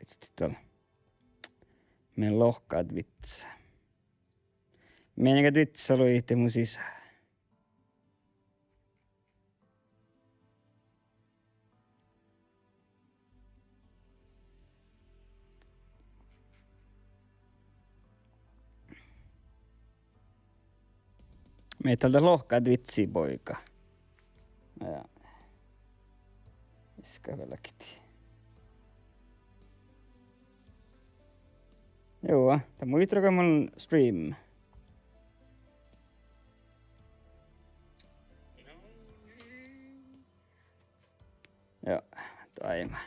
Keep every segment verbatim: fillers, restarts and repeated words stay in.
Iste dal. Mii lohkat vitsas. Mii gal vitsas luitte mu sisa. Mii dal dat lohkat vitsi, boiga. Ja. Iska velgit. Joo, dat muittán go mun stream. Joo, daima.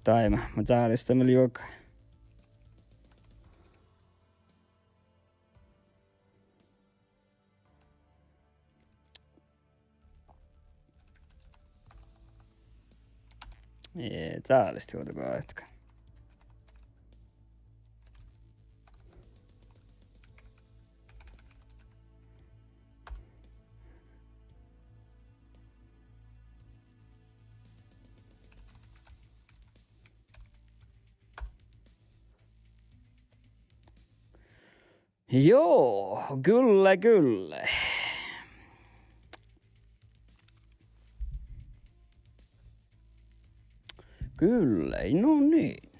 Daima, mun čálestan vel juoga. Ee, čálestan juoga ehtke. Joo, kyllä, kyllä. Kyllä, no niin.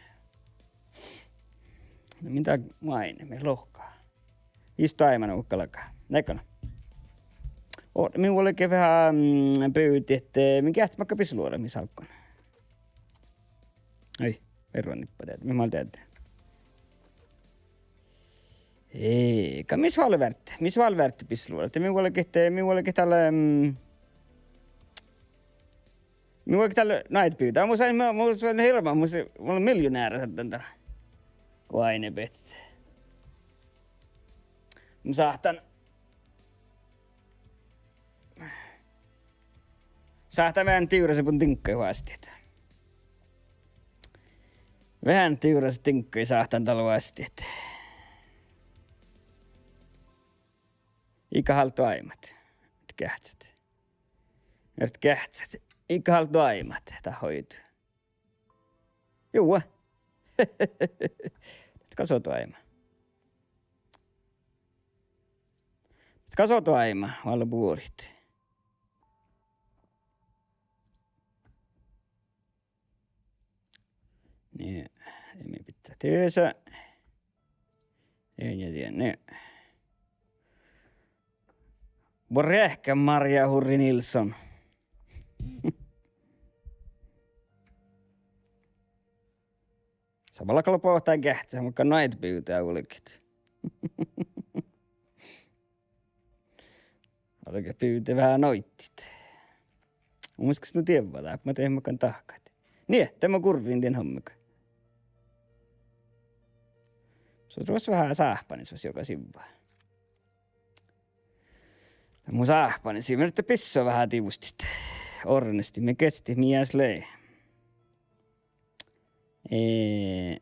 No, mii dal maid, mii lohkat. Istu daima nu galgá. Nekan. Oh, mii vuolgit veahá, mm, bivdit, eh, mii geahččat makkár bisseluorat mii álggus. Ai, veaháš nippa dieđe, mii mál dieđe. Ei, ka mis vál beare, mis vál beare bisseluorat. Mii vuolgit, mii vuolgit dalle, mm, mii vuolgit dalle náidebivde. Mus lei, mus lei hirbmat, mus lei, mus lei miljunera sadden dan. Go áinebehtet. Mun sáhtán, sáhtán veahá divrrasebuin diŋggaid oastit. Veahá divrrasebuin diŋggaid sáhtán dal oastit. Iige hálddo áimat. Geahččat. Ert geahččat. Iige hálddo áimat. Dat oidne. Juo. Dat gal sohte áima. Dat gal sohte áima, válle buorit. Nie, de mii bidjat disa. Nie, nie, nie, nie. Buorre eahkes Maria Hurri Nilsson. Sa bala gal bohte geahččat, makkár náidebivde vuolgit. Álge bivde veahá náidit. Mun muittán nu dievva dáppe, ma dien makkár dahkat. Nie, de ma gurrin dien hammegat. Son ruos veahá sáhpánis mus joga sivva. Mu sáhpánis, mii ledje bisso veahá divustit. Ornesti, mii geahččat, mii eas lei. Eh,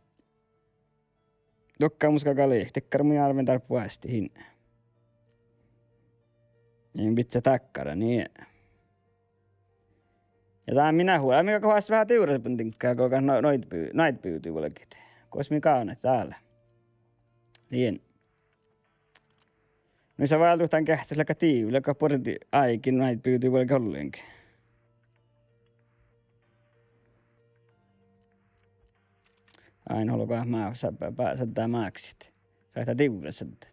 duohká mus galgá lei, dakkár mun árven dárbbaštit. In bidjat dakkár, nie. Ja dán mii hui, mii galggat veahá divrrasebuin diŋggaid, galggat no-, náidebivdii vuolgit. Gos mii gávnnat dál. Dien. Nu sa váldit dan geahččat, leago dii, leago buorre áigi náidebivdii vuolgit ollengi. Ain olgo ma sa-, ba-, ba-, sa dá máksit. Sa dá divrraset.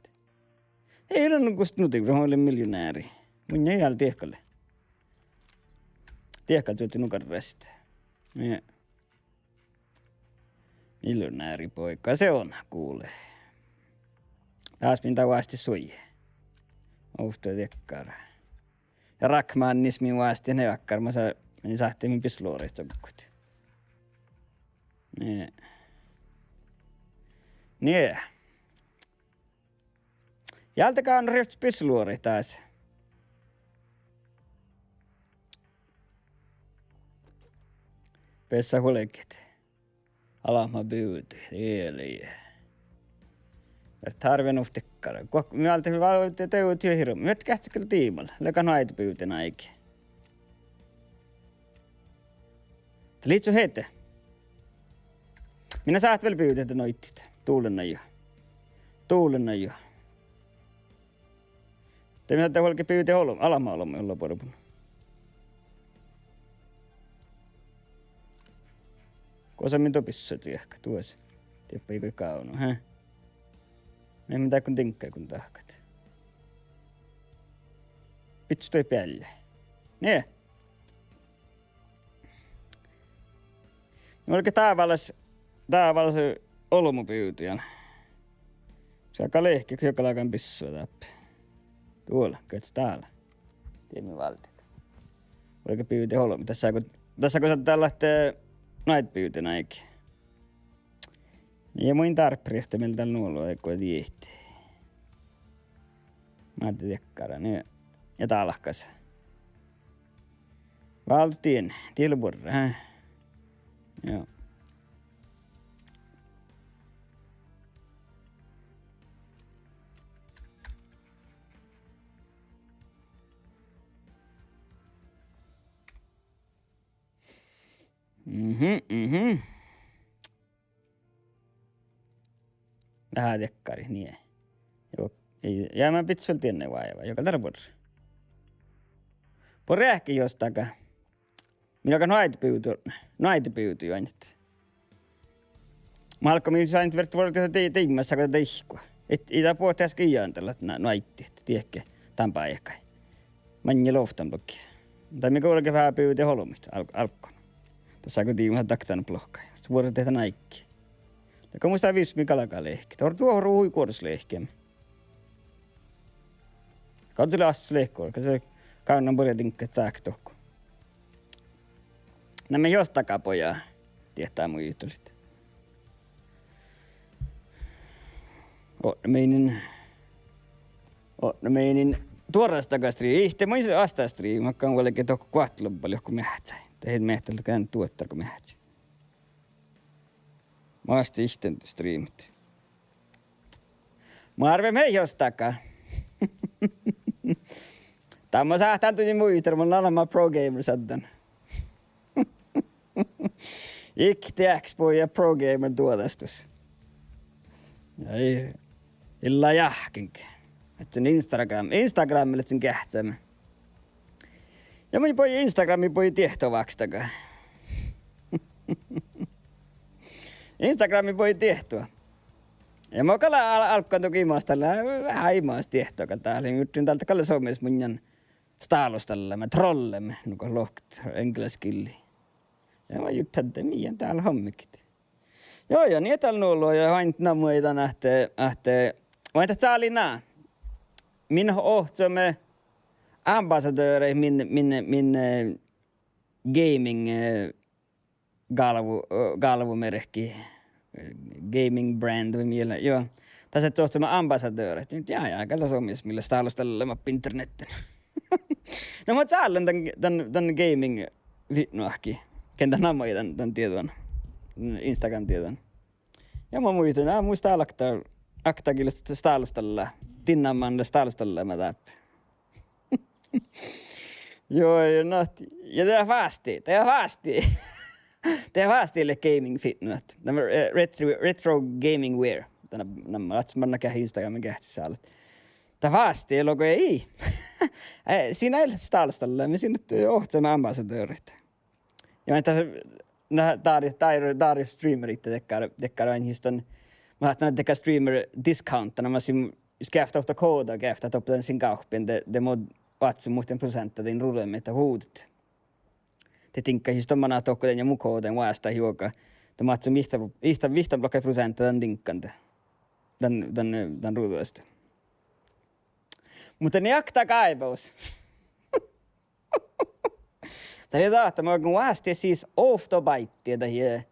Ii lean nu gos nu divrras, mun lean miljuneri. Mun ii lean diehkalle. Diehkal čuođi nu garrasit. Mii Miljuneri boiga, se on, gule. Dás min dá oastit suoji. Ovtta dakkár. Ja Rakmanis min oastit ne dakkár, ma sa-, min sáhtán min bisseluoraid čoggit. Nie. Nie. Ja álgá nu rievttes bisseluoraid dás. Bessá vuolgit. Almma bivdii, ealai. Ert dárven ovtta dakkár. Guok-, mii álgit va-, de-, de-, de-, hirbmat. Mii gal geahččat gal diibal. Leago nu áidebivden áigi. Dat lei čuohke. Min sáhtán vel bivdit noaddjit. Duollenajo. Duollenajo. De mii sáhttit vuolgit bivdit olb-, almma olbmot ollu buorebun. Gosa min doppe bissu diehka duos. Dieppe ii gávdno, he? Mii dákkon diŋgga go dahkat. Bidjat doppe beallái. Nie. Vuolgit dávalaš, dávalaš olbmobivdu ja. Sáhttá lehket, go galggan bissua dáppe. Duola, gahčat dál. Die mii váldit. Vuolgit bivdit olbmot. Dasa go, dasa go sáhtát leat, eh, noaidebivdin áigi. Ja mun in dárbbaš rivtta mielde dál nu olu áiggi diehtit. Mádde dakkár, nie. Ja dálkás. Váldit dien, die lea buorre, he? Joo. Mhm, mhm. Veahá dakkárit, nie. Juo, ii, ja mun bidjen vel dieinna váiva, juo gal dál buorre. Buorre eahkes jos dakkár. Mii galggat noaidebivdu, noaidebivdu juo ain. Mii galggamet ain vert vuorte di-, diimmas go daid go. Ii, ii dat buot easka iian dalle na-, noaidit, diehke, dan bajái. Maŋŋel ovttanbloggii. Dat mii galggat veahá bivdit olbmot, al-, álggán. Dasa go diimma daktan blokkai. Vuorte dan áiggi. Dego mus dat vismi galgá lehket. Orru duohru hui guoras lehket. Gal dat lea astus lehkot, gal dat gávdnan buorre diŋgga sáhka dohko. Na mii jos dakkár bajai, diehtá mu juhtalit. Odne miinin, odne miinin duoras dakkár striimi, ihte mun oastá striimi, makkár vuolgit dohko guohttalobbal johku meahccái. Dahje mehtala gal duohttá go meahccái. Maasti ihttin striimet. Mu árve mii jos dakkár. Dan mun sáhtán duin muitalit, mun lean almma pro gamer saddan. Iktá eahkes buoja pro gamer duođastus. Ai, illa jahkkin. Ahte Instagram, Instagrammi ledjen geahččamin. Ja mun bođii Instagrammi bođii diehtu vákstaga. Instagrammi bođii diehtu. Ja mun gal al-, álggán dohko imaš dalle, veahá imaš diehtu gal dál. Jurddašin dál gal somás munnje stálustalle, trolle, nugo lohkat englaskillii. Ja mun jurddašin ahte mii dál hommiidit. Joo, joo, nie dál nu olu ja oaidná muittán ahte, ahte, oaidná ahte cálin ná. Min ohcame ambassadøraid min, min, min, eh, gaming, eh, gálvu-, eh, gálvumerkki, eh, gaming brand vai mii lea, joo. Dasa ohcame ambassadøraid. Ja, ja, gal dat somás mii lea stálustalle maid internetten. Na mun cállen dan, dan, dan gaming fitnoahkii. Ken dat namai dan, dan dieđuin. Instagram dieđuin. Ja mun muittán, ná, mus dál okta, okta gii lea stálustalle. Din namma lea stálustalle ma dáppe. Joo, ja na, ja dat vásti, dat vásti. Dat vásti lea gaming fitnoat. Dat, eh, retro, retro gaming wear. Dat namma, ahte mun geahččen Instagramin geahččalit. Dat vásti logo ii. Eh, sii eai leat stálustalle, mun sii, eh, ohcame ambassadøraid. Ja mun dat, na, dári, dári, dári streamerit dakkár, dakkár ain jus dan, mun ahte dakkár streamer discount, na mun sii, jus geavttá okta koda, geavttá doppe dan sin gávppiin, de, de mo oaččut muhtin proseantta din ruđaime dat vuđđet. De diŋggat jus dan manat dohko dan ja mu kodain vástá juoga. De mo oaččun vihtta, vihtta, vihtta blokkái proseantta dan diŋggan de. Dan, dan, dan ruđastaga. Muhto nie okta gáibus. Dat lea dat ahte mun oaččun vástá sis ovtta báittii dahje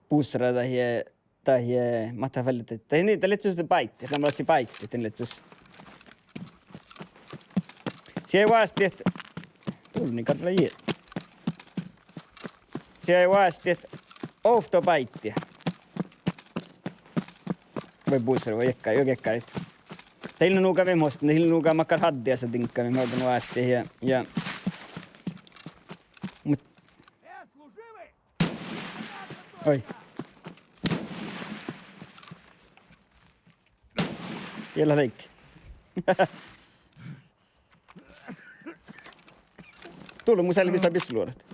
busra dahje, dahje, mat dat vel lea, dat, dat lea sus báittii, dat lea sus báittii, dat lea sus. Sii vástá, turni karla jie. Sii vástá ovtta báittii. Vai busra, vai ekka, juo, ekkarit. Dat ii lean nugo mii, muhto dat ii lean nugo makkár haddiasa diŋgga mii mun oaččun vástá ja, ja. Mut, oi. Ii leat leigga. Dullu, mun selvvisan bisseluorat.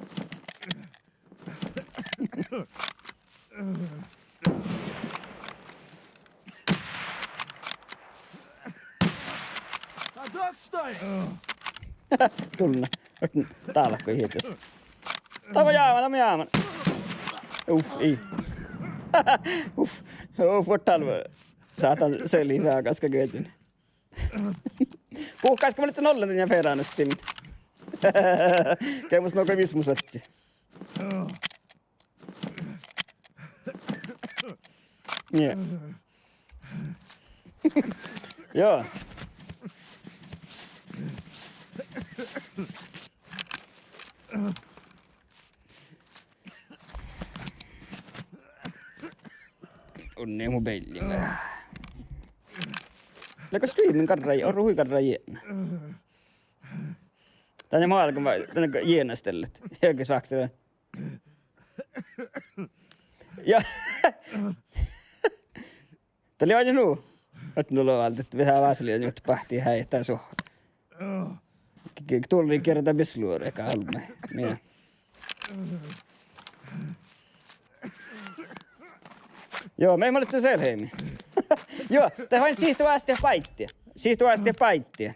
Dullu, dálkui hitas. Dá mun jáman, dá mun jáman. Uf, ii. Uf, uf, vuorddalve. Sáhtán selvejit gaskkaguođas. Guhkás go mun lean ollen dan ja feránestin. Ge mus nugo vismus oaččui. Nie. Joo. Unne mu beljime. Leago streamen garra, orru hui garra jietna. Danne mu álgán, danne jietnastellet. Jagi svaktere. Ja. Dat lei ain nu. Ahte nu lea váldit, veahá vásálain juo bahtii heajet su. Ge-, ge-, dullu gierda bisseluoraid, galmma. Mii. Joo, mii, mun lean selvejit. Joo, dat oaidná sihte oastit báiddi. Sihte oastit báiddi.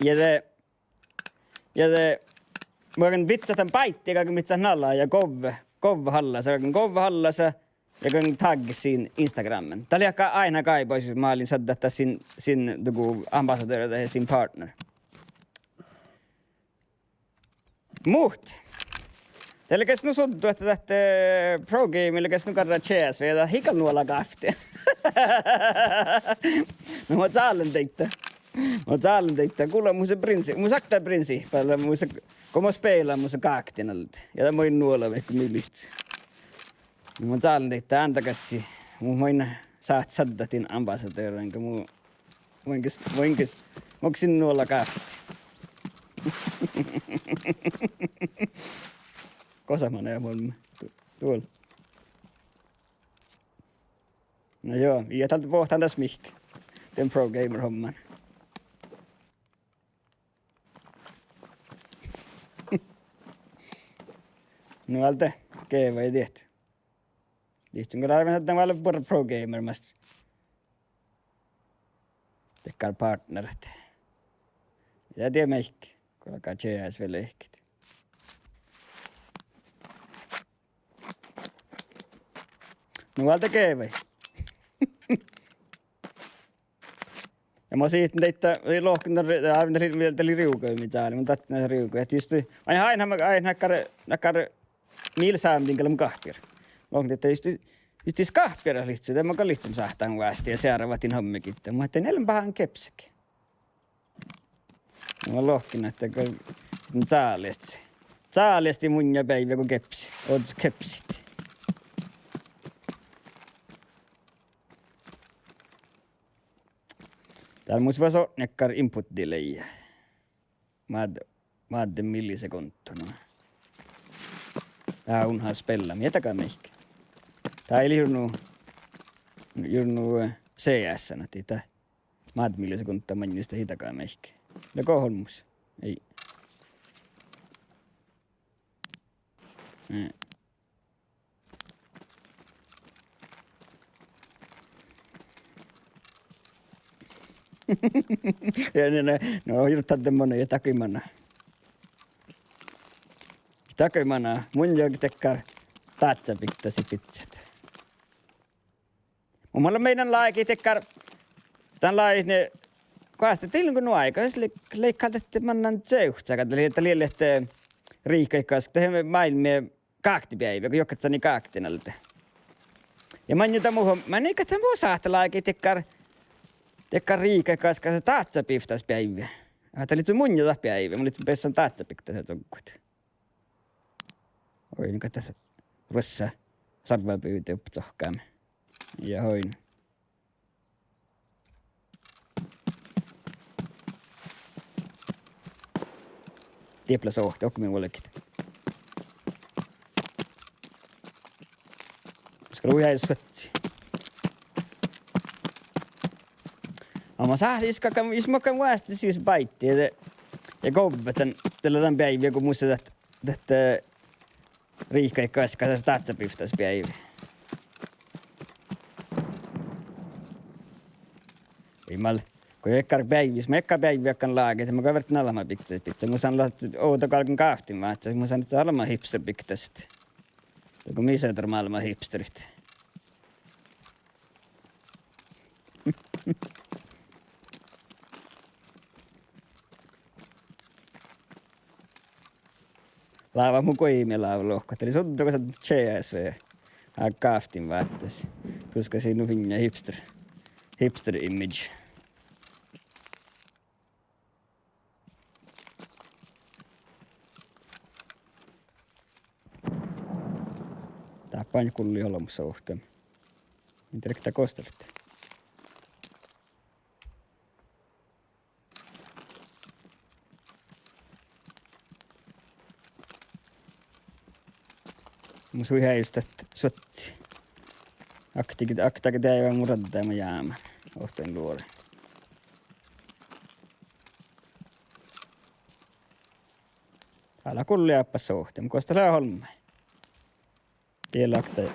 Ja de Ja de, mun galggan viccát dan báiddi, galggan viccát nala ja govve, govve hallasa, galggan govve hallasa ja galggan taggat sin Instagramen. Dat lei áigge ain gáibáhusas, mii leat saddat dat sin, sin dugo ambassadøra dahje sin partner. Muhto de leat nu suddu ahte dat, eh, pro gamer leat nu garra C S V, dat ii gal nuola gávtti. Na, mun cállen daidda. Mun cállen daidda. Gula mus lea prinsi-, mus lea dat prinsihpa, lea mus lea, go mun spelan, mus lea gákti alde. Ja dat mun in nuola vaikko mii livččii. Mun cállen daidda, ándagassi. Mun, mun in sáhte saddat din ambassadøra, go mun Muinges, muinges, mun gal in nuola gávtti. Gosa manai mun. Du-, duol. Na joo, ja dál vuohtan das mihkke. Dan pro gamer homman. Nu alde, gevai diet. Livččen go lea vel, dan vel buorre pro gamer mas. Dakkár partnerat. Ja die maid, galgá C S V lehket. Nu alde gevai. Ja mun sihten daidda, lohken dat, dat lei, dat lei rievga mii čáli, mun dattan rievga, ahte just, ain, ain, ain, nakkár, nakkár mii leat sámedin gal leat gahpir. Lohken daidda just, just gahpirat livččii, de mun gal livččen sáhtán vástá ja searvat din hommegiidda, muhto de lean bahán gepsege. Mun lohken ahte gal čálestii. Čálestii munnje beaivve go gepsit, ožžot gepsit. Dál mus fas otnjakkár input delay. Mad-, madde millisekundda, no. Dá unhas spella, mii dahká maid. Dá ii leat jurno, jurno, eh, C S-ná, dihte. Mad millisekundda maŋŋis dahká maid. Leago olmmoš? Ii. Eh. Ja ne, ne, no, jurddašit mana ja dahká mana. Dahká mana, mun jagi dakkár dážabivtta biccát. Mun gal maiddái lágihin dakkár, dan lágihin, goassege, dieđusge nu áigá, jus lei-, leigga dakkár mannan čeavcci, dat lei, dat lei, lei ahte riikkaid gaskkas, dat máilmmi gáktibeaivve, go juohke šattai gáktin alde. Ja maŋŋá dat mu, maŋŋá dat mu sáhttá lágihin dakkár, dakkár riikkaid gaskkas dážabivtta beaivve. Ah, dat lei munnje dat beaivve, mun livččen beassan dážabivtta doggut. Oidne, gal dat ruossá sarvabivdde doppe sohkkáme. Ja oidne. Diet lea soahti, okta mii vuolgit. Skal hui eai suohtas. Ja ma sáhtán, jus galggan, jus makkár vuosttaš sis báiddi, de, ja govvet dan, dat lea dan beaivvi go mus lea dat, dat, eh, riikkaid gaskkas dátsabivttes beaivi. Ii mal, go dakkár beaivvis, ma dakkár beaivvi galggan lágiin, ma gal ferten almma bikta, bikta. Mus han leat ovdal galggan gávttiin váttis, mus han leat almma hipsterbiktasat. Dego mii seammá almma hipsterit. Láva mu guimi láva lohkat. Eli suddo gosa C S V. Aa, gávttiin váttis. Tuska sii nu fiinna hipster. Hipster image. Dáppe gullii olbmos ovtta. In dierkkii gos dat lea. Mus hui headdji dat suohtas. Aktage, aktage deaive mu radda ma jáman. Ovttain luori. Ala gullii ábbas ovtta, gos dat lea olbmái. Diet lea okta.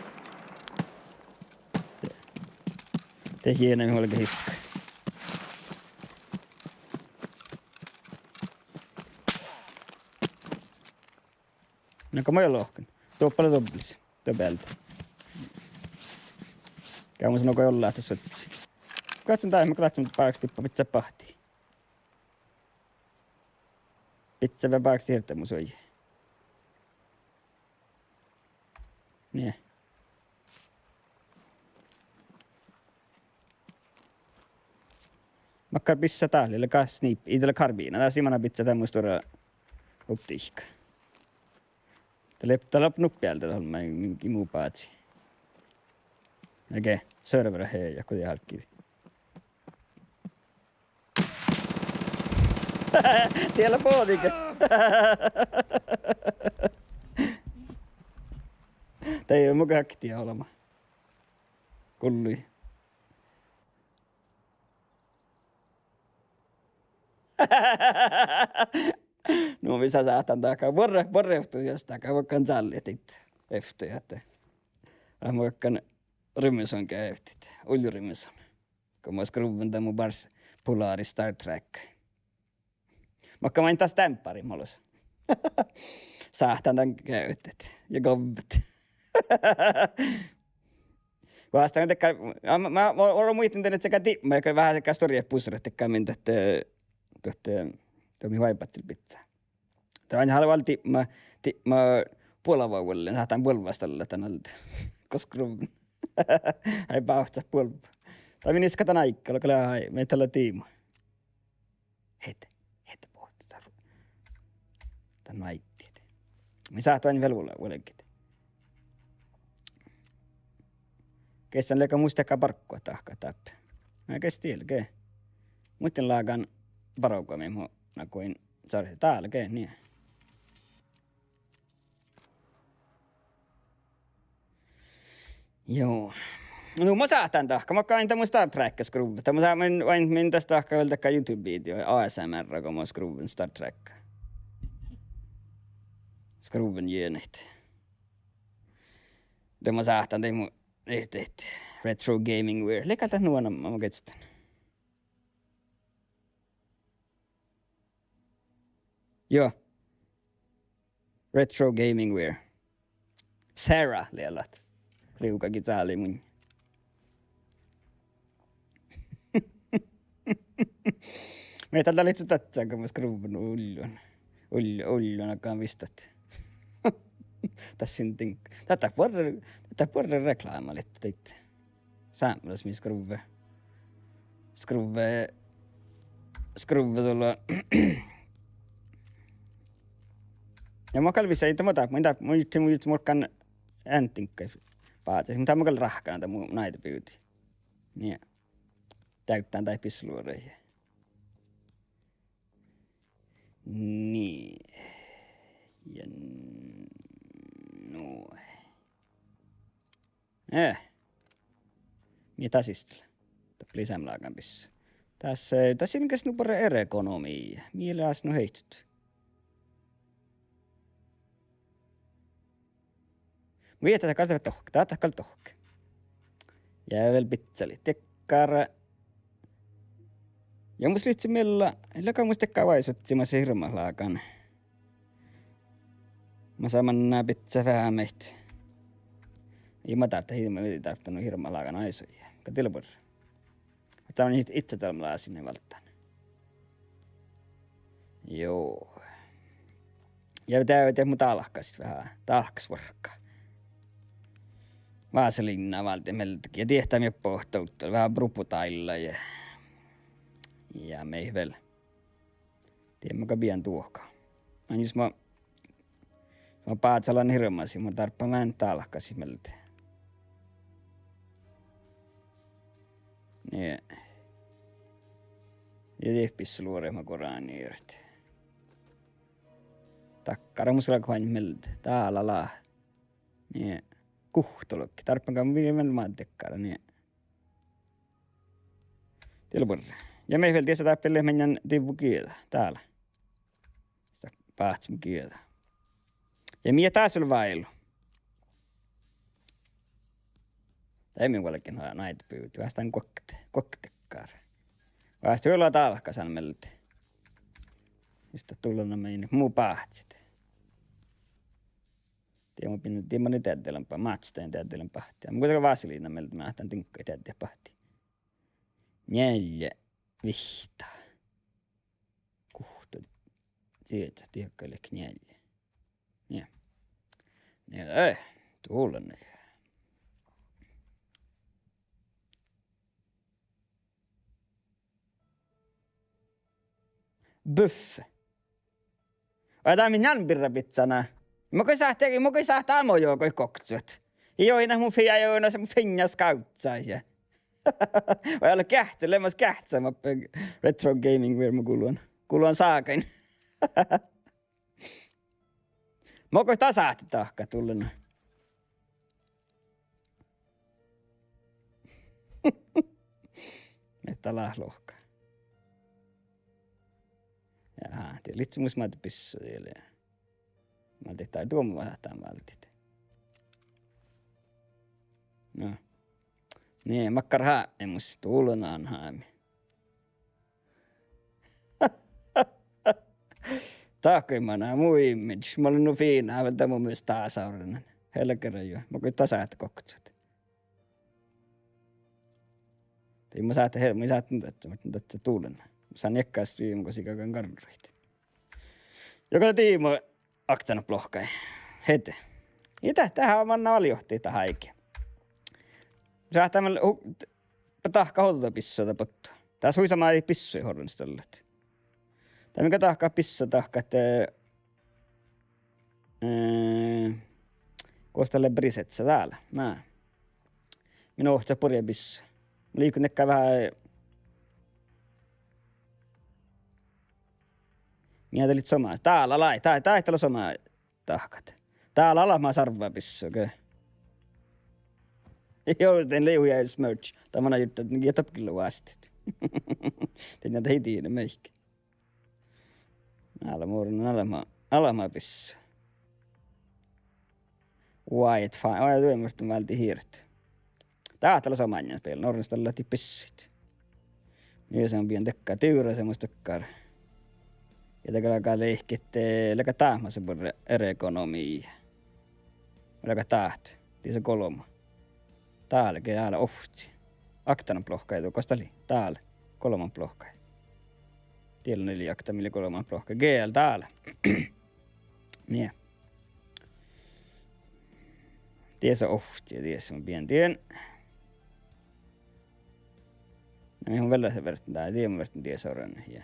De jiena min olga hiska. Na go ma lohken. Doppe lea dobbels. Doppe lea. Geavvon nugo ollá ahte suohtas. Gos dat lea, ma gráhkesen bákšit diibba bidjat bahtii. Bidjat vel bákšit hirdda mu suoji. Nie. Makkár bissá dat lea, lea gal sniip-, ii dat lea karbiina, dat sii mana bidjat dan mu stuorra optiikka. Dat lea, dat lea nuppi ealde olmmái, mii mu bázi. Ege, server he, ja go die álggii. Die lea bođiige. Daid mu gal akti olbmá. Gullii. Nu mis sáhtán dahkat. Buorre, buorre eftui jus dahkat, vaikko galggan eftui ahte. Ah, vaikko Rimeson gávtit, Ulli Rimeson. Go mun skruvven dan mu bárs Polaris Star Trek. Makkár maid das stemppáriid mu olus. Sáhtán dan gávtit ja govvet. Vástán dakkár, ja ma, ma, ma oro muittán dan ahte sekä dibma, ja veahá sekä stuorra busrat dakkár min dat, dat, dat mii oaibáhcciin bidjat. Dat lea vel dibma, dibma buolva vuollin, sáhtán buolvvas dalle dan alde. Gos skruvven. Ai bávccat buolvva. Dat mii niska dan áigge, olgá lea, ai, mii dat lea dibma. Hit, hit bohte, dat, dat maid. Mii sáhtán vel vuol-, vuolgit. Ges dan leaga mus dahkat barggu dahkat dáppe. Na ges diet ge. Muhtin lágan barggu mii mu nagoin sárhit dál ge, nie. Joo. Nu mun sáhtán dahkat, mun galggan dan mu Star Trek skruvvat. Dat mun sáhtán, mun, mun das dahkat vel dakkár YouTube-video, A S M R, go mun skruvven Star Trek. Skruvven jienit. De mun sáhtán, de mun, dat, dat retro gaming wear. Lea gal dat nu, na mun geahčen. Joo. Retro gaming wear. Sarah lea lat. Riugagiid cáli munnje. Mii dat lea lihttut dat, go mun skruvven ullun. Ull-, ullun aggan vistat. Dassin din. Dat, dat buorre, dat buorre rekláma lihttut daid. Sápmelaš mii skruvve. Skruvve, skruvve dolla. Ja mun gal vissan, dat mun dáppe, mun dáppe, mun, mun, mun galggan eantiŋggaid bázit. Mun dáppe, mun gal ráhkkadan dan mu náidebivdii. Nie. Deavddán daid bisluoraid. Nie. Ja n-, nu. Eh. Mii dat siste lea? Dat lea seamma lágan bissá. Dás, eh, dás in ges nu buorre ergonomi. Mii lea nu heittot. Muhto dat gal dohko, dat gal dohko. Ja vel bidjalii dakkár. Ja mus lihtti miella, leago mus dakkár váisehit, mas hirbmat lágan. Mas manná bidjat veahá maid. Ii ma dárbbašan, ii ma dárbbašan nu hirbmat lágan áisui. Gal dii lea buorre. Ahte dán it-, ittadalmma lásin válddán. Juo. Ja de, de mun dálkkasin veahá, dálkkasin vuorkká. Vaseliinna válden mielde ja diehtán mii bohto ovdal veahá brubudailla ja, ja mii vel. Dien mun gal bijan duohká. Ná jus mun, mun báhcálan hirbmat, mun dárbbašan veahá dálkkasit mielde. Nie. Ja dieppe ii leat luoret ma gurániirat. Dakkára mus lea goit mielde. Dálá lea. Nie. Guhtologga. Dárbbašan gal mii vel mat dakkára, nie. Dii lea buorre. Ja mii vel diesa dáppe lea maŋŋá divvo gieđa. Dálá. Sta báhcima gieđa. Ja mii dás vel váilu. Dá mii vuolgin ha-, náidebuvvui. Vástán guokte, guokte dakkár. Vástán vel dálkkasan mielde. Ista dullan maŋŋá mu báhcit. Dien mun bin-, dien mun deaddelen ba-, máhccidan deaddelen bahti. Mun guhkesen vaseliinna mielde, mun ahte diŋgga deaddet bahti. Njeallje vihtta. Guhtta. Dieđe, dieđe leat njeallje. Nie. Nie, eh, dullan. Buffe. Vai dá mii njeallje birra bidjana? Mun gal sáhtán, mun gal sáhtán mo juoga gokset. Ii oidna mun fia-, ii oidna mun fiinna skávccaid ja. Vai ale geahččá, leat mas geahččá, ma pe-, retro gaming vierma gulvan. Gulvan ságain. Mo go dat sáhttá dahkat dullan. Mii dat leat lohkat. Jaa, die lihtti mus made bissu die lea. Mii dihte duomo váhttán váldit. No. Nie, makkár hábme mus dullan hábme. Dahkat manná mu image, mun lean nu fiinna, vel dá mu mus dasa orren. Helgera juo, mo go dat sáhttá gokset. Dii mun sáhtán he-, mun sáhtán dat, dat dullan. Mun sáhtán niekkás streama gos ii galggan garruid. Ja go dii mun okta nu blokkai. Hete. Ja dat, dat manná vel johtit dat áigi. Sáhtán vel hu-, dahkat ođđa bissu dat bottu. Dás hui somá bissuid orrenstallat. Dat mii gal dahkat bissu dahkat, eh, eh, gos dat lea brisetsá dál. Na. Min ohcat burjai bissu. Mun liikon dakkár veahá. Mii dat lea somá. Dálá lei, dá, dá ii leat somá dahkat. Dálá lea mat sarvá bissu ge. Joo, dien lei hui eas merch. Dat manná jurddašan, dat gii lea vástet. Dien dat ii dieđe mihkke. Almmurin almma, almma bissu. Wildfire, oi, duoimet váldit hiiret. Dat lea somá njeallje, orrenstallat bissuid. Ja son bijan dakkár, divrraseamos dakkár. Ja dat galgá lehket, eh, leago dat masa buorre ergonomi. Leago dat, diesa golbma. Dál ge dál ovcci. Oktanan blokkai, gos dat lei? Dál. Golbman blokkai. Diela neli okta, mii lea golbman blokkai. Ge dál. Nie. Diesa ovcci, diesa mun bijan dien. Na, mii mun vel vertten dá, dien mun vertten diesa orren, ja.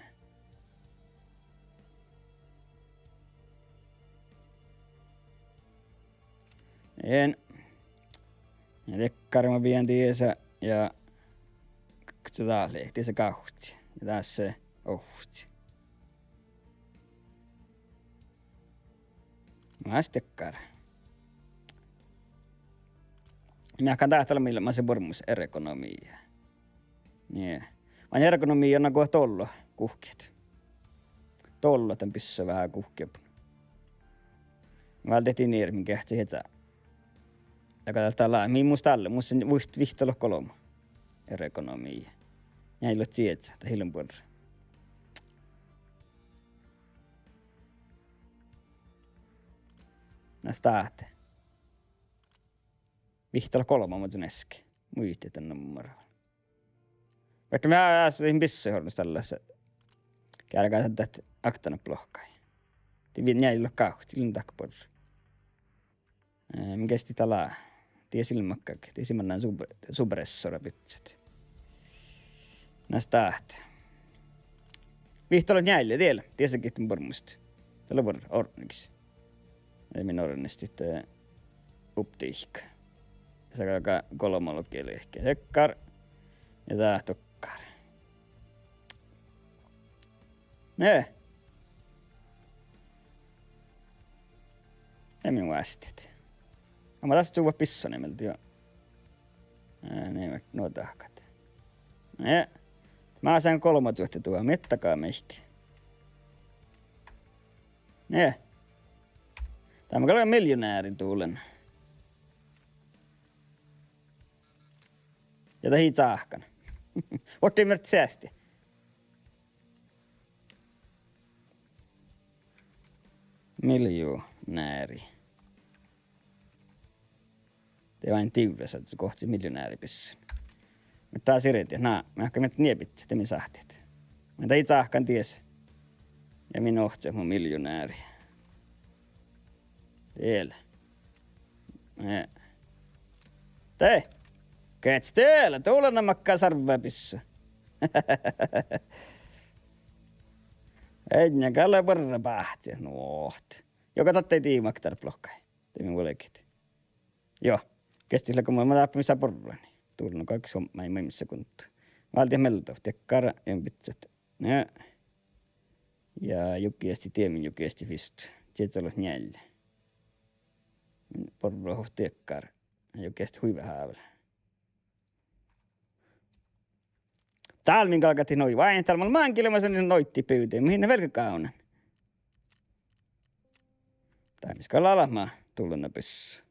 En. Ja dakkár mun bijan diesa, ja k-, dá lei, diesa gávcci, ja dás, eh, ovcci. Mas dakkár. Mii galggan dat lea mii-, masa buorre mus ergonomi. Nie. Maid ergonomii on go dolla guhkket. Dolla dan bissua veahá guhkebun. Váldit din eret min geahččat ieža. Dego dat lea, mii mus dalle, mus lea vihtta-, vihttalogi golbma. Ergonomii. Njeallje ieža, dat ii lean buorre. Na stáhte. Vihttalogi golbma mun easka. Muitit dan nummera. Muhto mii eat, eat, in bissui horgos dalle, geargga dat okta nuppe lohkái. Dii viin njeallje lohkat, ii lean dakko buorre. Eh, min geahččat dat lea. Dies ii lean makkár, dies ii mannan sub-, supressora bidjat. Na stáhte. Vihttalogi njeallje, diet, dies gitta buorre mus. Dat lea buorre ordnigis. Ja min orrunestihte, eh, optikka. Ja sa ga-, ga-, golbmalogi lehket. Dakkár. Ja dat dokkár. Ne. Ja min vásttit. Ja ma das čuvvat bissua mielde, jo. Eh, ne, nuo dahkat. Ne. Mii sáhit golbma čuohte duhát, mii eat dakkár mihkkege. Ne. Dá mun gal miljonääri dulen. Ja dat ii sáhkan. Vuorttii mii seasti. Miljonääri. De oaidná divrras ahte gohčoduvvo miljonääri bissui. Muhto dat sirde, na, mii ahte mii nie bidjat, de mii sáhttit. Muhto ii sáhkan dies. Ja min ohcat mu miljonääri. Diel. Eh. De. Geahččat diel, dulana makkár sárvva bissua. Eadni gal lea buorre báhcci, nuot. Juoga dat dii makkár lohkái. De mii vuolgit. Juo. Geahččat leago ma, ma dáppe mis lea borranin. Dulana galgga somai maid mis lea gunttu. Váldit mielde, dakkár, ja bidjat. Ne. Ja juo geahččat, dieđusge juo geahččat fis. Dieđusge njeallje. Borrat dakkár. Juo geahččat hui veahá vel. Dál min galgat noid, vai dál mun máŋgii lean maid noiddiid bivdit, muhto in velge gávdnan. Dá mis gal lea ma dulana bissua.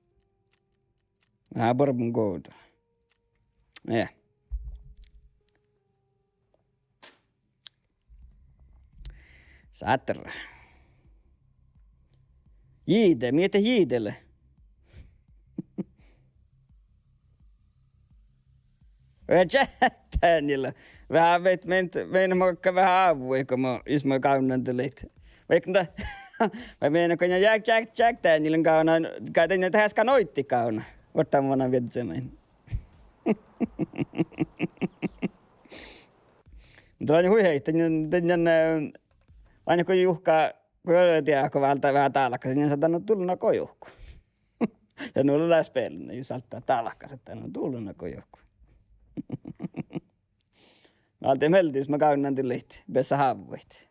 Veahá buorbun guovdu. Eh. Sáhttet. Jihte, mii de jihte lea. Veahá čáhttá nilo. Veahá veit, mii, mii makkár veahá ávvui go mo, jus mo gávdnan dalle. Vaikko dat, vai mii go ja čáhk-, čáhk-, čáhk-, Daniel gávdná, ga Daniel dat easka noiddiid gávdná. Vuortán mannan viežžamin. Muhto lea hui heitto, dan, dan, eh, ain go juhká, go dieđát go váldá veahá dálkasat, dan sáhtát dullan go juhku. Ja nu lea speelna, jus álttá dálkasat, dan dullan go juhku. Váldit mielde jus mo gávdnadit leat, beassat ávvut.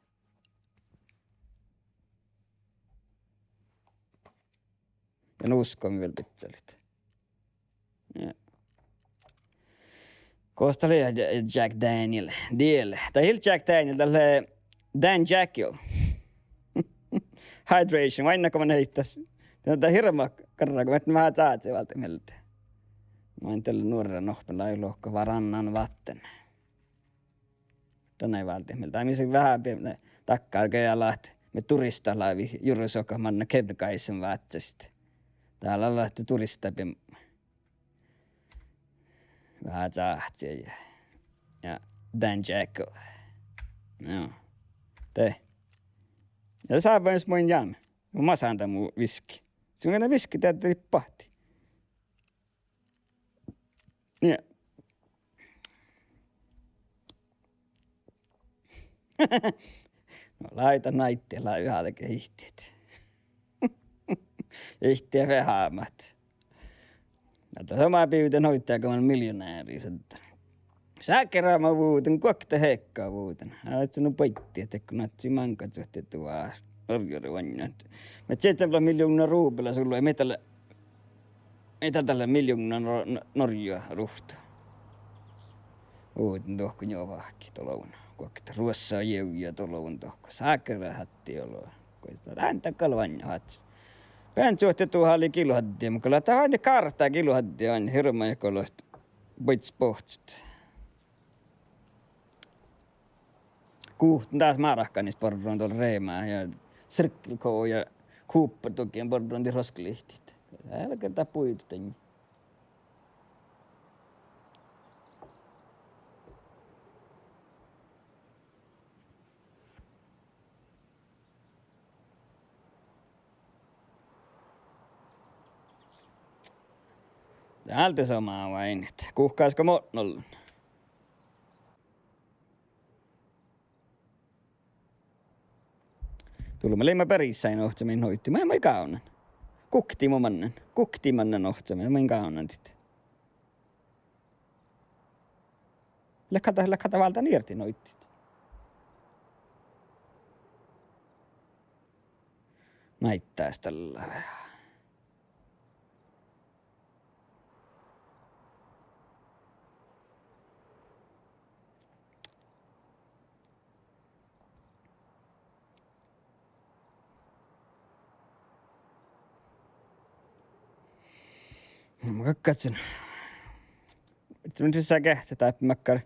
Ja nu uskomii vel bidjalit. Ja. Gos dat lea, Jack Daniel? Diel. Dat ii leat Jack Daniel, dat lea Dan Jekyll. Hydration, vai na go man heittas. Dat, dat hirbmat garra, go mat veahá čázi váldit mielde. Maid dalle nuorra nohppen lávii lohkat Varannan vatten. Dan eai váldit mielde. Dá mis veahá bie-, dakkár ge lea ahte mii turistat lávii jurrusohkat manná Kebnekaisen váccit. Dá lea ahte turistat bie-, veahá čáhci ja, ja Dan Jekyll. No. De. Ja sábánis mun ján. Mun masán dan mu viski. Son gana viski deadde rippahti. Nie. No, lávii dan noiddiid, lávii álge ihtiid. Ihtiid veahámat. Na dat somá bivden noiddiid go man miljonääri, sadden. Sákeráma vuođen, guokte heakka vuođen. Ádno buoidit, dego naci máŋga čuohte duhát orjori oainnat. Mii čiežžat vel miljovnna ruobela sullu, mii dat lea, mii dat lea miljovnna nor-, Norgga ruovttu. Ovdal dohko njohkit olbmot. Guokte ruossá jevjá olbmot dohko. Sákera háttii olu. Goit dat ánda gal oainnat oažžut. Beancot ja duhálii giluhaddiid, muhto gal dat oainne gártá giluhaddiid oainne hirbmat go leat buites bohccot. Guhtten dás márkanis borron dol Rema ja Circle K ja Coop-dogin borron dii roskkalihtit. Álge dat buidut dainna. Dál de somá oaidnit. Guhkás go mo ollen. Dulme lei ma berissáin ohcamin nohtii, ma, ma gávdnan. Guokte mo mannan, guokte mannan ohcamin, ma gávdnan dit. Leat gal dat, leat gal dat válddán ieš nohtii. Náittás dalle veahá. Mun gakkaččen. Mun dussán geahččat dáppe makkár,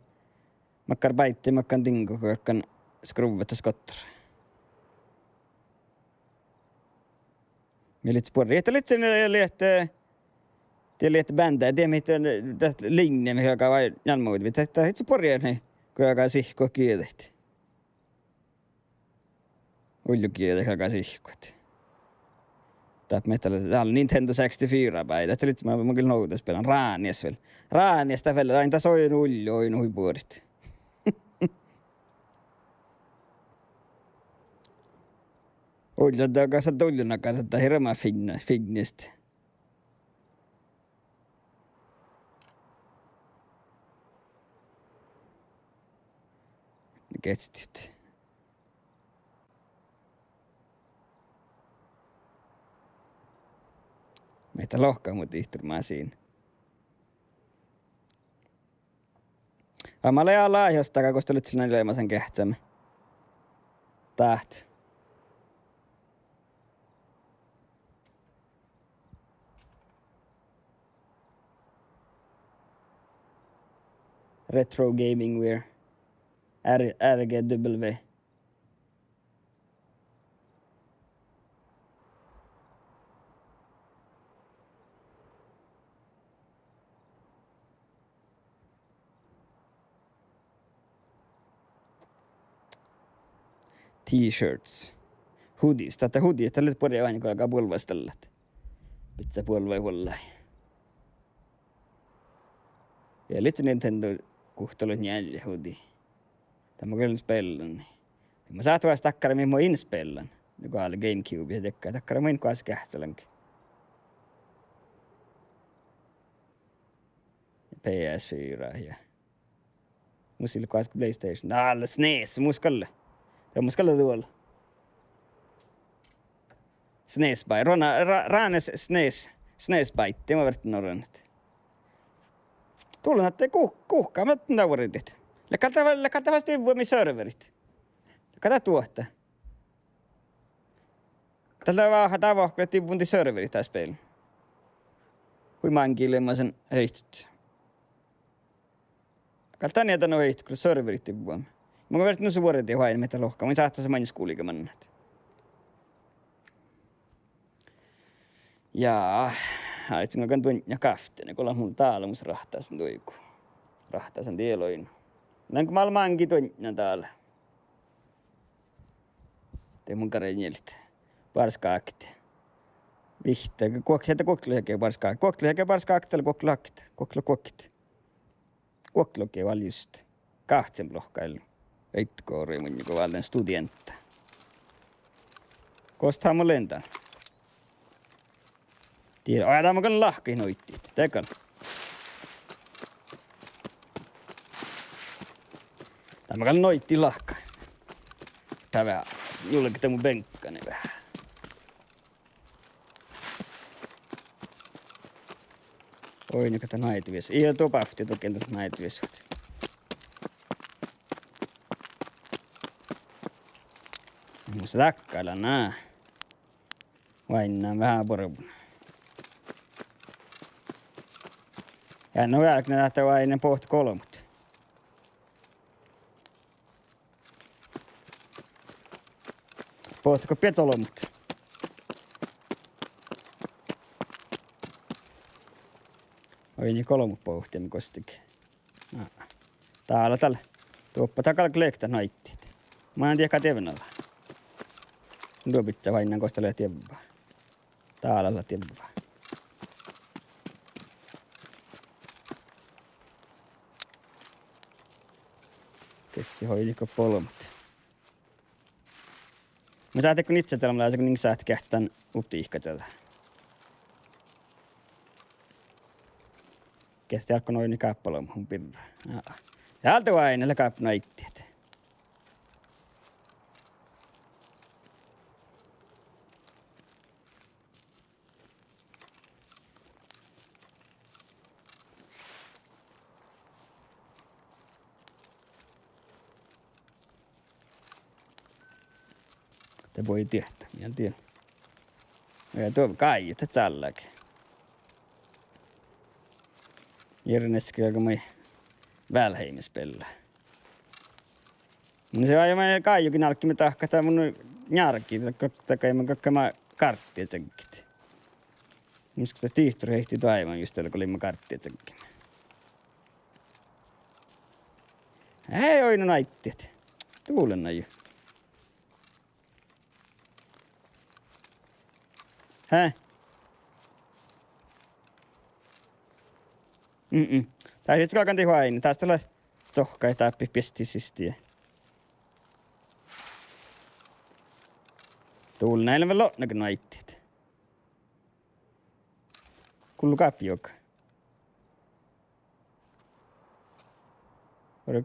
makkár báiddi, makkár diŋgo, go galggan skruvvata skottera. Mii lei buorre, dat lei, dat lei bándda, dat mii, dat liinna mii galgá nalmmuid, dat, dat lei buorre, ne, go galgá sihkut gieđaid. Ullogiđaid galgá sihkut. Dáppe mii dál, dál Nintendo sekstifyra báide, dat lei, ma, ma gal nu dat spelan, Ránias vel. Ránias dat vel, ain dat soai ullo, oidno hui buorit. Ullo dat galgá, dat ullo galgá, dat hirbmat fiinna, fiinnast. Geahččat. Mii dat lohká mu dihtor masiin. Aa, ma lea láhjostága, gos dat lei ledjen leamasan geahččamin. Dát. Retro Gaming Wear. R-, R G W. T-shirts. Hoodies. Dat, dat hoodiet, dat lea buorre oainne go galgá buolvvas dallat. Bidjat buolvvaid vuollái. Ja lei Nintendo guhttalogi njeallje hoodie. Dat mun gal in speallán. Mun sáhtán oažžut dakkár, mii mun in speallán. Nugo ale GameCube ja dakkár, dakkár mun in goas geahččalange. PS fyra ja. Mus ii leat goas PlayStation. Dál lea SNES, mus gal lea. Ja mus gal lea duol. SNES bái-, rona-, ra-, Ránes SNES, SNES báiddi, mun ferten orran ahte. Dullan ahte guh-, guhká, ma dáppe vuordit. Leat gal dat, leat gal dat fas divvui mii serverit. Leat gal dat duohta. Dat lea veahá, dat vahku divvun dii serverit dat spel. Hui máŋgii leamasan heittot. Gal dat nie dan nu heittot go serverit divvumin. Mun ferten nu vuordit oaidnit mii dat lohká, mun sáhtán maŋŋil skuvlii mannat. Ja, áicán galggan duodjat gávtti, ne go leat mun dál mus ráhtasan duigu. Ráhtasan dieloin. Leago mal máŋgii duodjat dál. De mun garren njealit. Bárskákit. Vihtta, guok-, heita guoktelogi bárskákit. Guoktelogi bárskákit, dál guoktelogi, guoktelogi, guoktelogi. Guoktelogi vel just. Gávccinuppelot gal. Eit goru munnje go válden studeanta. Gos dat mun lean dál? Die-, aa, dat mun gal lahkadit noiddiid. Dat gal. Dat mun gal noiddiid lahkadit. Dat veahá njulge mu beŋkkanis veahá. Oi, nugo dat náideviesu. Ii, duo bávtti dohko, dat náideviesu. Mus dákkála na. Oainnán veahá buorbun. Ja nu ealkne ahte oaidnán bohtet olbmot. Bohtet go biejat olbmot. Oaidnit olbmot bohtet gostege. Na. Dál dal. Doppe dat galgá leat nu áitit. Manan diekkár dievve ala. Duobicca oainnán gos dat lea dievva. Dál lea dievva. Gesti oaidnit go olbmot. Mun sáhtán go nidja dal, mun lean go nin sáhtán geahččat dan uppi dihka čađa. Gesti álggán oaidnit gáppa olbmot birra. Ja, ja álgá oaidnit, lea gáppa nu áitit. De buoi diehtá mielde. Ja duo gáijet dat cálláge. Jierreneske galgá maid Valheim spiella. Mun sa-, ja ma-, gáijogiin álggaimet dahkat dat mun njárgii, dat, dat galggaime, galggaime gárddejagget. Mun sa-, dat dihtor heittii doaibman just dal go leimmet gárddejaggiin. Eai oidno nu áitit. Dulen na ju. He? Mm-mm. Dás ii galgan dihte oaidnit, dás dat lea cohkkát dáppe biesttisisti. Dulen, eai lean vel lotnaga nu áitit. Gullo gáppi juoga. Ore-,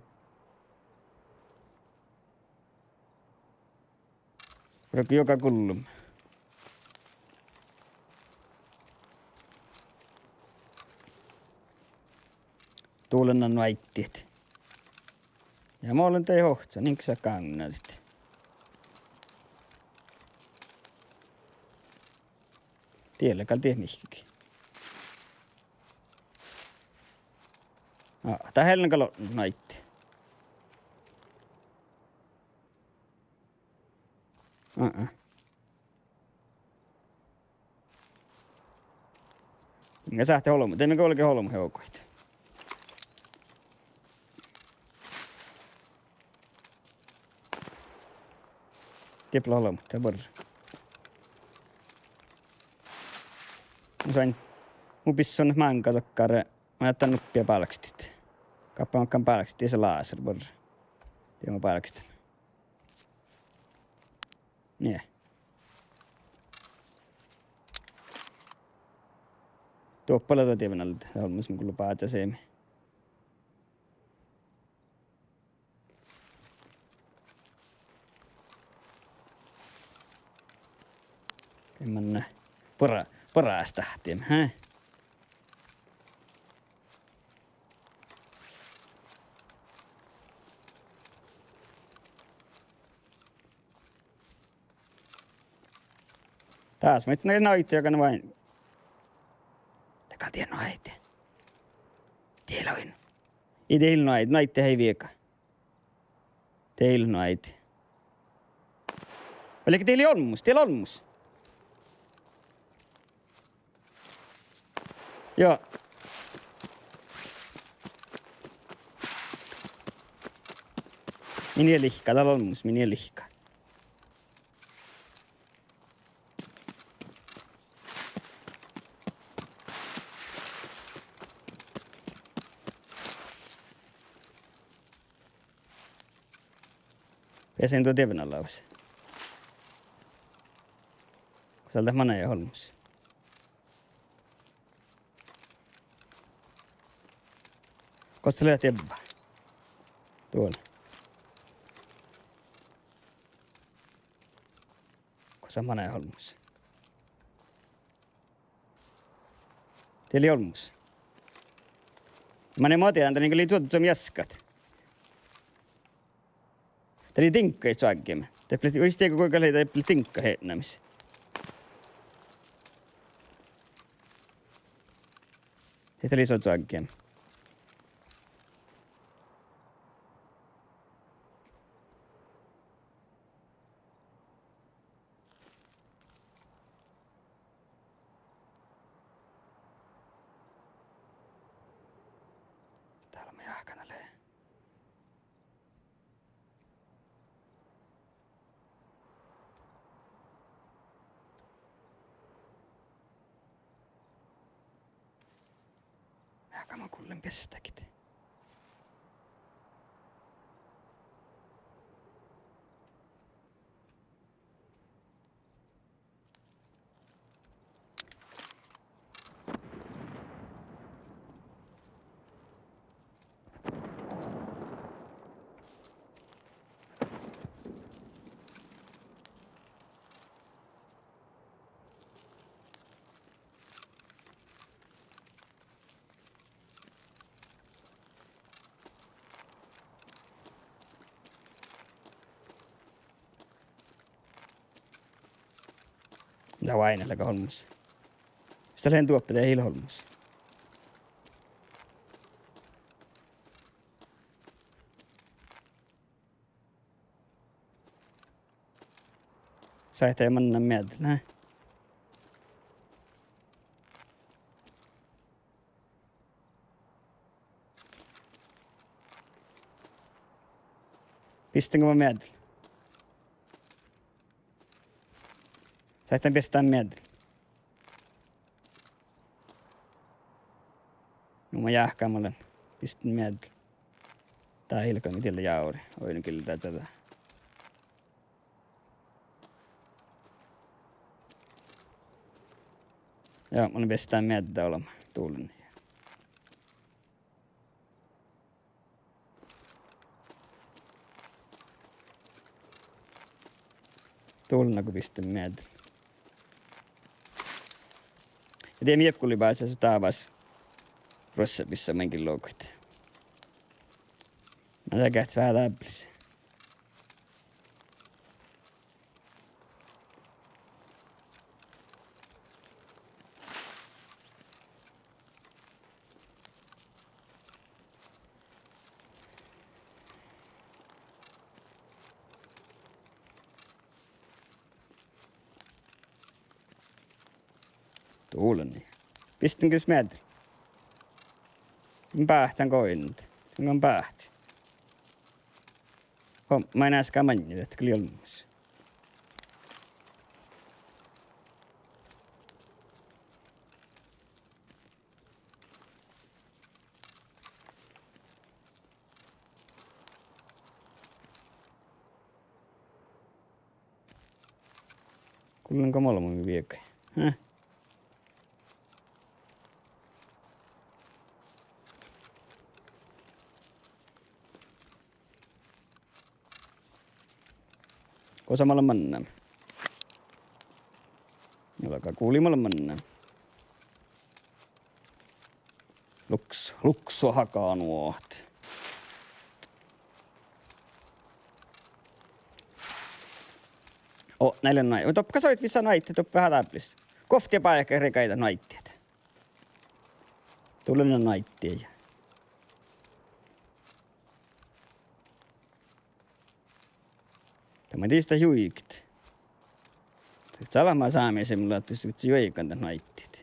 ore juoga gullum. Dulen na nu áitit. Ja mo lean dieid ohcan, inge sa-, gáŋŋadit. Die lea gal dieid mihkkege. Á, dat eai lean gal nu áitit. Á, á. Mii sáhttit olbmot, de mii galget olbmot eogaid. Diet leat olbmot, dat buorre. Mun soain, mun bisson máŋga dokkár, mun addán nuppia bálkestit. Gáppe makkár bálkestit, die lea láser buorre. Die mun bálkestan. Nie. Doppe lea duo dievve ala, olmmoš mun gullo báhčen seamma. Geimán buora-, buorastahttiime, he? Dás maid na-, naide galgá oaidnit. Lea gal dieid nu áide. Die lea oaidno. Ii, die lea nu áide, naide eai viega. Die lea nu áide. Vai lea, die lea olmmoš, die lea olmmoš. Joo. Mii lihkkat, dál lea olmmoš, mii lihkkat. Beasahin duo dievve ala. Gos dat lea, manai olmmoš. Gos dat lea dievva? Duon. Gos dat manai olmmoš? Die lea olmmoš. Manai mo dieđán, dat lei gal duođđa som jaskat. Dat lei diŋgga čoaggemin. Dat lei, ii dieđe go gal lei, dat lei diŋgga eatnamis. Dat lei so čoaggemin. Dál mun jáhkán lea. Jáhkán mun gullen beassá dakkár. Dat oaidná leaga olmmoš. Mis dat lea duoppe, dat ii leat olmmoš. Sáhtát mannan meaddel, ne? Bistin go man meaddel? Sáhtán beassá meaddel? Nu mun jáhkán, mun lean bistin meaddel. Dat ii lean gal mii diella jávre, oidno gille dat čađa. Ja mun beassán meaddel olbmot dullen. Dullen go bistin meaddel. Ja de mii gulli báses dávás ruossabissa maŋŋil loguid. Na dat geahččá veahá dábbelis. Dullen. Bistin ges meaddel? Báhcán goit. Son gal báhcci. Hom-, main easka maŋŋil, dat gal lei olmmoš. Gullen go molbmot viehkat? Hm? Gosa malmmi mannan? Juo, gal gulii malmmi mannan. Luks-, luksohaga nuohta. Oh, nai leat nuai-, doppe gal soit vissa nuaitit, doppe veahá dábbelis. Guovtti báikái riegádat nuaitit. Dullen nuaitit. Dat maid dihte juigat. Dat lea mat sámi esemelátuhus, dat juigat dat nuaitit.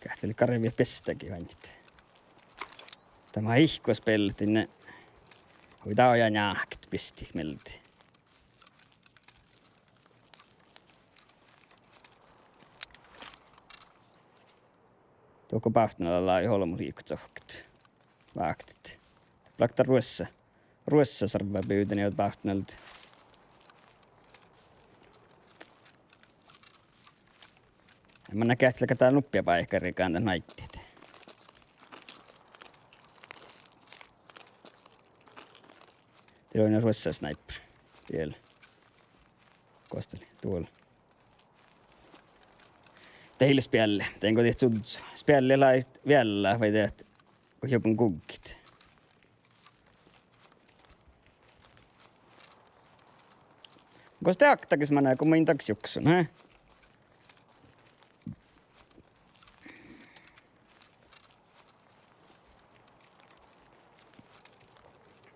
Geahččá lea garvvi beassági oaidnit. Dat mat ihkospelet, ne. Hui, dat ii lean njáhkát bistit mielde. Dohko bávtnalai lávii olbmot liikot sohkket. Váktit. Lágga ruossa. Ruossa sarvvá bivden ja bávtnalii. Manná geahččá leaga dál nuppi báikái riegádan nuaitit. Dii lea ruossasnaiper diel. Gos dat lea? Duol. Dat ii leat spealli. Dien go dihte suddus. Spealli lea viellá vai dat go jobban guggit. Gos de oktage manai go main dakkár juksan, he?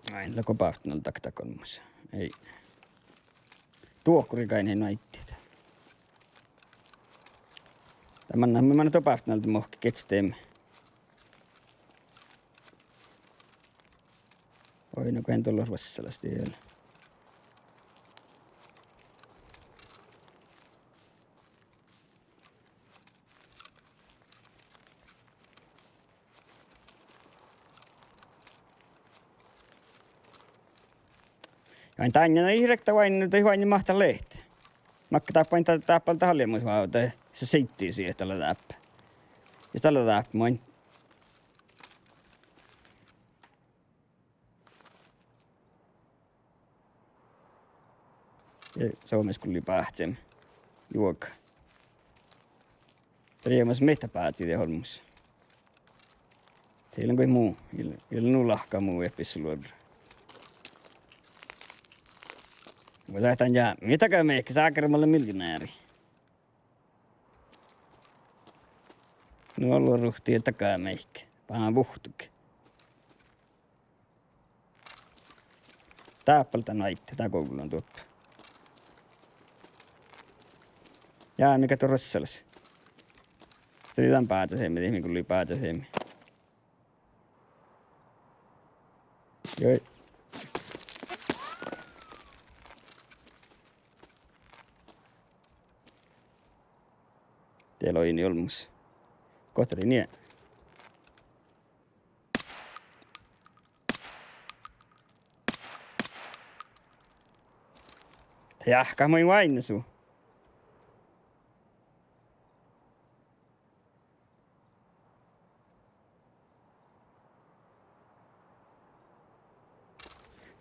Ai, lea go bávttan dal dakko olmmoš. Ii. Duohkurikain ii nu áiddi. Dat manná, manná dohko bávttan dal muhtin gieđđe. Oi, na go ean dolla ruossalas diel. Ja dán ii rekta oainnu, de oainnu máhtát leat. Makkár dáppe, dá-, dáppe dat lea mus vávde, sa siiddi sii dalle dáppe. Ja dalle dáppe main. Ja somá skuvlii báhcem juoga. Driemas miehttá bázi de olmmoš. Dii lean goit mu, ii, ii lean nu lahka mu eahpes luorre. Mun lean ja, mii daga mehket, sákkár mat leat miljonääri. Nu ollu ruhtii daga mehket, báhá buhttuge. Dáppe lea dan áidda, dá guvlon doppe. Ja mii gal ruossalas. Dii lei dan báhcaseami, dii mii gulii báhcaseami. Joi. Dii lei oidne olmmoš. Gos dat lei nie? Dat jáhkkát maid oainne su.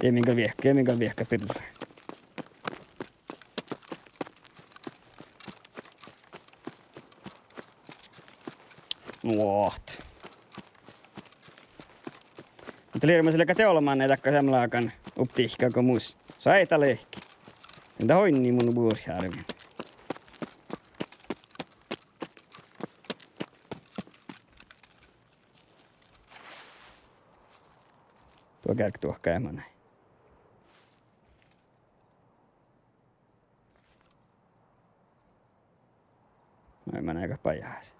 Eamen gal viehka, eamen gal viehka birra. Nuohta. Muhto lei mas lea dakkár seamma lágan optihka go mus. Sai dat lehpet. Dá oidne mun buorre árven. Duo geargga duohká manai. Ai, manai gal bajás.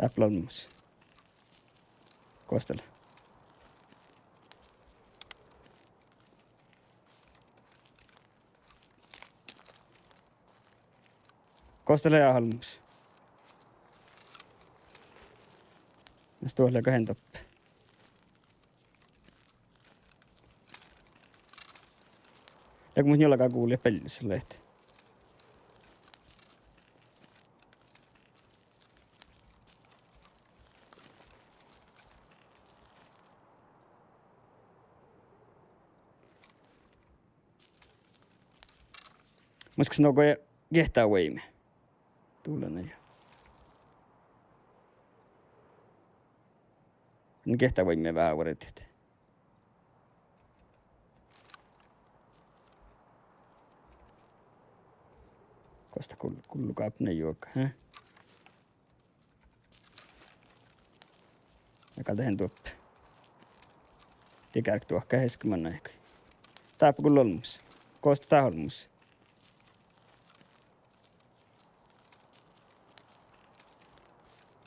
Dáppe lea olmmoš. Gos dat lea? Gos dat lea olmmoš? Mas duo lea goit doppe. Ja go mun njuolga guvlon beallus leat. Muhto nugo geahččá vuoimet. Dullan ja. Geahččá vuoimet veahá vuordit. Gos dat gul-, gullo gápnai juoga, he? Ja gal dat lea doppe. Dii geargga duohká easka manai. Dáppe gullo olmmoš. Gos dat lea olmmoš?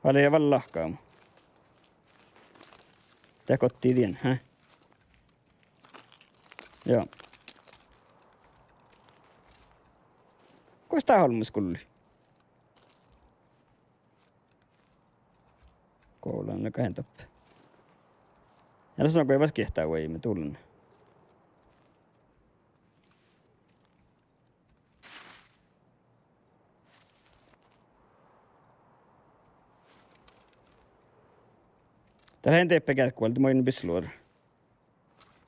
Vai lea vel lahka? Dat gohtii dien, he? Joo. Gos dat olmmoš gullo? Gullan, no gal dat doppe. Ja das nugo eai vuos geahččá vuoimet, dullan. Dat lea dieppe gearggu vuolde, maid bislor-,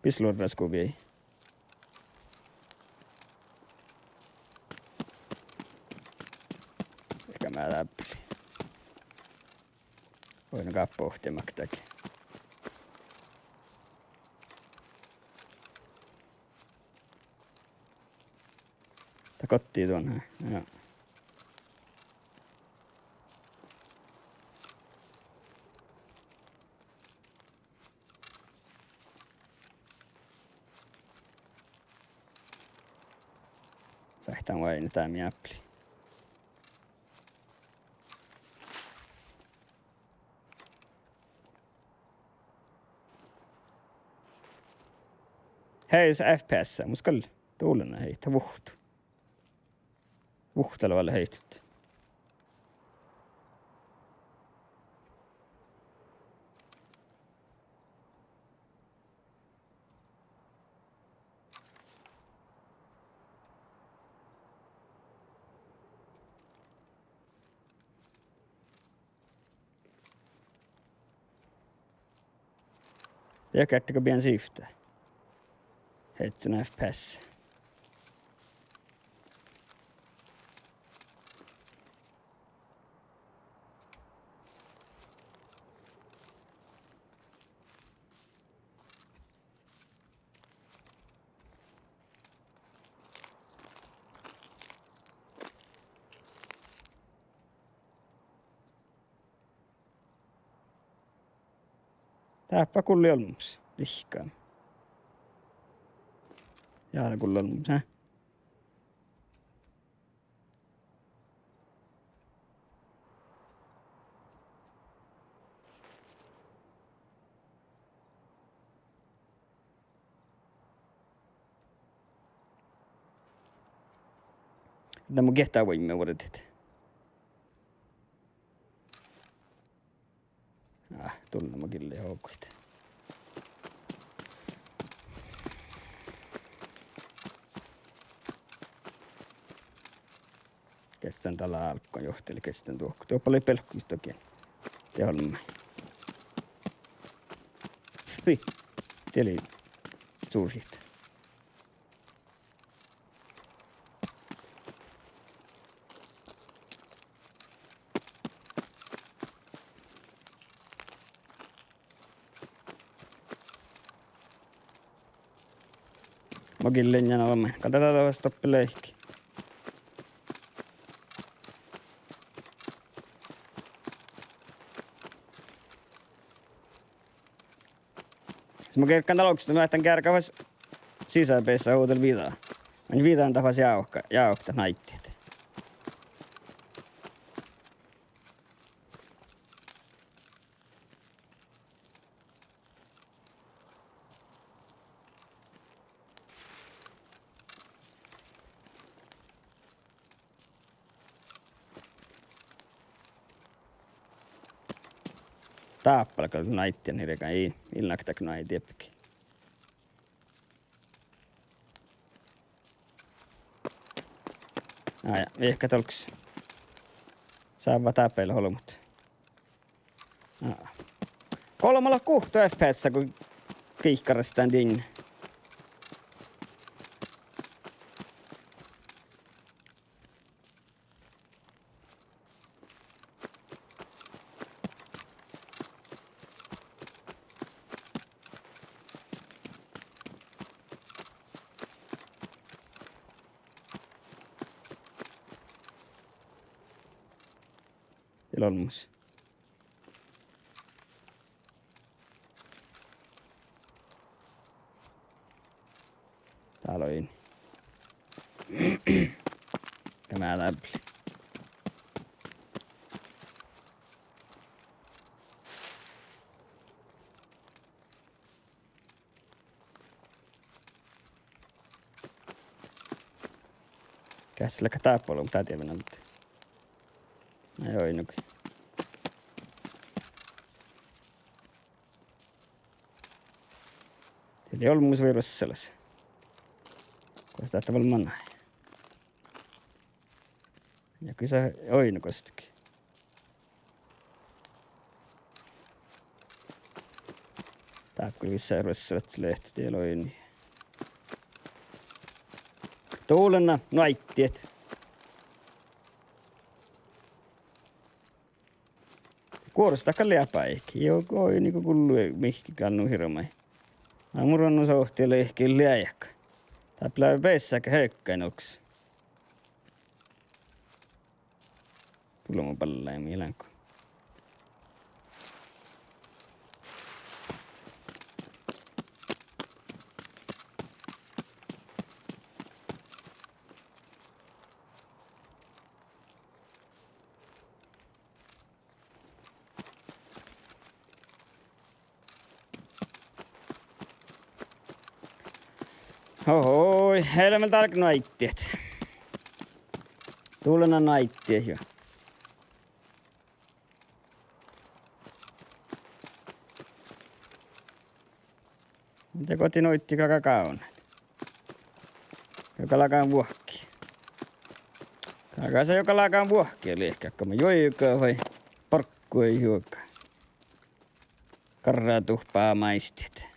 bisloraskuvii. Ega mii dáppe lea. Oidno gáppa oktii maktagi. Dat goddii duon, ja. Sáhtán oaidnit dáppe. Hei, F P S, mus gal dullen heita vuht. Vuhttaloale heitut. Ja kertta go bieŋ sivtte. Heitsen F P S. Dáppe gullii olmmoš, lihkkan. Ja gullii olmmoš, eh? Na mun geahččan vuoiŋŋa vuordit. Ah, dullen ma gillin hoguid. Geahččan dal álggán johtilit, geahččan dohko. Doppe lei belkku juohke. De olmmái. Hui. Die lei surhit. Ma gillin ja olmmái. Gal dat lea doppe leahkit. Sis mun gearggan dál oktii, mun ahten gearggan fas sisabeassá ovdal viđa. Mun viđanen dat fas jávkat, jávkat náitit. Dáppe lea gal náitit, ii, ii lean dat náidit dieppe. Á, ja, vihkat olggos. Sávvat dáppe olbmot. Á. Golbma lea guhtta F P S go giikkaraš dán din. Ii lean olmmoš. Dál oidne. Gal mii dáppe lea. Geahččat leat dáppe olbmot, dat dieđán ahte. Nai, oidno. Dat lei olmmoš vai ruossalas. Gos dat vel manai. Ja gos, oidno gos dat. Ákku vissa ruossalat lehtet ja loini. Dovllana, no áiddiid. Guoros dat gal lea báiki. Juo, go, juo, nugo gullo mihkkege nu hirbmat. Na mun ruonnu sohti lihkii leajáhka. Dáppe lea beassá ge heakkain oksa. Dulma ballái mii leat go. Ohoi, eai leat vel dál nu áiddiid. Dovllana nu áiddiid juo. Muhto go dii noiddi galgá gávdnat. Juo galgá vuohki. Galgá sa juo galgá vuohki, lihkii go ma juoiga vai bargguid juoga. Garraduhpámaistit.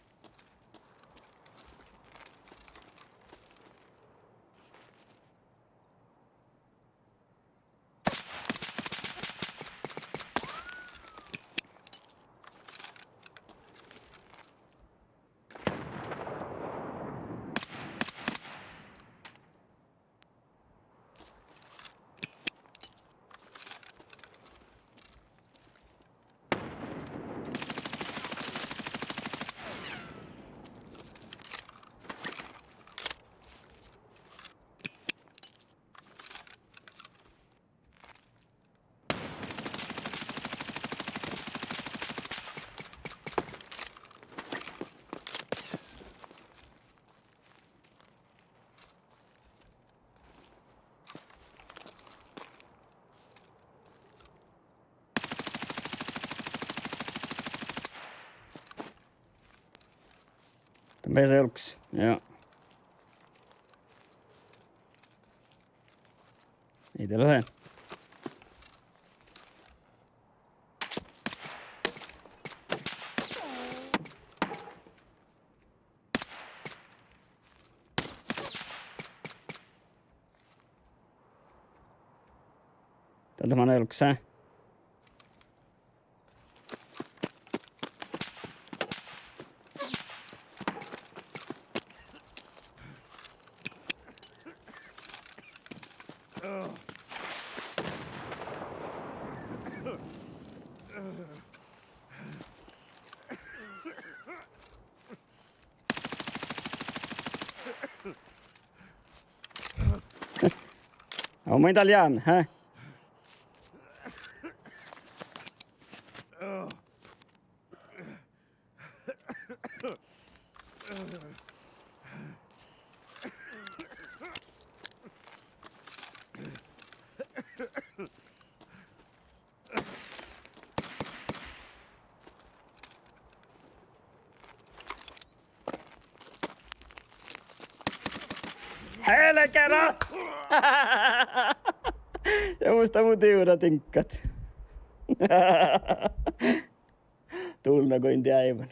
Dan beasai olggos. Joo. Ii de leat. Dál dat manai olggos. Au, main dál leat, hä? Helgera! Ja mus dat mu divra diŋggat. Dulmma go in deaivan.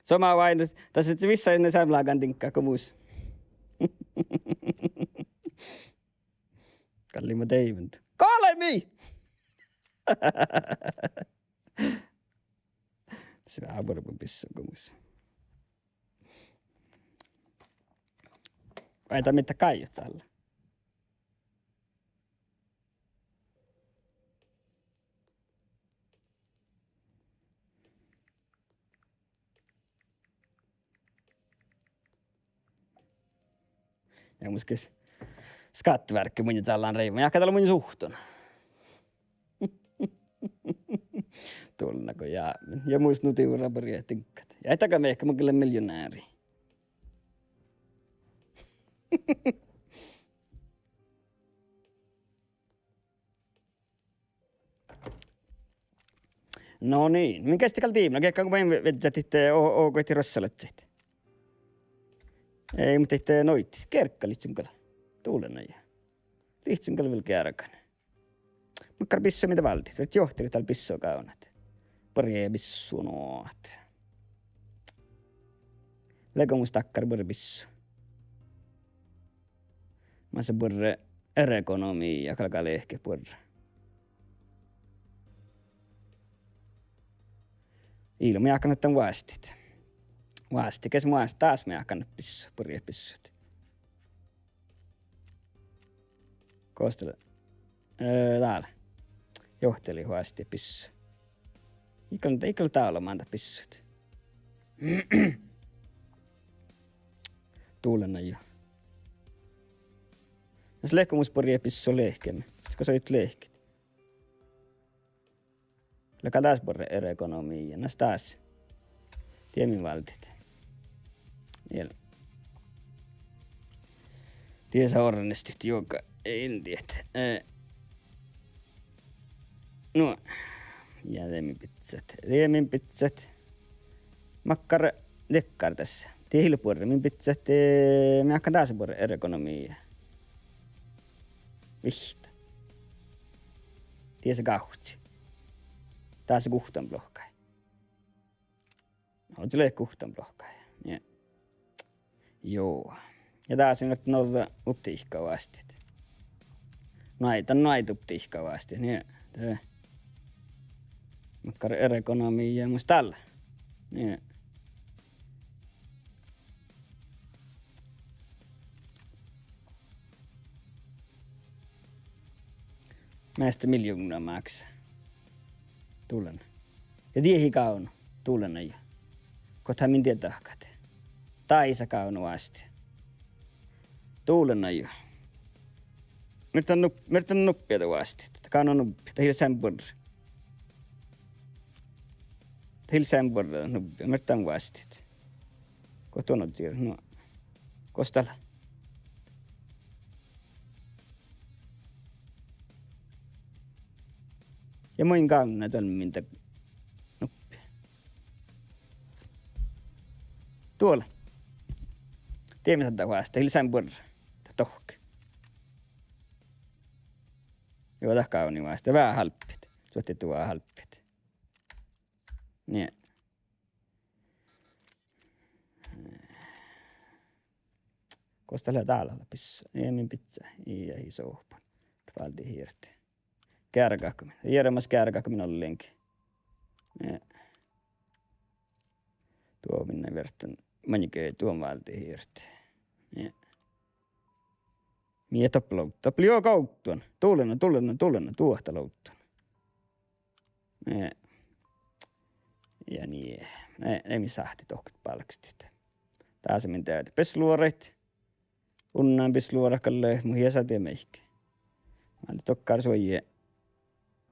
Somá oaidná, das lei vissa eanet seamma lágan diŋggat go mus. Gal lei mu deaivan. Golemi! Sii veahá buorebun bissui go mus. Vai dat mitta gáijjat sálle? Ja mus ges skattevárkki munnje cállan reiman. Ja ahte dál lea munnje suhtton. Dulmma go ja, ja mus nu divra barget diŋggat. Ja ii dat ge mehka, mun gal lean miljonääri. No niin, min geahččat gal divra, geahččat go maid viežžat ahte o-, o-, go ruossalaččaid. Ii, muhto ahte noid, geargga livččen gal. Dulmma ja. Livččen gal vel geargan. Makkár bissu mii de váldit, viežžat johtilit dál bissugávdnat. Buorre bissu nu ahte. Leago mus dakkár buorre bissu. Mas lea buorre ergonomia galgá lehket buorre. Illu mun jáhkán dan vásttit. Vásttit, ges mun vásttit, dás mun jáhkán bissut, buorre bissut. Gos dat lea? Eh, dál. Johtilit vásttit bissut. Iigal, iigal dál leat mándat bissut. Dulena juo. Mas leago mus buorre bissut lehkeme? Ges go soaitá lehket? Leago dás buorre ergonomia, na dás. Die mii váldit. Iel. Diesa ornestehit juoga in dieđe. Eh, nu. Ja de min bizzat. De min bizzat. Makkár dakkár das. Die ii leat buorre, min bizzat, eh, mii jáhkán dás buorre ergonomia. Vihtta. Diesa gávcci. Dás guhttán blohkái. Ovdal lea guhttán blohkái. Ja. Juo. Ja dás in vierten ođđa butiikka vásttit. Nu ai-, dan nu ai butiikka vásttit, nie. De. Makkár ergonomia mus dál. Nie. Measta miljovnna máksá. Dulena. Ja dieid gávdno. Dulena juo. Go dat min dieđe dahkat. Dáisa gávdno vásttit. Dulena juo. Mii dan nup-, mii dan nubbi vásttit. Dat gávdno nubbi. Dat ii lean buorre. Dat ii lean buorre nubbi. Mii dan vásttit. Go duon ođđa, nu. Gos dat lea? Ja mun gávdnen dan min dan nubbi. Duola. Die mii dat vásttit, ii lean buorre. Dat dohkke. Juo, dat gávdno vásttit. Veahá hálbit. Suohti duo hálbit. Nie. Gos dat lea dál, lea bissá? Ii, min bizzá. Ii, ii sohpan. Váldit hirt. Geargahka min. Ii leat mas geargahka min ollengi. Nie. Duo min vierten. Maŋŋel duon váldit hirt. Nie. Mii doppe lov-, doppe lea juo gávdnon. Dulena, dulena, dulena, duohta lov-, dulena. Eh, ja nie. Eh, ii mii sáhte dohko bálkestit. Dás min dieđe bisluoraid. Unnan bisluorat gal leat, muhto ii sa dieđe mihkke. Mii dohko suoji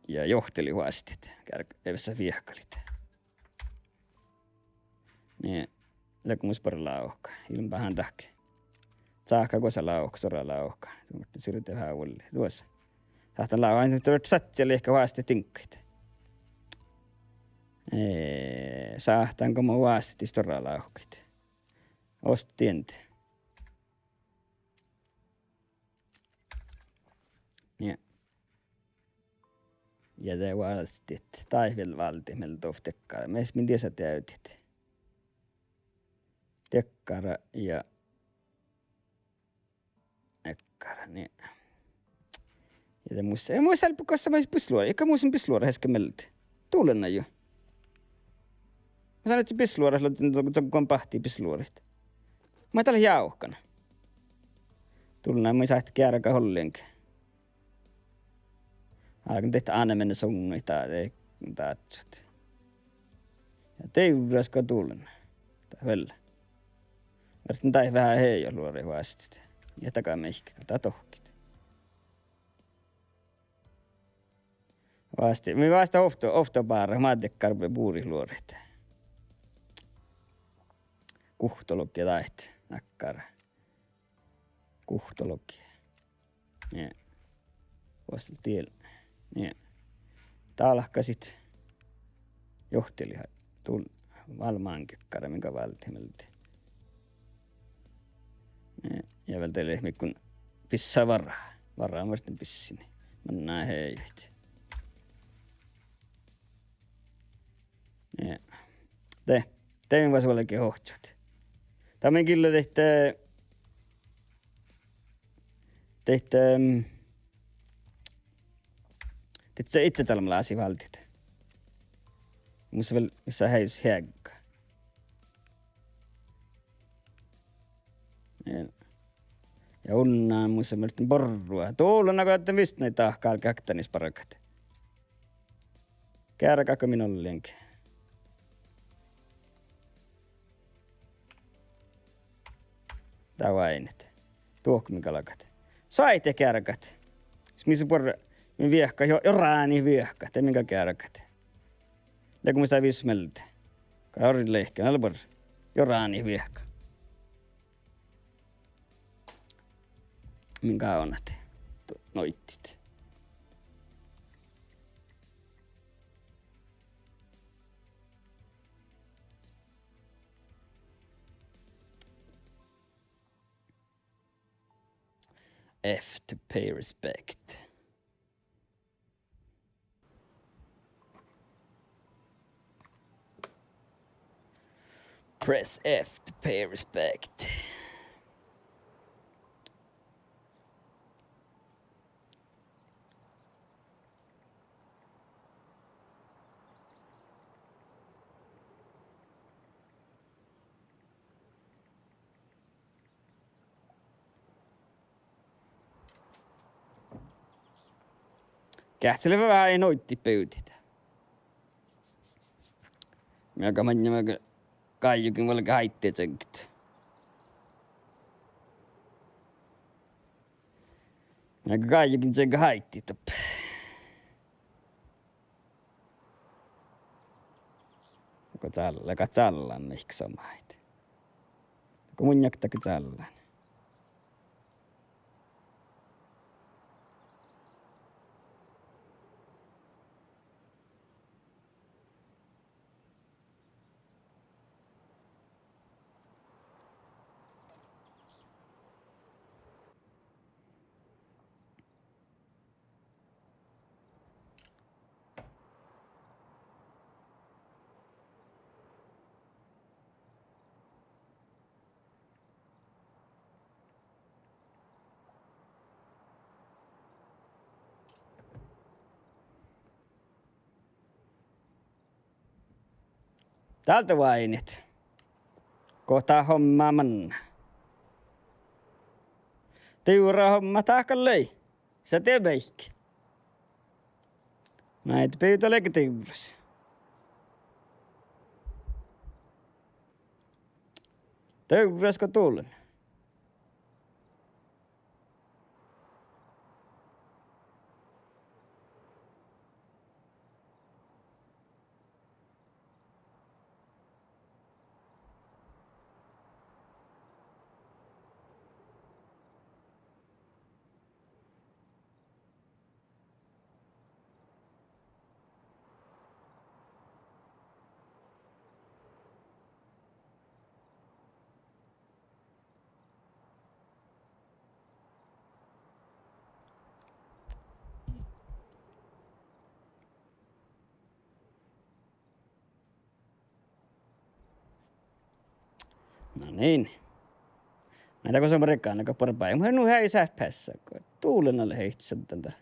ja johtilit vásttit. Geargá, ii vissa viehkalit. Nie, leago mus buorre lávka, ilbahán dahke. Sáhka gosa lávka, stuorra lávka. Duo, sirde veahá vuolli. Duos. Sáhtán lávka, duot sáhttá lihkka vásttit diŋggaid. Eh, sáhtán go mo vásttii stuorra lávkaid. Osta dien. Nie. Ja de vásttit, dá vel váldit, mii lea doppe dakkár. Mis min diesa dieđit. Dakkár ja dakkár, nie. Ja de mus, ja mus álbmot gosa maid bisluoraid, ja mus in bisluoraid easka mielde. Dulena juo. Mun sáhtán bisluoraid, lea, dego, dego bahtii bisluoraid. Maid dat lea jávkan. Dulena, mun in sáhte geargat ollengi. Álgen dieid ánnemin suŋŋaid dá, de, dáhpásit. Ja divrras go dulena. Dat vel. Viertten dáid veahá hejo luoraid vásttit. Ja daga mihkke, dat dohkkit. Vásttit, mii vásttit ovtta, ovtta bára, mat dakkár buriid luoraid. Guhtologii dáid, dakkár. Guhtologii. Nie. Vuosttalit diel. Nie. Dálkasit. Johtilit. Dul-, val máŋga dakkár, min gal váldit mielde. Nie. Ja vel de lea mii go bissá vara. Vara muhtin bissii. Manná hejohit. Ja. De, de mii vuos vuolgit ohccat. Dat mii gilla dihte, dihte, mm, dihte idcetalmmalasi váldit. Mus vel, mis lea headdji heagga. Ja, ja unna mus lea mielas borru. Dullen go ahte vistnet dahkat galget oktanis bargat. Geargat go min olliin. Dat oaidná. Duohko min galgat. Soaitá geargat. Sis mis lea buorre, min viehkat, jo, jo ráni viehkat, de min gal geargat. Lea go mus dat visot mielde. Go orru lehkán, ale buorre. Jo ráni viehkat. Min gávdnat. Noidit. F to pay respect. Press F to pay respect. Geahččá lea veahá noiddiid bivdit. Mii galggamet, mii galggamet gáijogiin vuolgit áittejaggat. Mii galggamet gáijogiin jaggat áitit doppe. Go čállá, go čállán, mihkkege somá. Go mun jaggan čállán. Dál de oaidnit. Go dat homma manná. Divrra homma dat gal lei. Sa de beik. Maid bivdá leige divrras. Divrras go dullen. No niin. Maid go som regána go barbai. Mun nu hei sáhpása go dullen ale heittosaddan dat.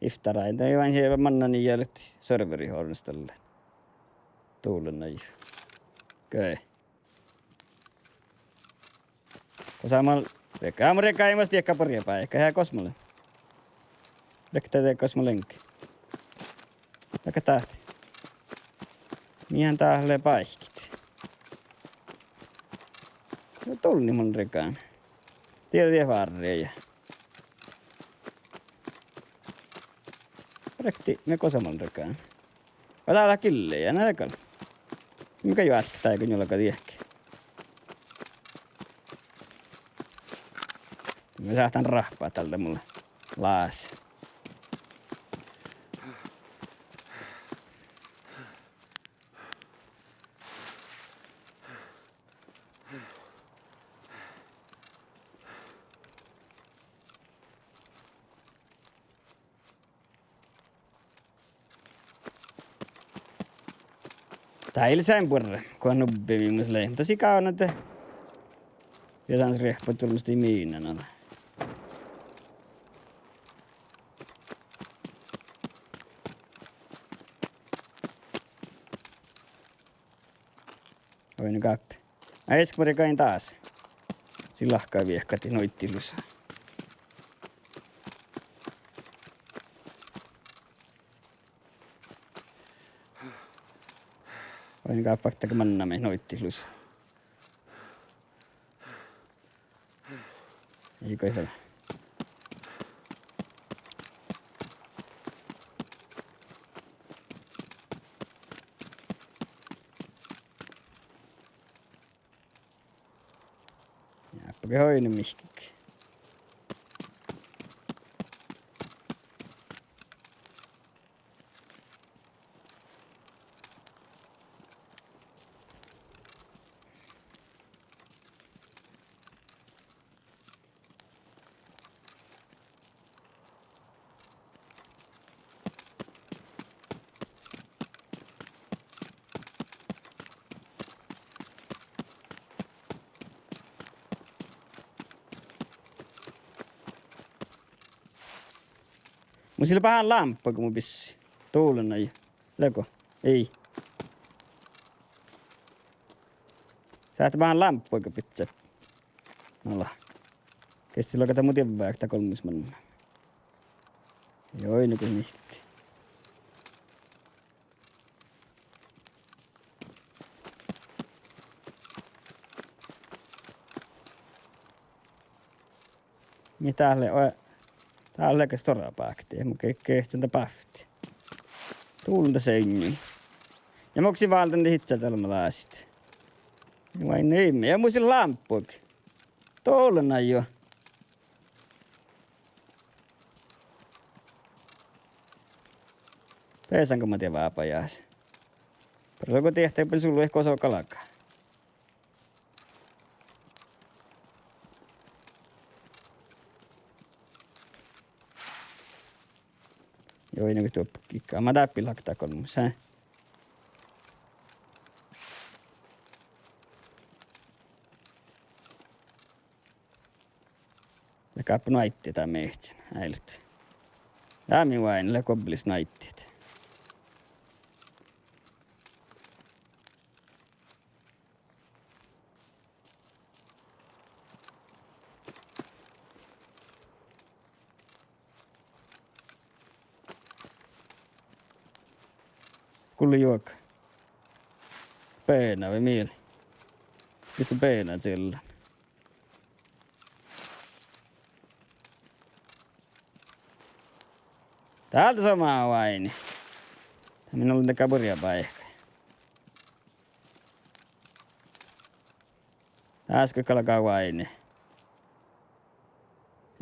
Ivttarái, de ii oaidná mannan ii leat serverit orrunstalle. Dullen nai. Okei. Gos mun regánan, mun regánan, ii mas diekka barjebáikka, hea gos mun lean. Riekta de gos mun lean. Dahkat dat. Mii han dát lea báikkit. Dullen mun regánan. Diet, diet várrii ja. Riekta, mii gos mun regánan. Go dat lea gillii, ja na gal. Mii gal juohke dáid go njuolga diehke. Mii sáhtán rahpat dál de mulle lás. Dál lea buorre, go nubbi mii mus lei. Muhto sii gávdno de. Ja dan riehpet dulmmas dii miidne, no. Oidne gáppi. Ai, easka barggain dás. Sii lahka viehkat nuiddiid lusa. Oidne gáppi, ahte manná mii nuiddiid lusa. Ii gal vel. Jáppe ge oidne mihkkege. Mun ii leat bahán lámppoga, go mun bissin. Dullen nai. Leago? Ii. Sáhtát bahán lámppoga bidjat. Nala. Gestí loga dat mu dievva, dat golmmas manná. Joo, ii nugo mihkkege. Mii dál lea, o-, dál lea ge stuorra bávtti, mun ge-, geahččen dat bávtti. Dullen dat seainna. Ja mun gos válden dihte almma dásit. Vai ii, ja mus ii leat lámppoga. Dullen nai juo. Beasan go ma dieđán bajás. Pero go diehtá, beasan sullu, eh, gosa galgá. Joo, ii nugo duoppe giikká. Ma dáppe láhkai golmmas, eh. Ja gáppe nu áiddi dán meahccen, áilet. Dá mii oaidnit, lea gobbelis nu áiddit. Gullo juoga. Beana vai mii lea? Gidde beana cillan. Dál somá oaidnit. Dá mii leat dakkár burjabáikka. Dás galgá oaidnit.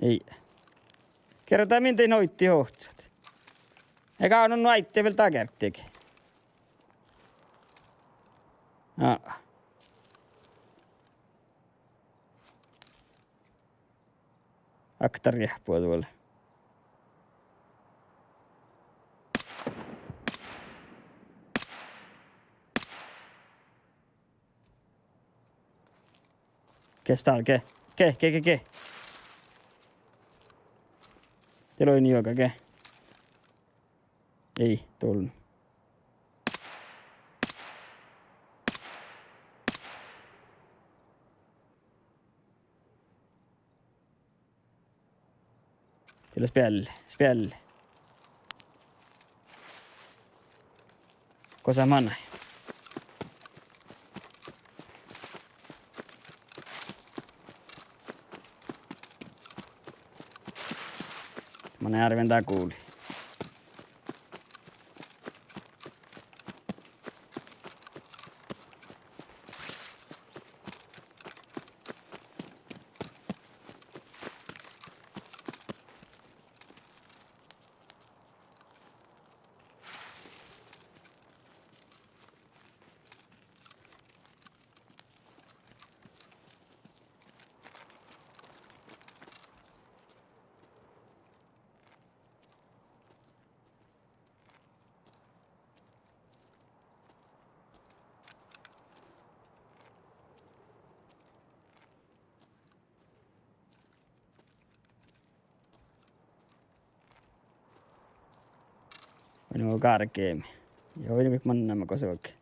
Ii. Gearddá min dien oiddi ohcat. Ii gávdno nu áidde vel dakkár dego. Aa. Okta riehppu duolle. Ge stal, ge, ge, ge, ge, ge. Dieid oidne juoga, ge. Ii, dullen. Dieid lea spealli, spealli. Gosa manai? Manai árven dál guli. Vai nu gárgemi. Ja oidne manná go suohki.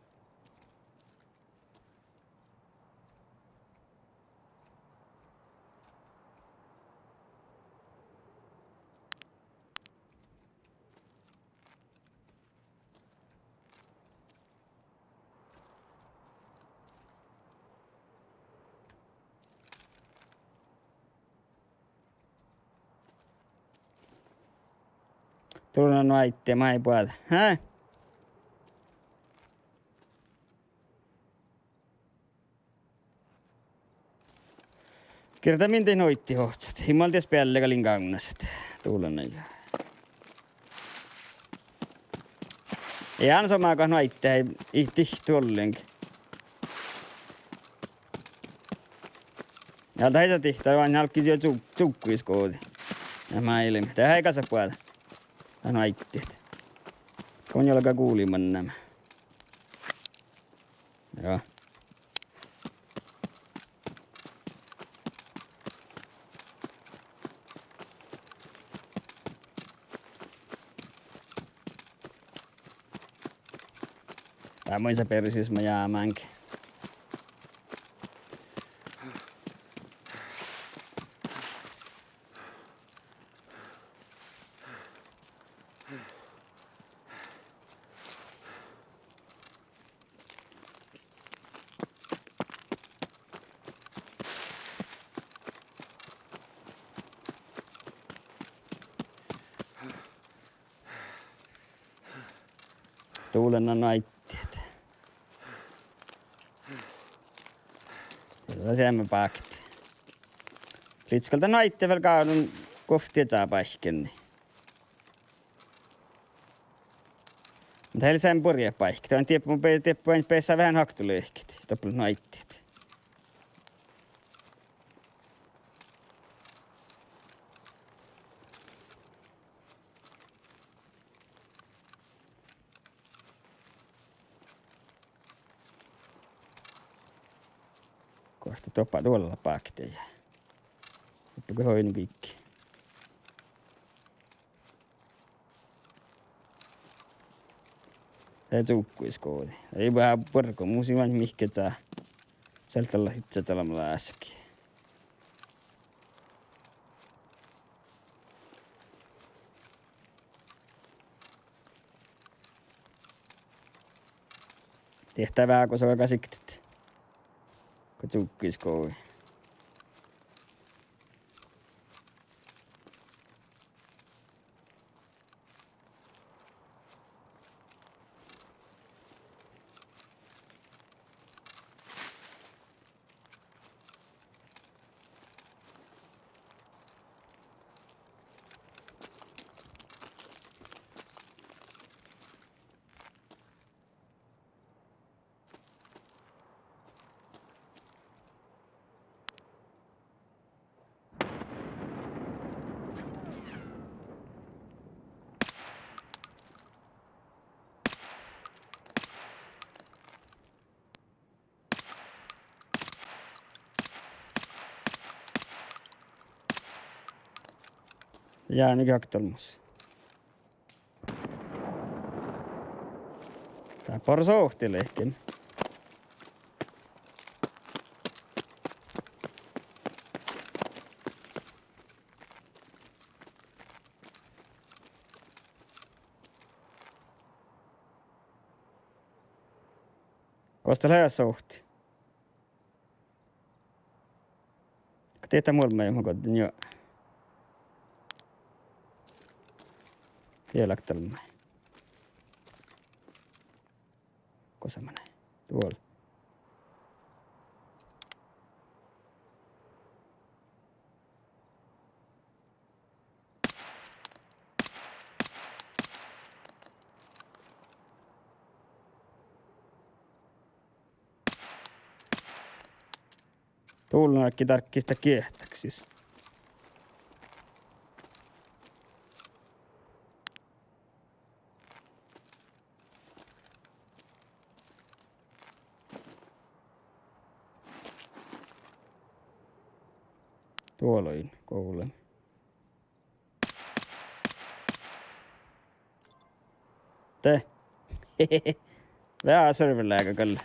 Dullen nu aidde, maid boađe. Hää? Girdá min dieid nu aiddiid ohcat. Ii mal dies beallega lin gávnnasat. Dullen ja. Ii han somá go nu aidde, ii dihte ollengi. Ja dat ii sa dihte, dat lea álggis juo cu-, cugguid skođi. Ja máilmmi. Dat ii gasa boađe. Dat nu aiddiid. Go mun galggan guli mannámin. Joo. Dá maid sa berosis ma jámánge. Dullen nu aiddiid. Lea seammá bákti. Lihkii gal dan nu aidde vel gávdnán guovtti ealu báikkiin. Muhto ii lean burjjat báikki. Dán dieppe mun be-, dieppe mun beassán veahá okta lihket. Doppe nu aiddiid. Goarta doppe duolla bákti ja. Doppe go oidne gikk. Dá cugguid skođi. Ii buorre, mus ii maid mihkkege. Sel dal lea iđđat olbmot láskii. Diehtá veahá go suorgá siktet. Go cugguid skođi. Jaa, mii okta olmmoš. Dá boares ovtta lihkii. Gos dat lea sovtti? Go dieđán muolbmái mu goddin juo. Vielaktalmái. Gosa manai? Duol. Dullen álggii dárkkistit giehttat siste. Duol oidne, guvlui. De. Veahá server-lagga gal.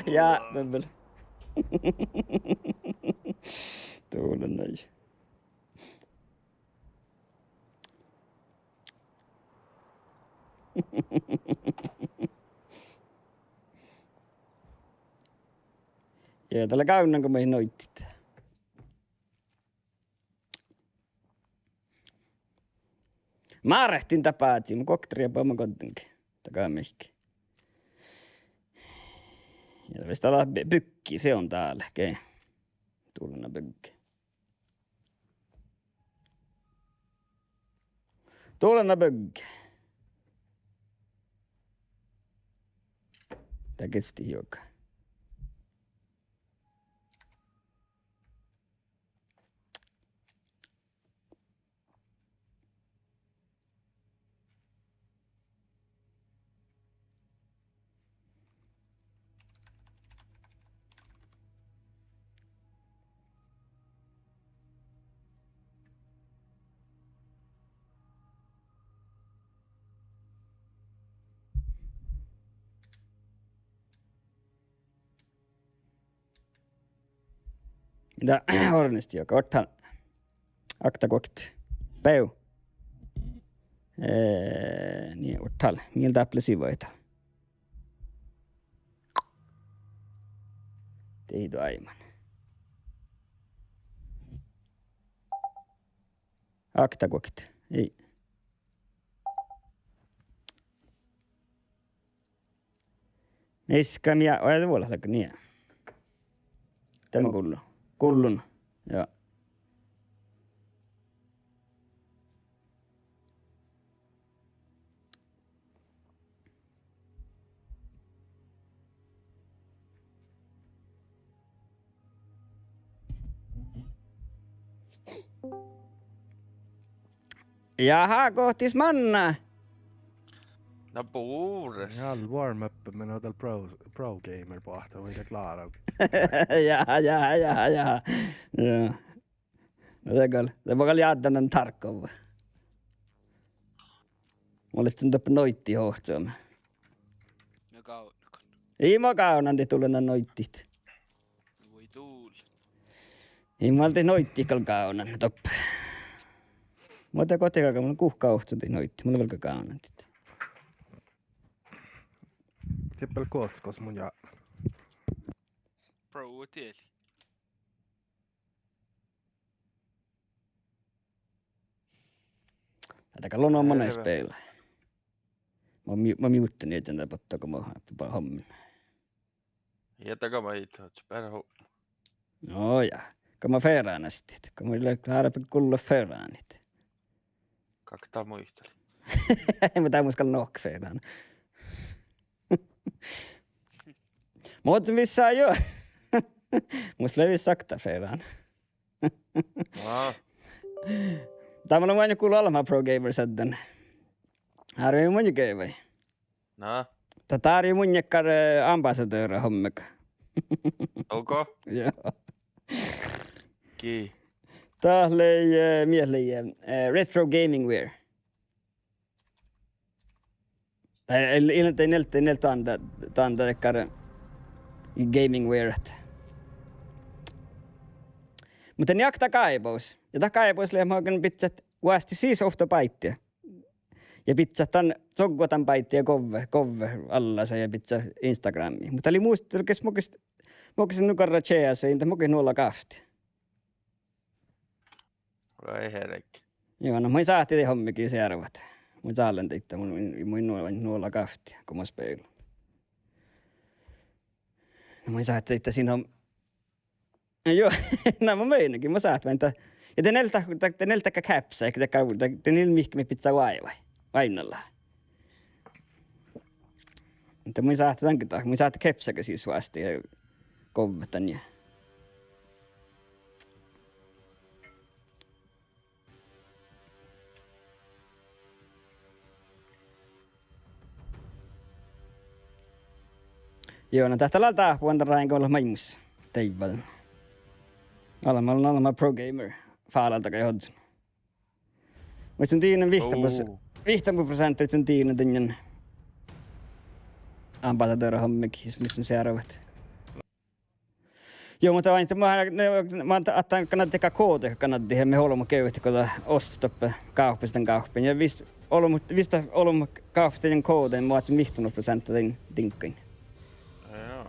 Ja, men vel. Dovlen nai. Ja dat lea gávdnan go mii noidit. Mártin dat bázii, mun guokte riebama goddinge. Dat gal mihkke. Ja vis dat lea byggi, se on dál, okei. Dovlen byggi. Dovlen byggi. Dat gisti juoga. Dá ornesti juoga ortal. Oktaguokte. Beav. Eh, nie ortal. Mii dáppe lea sivvaide. Dihte áiman. Oktaguokte. Ii. Mis gal mii, oi, de vuolahallagga nie. Dego gullo. Gullon. Ja. Jaha, gohtis manná? Na bures. Jal warm-up, mun lean dal pro, pro gamer boahtá, vai dat klára. Jaha, jaha, jaha, jaha. Ja. Na de gal, de mun gal jáddán dan Tarkov. Mun lean doppe noiddiid ohcama. Ja gávdnan. Ii, mun gávdnan dihte dovllán noiddiid. Vuoi dul. Ii, mun lean dihte noiddiid gal gávdnan doppe. Muhto goit galgá, mun lean guhká ohcadit noiddiid, mun lean vel gávdnan dihte. Dieppe goas gos mun ja. Pro tiel. Dá gal lea nu manai spela. Mun mii-, mun mii-, muhto nie dan dá botta go mun, ba-, hommen. Ja dat gal maid, ot, beare ho-. No ja. Go mun feránastit. Go mun lean árbe gullat feránit. Gal dat muitalii. Mun dá mus gal nohká ferán. Muhto vissa jo. Mus lea vissa okta ferán. Ná. Dá mun lean munnje gullo almma pro gamer sedden. Árve munnje gevai. Ná. Dat árve munnje dakkár, eh, ambassadøra hommega. Ogo? Ja. Gii. Dat lei, eh, mii lei, eh, Retro Gaming Wear. Eh, ii, ii, de nel-, de nel-, dan dat, dan dat dakkár gaming wear. Muhto nie okta gáibus. Ja dat gáibus lea magan bidjat vuostti sis ovtta báidda. Ja bidjat dan, čoggot dan báidda ja govve, govve allaša ja bidjat Instagramii. Muhto dat lei mus, dat lei ges, mo ges, mo ges nu garra čeas, vai in dat mo ges nuola gávtti. Vai heregi. Juo, na mun sáhtán daid hommegii searvat. Mun čállán daid, mun, mun nu-, nuola gávtti go mun spela. Na mun sáhtán daid sin hom-, juo, na mun meinagii, mun sáhtán dat. Ja de nel-, dat, dat, de nel-, dakkár kepsa, dakkár, dat, de nel-, mihkke mii bidjat oaivái. Oainnallá. Muhto mun sáhtán dan ge dat, mun sáhtán kepsaga sis vuostti ja govvet dan ja. Juo, na dat lea dáhpávan dan ráinge olbmot maiddái deaivvá dan. Ale, mun lean almma pro gamer. fállaldaga jođđon. Muhto son dieđán vihtta pros-, Ó. vihtta proseantta son dieđán dainna ambassadørahommái, jus mii son searvat. Juo, muhto ainge, ma, ne, ma attán, ganas diekkár kóde, ganas diekkár, mii olbmot gevdet go dat ost doppe gávpis dan gávppain. Ja vis olbmot, vis dat olbmot gávppat dan kóden, mun oaččun vihttanođe proseantta dan diŋggain. Ja.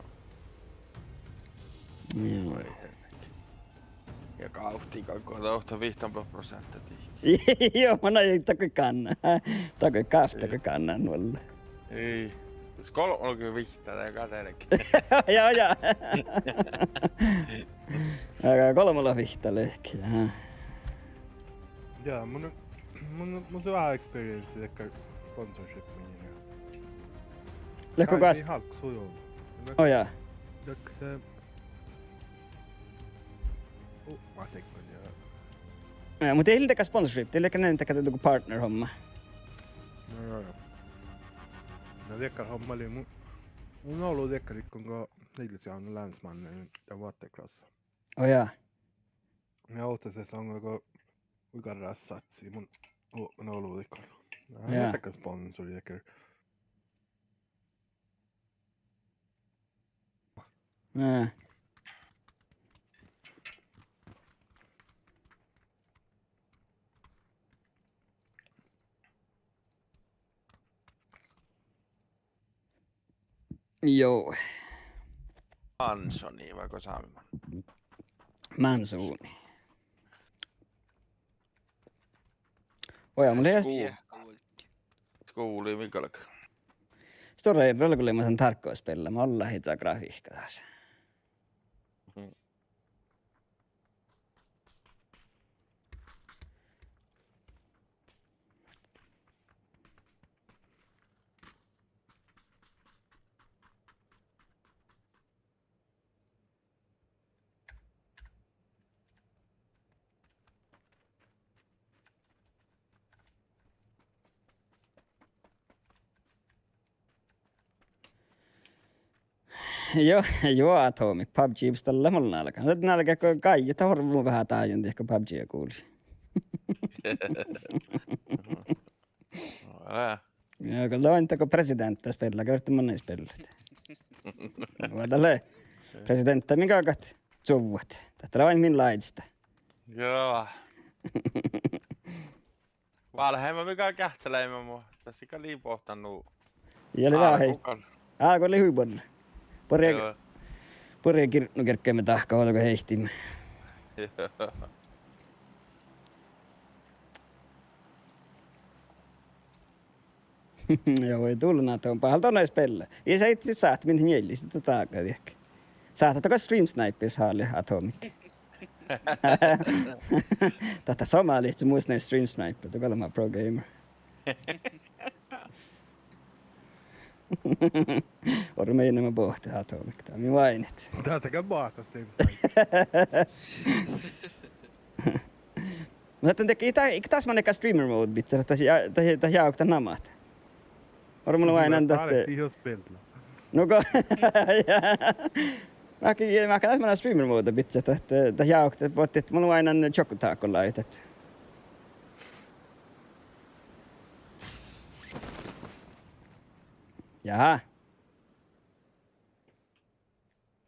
Ja. Oi, helvete. Ja gávtti go, go dat ovtta vihttanođe proseantta dihte. Juo, mun ai, dat goit gánná. Dat goit gávtti, dat goit gánná, nu. Ii. Skolmmogi vihtta, dat gal elge. Ja, ja. Aga golbmalogi vihtta lehket, aha. Ja, mun, mun, mun su veahá experience diekkár sponsorship mii. Lehket gal gal- hálksu jo. Oh, ja. Diekkár, eh, Uh, ma teggen, ja. Ja, muhto ii lean diekkár sponsorship, dat lea diekkár, diekkár dakkár partnerhomma. No, ja, ja. No, diekkár homma lei mu-, mun olu diekkár iigo Nils Johan Landsmann, eh, dan Watercrass. Oh, ja. Ja ovtta sesoŋŋa go hui garra sáhttá, mun o-, mun olu diekkár. Ja, ja. Diekkár sponsor, diekkár. Eh. Joo. Mansoni vai go sámi man-? Mansoni. Oja, mun lea. Skuu-, skuvla mii galgá. Stuorra earret gal lea, mun saan tarkka spella, mun ollán ii leat grafiikka das. Mhm. Juo, juo, Atomic, PUBG, mis dalle mun nálgán. Nálgán go gaiddet, dat orru veahá dáidán diekkár PUBG gulii. Aa. Ja, go lea ain dego presidenta spellat, go dat manai spellat. Vai dalle presidenta min galgat čuvvot. Dat lea ain min láidesta. Joo. Válheime mii gal geahččaleimme, muhto das ii gal bohtan nu. Ja lei veahá. Álggus gal. Álggus lei hui buorre. Buorre, joo, buorre gird-, nu girkeme dahkat ovdal go heittiimet. Joo. Ja voi dulla ná don, bahal don eai spella. Ii, ii, ii sáhte min njeallje, dat sáhte diekkár. Sáhtát dego Stream Sniper háliidit, Atomic. Dat somá lihte mus nu Stream Sniper, dat gal lea mat pro gamer. Orru mii eat bohte, Atomic, dat mii váinit. Dat gal bohte Stream Sniper. Muhto dat, ii dat, ii dat manai gal streamer mode bidjat, dat, dat, dat jávket namat. Orru mun váinan dat. Nu go, ja. Mat ge-, mat ge dat manai streamer mode bidjat, dat, dat jávket, bohte, mun váinan čokkut tákolaji, dat. Jaha.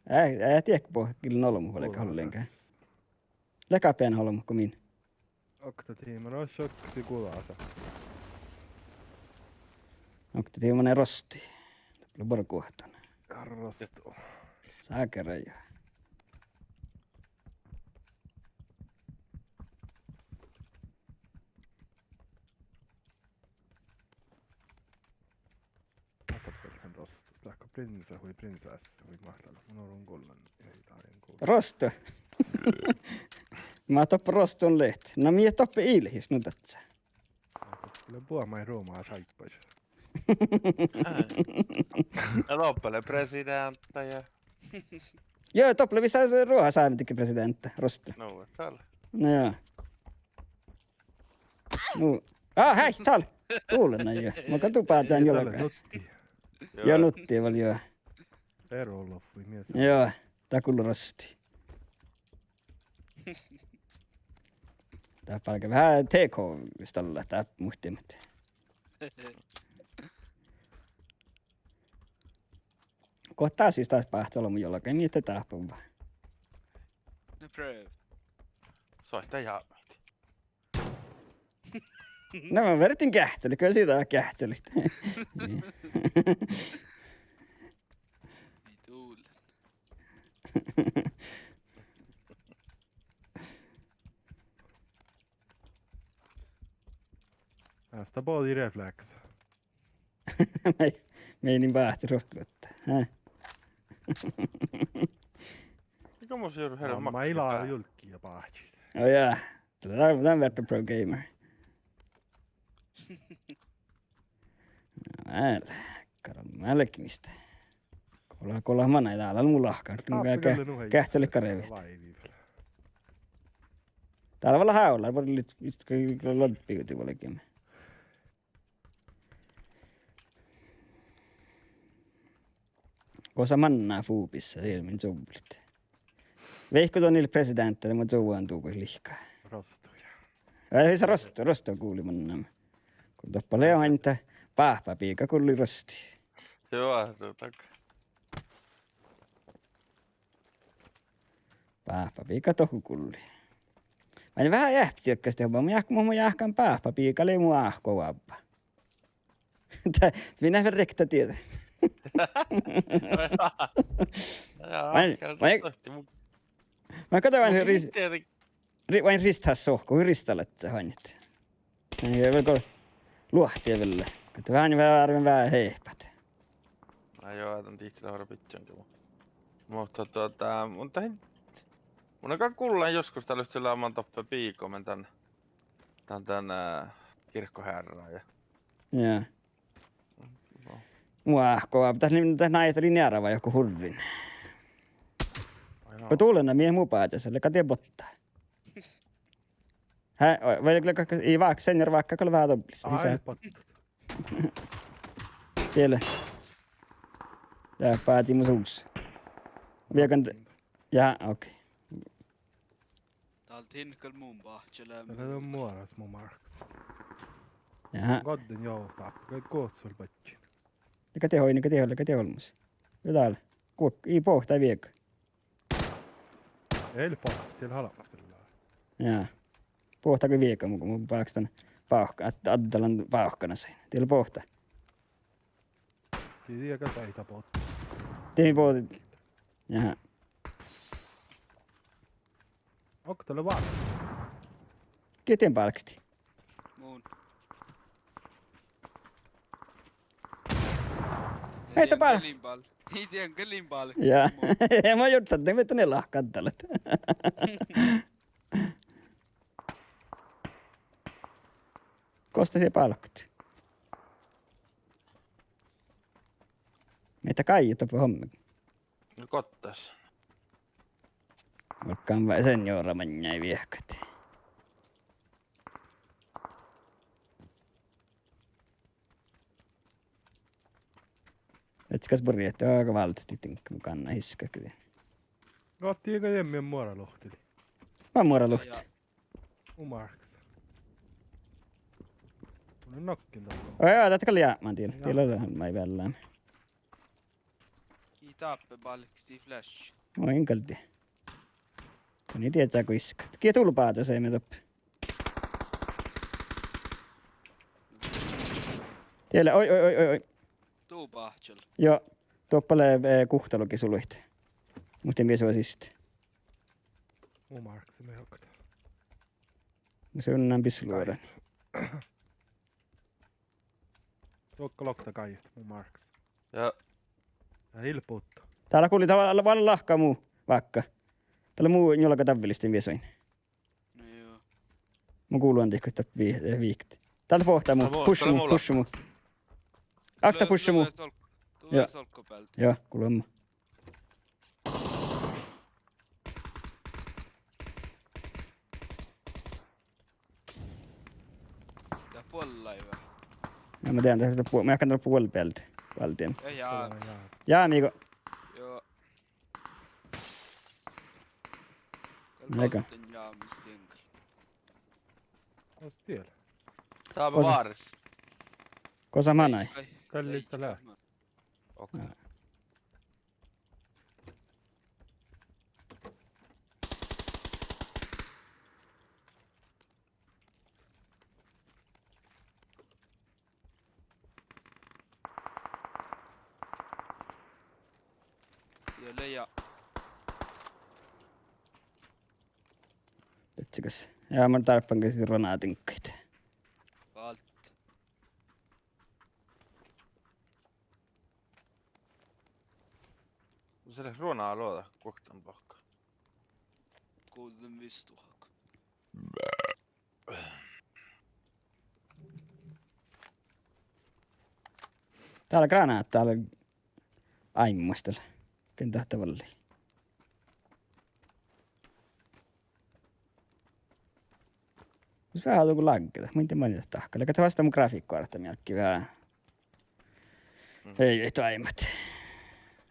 Eai, eai dieđe bohte gii olbmot vuolgit ollenkaan. Leat beanan olbmot go min. Okta tiimanna, šokti guđasa. Okta tiimanna rosti. Doppe lea buorre guohtán. Rostu. Sakera ja. Mat doppe leat rostot? Leago prinsesa, hui prinsesa, hui máhtán. Mun orun gullan, ii, dat in gul-. Rostu. Mat doppe rostun leat? Na mii doppe ilges nu dasa. Lea buot maid ruomaš áibbaš. Ja doppe lea presidenta ja. Joo, doppe lea visas ruohasávdiki presidenta, rostu. Nu, dat. Na ja. Nu. Á, heai, dál! Dula na ja. Mun gal du bázán juolga. Nutti. Joo, nutti vel, joo. Pero lof-, hui mies. Joo, dat gullo rosti. Dá bargá veahá T K-stallat dáppe muhtimat. Go dat sis dat báhcá olbmot olgái, mii de dáppe. Na prøv. Soaitá jápmit. Na mun verret geahččalit, go sii dat geahččalit. Ei duolen. Ásta bođii refleksa. Mei-, meinan báhcet ruotluotta. Hä? Iige mus jur-, herra, makkár ila pää- julggi ja báhčit. Oh jaa. Dá, dá verte pro gamer. Vel, kar-, málkimista. Gola, gola manai dál, mu lahkan. Ge-, geahččalit garvit. Dál vel hála, borrat, vist, ge-, ge-, laddibiigga vuolgeme. Gosa manná fubissa, dieđe min čuvvut. Vehko don ii leat presideantta, de mun čuvan duogo lihka. Rostu. Ai, ii sa rostu, rostu guvlii mannámin. Go doppe lea ain báhpabiigga gulli rosti. Joo, dat. Báhpabiigga dohko gulli. Main veahá eahppi cirkasta, mun jáhkán, mun jáhkán báhpabiigga lei mu áhku oabbá. Dat, minä vel riekta dieđe. Jaa, main, main, main, kada vain ris-, ri-, vain ristahas sohko, hui ristalaččat vain. Ai, vel go luohti vel. Go veahá, veahá árven veahá heahpat. Ai joo, dan dihte lea ora bidjan ge mu-. Muhto tuota, mun tahin, mun gal gullen joskus dál, lean leamaš doppe biiggomin dan, dan, dan, eh, girkohearrá ja. Jaa. No. Mu áhku, dat lei, dat náitalii nearvá joku hurrin. Ai no. Go dulena mii mu bážas, lea gal die botta. Hä, vai lea gal, ii, vák-, señor vákká gal veahá doblis. Ai, ii sa-, botta. Diele. Dá bázi mu sus. Viegan d-, jaa, okei. Dál dihte gal mun báhččá lean. Dá lea muoras mu márkkas. Jaa. Goddin jo, dáppe, gal guhkes vel badjin. Leago dieid, leago dieid, leago dieid olmmoš. Ja dál. Guok-, ii bohta viega. Eai bohta, dieid leat halbmot dieid. Jaa. Bohta go viega mu, mu bálkestan bávk-, ad-, addalan bávkana sain. Dieid leat bohta. Dii, dii, gal daid bohta. Dii bohta. Jaa. Okta lea vár. Ge dien bálkestit? Mun. Ii dien bál-, ii dien gal in bál-. Jaa. Mun jurddašin, mii dien lahkaddalat. Gos dat dien bálkestit? Mii dat gal doppe hommi. No gottas. Olggán vai señora maŋŋá viehkat. Etskas burjehte, aga válddit diŋgga mu gánná hiskka. Gohtii gal jiemen muoraluhtti. Vai muoraluhtti? Jaa. Mu márkkas. Mun in nokkin dohko. Oi, jaa, dat gal jápmán dieid. Jaa. Dieid lea maid veallá. Gii dáppe bálkestii flash? Mun in gal dieđe. Mun in dieđe go iskat. Gii dál báža seime doppe. Diele, oi, oi, oi, oi, oi. Du báhčel. Joo, doppe lea, eh, guhttalogi suluid. Muhtin viesu siste. Mu márkkas, mii okta. Mun šunnán bisluoran. Dohko lokta gal, mu márkkas. Ja. Ja ilbut. Dál gulli, dál vel, vel lahka mu vákka. Dál mu njulga davvilis dien viesuin. No joo. Mun gulvan dihte vi-, eh, viikti. Dál bohta mu, dál mu, push mu, dál mu push mu. Akta push mu. Dál lea solk-, dál lea solkkobealde. Joo, gulvan. Dat buollai vel. Ja mun dieđán, dat bu-, mun jáhkán dál buollebealde. Váldien. Ja, ja. Ja, Migo. Joo. Gal leago. Balden ja mis tiŋgel. Osta diela. Dáppe gosa, váres. Gosa manai? Ai, ai, dalle ai, lea. Okei. Aa. Ja lea. Beassá gas. Ja mun dárbbašin gas ruonádiŋggaid. Váldit. Mus lea ruoná luođa guoktenuppelot. Guoktenuppelot. Dál lea granáta, dál lea áimmas dál. Ken dat dat vuolgii? Mus veahá dugo lagge dat, mun in dihte manin dat dahká. Lea gal fas mu grafiikka árta mialggi veahá. Mm. Ii, ii, doaimmat.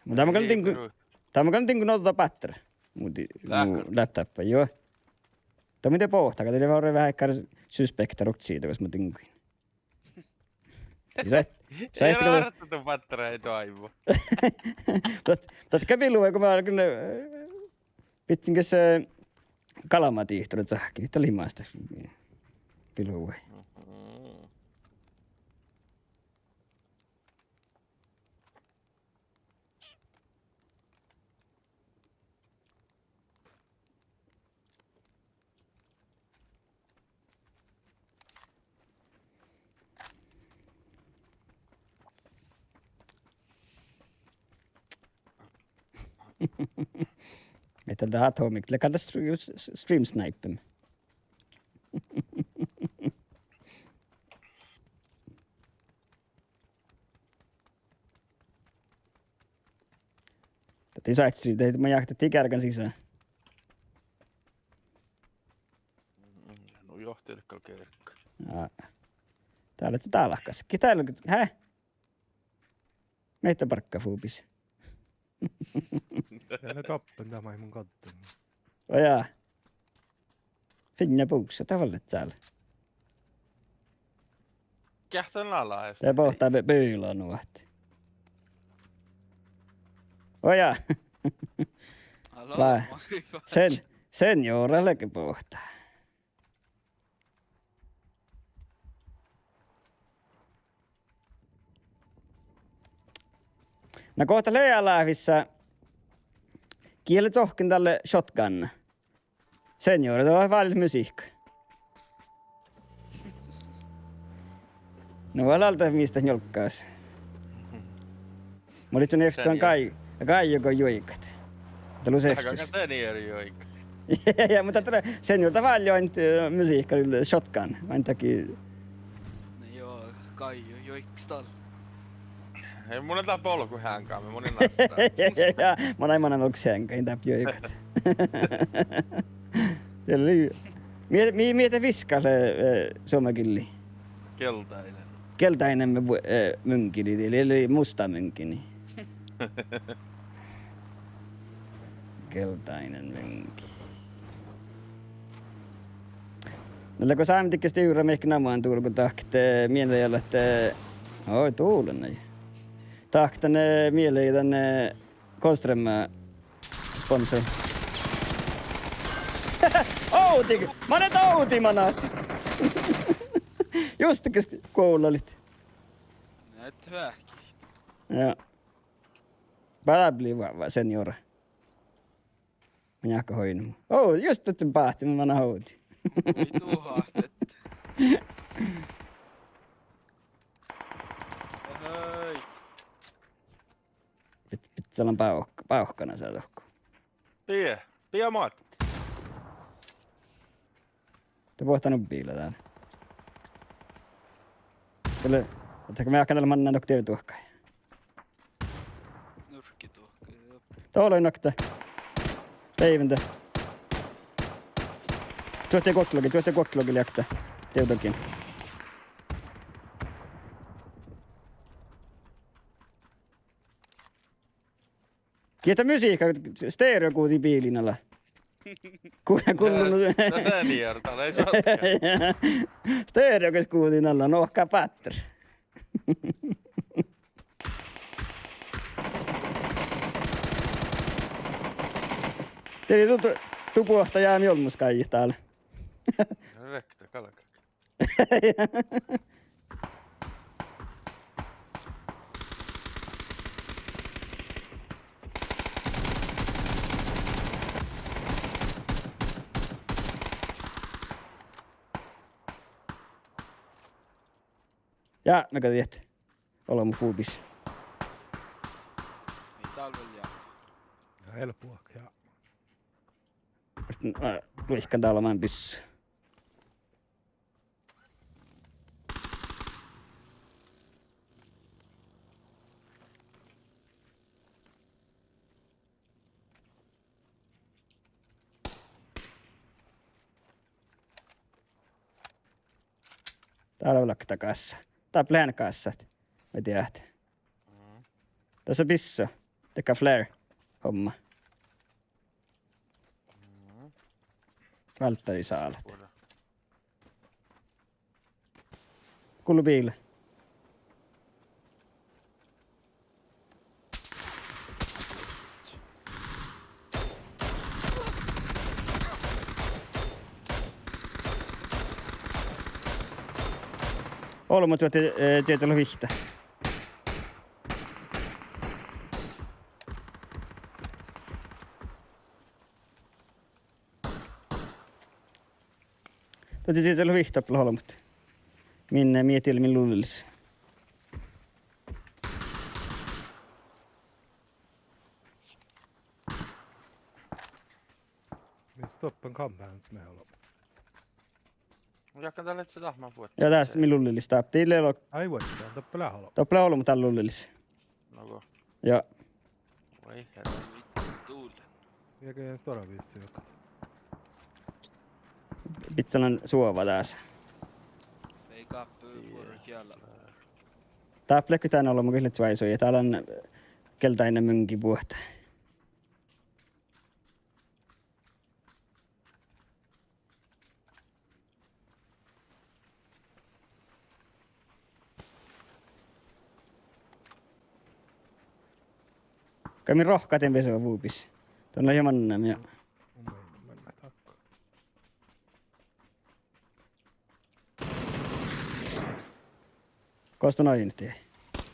Mun dat mun gal, ii, diŋggon, dat mun gal diŋggon ođđa báttera. Mu di-, mu laptopa, juo. Dat mun in dihte bohta, dat lea veahá, veahá suspekta ruoktot dego gos mun diŋggon. Ii, dat, ii, dat várra dat báttera ii doaibbo. Dat, dat gal bilui go mun álgen, eh, bidjen ges, eh, galmadihtorat cahkkin, dat lei maid dat bilui. Mhm. Mii dat Atomic, lea gal dat str-, s-, s-, Stream Sniper. Dat ii sáhte, dat ma jáhkán, dat ii geargan sisa. Mm, nu johtiidat gal geargga. Jaa. Dál lea dálkkas. Ge dál, hä? Mii dat bargga fubis. Ja lea dáppe, dat maid mun gaddin. Ojá. Fiinna buksa, dat vuolgit dál. Geahččá ala, de bohta be-, biila nu ahte. Ojá. Alá, ma-, sen-, seniora lea ge bohta. Na go dat lea láhvis, gii lea čohkken dalle shotgun? Seniora, dat lea váldit musiikka. Na, vuoi, lea dat mis dat njolggas. Mun ledjen eftus Senior. Gáj-, gájjoga juoigat. Dat lea eftus. Senior juoigat. Ja, muhto dat lea, senior dat vállá ain, eh, musiikka, shotgun. Ain dahje. Na juo, gájjoga juoigat dal. Ei, mun lean dáppe olgun heaŋgá, mun in nasta. Ja, mun lean, mun lean olgun heaŋgá, in dáppe juoigat. Dieđe, mii, mii, mii dat viskat lea, eh, suomen gillii? Keltainen. Keltainen mu-, eh, muŋgi, dieđe, lea musta muŋgi, nie. Keltainen muŋgi. Na lea go sámi dikte stivrra mihkke namuhan dul go dahket, eh, miella ja lea ahte, oi, dulan nai. Dahket dan, eh, miella dan, eh, Golfstrømma sponsor. Ovdii! Manai ovdii manat! Just ges guovllolit. Ii veahkehit. Ja. Báhá bli va-, va-, seniora. Mun jáhkán oidne. Oh, just dat báhcen manat ovdii. Ii duhát. Ahai. Bit-, bit-, sallan bávk-, bávkkanasa dohko. Pie, pie Matti. De bohtan nu biila dál. Dal lea, ahte mii jáhkán dalle mannán dohko dievdohkái. Nurkki dohko, joo. Dohko lea nokta. Beivven de. Čuohti guoktelogii, čuohti guoktelogii liekta. Dievdogiin. Gitta musiikka, stereo guđii biilin ala. Ku-, gullo. Na, na, na, nie, dat lei sotkka. Stereo ges guđii nallan, nohká bátter. Dieđe du, du, du buohta jámi olmmoš gáidjit dál. Rekta galgá. Ja, me gadiet. Olbmot fubis. Ei dál vel jáhkka. Ja, elpáhka, ja. Aa, luoikan dál man bis. Dál lea vel gássa. Dáppe leat gássat. Mii dieđát. Mhm. Dasa bissá. Dakkár flare homma. Mhm. Válddadii sálat. Buorre. Gullo biila. Olbmot juohke, eh, dieđusge vihtta. Doppe dieđusge vihtta olbmot. Min, eh, mii dieđát min lullelis. Mis doppe kampánis mii ollu? Mun jáhkán dál ledje dat man vuot. Ja dás min lullelis dáppe. Dii lea lo-, Ai vuot, doppe lea olbmot. Doppe lea olbmot dál lullelis. No go. Ja. Oi, herra. Vittu, tulen. Viekka ien stora vissi joku. Bidjan suova dás. Vei gáppe buorre kiela. Dáppe lea go dán olbmo, go ledje váisui, ja dál lea geldáinna munnje buot. Gal mii rohkadit vesu vubis. Don lea ja mannan ja. Gos don oidno dii?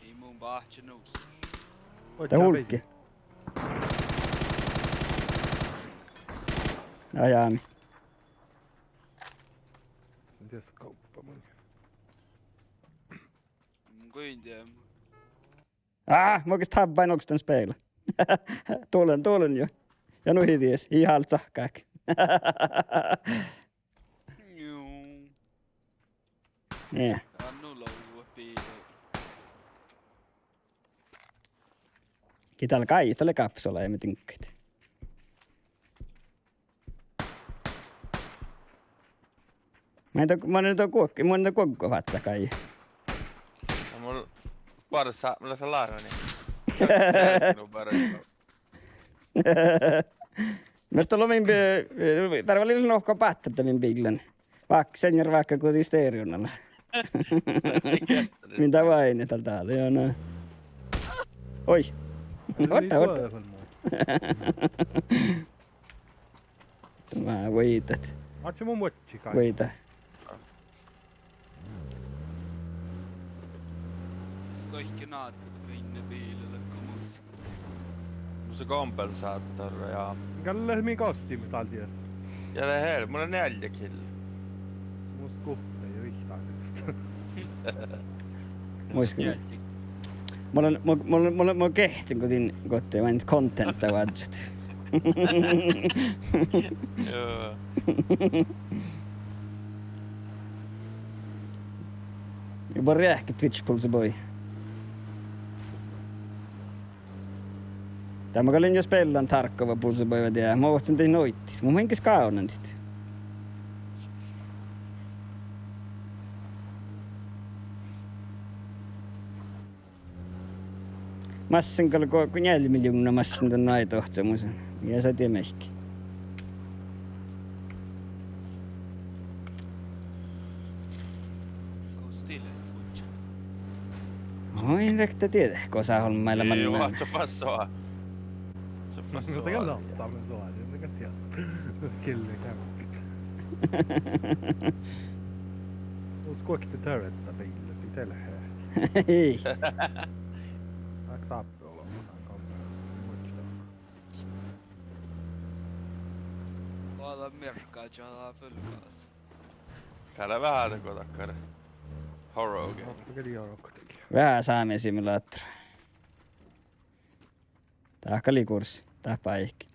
Ii mun báhče nus. Dat hulggi. Ja, jámi. Mun dieđusge gávppa mun. Mun goin diem. Á, mun ges tábbain okta speala. Dolen, dolen jo. Ja nu ii dieđus, ii hálit sahkkat. Jú. Nie. Ja nu lea uppe. Gii dál gáidjit, dál lea gáppas ollu ja mii diŋggaid. Mun dal, mun dal guok-, mun dal guogga fáhccat gáidjit. Ja mun barsa, mun lean lárvani. Nu barsa. Muhto lea min bi-, dál vel lea nohká báttert min biillain. Vák-, seŋŋár váikka go dii stereonala. Min dal oaidnit dal dál, jo, na. Oi. Odda, odda. Dá vuoi dat. Atse mun vuodjigai. Vuoi dat. Skoikke nát, minne biilale komus. Mus lea kompensátor ja. Gal lea min gohtimin dal dies. Ja de her, mun lean njeallje kill. Mus guhte ja vihtasest. Muitte. Mun lean, mun, mun, mun, mun gehččen go din gohte, maid contenta vázzit. Joo. Ja barrá eahket Twitch Pulse Boy. Dá mun gal lean jo speallan Tarkova Pulse Boy, vai dieđát, mun ovcci daid noiddiid. Mun in ges gávdnadit. Massin gal go, go njeallje miljovnna massin don oaidnit ohcamusa. Ja sa dieđát meahkki. Dile, fučča. Oi, rekta dieđe, gosa olmmái lea mannan. Ii, oaččo fas soa. Oaččo fas soa. Muhto gal lohká, mun soasin, mun gal dieđen. Gilli gal. Mus guokte turretta biilla, sii de leat. Ii. Ák dáppe olbmot, ná, gal. Mun muittán. Oađán mearkka, čađa fylggas. Dál lea veahá dakkár horror game. Veahá sámi simulator. Dat gal lei gures, dat báiki.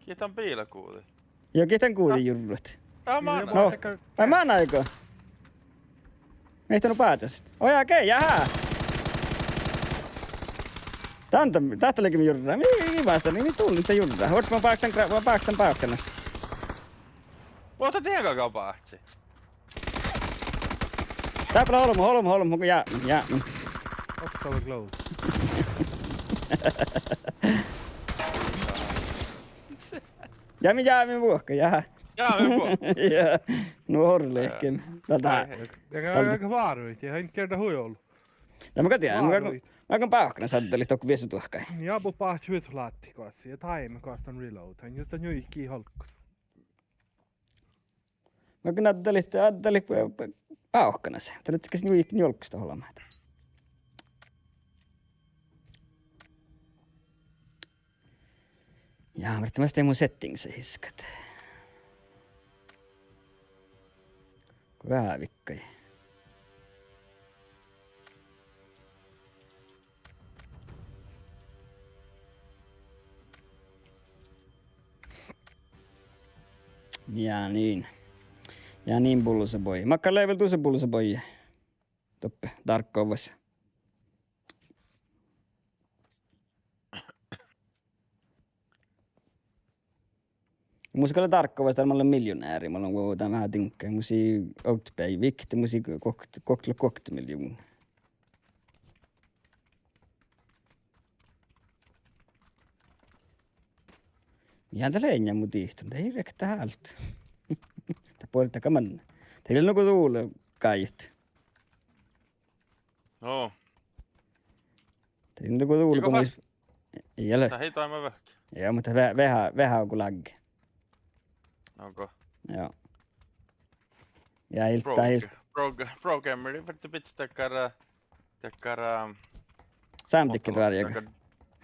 Gitta biila guđii. Juo, gitta guđii jurrat. Ii, manai. No, ai manai go? Mii ii nu báhčit. Oi, okei, jahá. Dan, dat lei ge jurra. Mii, mii, mii báhčit, mii, mii dullit jurra. Oaččo, mun báhčen gra-, mun báhčen bávkkánas. Muhto diega gal báhčii. Dáppe lea olbmo, olbmo, olbmo, jápmen, jápmen. Oktava close. Ja mii jápmet vuohkat, jahá. Jápmet vuohkat. Ja, nu orru lehkeme. Dál dat. Ja, ja, ja, váruhit, ja ii kerda hui olu. Ja mun gal dieđen, mun gal, mun gal bávkkánas addalit dohko viesu duohkái. Ja, mun báhčen viesu láhtti goassege, ja taime goas dan reload, han jus dat njuiket olggos. Mun gal addalit, addalit, eh, bávkkánas. Dat lea ges njuiket njuolggas olbmot. Ja, mun ahte mas de mu settingsa hiskat. Go veahá vikkai. Ja niin. Ja niin, bullosa boy. Makkár lea vel dusa bullosa boy? Doppe dárkkovvas. Mus gal lea dárkkovas, dál mun lean miljonääri, mun lean go dan veahá diŋgga, mus lei ovdabeaivvi vikte, mus lei guokte, guokte, guokte miljoohta. Ja dat lea eŋŋá mu dihte, dat ii riekta hált. Dat buorre dakkár manne. Dat lea nugo dule gáidut. No. Dat lea nugo dule, go mus, ii leat. Dat ii doaimma veahá. Ja, muhto ve-, veahá, veahá go lagge. Ogo. Ja. Ja illit, pro, dat illit. Pro, pro gamer, fertii bidjat dakkár, dakkár, eh, sámedikket várjjaga. Dakkár,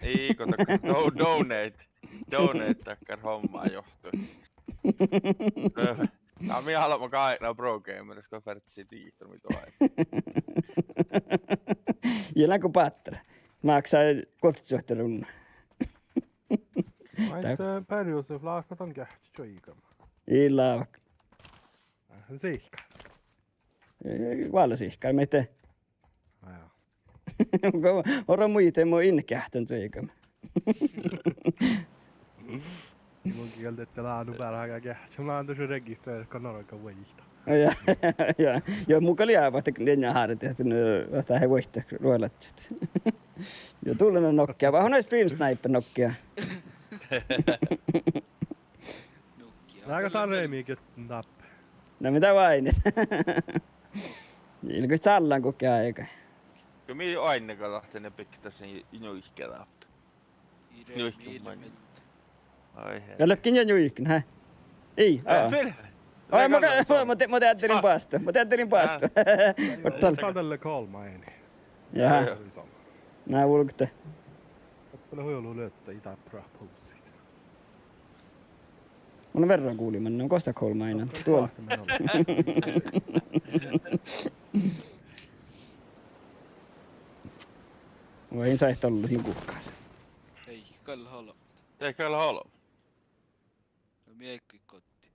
ii go dakkár, do-, donate. Donate dakkár hommájohtui. Eh, na mii albma gáidnat pro gameris, go fertii dihte mii doai. Ja na go báttara. Máksá guoktesuohta runnot. Maid, eh, Perjose fláhka dan geahččat čuoigama? Ii lávka. Eh, sihkkár. Eh, vállá sihkkár, maid de. Á, ja. Go orru muittán mo in geahččan čuoigama. Mun gal dieđen, dat lea nu beare hága geahččat. Mun lean dušše registreret go Norgga vuoittá. Ja, ja, ja, mun gal jáhkán ahte eŋŋá hárdet, ahte nu, ahte he vuoittá ruohalaččat. Ja dullen nokkea, va hon stream sniper nokkea. Nokkea. Lága dan remi gittan dáppe. Na, mii dá oaidnit? Ilge sallan guhkki áiga. Go mii oaidnit gal ahte ne biktasii njuiket dáppe. Njuiket man. Ai he. Ja ledje njuiket, hä? Ii, aa. Ai, mo, mo, mo de-, mo deaddelin boastu, mo deaddelin boastu. Gal dalle coal mine. Jahá. Na vulgete. Dáppe lea hui olu luotta ii dáppe ráhpahuvvui. Mun verra gulimin, no gos dat coal mine? Duolla. Vai in sáhte ollu nu guhkás. Ei, gal halo. Ei gal halo. No mii eai gohte.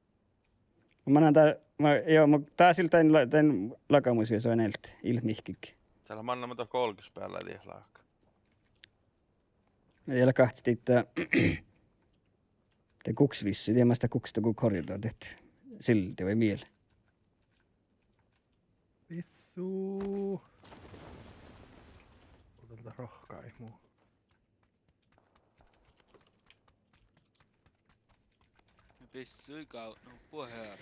Mannan dá, ma, jo, ma, dás ii leat dan la-, dan lagamus viesu eanet, ii leat mihkkege. Sál mannan ma dohko olgeš bealde diet láhka. Ja lea gahččat, eh, de guksvissu, die mas dat guksat go korridor, dat sildi vai miel. Vissu. Kuten dat rohkkai mu. Bissui gávdnat buot eará.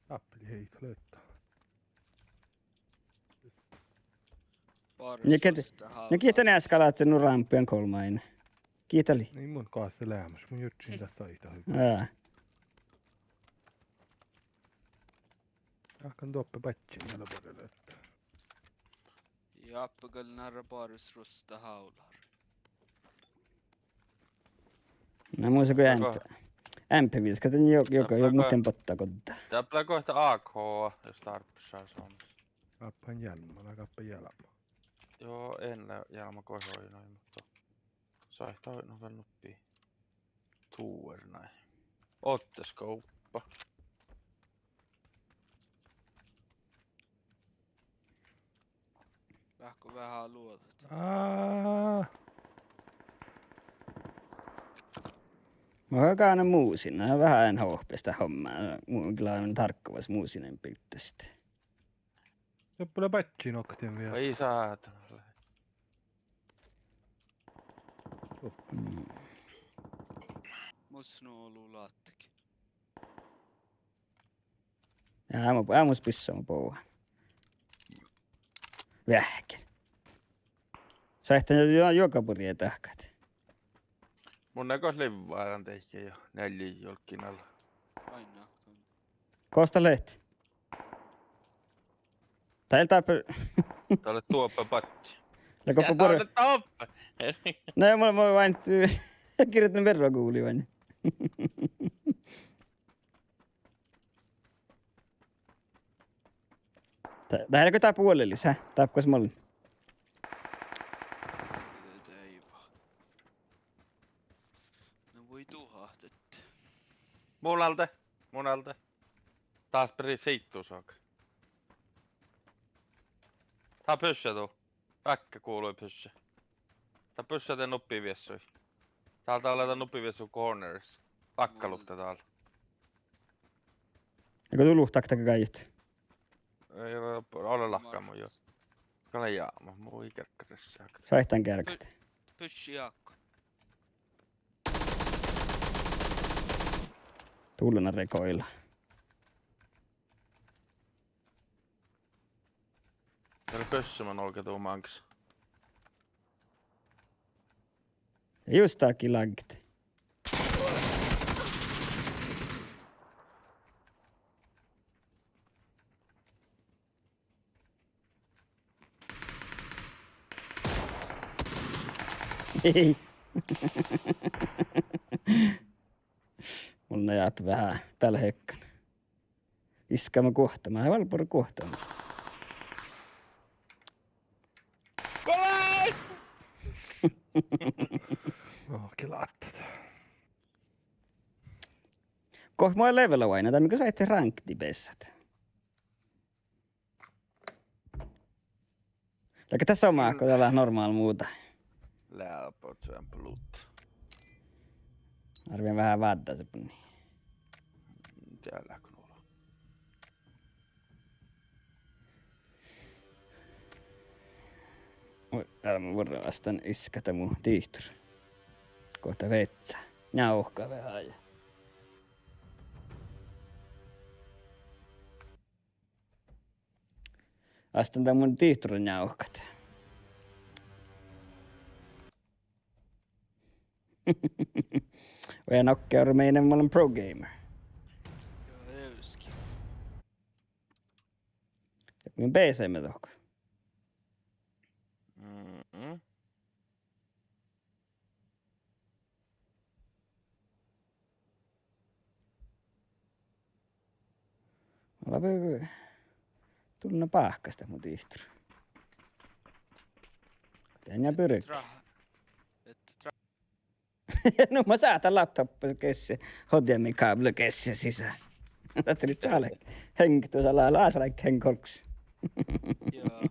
Dáppe lei ii leat. Ja get-, ja gitta eskalácce nu rámpuin golmma ain. Gitta lei. Ii mun goassege leamaš, mun jurddašin dás saida hui. Aa. Ahte gal doppe badjin gal lea bargu leat. Ja áppe gal narra baris rusta hálar. Na mun sa go MP, MP vieskat dan jo-, joga, jo-, muhtin botta goddá. Dáppe lea goit A K, jus dárbbašii somás. Dáppe han hjálmma, lea dáppe hjálmma. Juo, eai leat hjálmma goit oidno, muhto sáhttá oidno vel nuppi. Tuorein. Otte skóppa. Ráhkka veahá luođat. Aa. Mun gal gánen musin, veahá en hohpesta homma. Mun gal lean tarkkovas musinen pilttast. Doppe lea badji nohka dien viesus. Ai sáhtán. Mus nu olu láttege. Ja, mun, ja, mus bissá mu boa. Veahkkin. Sáhtán jo-, jo-, joga burje dahkat. Mun gal livvá dan deike ja njeallje julggiin ala. Gos dat leat? Dat eai dáppe. Dat lea doppe badji. Lea goit bure. Doppe. Na, mun, mun váin, girden verra guli váin. Dat, dat eai leat dáppe vuollelis, hä? Dáppe gos mun lean. Na vuoi duhát ahte. Mun alde, mun alde. Dás beri sittusohka. Dat pushá du. Vaikko guvlui pushá. Dat pushá de nuppi viessui. Dál, dál lea nuppi viessui corners. Vakkalukta dál. Ja go du luhtat dakkár gáidjit? Eai, ole lahka mu juo. Gal lea jáma, mu ii gergga ressege. Sáhtán gergat. Pu-, pushi jáhkku. Dullan recoila. Eai pushama nohka du máŋggas. Just dahká lagget. Mun lean veahá bealde hekkan. Iskkama guohtama, vel bure guohtama. Golai! Ó, ge láttát. Gohčoduvvo level oaidná, dál mii go sáhttit rankedi beassat. Leago dat somá go dat leat normál muđa? Lea, but veahá blut. Árven veahá váddá se buni. Dieđe leago nu. Oi, gal mun vuorrán vástán iskat mu dihtor. Go dat veaccá. Njávka veahá ja. Vástán dan mu dihtorin njávkat. Vai nokke ore meidän, ma olen pro gamer. Joo, dieđusge. Ja mun beasaimet dohko. Mm-mm. Mun lean dullan báhkastit mu dihtor. Dien birge. Nu mun sáhtán laptoppa geassi, H D M I-kábla geassi sisa. Dat lei čále. Heŋge dusa lea, lea ásránke heŋge olggos. Joo.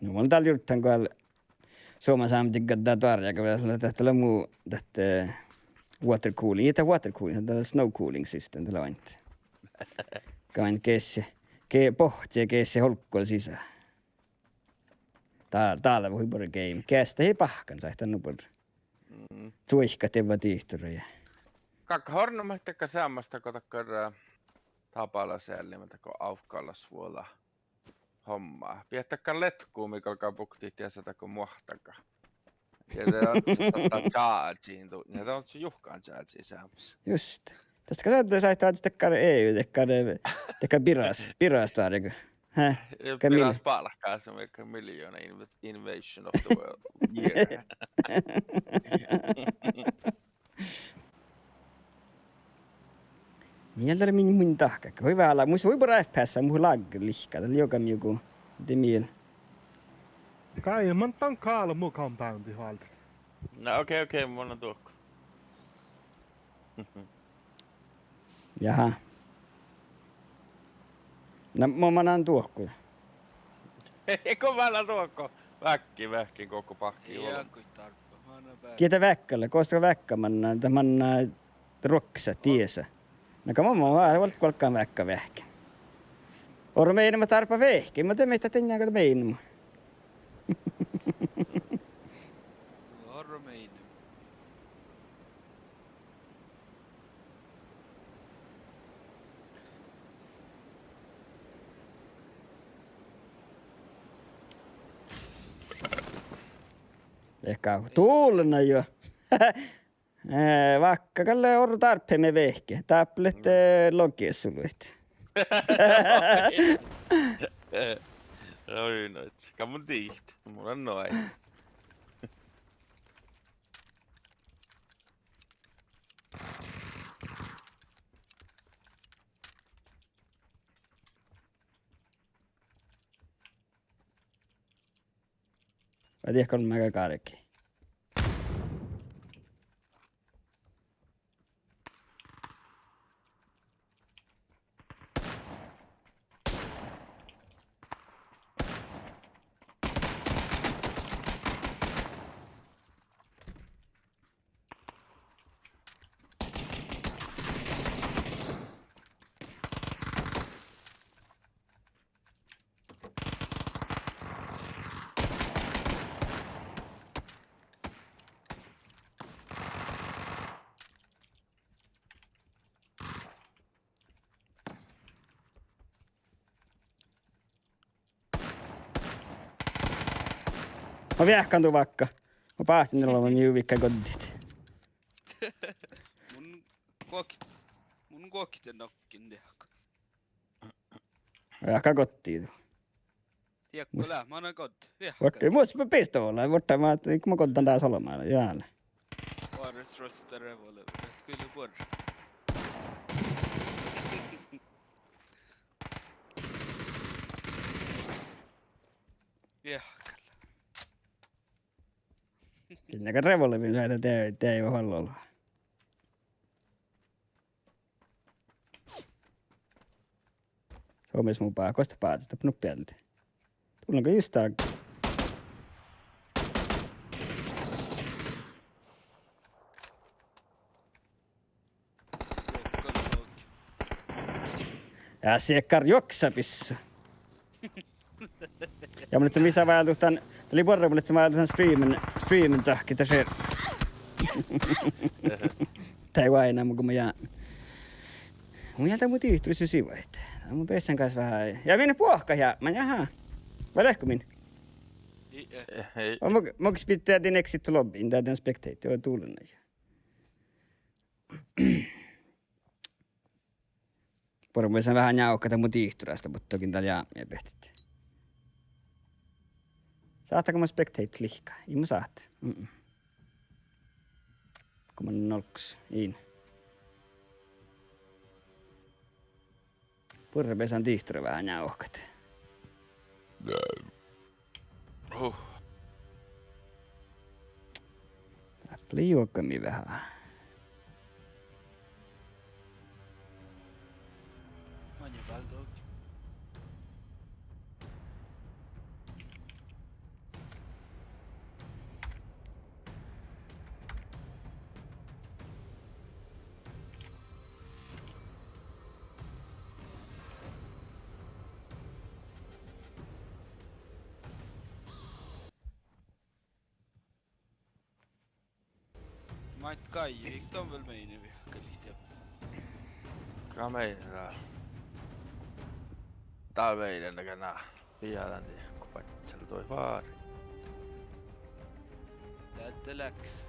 No mun dál jurddan go dál Suoma sámi digga dat doarjjaga vel, dat lea mu dat, eh, water cooling, ii dat water cooling, dat lea snow cooling system, dat lea oainna. Go geassi. ge-, bohcci geasi olggos sisa. Dál, dál lea hui buorre geaimma. Geassá dat ii báhkkan, sáhtán nu buorre. Mm. Čuoikat dievva dihtorai. Galggat orrut dakkár seammás dego dakkár, eh, tapálaseallima dego Afganistan vuola homma. Biehtá dakkár leatku mii galgá buktit diesa dego muohttaga. Ja de on čážin du-, ja de on juhkan čážin seammás. Just. Dasto gal sáhtán, sáhtán dakkár E U, dakkár, dakkár biras, biras dárga. Hää? Ja gal mil- biras bálkás, som er miljoona inv-, invasion of the world. Yeah. Mielde lea min, mun dahkat. Hui veahá, mus hui buorre F P S, mun lagga lihkkat, dat lea juoga mii go. De miel. Gai, mun dan kálo mu compoundii váldit. Na, okei, okei, mun lean duohko. Jaha. Na, mo-, mannan duohko. Go mannan duohko. Veahkkin, veahkkin gokko bahkii. Ii, ollu. Gal dárbbaš, mannan beare. Gitta veahkkálaš, gos dat veahkká mannat, dat mannat ruoksat diesa. Na gal mo-, mo-, va-, vel-, velggan veahkká veahkkin. Orru meinama dárbbaš veahkkin, mo de mihkkege dieinna gal meinama. Orru meinama. Leahkká dulna juo. Eh, vaikko gal orru dárbbaš veahkki. Dáppe lea, eh, logi suluid. Oi, no, gal mun dihten. Mun lean noai. Vai dieđe gal mii gárgii. Mun veahkán du vaikko. Mun báhtin ollu, mun juo vaikko goddit. Mun guokte-, mun guokte nokkin diehko. Veahkká goddit du. Diehko lea, mannan god-, veahkká. Vuorddá, mus pistoola, vuorddá ma, go ma goddan dás ollu, ma, jaa. Vares rosta revolveri, et kyllä buorre. Veahkká. Kidnegat revolverit, de, de, de ii leat ollu. Somás mu bá-, gos dat bázit, dat nuppi ealde. Tullan go just dál. Ja siekkár juoksa bissu. Ja mun lean visot váldit dan, dat lei buorre, mun lean váldit dan streamen, streamen cahkkit, dat šer. Tai vai enam go mun jáhkán. Mun jáhkán mu dihtoris sivahit. Mun bessen gas veahá. Ja min buohkat jáhkán, jaha. Vai leatgo min? Ii, eh. Ii. Mun, mun gal spiidá dan exit lobby, dan, dan spectate, ja tullan. Buorre mun lean veahá njávkat mu dihtoris, ahte buttogiin dál jáhkái beahtit. Sáhttá go mun spectate lihkkat? Ii mun sáhte. Mm. Go mun nolggus. In. Buorre beassan dihtoris veahá njávkat. Huh. Dáppe lei juoga mii veahá. Maŋŋá báldohit? Maid gal, ii don vel meini vihkkalit ja. Gal meini dál. Dál vejai dakkár, na. Bijai dan dihko badjel duoid vári. Dál de leat.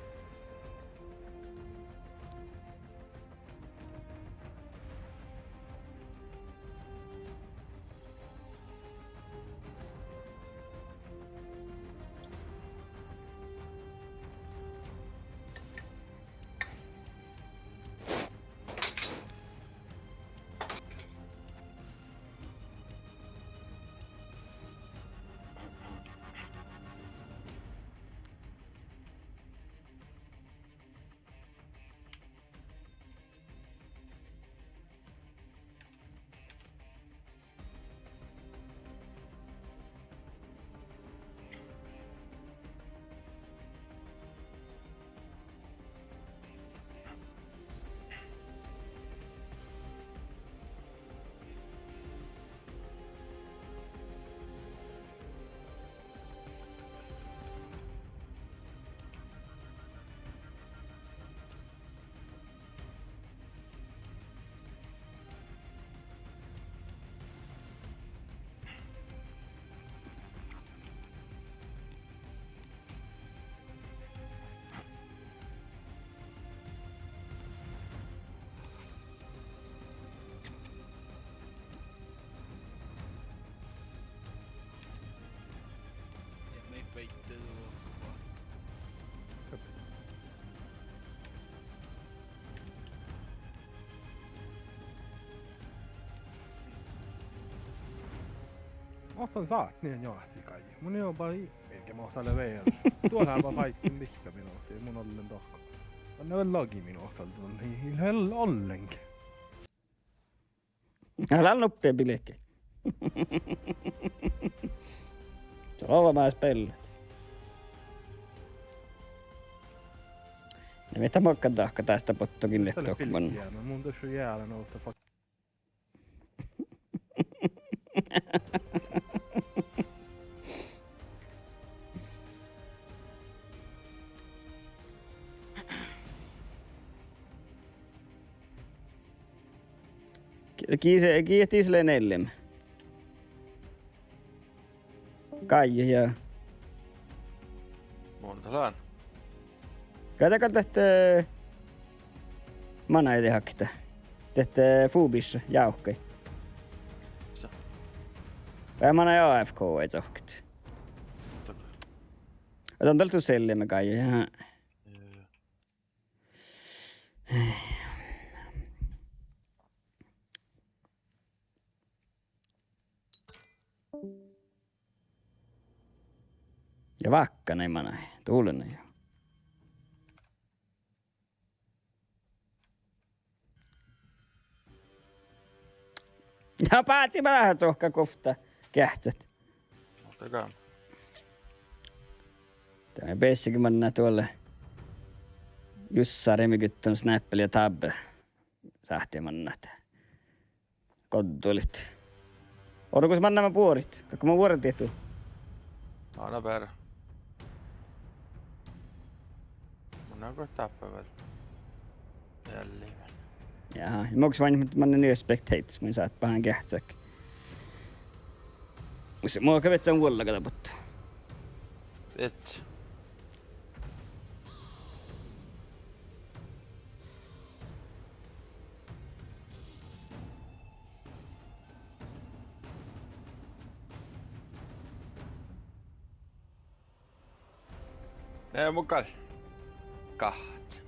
Ja mii beaivvut. Mo son sáhtán njoahci gal. Mun ii oba ii, ii ge mo sále vejolaš. Duo leaba fáidin vihtta minuhta, mun ollen dohko. Don vel lagi minuhta, don ii, ii leat ollengi. Gal nuppi bilki. Olbmos beallit. Na mii dat makkár dahkat dásta bottogiin. Mun dušše jäälen ovtta fak- Gii, gii, gii, dis lea neallima. Gáje ja. Mun dat lean. Gáje gal dat, eh, manai dihte. Dat, eh, fubiš jávkai. Sa- Vai manai A F K-i sohket. Muhto- Don dal du sellime, Gáje, ja. Ja. Ja vákkanai manai, dulnai. Ja bázi ma dat sohka guvtta geahččat. Muhto gal. De beassege mannat duolle. Jussarimi guttunum Snapple ja Tabbe. Sáhtte mannat. Goddolit. Orru gos mannaime buorit, galggaime vuordit du. Áno, beare. Mun lean go dáppe vel. Eallimin. Jaa, ja mun gos main manne nu spectates, mun sáhtán geahččat. Mus, mun gal viežžan vuolla galbut. Viežžat. Ne mun gal. Gahččat.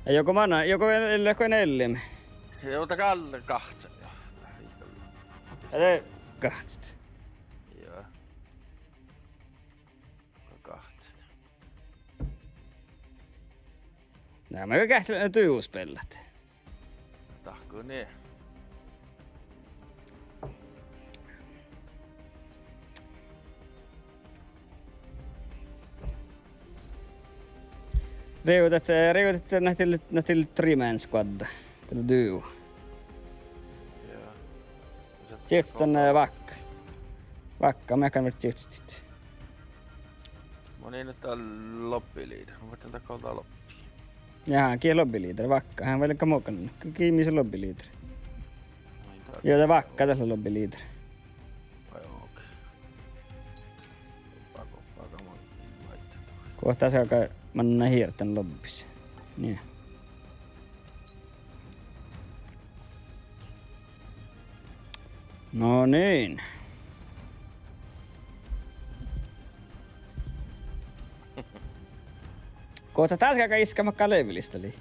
Ja juo go manai, juo go vel-, vel-, go neallima. Juo, dat gal gahččat. Ja de gahččat. Juo. Gahččat. Na, ma geahččat duo speallat. Dahkku nie. Rivdit, eh, rivdit, na til, na til three-man squad. Til duo. Ja. Civttes dan, eh, Vákka. Vákka, mearkka vel civttes. Mun in ahte lobby leader. Mun ahte dat go lea lobby. Ja, gii lobby leader, Vákka. Ii lean gal muhtin. Gii mis lobby leader? Ai, dat. Joo, dat Vákka dat lea lobby leader. Vai okei. Guppa, guppa, guppa, mun in invite. Guhtta sáhka mannan hirddan lobbis. Nie. No niin. Guhtta dá sáhka iskkat makkár levelista lei.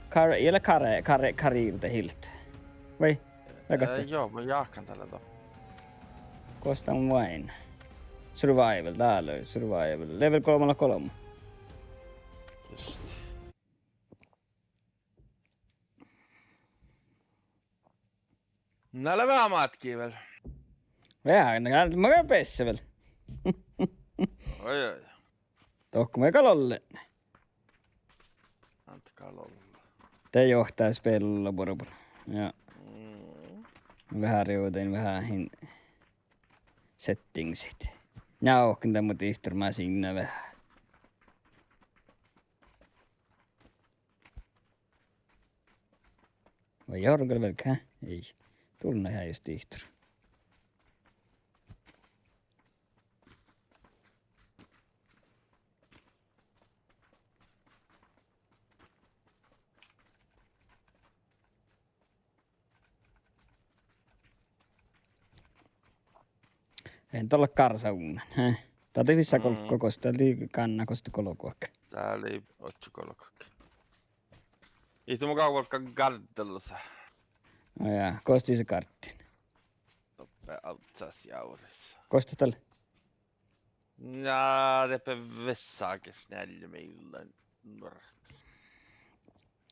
Kar-, ii lean kare-, kare-, karirde hilt. Vai? Leago dat? Eh, joo, mun jáhkán dalle dat. Gos dan main. Survival, dá lea survival. Level golbma leat golbma. Just. Na lea veahá mátki vel. Veahá, na, ma gal besse vel. Oi, oi. Dohko ma gal ollen. Ánte gal olla. De johtaa spelloborbu. Ja. Mm. Veahá rivden, veahá hin settingsit. Nja, okei, de mu dihtor masiinna veahá. Vai jorgal velgá? Ii. Dulnai hui just dihtor. Ii dalle gársa unnan, he? Dat lei fissá golggo, mm, gos dat lei gánná, gos dat golgoaga. Dat lei ožžo golgoaga. Ii de mun gávvol gal gárddalus. Ó ja, gos disa gárddin? Doppe alcces jávres. Gos dat lea? Na, de pe vissa gis njeallje miilla.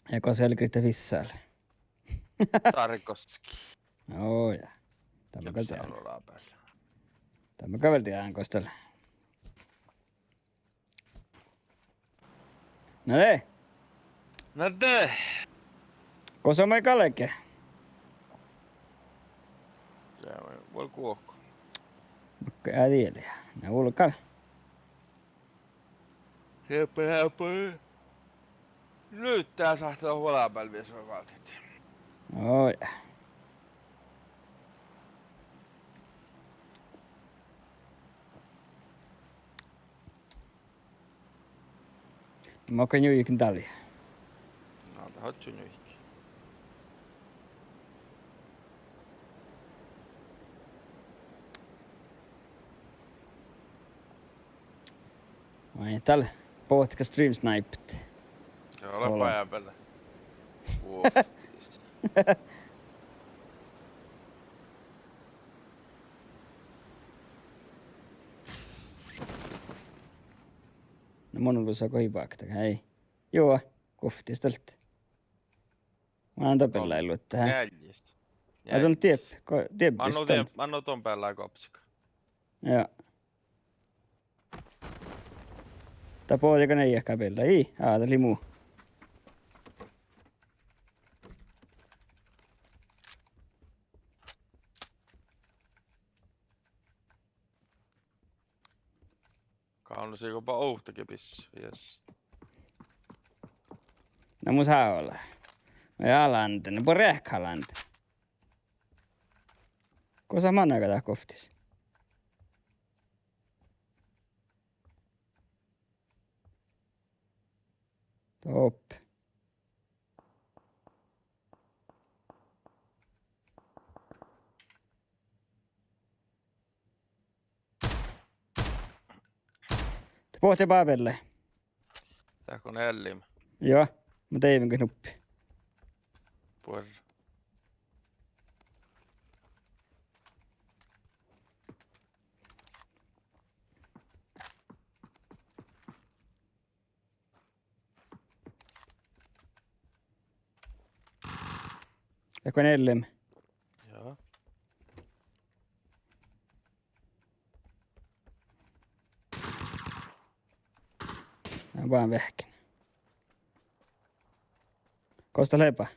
Ja gos helgrit dat vissa lea? Sargoski. Ó ja. Dat ma gal dieđán. Dat ma gal vel dieđán gos dat lea. Na de. Na de. Gos maid galge? Vuolgá guohko. Makkár diet lea? Na vuolgá. Sieppe, sieppe. Nyt dá sáhttá vuolábealde viesot váldit. Ó ja. Makkár njuikin dál lea? Na, dat ožžo njuiki. Vai dál bohtet stream snipet. Joo, lea bajás beale. Vuostis. Na mun lusa go ii bákta, hei. Juo, guovttis dál. Mun lean doppe beallái luotta, hei. Njealjis. Ai, don dieppe, go-, dieppe. Mun lean don beallái gobsega. Ja. Dat bođii go neiehka beallái, ii, á, dat lei mu. Gávnnosigii go ba ovtta gibis, yes. Na mus háv ale. Ja lande, na buorre ehká lande. Gosa mannaga dat guovttis? Doppe. De bohte bábeallái. Dego ellim. Joo, mun deivin go nuppi. Buorre. Dego ellim. Ja, báhkán veahkkin. Gos dat lea ba?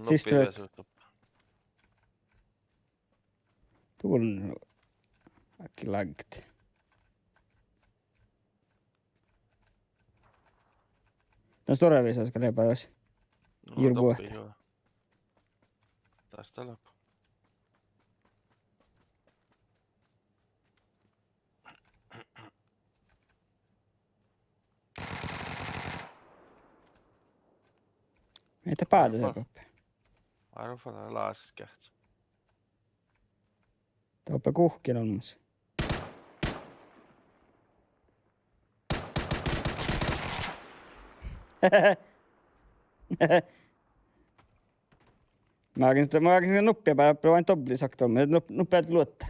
Siste vekka. Dul áiggi laggat. Na stuorra visot gal lea ba das. Jurbuohta. Das dat lea. Mii dat báđa doppe? Árvá, dat lea lásas geahča. Doppe guhkkin olmmoš. Máŋis, máŋis nuppe, ba-, ba-, doppe dobbla sakta, nup-, nuppe luotta.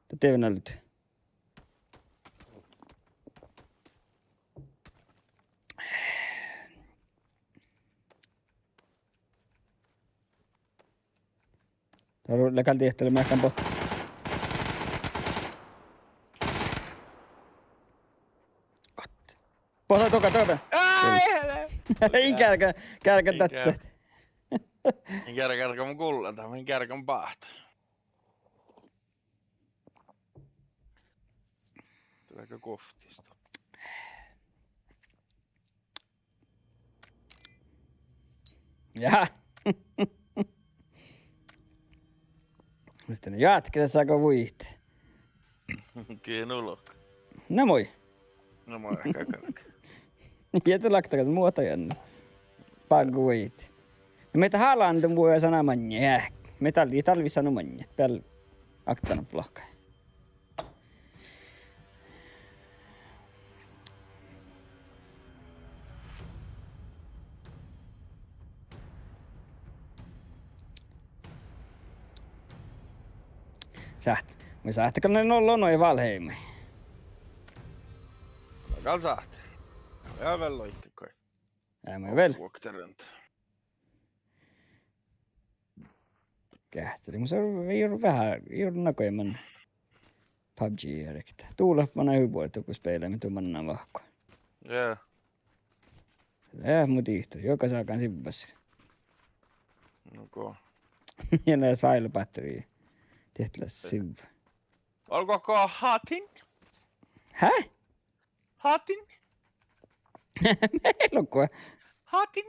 Dat dieđán alde. Dat lea gal diehtale meahkan bot. Gott. Bohta dohko, dohko. Ai, hele. In gearga, gearga dáhte. In gearga, gearga mun gullan, dat mun geargan báhta. Dat lea guovttis. Jaa. Muhto juohke dasa go vuit. Gii nu lohká? Na mii. Na mii, gal, gal. Ja de lakta gal muohta janne. Baggo vuit. Na mii dat hálanduin vuoi sana maŋŋá, jaa. Mii dal-, dal vissa nu maŋŋá. Beal aktanat flohka. Sáht-, mii sáhtát gal nu ollu nu Valheimi. Na gal sáhtát. Ja vel loittekoi. Ja mii vel. Vuokterent. Geahččalit, mus lea juo veahá, juo nagoimen PUBG earret. Dulahpanan hui buorre go spelaimet du mannan vahku. Ja. Ja, mu dihtor, juoga ságan sivvas. Nugo. Ja leat váilu batterii. Diet leat sivva. Olgo go hatin? Hä? Hatin? Mii logu. Hatin.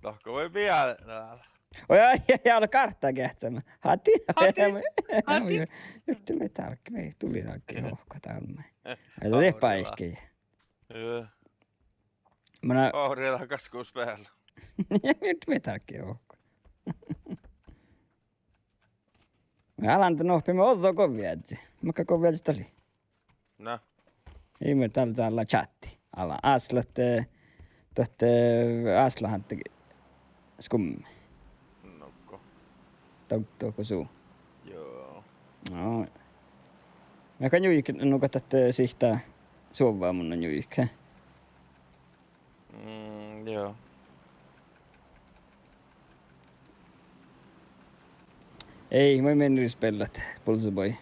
Dohko vai bial-, oi, ja, ja, ja, ole kartta geahččama. Hatin. Hatin. Hatin. Jurtte mii dálkki, mii duli dálkki, ohko dálmái. Ai, dat lea báikki. Joo. Mun a- Ohri dat gaskkus beal. Jurtte mii dálkki, ohko. Mun alan dan ohppimin ođđa go viežžai. Mat go viežžat dat lei? Na. Ii, mun dal sállán čátti. Ala, áslat, eh, dat, eh, áslat han de skummi. Nugo. Dal dohko su. Joo. No. Mii gal njujit nugo dat, eh, sihtá suovva mun njujit, he? Mm, joo. Ei, mun mii spellat Bulls Boy.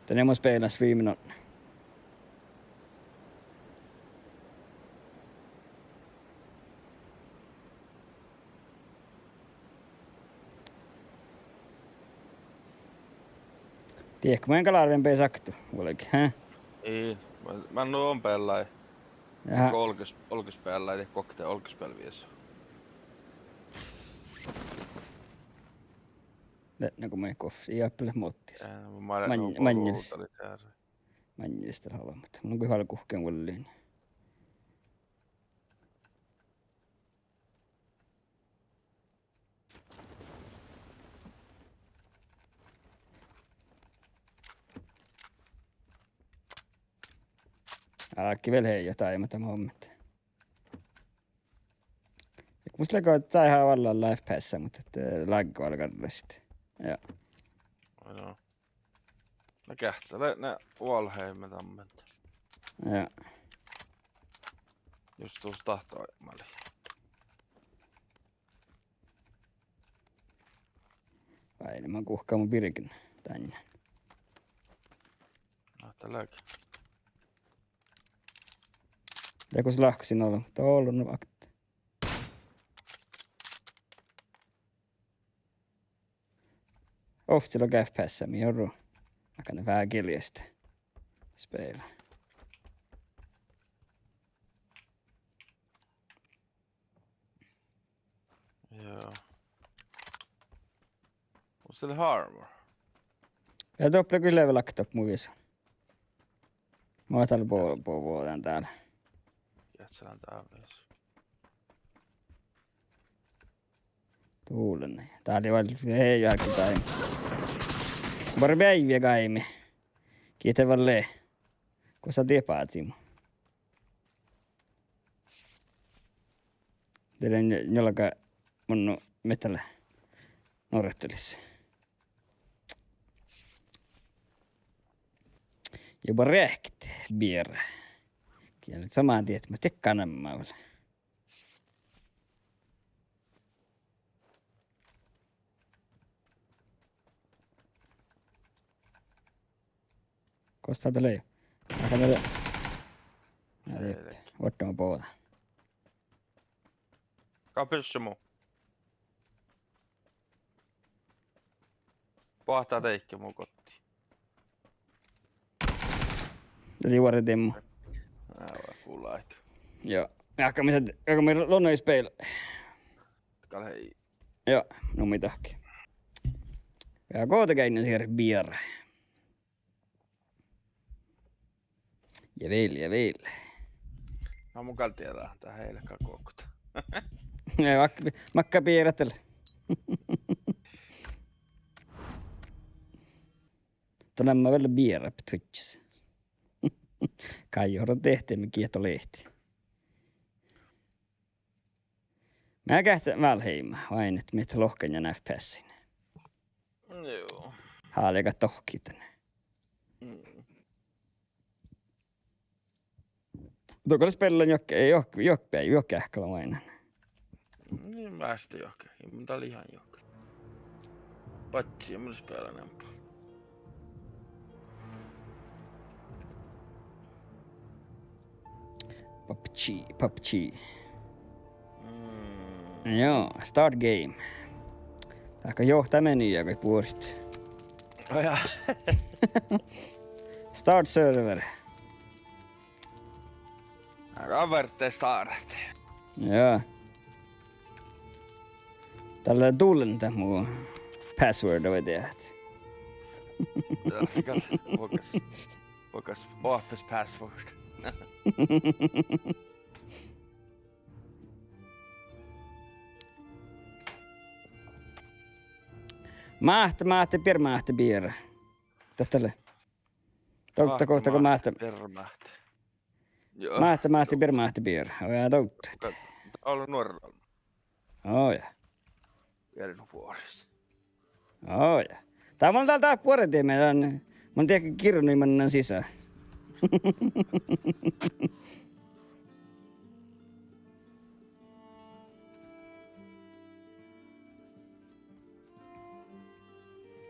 Dan mun spelan streamen. Diehtit, mun gal árven beassá ahte vuolgit, he? Ii, mun, mun nu on beallái. Aha. Go olggas, olggas beallái, diehtit, guokte olggas beal viesu. Leat nugo mii guovttis, ii oppe leat muohtas. Eh, mun maŋŋel, maŋ-, maŋŋelis. Maŋŋelis dat olbmot. Mun gal guhkkin vuollin. Álkki vel hejo dáimat dan mommet. Ja mus lea go dáid vallá life passa, muhto ahte lagga vel garrasit. Ja. Ai no. Na geahččalit ne Valheimi dan ment. Ja. Jus dus dat oidmali. Vai, mun guhkkan mu birgen dan. Ahte leage. Ja gos lahkasin ollu, dat ollu nu akt. Ovcci lea F P S-mi jorru. Makkár veahá giliestit spela. Joo. Mus lea armor. Ja doppe lea level akta mu visa. Mun dal bo-, bo-, bođán dál. Geahččalan dál ves. Duolen. Dál lei vel, ii, jagi dain. Bare beaivvi gaimi. Gitta vel lea. Gos dat dieid bázii mu. De lea nj-, njálgá mun nu metal. Nuorattalis. Ja bare reahkit biera. Gitta somá dieid, ma tikka namma vel. Gos dat lei? Ahte dat lei. Ja, dieid. Vuorddama bođii. Kapešimo. Boahtá deike mu gotti. Lei vuorre dimmu. Ná, full light. Joo. Jahka mii, jahka mii lonnai speil. Skal hei. Joo, nu mii dahket. Ja gohte geainna sii biera. Ja vel, ja vel. Na mun gal dieđán, dat ii leat gal guokte. Ja mak-, makka bieratel. Dat namma vel biera pe Twitchis. Kai jorru diehtái, mii gitta lehti. Mun geahččan vel heima, oaidná ahte mii lohkadit F P S-in. Joo. Háliiga dohkkit dan. Mm. Dohko lea spellan juohke, juohke, juohke, juohke eahkela oaidnán. Ii, mun eastan juohke. Ii, mun dal ihan juohke. Badge, mun spela nempa. PUBG, PUBG. Mm. Joo, start game. Dahká johtimin ja kai buorit. Ó, jaa. Start server. Ná, vel várra start. Joo. Dalle dullen dat mu password vai diet. Jaa, se gal vuogas, vuogas oahpes password. Máhtte, máhtte, bier, máhtte, bier. Dat lea. Dovdda, máhtte, dovdda, máhtte, máhtte. Bier, máhtte. Joo, máhtte, máhtte, dovdda. Bier, máhtte, bier. Ó, jaa, dovdda. Dovdda, dovdda. Olu nuorran. Ó, jaa. Bier nu buoris. Ó, jaa. Dat mun dal dat buorre dieđán, mun dieđán girjui mannan sisa.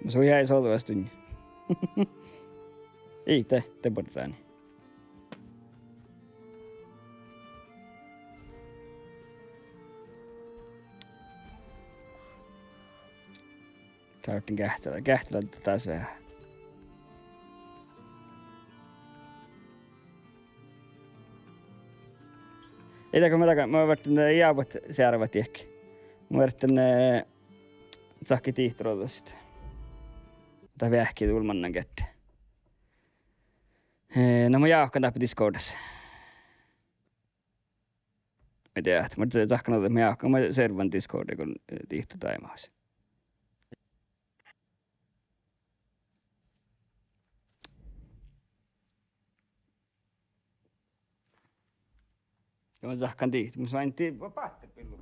Mus hui eai sođas duin. Ii, de, de buorre ráni. Tarvittiin geahččala, geahččala das veahá. Ii, dego mun dahkan, mun vártán, eh, jábot searvat diehki. Mun vártán, eh, cahkket dihte rođasit. Dat veahkki dul mannan geardde. Eh, na mun jáhkán dáppe Discordas. Mii dieđát, mun cahkkán, mun jáhkán, mun servvan Discordi go, eh, dihte dáimahus. Ja mun cahkkán dihte, mun sain di-, va-, báhte pillu.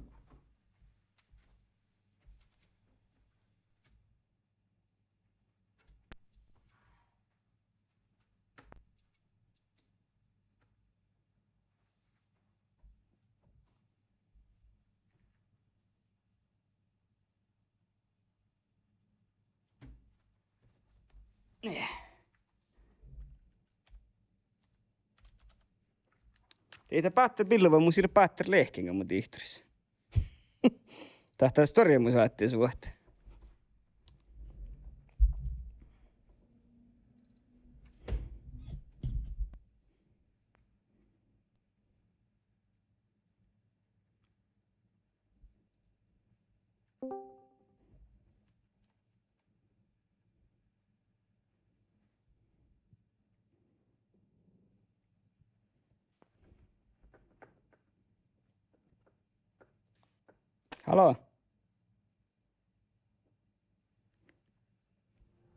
Dieid báhte billovamus, ii leat báhte lehkengama dihtoris. Dat stuorremus vátti suot. Haló?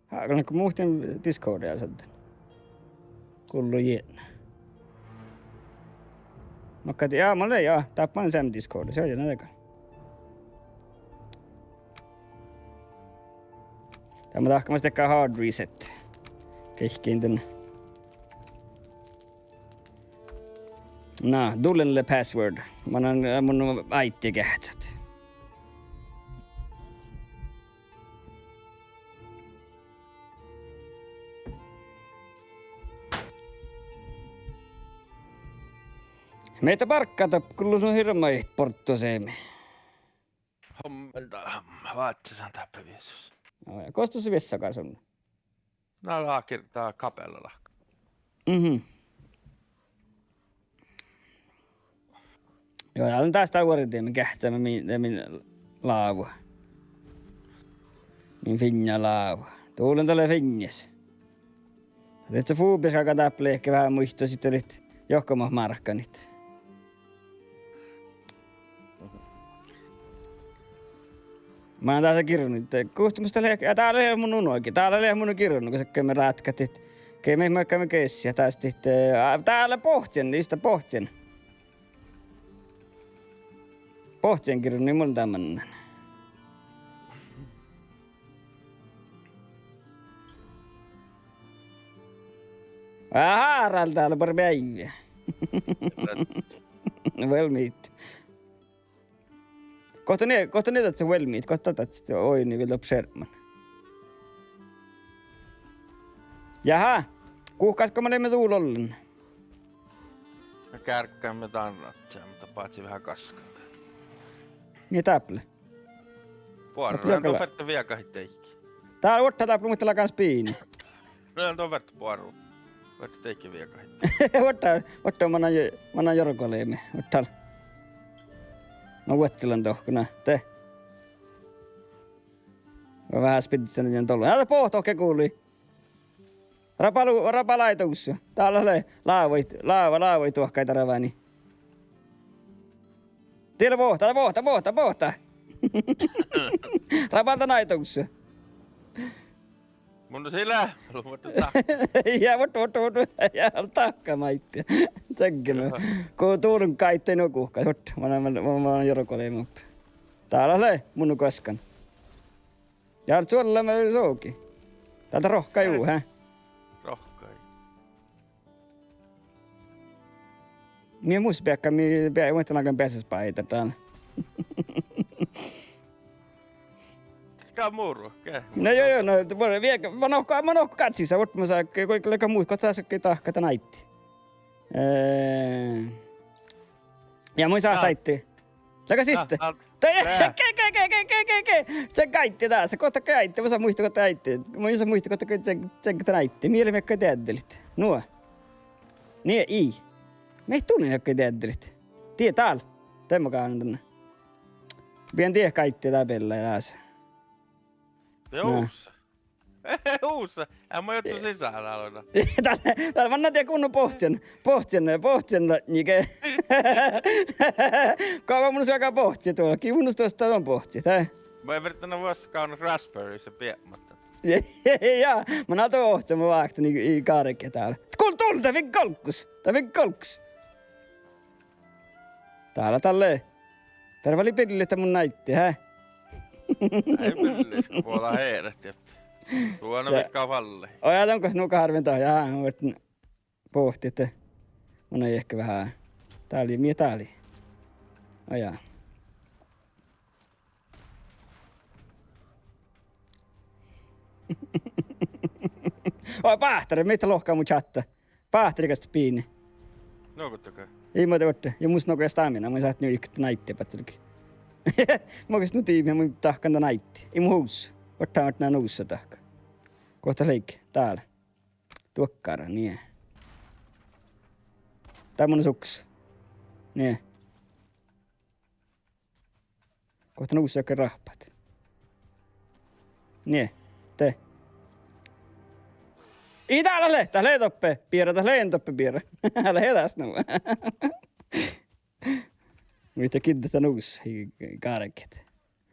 Há, go muhtin Discordia sadden. Gullo jietna. Makkat, ja, mun lei, ja, dáppe mun seamma Discordis, ja, ja, na dego. Dá mun dahkkama dego hard reset. Keihkkin dan. Na, dullen lea password. Manan, eh, mun áiddi geahččat. Mii barggat doppe, gullo nu hirbmat borttu seamma. Hommelda, váccasan dáppe viesus. Á, ja gos du viessat gaskkas? Na, láhkai, dá kapealla láhkai. Mhm. Juo, dál lean das dál vuordit, mii geahččamin, min, min lávu. Min fiinna lávu. Dullen dalle fiinnis. Dieđusge fuobeašaga dáppe lehket veahá muittut, ahte ledje johkamat márkanit. Manan dasa girnit, guhte mus dat lea, ja dál lea mun unogi, dál lea mun girnu, go sakkaime rátkadit. Ge mii makkame gesi, dasa dihte, á, dál lea bohccen, ista bohccen. Bohccengirnu, mun dan mannan. Aha, raldala barbeaivve. Well meat. Gohte nie, gohte nie dat well meat, gohte dat, oi, nie vel doppe šermman. Jaha, guhkás go mun lean dul ollen. Na gárggáimet dan, ahte, muhto báhci veahá gaskkan. Nie dáppe lea. Buorru, dáppe lea don ferte viegahit deike. Dál vuortá dáppe lea, muhto lágan spiini. Na don ferte buorru. Ferte deike viegahit. Vuortá, vuortá manan, manan jorgoleme. Vuortá. Na vuodselan dohko, na, de. Veahá spiddesen dan dolu. Na, de bohto ge gulii. Rabba lu-, rabba láidus. Dál lea lávai, láva, lávai duohkái darvani. Dieđusge bohta, bohta, bohta, bohta. Rabba dan láidus. Mun sii lea, lu-, vuortá. Ja, vuortá, vuortá, vuortá. Ja, dahká maid. Čeggeme. Go dullen gáidde nu guhká, vuortá. Manan, manan, manan jorgoleme. Dál lea, mun gaskkan. Ja čuolla mii sogi. Dál dat rohkkai, eh, juo, hä? Rohkkai. Mii mus beakka, mii be-, muhtin lágan beassas báidá dál. Ka muru, ge. No juo, juo, no, vuor-, vie-, ma nohko, ma nohko gáhččas, vuot-, ma sa-, ge-, ge-, ge-, muhtin, gohte dasa ge dahká dan áiddi. Eh, ja mun sa-, ja, áiddi. Leago siste? Ah, ah, ge, ge, ge, ge, ge. Čeagge áiddi dasa, gohte ge áiddi, mun in muitte gohte áiddi. Mun in muitte gohte ge, ge, ge dan áiddi. Mii leat makkár deaddelit. Nu. Nie, ii. Mii dullen makkár deaddelit. Die dál. De mun gánen dan. Biehan die áiddi dá beallái dasa. Jus. Jus. Eamma juohke sisa dál, no. Dál, dál manná die gunno bohccen. Bohccen, bohccen latnjige. Gávva mun ságan bohcci duo. Gii mun duostan don bohcci, eh? Mun in ferten vuos gávdnat raspberries ja biebmat. Ja, mun in duo bohcci, mun váhtten ii, ii gárge dál. Gul-, dul-, dat fige golggus. Dat fige golggus. Dál, dál lea. Dál lea billit dat mun áiddi, hä? Ai billis, go vuola heeret, jep. Duon ja. Viggá falle. Oi, ja don go, nu go hárven dat, ja, mun vuortán bohtit, ahte mun in lohke veahá. Dálii, mii dálii. Oi, ja. Oi, báhtári, mii lohká mu čátta. Báhtári gal spiini. Nugo dohko? Ii, ma de orte. Ja mus nugo stamina, mun sáhtán juohke náitti baccelgi. Magas nu diibme, mun dahkan dan náitti. Ii mu hus. Orte, orte na nusa dahka. Guhtta leigga, dál. Duokkár, nie. Dál mun suks. Nie. Guhtta nusa juohke rahpat. Nie. De. Ii, dál lea, dál lea doppe birra, dál lea doppe birra. Lea das nu. Muitte giddesta nus, ii gárget.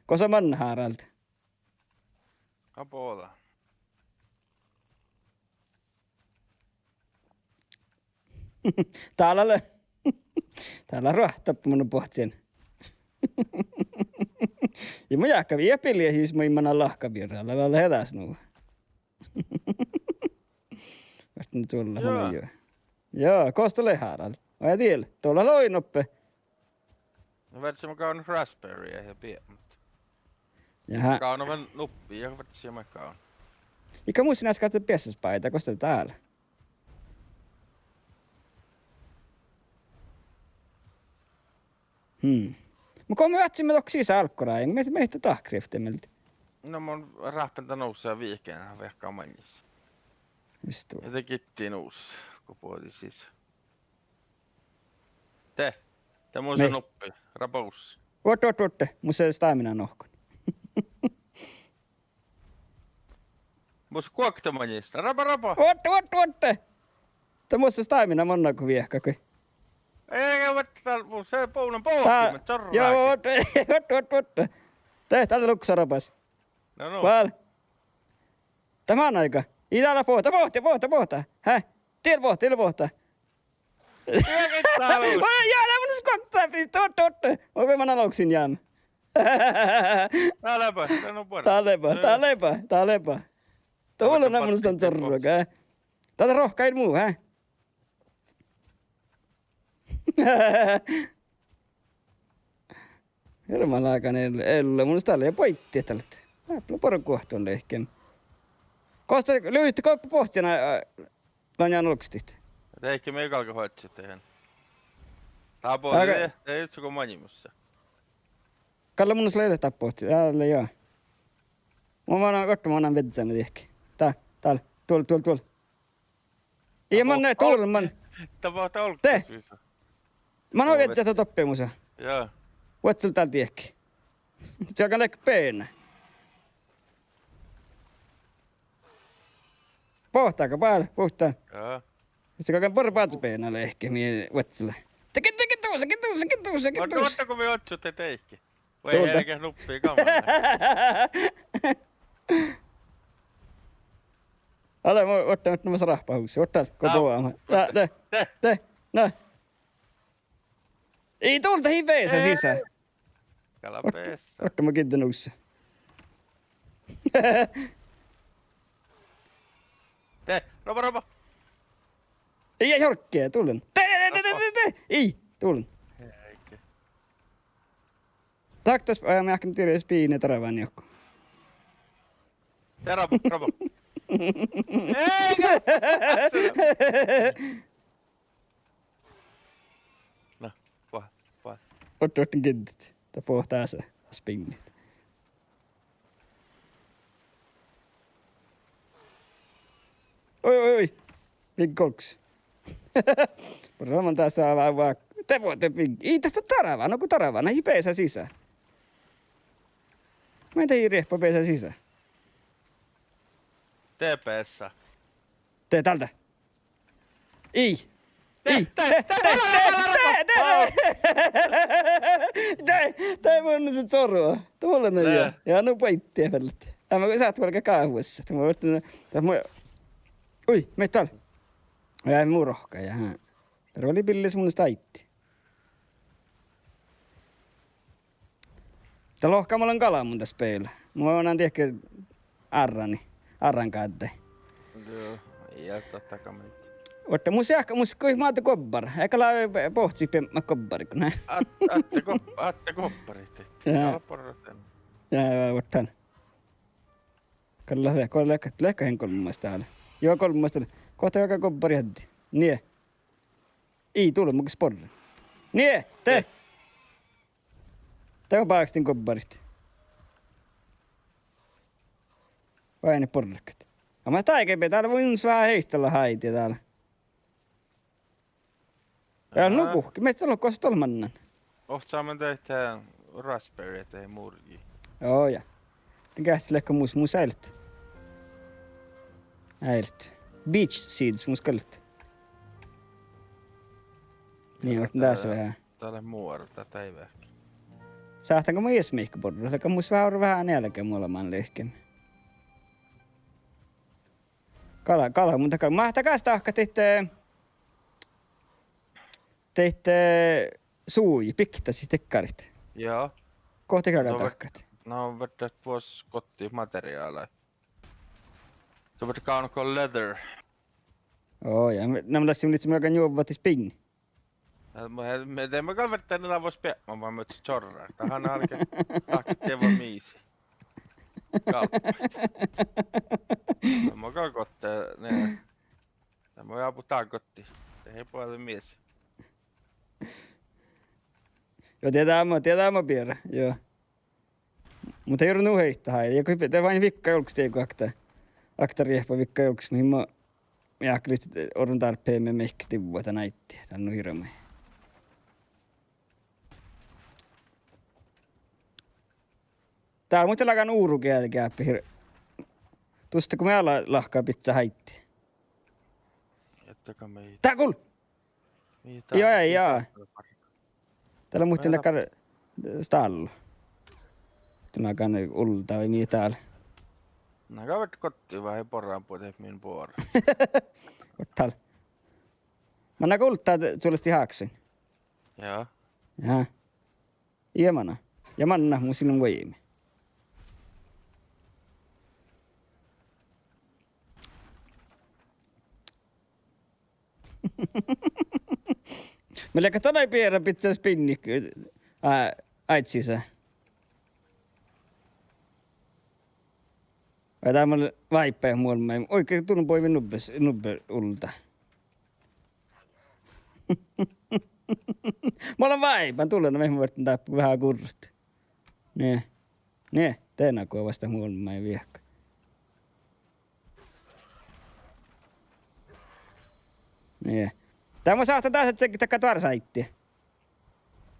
Gosa man, Harald? Aboda. Dál lea, dál lea ruohtta mun bohccen. Ja mun jáhkán, ja pilli jus mun mana lahka birra, lea, lea das nu. Vártán duolla, mun jo. Ja, gos dat lea, Harald? Vai diel, dolla loi noppe. No, vártán mun gávdnan raspberry ja biebmot. Jaha. Gávdnan vel nuppi ja vártán sii maid gávdnan. Ii, ka mus in easka beasas baida, gos dat dál. Hmm. Mun go mun vázzimin dohko sisa álggorájin, mii, mii dat dahkkrievttii mielde. No mun ráhppen dan nusa vihken, veahkká maŋis. Istu. Ja de gitti nus, go bođii sisa. De, de mus lea nuppi, rabas. Vuotte, vuotte, vuotte. Mus lea stamina nohkan. Mus guokte maŋis. Raba, raba. Vuotte, vuotte, vuotte. De mus lea stamina manná go viehkagii. Ii, vuotte, dál mus lea bođii, bođii, dál, ma čorra. Joo, vuotte, vuotte, vuotte, vuotte. De, dál lea luksa rabas. No, no. Vel. Dat manaiga. Ii, dál lea bohta, bohta, bohta, bohta. Hää? Diel bohta, diel bohta. Ii, gitta. Oi, ja, lea mun skuokta, pi-, tuotte, tuotte. Oi, go mana loksin jám. Dál lea ba, dál lea ba, dál lea ba, dál lea ba. Dál lea na mun stan čorraga. Dál lea rohkka, ii mu, hää? Hermalagan el-, ella, mun dál lea boitti dalle. Ná, lea bargu guohtun lehken. Gos dat lea, go bohccen, ää, lea njan olgostit. Deike mii galgá oažžut dahje. Dál bođii, dahje, dahje ii go maŋimusa. Galle mun lea dat bohcci, dál lea, joo. Mun, mun, vuotte, mun viežžan diehke. Dál, dál, duol, duol, duol. Ii, man, duol, man. Dat bohcci olggus. De. Man viežžan dat doppe musa. Jaa. Vuožžel dál diehke. Sii galgá lehket beana. Bohtága, bál, buhte. Jaa. Sii galgá buorre bázi beana lehket mii vuožžel. Dahje, dahje, dahje, dahje, dahje, dahje. Vuotte, vuotte, go mii oažžut deike. Vuoi, duolda. Eanet nuppi gaman. Ale, mu-, vuotte, vuotte, mus rahpa hus. Vuotte, go bođii. Dá, de, de, na. Ii, duolda, ii beasa sisa. Gal beasa. Vuotte, mun giđđen usa. De, roba, roba. Ii, ii, jorgge, duollen. De, de, de, de, de, de. Ii, duollen. Eike. Taktas, ää, mii ahte diris biine darván joku. Tera, bravo. Ei, no. Na, bođii, bođii. Otte, otte giđđet. Dat bođii dasa, spinnit. Oi, oi, oi. Vigge olggos. Barra man dasa va-, va-, de bođii, de vigge. Ii, dat darvá, no go darvá, na ii beasa sisa. Maid ii riehpa beasa sisa. De beasa. De dál de. Ii. De, ii, de, de, de, de, de, de, de, de, de, mun čorrá. Duollen ja. Ja nu boitti fellet. Ää, mun sáhtán vuolgit gávvas. Mun vártán, dat mun, ui, mii dal. Ja mu rohkka, ja. Dál lei billis mun stáitti. Dat lohká mun lean galmun dat spela. Mun lean diehke árrani, árran gáddái. Joo, ja dat, dat gal mii. Oaččo, mus eahkes, mus goit máde gobbara. Eahkes lea bohcci biebmat gobbariid, ne? At-, atte gob-, atte gobbarit. Ja. Ala borraten. Ja, ja, oaččo. Gal lea, gal lea, gal lea golmmas dál. Joo, golmmas dál. Gohte galgá gobbariid addit. Nie. Ii dulma gal borre. Nie, de. De. De mun bákastin gobbarit. Vai ne borragat. Ja ma dáigebie dál vuoi veahá heittola háidit dál. Ja nu guhkki, mii dat lea, gos dat lea mannan? Ovcciimet daid raspberry daid murji. Ó ja. De geahččat leat mus, mus eallit. Eallit. Beach seeds mus gal leat. Mii orten dás veahá. Dat lea muora, dat ii veahki. Sáhtán go mun ieš mihkkege borrat, leago mus veahá, veahá njeallje muola man lihkeme. Gala, gala, mun dat gal, máhtán gal dahkat daid, daid, suji, biktasit dakkarit. Ja. Go dat gal dahkat? Na, verdet vuos gotti materiála. Dat verdet gávdnat go leather. Ó ja, na mun lassin, mun ledjen, mun galggan njuovvat spinni. Ja, mu, he, mii, de mun gal verden dál vuos biepmama, mun čorran. Dat han álge, álge dievva miisi. Gálppaid. Na mun gal gohten, ne. Na mun ábut dál gotti. De ii boađe miesi. Juo, dieđán ma, dieđán ma beare, juo. Muhto ii orru nu heittohaidit. Ja go de fáin vikka julggus diego okta, okta riehpa vikka julggus, mii mo, jáhkádit orrun dárppaheami mihkkege divvo dan áiddi, dál nu hirbmadit. Dál muhto lágan úru geađe geahpet hir-, duostá go mii ala lahka biccát áiddi. Dál gul! Mii dál, ja, mii ja. Dál lea muhtin dakkár stállu. Dán galggan uldda vai mii dál. Na gal verdet gotti veahá borranbuot min boaras. Ortál. Mannan uldda, suollastit háksain. Ja. Ja. Ii manna. Ja manna, mus ii lean vuoimet. Mii leat gal dan beare biccát spinni, á, áiddis. Vai dál mun váibbán muolmmáin. Oidne, dulbma boaivvi nubbe, nubbe uldda. Mun lean váibbán, dulbma, mii vuorttiin dáppe veahá gurrut. Nie. Nie, de na go vastá muolmmáin viehka. Nie. Dál mun sáhtán dás čeaggat dakkár duoras áiddi.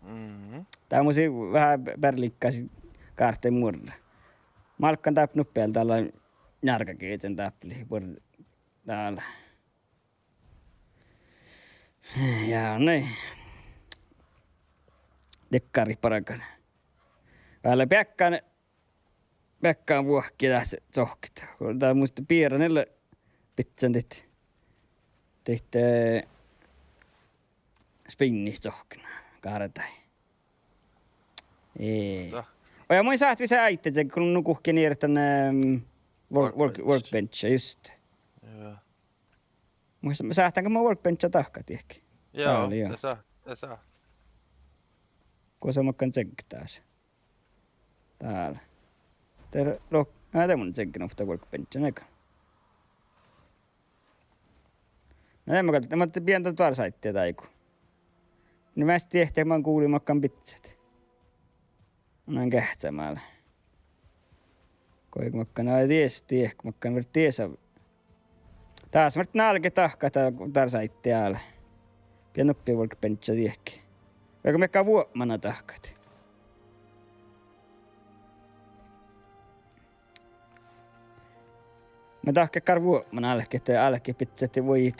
Mhm. Dál mus veahá bearlihkasii gárttai muorra. Málkan dáppe nuppi eal dál, njárgagiežan dáppe lei buorre dál. Ja, nai. Dekkárit bargan. Vel beakkán, beakkán vuohki dát sohket. Dál mus beare nai lea biccán daid, daid, eh, spinnit sohkena, gárdái. Ii. Oi, ja mun sáhtán vel áidda čeaggat, go nu guhkkin eret dan, ehm, work-, work-, workbench. Workbench, just. Ja. Mun s-, sáhtán go mun workbencha dahkat diehki. Ja, dál, ja. De sa-, de sa-. Go son makkán čeaggat dás. Dál. De ro-, á, de mun čeaggan ovtta workbencha, nai go. Na, de mun gal, de mun bean dan duoras áiddi dá áigu. Ni measta diehtit man gulii makkán biccát. Mun geahččalan. Goit makkán, na, dies, diehko makkán, vert dies. Dás vert nálget dahkat dá duoras áiddi ale. Bean nuppi workbencha diehki. Vai go mii gal vuopmana dahkat. Mii dahkat gal vuopmana álkit, álkit biccát vuoji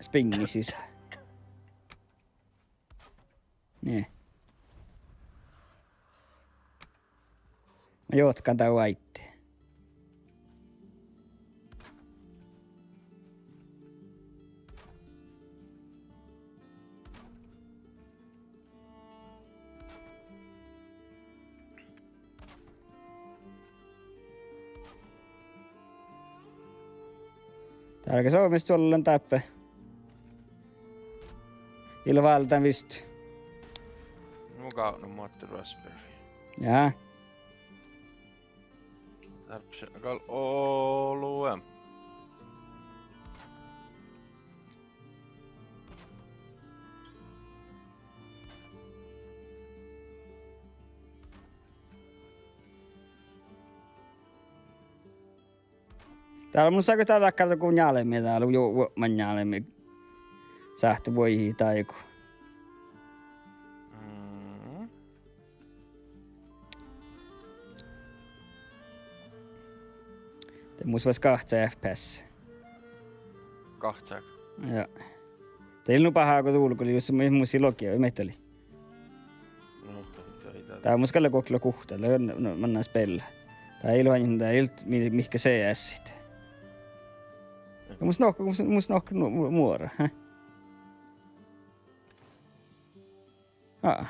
spinni sisa. Nie. Mun johkan dan áiddi. Dál gal son mis ollen dáppe. Ii lean váldán vist. Mun gávdnan muohta raspberry. Ja. Dárbbašin gal ollu. Em. Dál mun sáhtten dál dakkár go njálmmi dál, jo, vuopma njálmmi. Sáhttá vuohit dáigu. Mm. De mus fas gahca F P S. Gahca. Ja. De ii lean nu bahá go dulgo lei jus mu-, mus ii logi, vai mii dat lei. Nu, dat ii dat. Dat mus gal lea guokte lea guhtta, lea nu, nu, manná spela. Dat ii lean, dat ii lean mi-, mihkke C S-it. Ja mus nohk-, mus, mus nohk-, nu, mu-, muora, hä? Aa.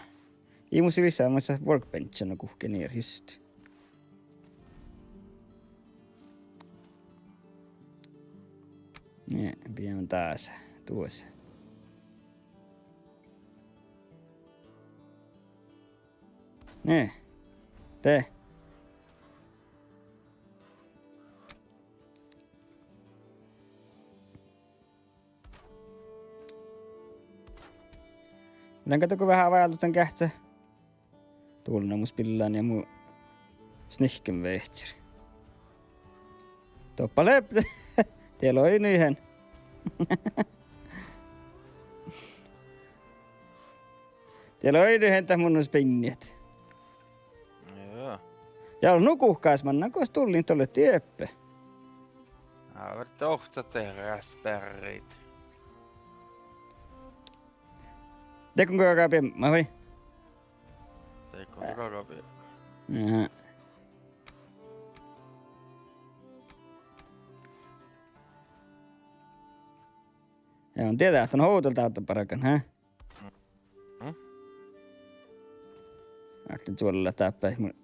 Ii mus visai, mus workbench-in guhkkin ir just. Nie, pidämme dás, duos. Nie. De. Leango dego veahá váldit dan geahččá? Dulnná mus billan ja mu snihkkenvehčer. Doppe lea, de lei oidnen. De lei oidnen dat mun spinnejin. Ja. Ja nu guhkás manná gos dullin dolle dieppe. Ná, verte ohcat de raspberryt. Dego galgá biebmat, vai? Dego galgá biebmat. Jaa. Ja mun dieđán ahte don ovdal dáppe bargan, hä? Mm. Ahte čuolla dáppe mun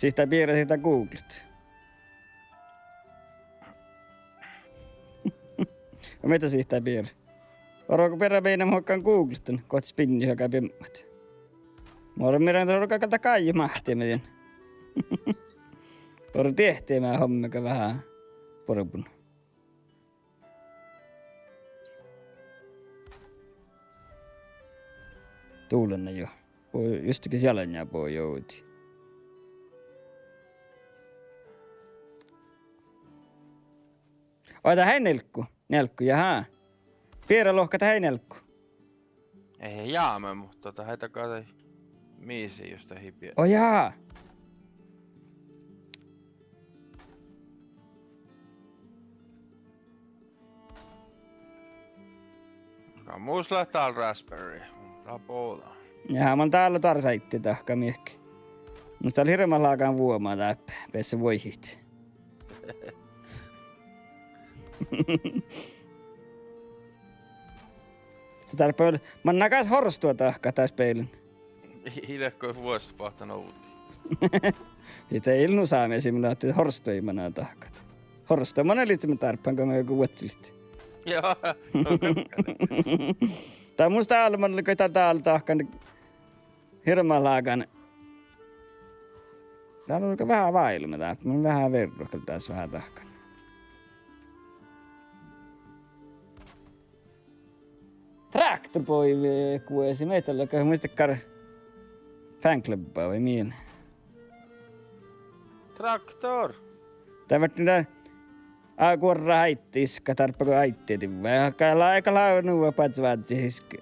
Sihttá biera, sihttá googlet. Vai mii dat sihttá biera? Orro go biera mii muhtin googlet dan, gohte spinnejit galgá biebmat. Muora mii orro gal dat gáje máhtte mii dien. Orro diehtit mat hommaga veahá buorbun. Dulnná jo. Bo-, juste ge sialan ja bo-, jovdii. Oi, dat ii njeallko, njeallko, jahá. Biera lohká dat ii njeallko. Ii jáme, muhto dat ii daga dat mis just dat ii bie-. Oi, jahá. Gal mus lea dál raspberry, mun dál bođán. Ja mun dál duorsaiddin dahkat mii. Mun dál hirbmat lágan vuoma dáppe, besse vuohit. Dárppa, manná gal horstut dahkat dás beaivven. Ii leat go vuosttaš boahtán ovdal. Ii, dat ii lean nu sámi simulaattori, horstut manná dahkat. Horstut manná lihtti, dárppa go mii go vuodselit. Ja. Dat mus dál, manná go dál, dál dahkan hirbmat lágan. Dál lea veahá váilme dát, mun veahá verrohkan dás veahá dahkan. Traktorboivi, eh, guosi, mii dat lea, muitte gal Fanklubbá vai mii? Traktor! Dat várttii dat, a, guorra áiddiid, dárppa go áiddedivve. Gal, gal lea nu badjevádjit iske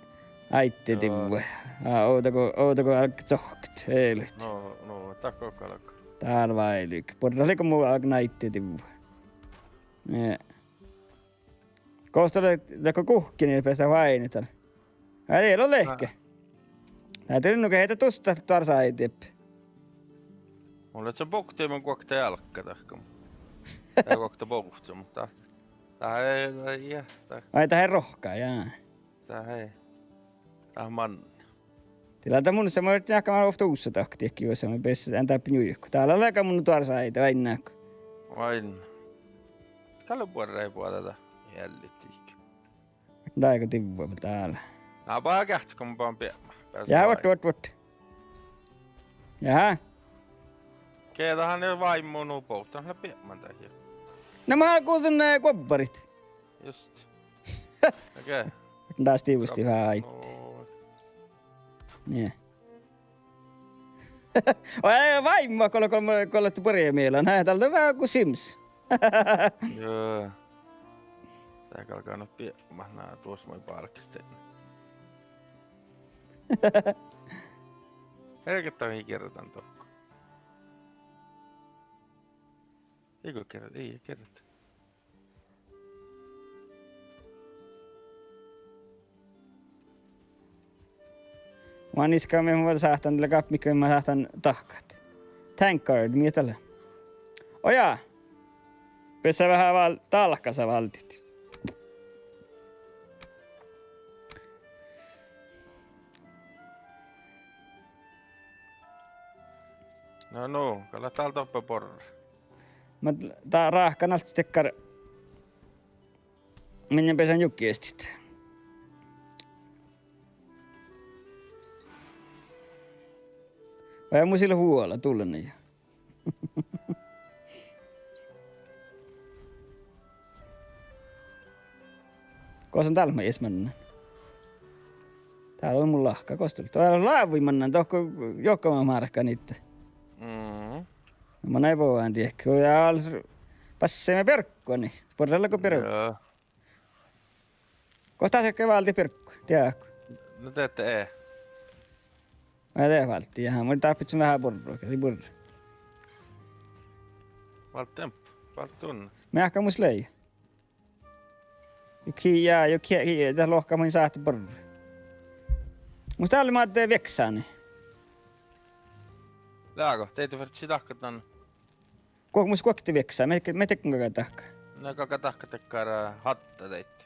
áiddedivve. Á, ovdal go, ovdal go álgá cohkket, ealit. No, no, dat go galgá. Dál váilig. Buorre lei go mun álgán áiddedivve. Nie. Gos dat lea, leago guhkkin beassá váinit dal? Ai, ii lean lehke. Ná. Dat dego heita dusta duorsaiddit. Mun lean bokte, mun guokte álgá dahkan. Ii guokte bohcce, muhto dat, dat ii, dat ii, dat. Ai, dat ii rohkka, jaa. Dat ii. Dat man. Dii lea dat mun, mun várttiin ahte mun ovtta usa dahkat diekkár juosa, mun bessen dáppe njuiku. Dál lea gal mun duorsaiddin, vai nai? Vai. Gal lea buorre boađe dat. Eallit dihte. Dáigo divve dál. Na, ba geahččat go mun bođán biebmat. Ja, vuot, vuot, vuot. Jahá. Ge dat han váimmu nu bohtet, dat lea biebman dat ja. Na mun guđđen, eh, guobbarit. Just. Okei. Dás divvostii veahá áiddi. Nie. Oi, váimma, go, go, go lea buorre mielas. Há, dál lea veahá go Sims. Joo. Dat galgá nu biebmat, na duos maid bálkestin. Herget, dat ii gierdan dohko. Ii go gierdan, ii gierdan. Mun iskan, mii mun sáhtán, lea gapmikka, mii mun sáhtán dahkat. Thank God, mii dat lea. Ojá. Beassá veahá vál-, dálkasa váldit. No, no, gal dat dál doppe borre. Mun dá ráhkadan alcci dakkár, minne beasan juggestit. Vai mus ii leat vuola, dullan ja. Gos mun dál lean mannán? Dál lea mun lahka, gos dat lea. Dál lávii mannán, dohko juohke márkaniidda. Mm. Mun eai bođán diekkár. Ja al-, basseme biergguin. Borre leago bierggu? Joo. Gos dás galgá váldit bierggu, dieđát go? No de, de. Mun de válden, jahá, mun dáhpážžan veahá borre, gal lei borre. Válden, válden. Meahka mus lei. Juo, ja, juo, ja, ja, dat lohká mun sáhtán borre. Mus dál lea moadde vieksáni. Leago, de ii fertii dahkat dan. Guo-, mus guokte vieksá, mii, mii dego galgá dahkat? Na, galgá dahkat dakkár, eh, hadda deaid.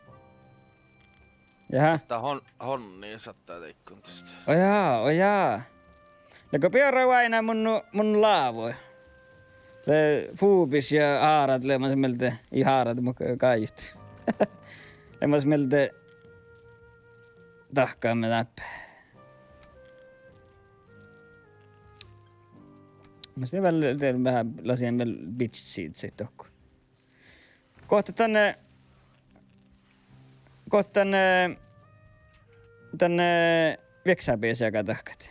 Jahá. Sáhttá hon-, honni sáhttá deaid gonstá. Ojá, ojá. Leago beare oaidná mun, mun lávu. Lea fubis ja hárad leat mas mielde, ii hárad, muhto gájit. Leat mas mielde dahkat dáppe. Mas de vel, de veahá lassin vel bitch seedsit dohko. Gohtet dan, eh, gohtet dan, eh, dan, eh, vieksábeassá galgá dahkat?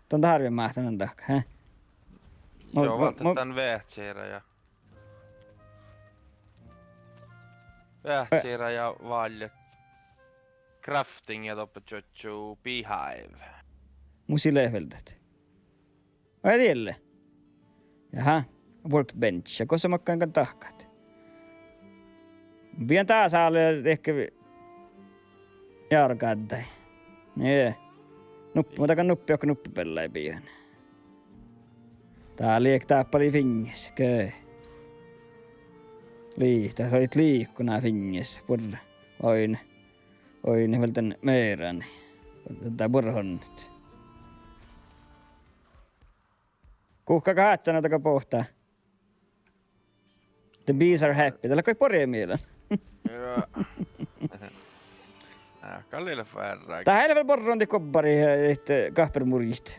Don dat árvvi máhte dan dahkat, he? Mu-, joo, mu-, váldet mu-, dan veahcira ja. Veahcira ja válljet crafting ja doppe čuočču beehive. Mus ii leat vel dat. Vai dielle? Jahá, workbench. Ja gosa makkár galgá dahkat? Bijan dás álo diekkár járgádái. Nie. Nuppe, mun galgán nuppe, okei, nuppe beallái bijan. Dá lei dáppe lei fiinnis, ge. Lei, dat lei liikona fiinnis, buorre. Oidne, oidne vel dan mearrái. Dat buorre honnat. Guhká go háhcán, dat go bohtá. The bees are happy. Dat lea goit buorre mielas. Joo. Ná, gal lei fárra. Dat lea vel buorre dihte gobbarit, eh, dihte gahpirmurjit.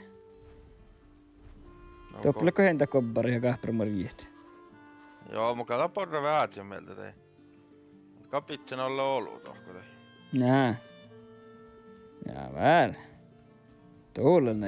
No, doppe go- lea goit dan gobbarit ja gahpirmurjit. Joo, mun gal buorre veahá mielde de. Gal bidjan ollá olu dohko de. Ná. Ja vel. Dullan.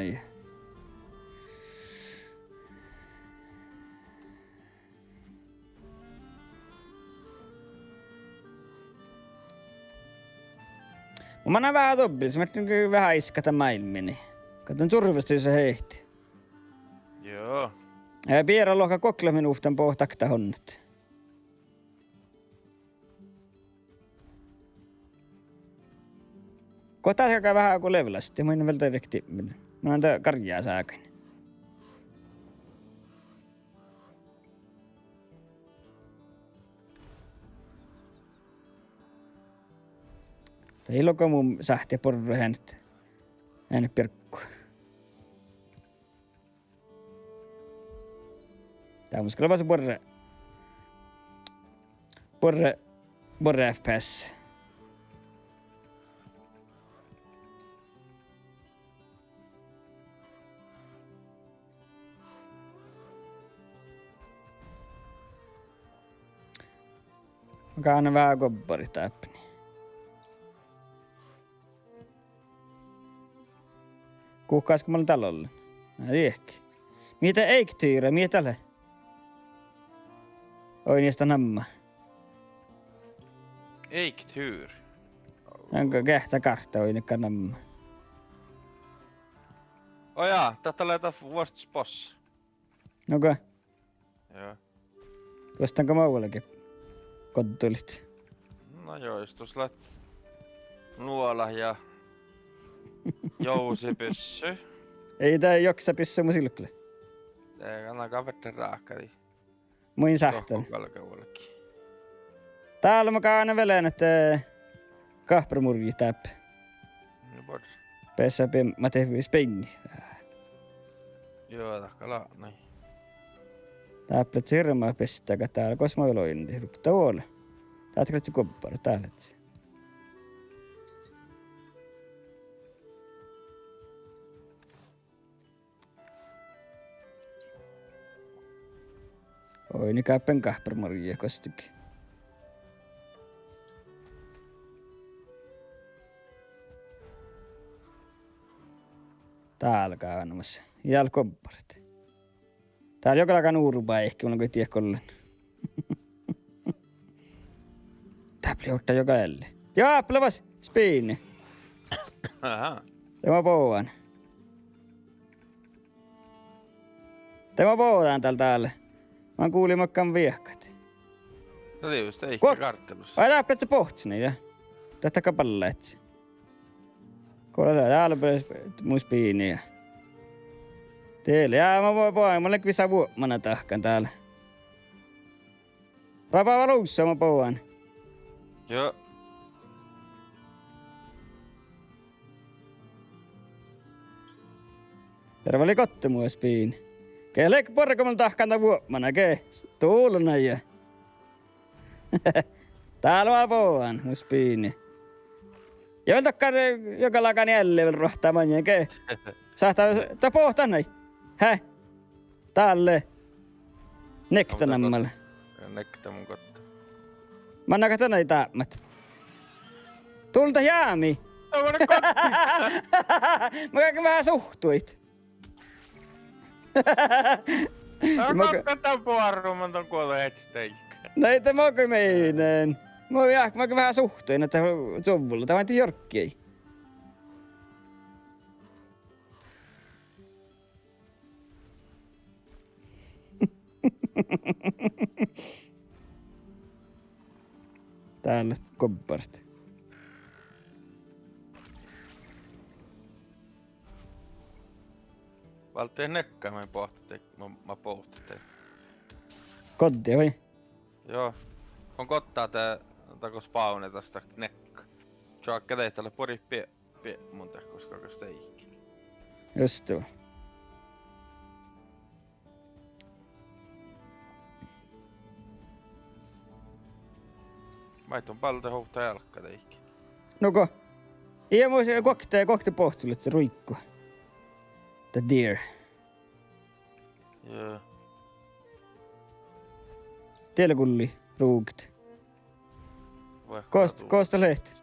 Mun mannan veahá dobbes, mun veahá iskkán máilmmiin. Go dan curvestus hehtá. Joo. Ja beare lohká goakkár minuvtta bohtet dat honnat. Go dat galgá veahá go levelastit, mun vel dieđe riktigt. Mun lean dan garjjaságain. Dat ii leat go mun sáhtán buorre eanet, eanet bierggu. Dá mus gal lea buorre, buorre, buorre F P S. Mun gánen veahá gobbarit dáppe. Guhkás go mun lean dál ollen? Na diehke. Mii dat eiktyra, mii dat lea? Oidne dat namma. Eiktyr. Onko geahččá kártta oidne namma? Ó jaa, dat lea dat vuosttaš boss. Nugo. Joo. Duostan go mo vuolgit goddulit. Na joo, jus dus leat nuolat ja jousipissui. Ii dat joksapissui mu silggu lea. De anna gal verte ráhkadit. Muin sáhtán. Dohko galgá vuolgit. Dál mun gánen vel ahte, eh, gahprimurjjit dáppe. No buorre. Beassá biebmat dehtet spiinni. Joo, dat gal lea nai. Dáppe lea hirbmat bestet dál, gos mo vel oidnen, rukta vuole. Dát lea gobbarit, dát lea. Oidne gáppen gahprimurjjit gostege. Dál gal animas. Dál gobbarit. Dál joga lágan urbá eahkes, mun goit diehko ollen. Dáppe lea horta joga ealli. Jáppe lea fas spiinni. Aha. De mo bođán. De mo bođán dál dále. Man gulii makkár viehkat. Dat dieđusge ii Guo-, gárttelus. Vai dáppe lea bohccos, ja. Dat galgá ballá. Go lea, dál lea mun spiinni ja. Diet, ja mo, mo, mo, mun lean vissa vuopmana dahkan dál. Rabáva lusa, mo bođán. Joo. Ervali gotte mu spiinni. Ge leage buorre go mun dahkan dan vuopmana, ge. Dulnna ja. Dál mo bođán mu spiinni. Ja vel dohko, eh, joga lágan ealli vel ruohttá maŋŋá ge. Sáhttá, dat bohtet nai. Hä? Dál lea. Nekta namma lea. Nekta mun gohte. Mannagat dan nai dápmat? Duldet jámi. Mun galgen veahá suhttuid. Na, ma-, gohte dan buorru, mun don guođu eahkes deike. Nai, de mo go menen. Mo ja, mo galgen veahá suhttuid, na, dat čuvvula, dat vai jorggi. Dál leat gobbarit. Válddit nekka maid bohtet, ma, ma bohtet. Godde vai? Joo. Mun gohten ahte, dat go spavnedaš dat nekka. Čohkket dahje dat lea buorit bie-, biebmu mun dego, gos galgá deike. Just det. Maid don báldet ovtta ealkka deike. Nugo. Ja mu-, guokte, guokte bohccuid lea ruiggu. The deer. Joo. Diet lea gulli ruđa. Gos, gos dat leat?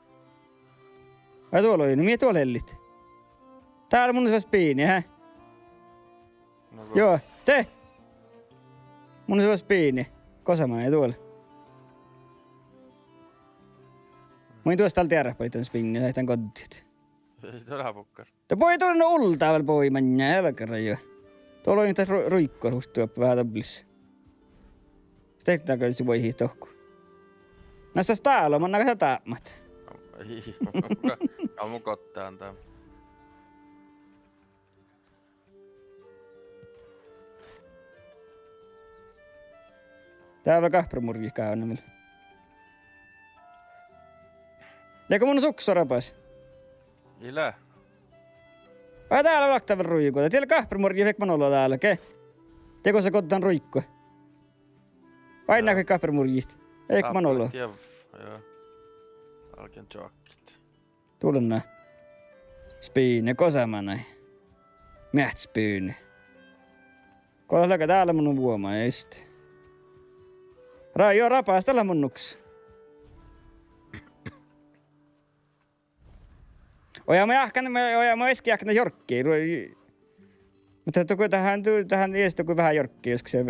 Ai duol oidne, mii duol ellit? Dál mun fas spiinni, hä? Nugo. Joo, de. Mun fas spiinni. Gosa manai duol? Mun in duos dal dearppa dan spiinni, dan goddit. Ii, dat lea bukkár. De bođii duon uldá vel bođii maŋŋá, ealgarra jo. Duol oidne dat ru-, ruiggu hus duoppe veahá dobblis. Stetnaga lea bođii dohko. Na stas dál, mannagat dat dápmat? Ii, ja mun gohten dan. Dál lea gahprimurjjit gávdnamil. Leago mun sukso rabas? Ii leat. Vai dál lea okta vel ruigu, dat lea gahprimurjjit, veahá man olo dál ge. Diego sa gohte dan ruiggu. Vai na gahprimurjjit. Veahá man olo. Joo. Álgen čohkkit. Dulnna. Spiinni, gosa manai. Meahcca spiinni. Go dat leago dál mun vuoman eiste. Ra-, jo, rabas dat lea mun nuks. Ojá, mun jáhkán, mun, ojá, mun easka jáhkán jorggi. Ru-, muhto dohko dat han, dat han ieš dohko veahá jorggi, jus ge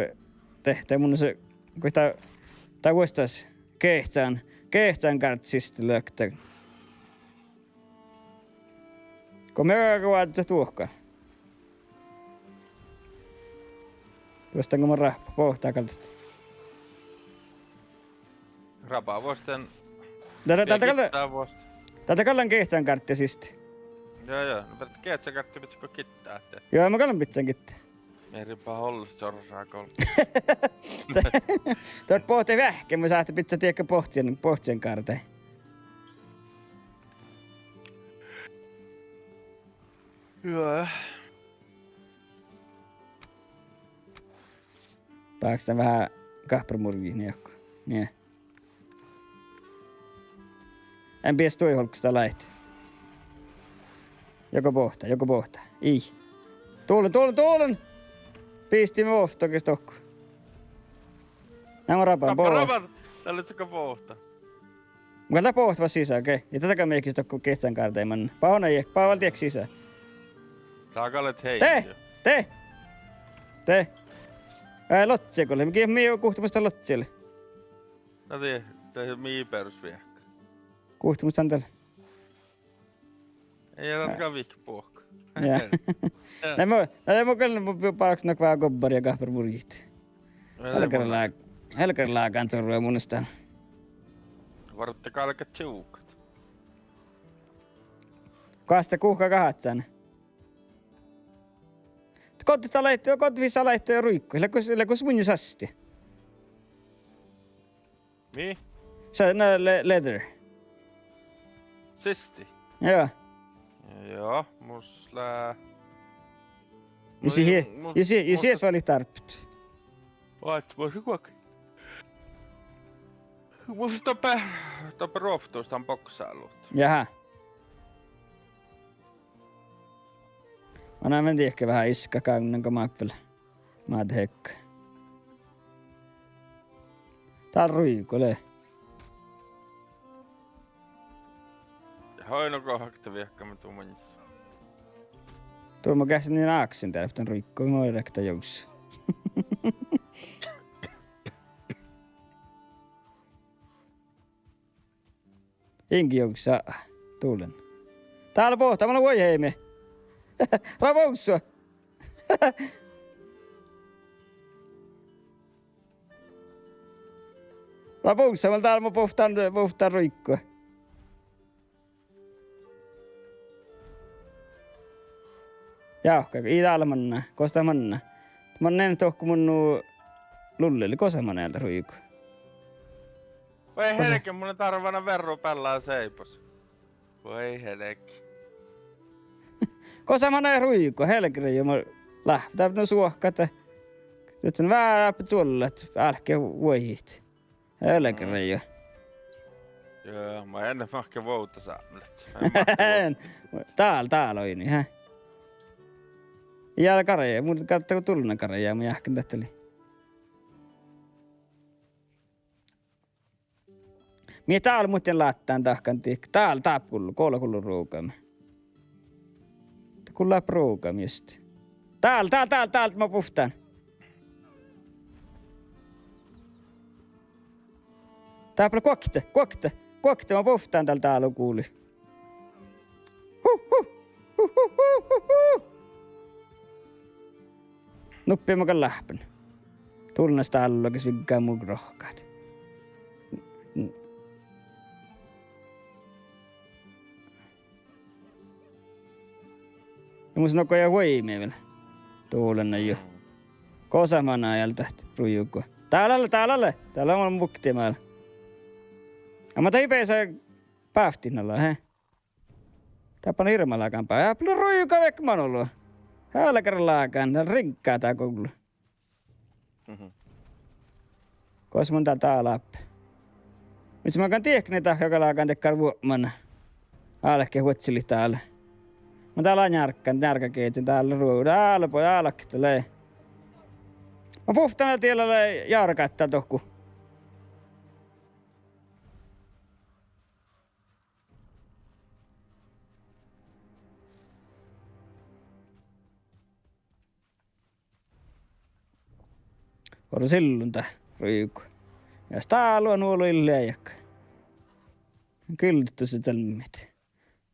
de, de mun sa-, go dat, dat vuosttaš geahččan, geahččan gárddis lea okta. Go mii oažžut duohkán. Duostan go mun ráhppan, bohte gal dat. Ráhppa vuosttaš. Dál, dál, dál, dál, dál gal lean geahččan gárddis siste. Joo, joo, no, geahččan gárddis bidjat go gitta ahte. Joo, mun gal lean bidjan gitta. Mii earret olles čorra golbma. Dat, dat bohte veahke, mun sáhtán bidjat diekko bohccen, bohccen gárddái. Joo. Báhkes dan veahá gáhpármurjit, nie go. Nie. En beasset duohkás dat láhkai. Juoga boahtá, juoga boahtá. Ii. Doallan, doallan, doallan! Bistiimet ovttoges dohko. Ná mun rabban, rabban, bo-, rabban! Dat lea čakka boahtá. Mun gal boahtán sisa, okei. Ja dat gal mii eai dohko geahččan gárddái manne. Bávdna ii, bávdna diek sisa. Dat gal lea de, heige. De! De! Ää, lodzzi gal lea. Mii, mii guhttamos dat lodzzi lea. Na de, de mii berus veahkkat. Guhttamos dan dal. Ii, dat gal vihkke bohko. Ja. Ja. Na mun, na mun gal, mun báhkes veahá gobbarit ja gáhpármurjit. Ja, helgare lágan, helgare lágan čorru ja mun isten. Várra galgá čuvgat. Goas dat guhká gahcán? Godde dat leat, godde fas leat ruiggat? Lea gos, lea gos mun sasti. Mii? Sa-, na, le-, leather. Sisti? Joo. Joo, mus lea. Jus ii, jus ii, jus ii eai válit dárbbašit. Oaččo, mus lea guokte. Mus doppe, doppe ruovttus dan boksálut. Jaha. Mun ain diehke veahá iska gáŋŋan go máppel. Mádehekka. Dál ruigo lea. Hoi, no go hakte viehkame du maŋis. Dul mun geahččen in áksin dearppan ruigo, mun rekta jus. Inge jus, doallan. Dál boahtá, mun lean vuoiheime. Rabussu. Rabussu, mun dál mun buvttán, buvttán ruigo. Jahka, ii dál manná, gos dat manná. Manná dohko mun nu lulleli, gos manná dat ruigo. Vai helge, mun dárvvan verru beallá seibos. Vai helge. Gos manná ruigo, helgare ja mun láhppán, dat nu suohkadii. Dután veahá čuollat, álkit vuohit. Helgare ja. Joo, mun ean mahke vuovddasápmelaččat. En. Dál, dál oidnen, hä? Ja gare, mun gal dat dullá gare ja mun jáhkán dat lei. Mii dál muhtin láttán dahkan dihte. Dál, dál gullo, gullo, gullo rugamin. Dat gullo rugamin just. Dál, dál, dál, dál, mun buvttán. Dáppe lea guokte, guokte, guokte, mun buvttán dál, dál guli. Hu, hu, hu, hu. Nuppi mun gal láhppán. Dullá stállogis vigga mu rohkat. Ja mus nugo ja vuoime vel. Dullá jo. Gos manná eal dat ruigo? Dál ale, dál ale. Dál ale mun bukti mál. Amma dat ii beasa bávttiin ala, he? Dáppe lea hirbmat lágan bá-, dáppe lea ruigo veahkka man olu. Helgare lágan, dál riŋgga dat gullo. Mhm. Gos mun dál, dál láhppán. Mis mun gal dieđusge dahkat lágan dakkár vuopmana. Álke vuodjilit dál. Mun dál njárggan, njárggan gieđen dál ruo-, dál bo-, dál okta lei. Mun buvttán dál diela lei járggat dohko. Orru sillun dat ruigu. Ja stálu nu lei leajaga. Guldet dusa čalmmit.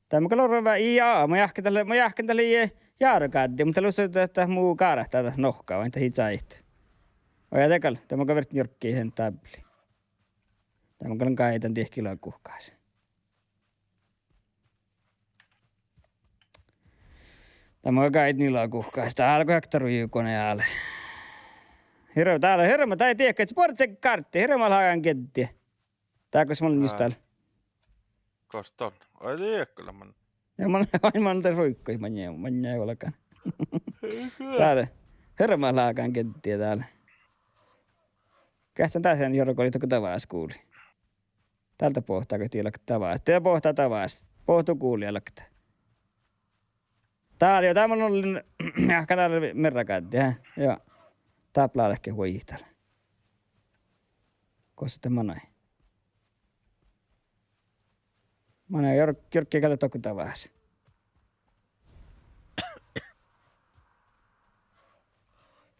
Dat mun gal orun vá-, ja, mun jáhkán dalle, mun jáhkán dalle, eh, járogáddi, muhto dat lea dat, dat mu gárta dat nohka, vai dat ii čájehit. Oi, ja de gal, dat mun gal vertten jorgga han dábli. Dat mun gal gáidan diehki ilaguhkás. Dat mun gal gáidan ilaguhkás, dál go okta ruigu nu álo. Hir-, dál hirbmat, dat ii dieđe, buorre gárddit, hirbmat lágan giddii. Dál gos mun lean jus dál. Gos don? Ai, dieđe, man. Ja man, man de ruiggai, man, man olgán. Dál. Hirbmat lágan giddii dál. Geahččan dás jorgolii dohko davás gulii. Dál dat bohtágo dieđe lea davás. Dieđe bohtá davás. Bohtu gulii algá. Dál, jo, dál mun ollen, jáhkán dál mearragáddi, eh. Jo. Dáppe láhkai vuoji dál. Gosa dat manai? Manai jor-, jorgga gal dohko davás.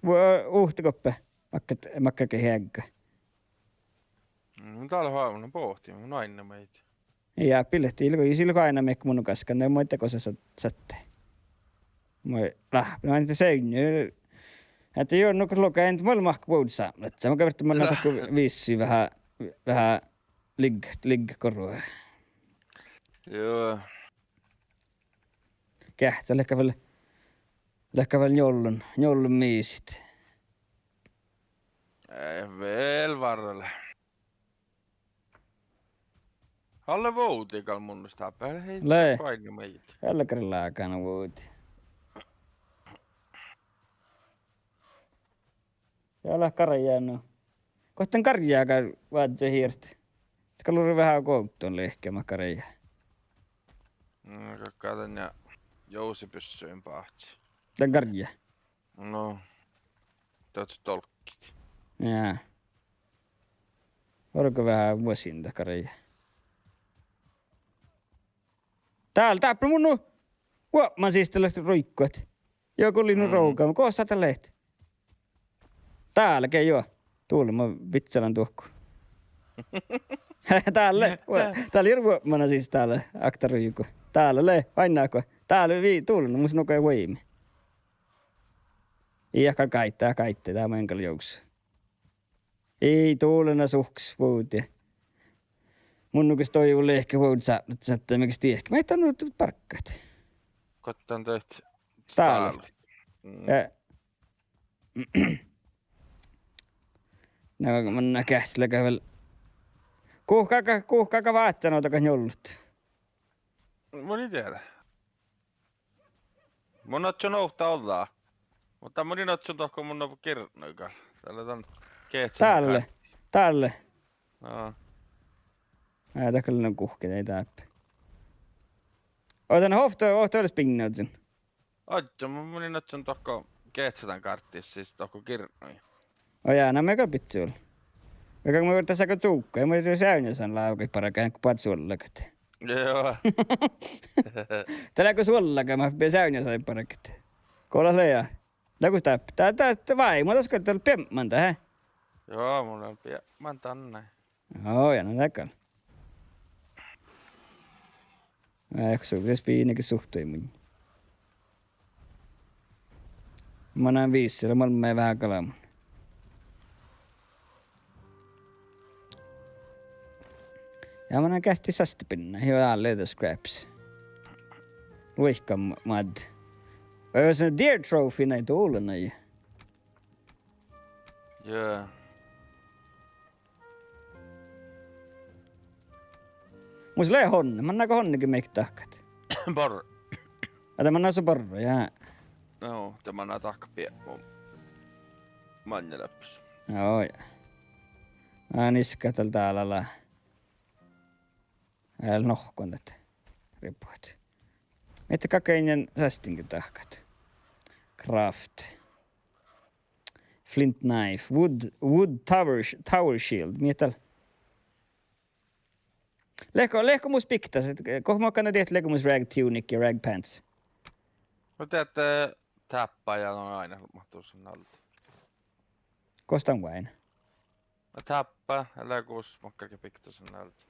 Vuo-, uhte goppe, makkat, makkat ge heagga. Mm, dál lea oažžut bohtimin, mun oaidnen maid. Ja, bilehttii ilgo, ilgo oaidná mii mun gaskkan, ne maid gosa sa-, satte. Mun, lah, no, ii de seainna. Ahte jo, nu go logai, ii de moalmma vuovddisápmelačča. Mun gal vertten, mun dáhkán vissi veahá, veahá liggat, liggat goruide. Jo. Geahččat leat vel, leat vel njollun, njollun misit. Eh, vel várra lea. Halle vuovddi gal mun stáppe, hei, lea. Oaidnen maid. Ellegar lágan vuovddi. Ja lea garjá nu. Gohten garjá gal vázze hirt. Gal lea veahá guovddon lehkema garjá. Mm, galgá dan ja jousepussuin báhci. Dan garjá. No, dat dolggit. Ja. Orgo veahá vuosin dat garjá. Dál, dáppe mun nu. Vuopman siste leat ruiggat. Jo, gullit nu ruoga, gos dat leat? Dál ge jo. Dál mun bidjalan dohko. Dál lea, dál lea vuopmana sis dál okta ruigu. Dál lea, oainnát go. Dál lea vii-, dál lea, mus nugo vuoimet. Ii gal gáidde, gáidde, dá mun gal jus. Ii, dál lea suhkas vuovddi. Mun nugo doivun lehket vuovddisápmelaččat, ahte mii ges dieđe. Maid don nu barggat? Gos dan dat stála? Stála. Mm. Ja. Na, mun geahččan leago vel. Guhká, guhká vázze nu dat njollot? Mun in dieđe. Mun ožžon ovtta ođđa. Muhto mun in ožžon dohko mun girtnojin gal. Dál lea dan geahččan. Dál lea, dál lea. Ná. Ná, dat gal lea guhká, ii dáppe. Oažžut ovtta, ovtta vel spiinna ožžon. Oažžut, mun, mun in ožžon dohko geahččan gárddis sis dohko girtnojin. Oi, ja, na mii gal bidjat. Mii gal, mun dáhkán čuovgga, mun seavdnjasain lávkit bargat go boađe suollagat. Joo. Dat lea go suollagat, mun seavdnjasain bargat. Go lea lea. Lea gos dáppe. Dat, dat, dat váimá das gal, dat lea biebman dat, he? Joo, mun lean biebman dan. Oi, ja, na dat gal. Eh, su-, spiinnagat suhttuid mun. Manán vissi, lea moalmmái veahá galbman. Ja manán geahččat sasttabinna, jo, dál lea scraps. Luohkamaid. Vai jos deer trophy nai dulnai. Joo. Mus lea honne, manná go honne ge mii dahkat. Barru. Ahte manná su barru, ja. No, de manná dahkat biebmu. Maŋŋeleappes. Joo, ja. Á, niska dal dál ala. Eai nohkon dat. Riebbuhat. Mii galggašit sasttiŋgii dahkat. Craft. Flint knife, wood, wood tower sh-, tower shield, mii dat lea? Leago, leago mus biktas, go mo galggan diehtán, leago mus rag tunic ja rag pants. No dat, eh, táppá ja no ain, mahtus nalde. Gos dan oaidná? Na táppe, lea gos makkárge bikta son alde.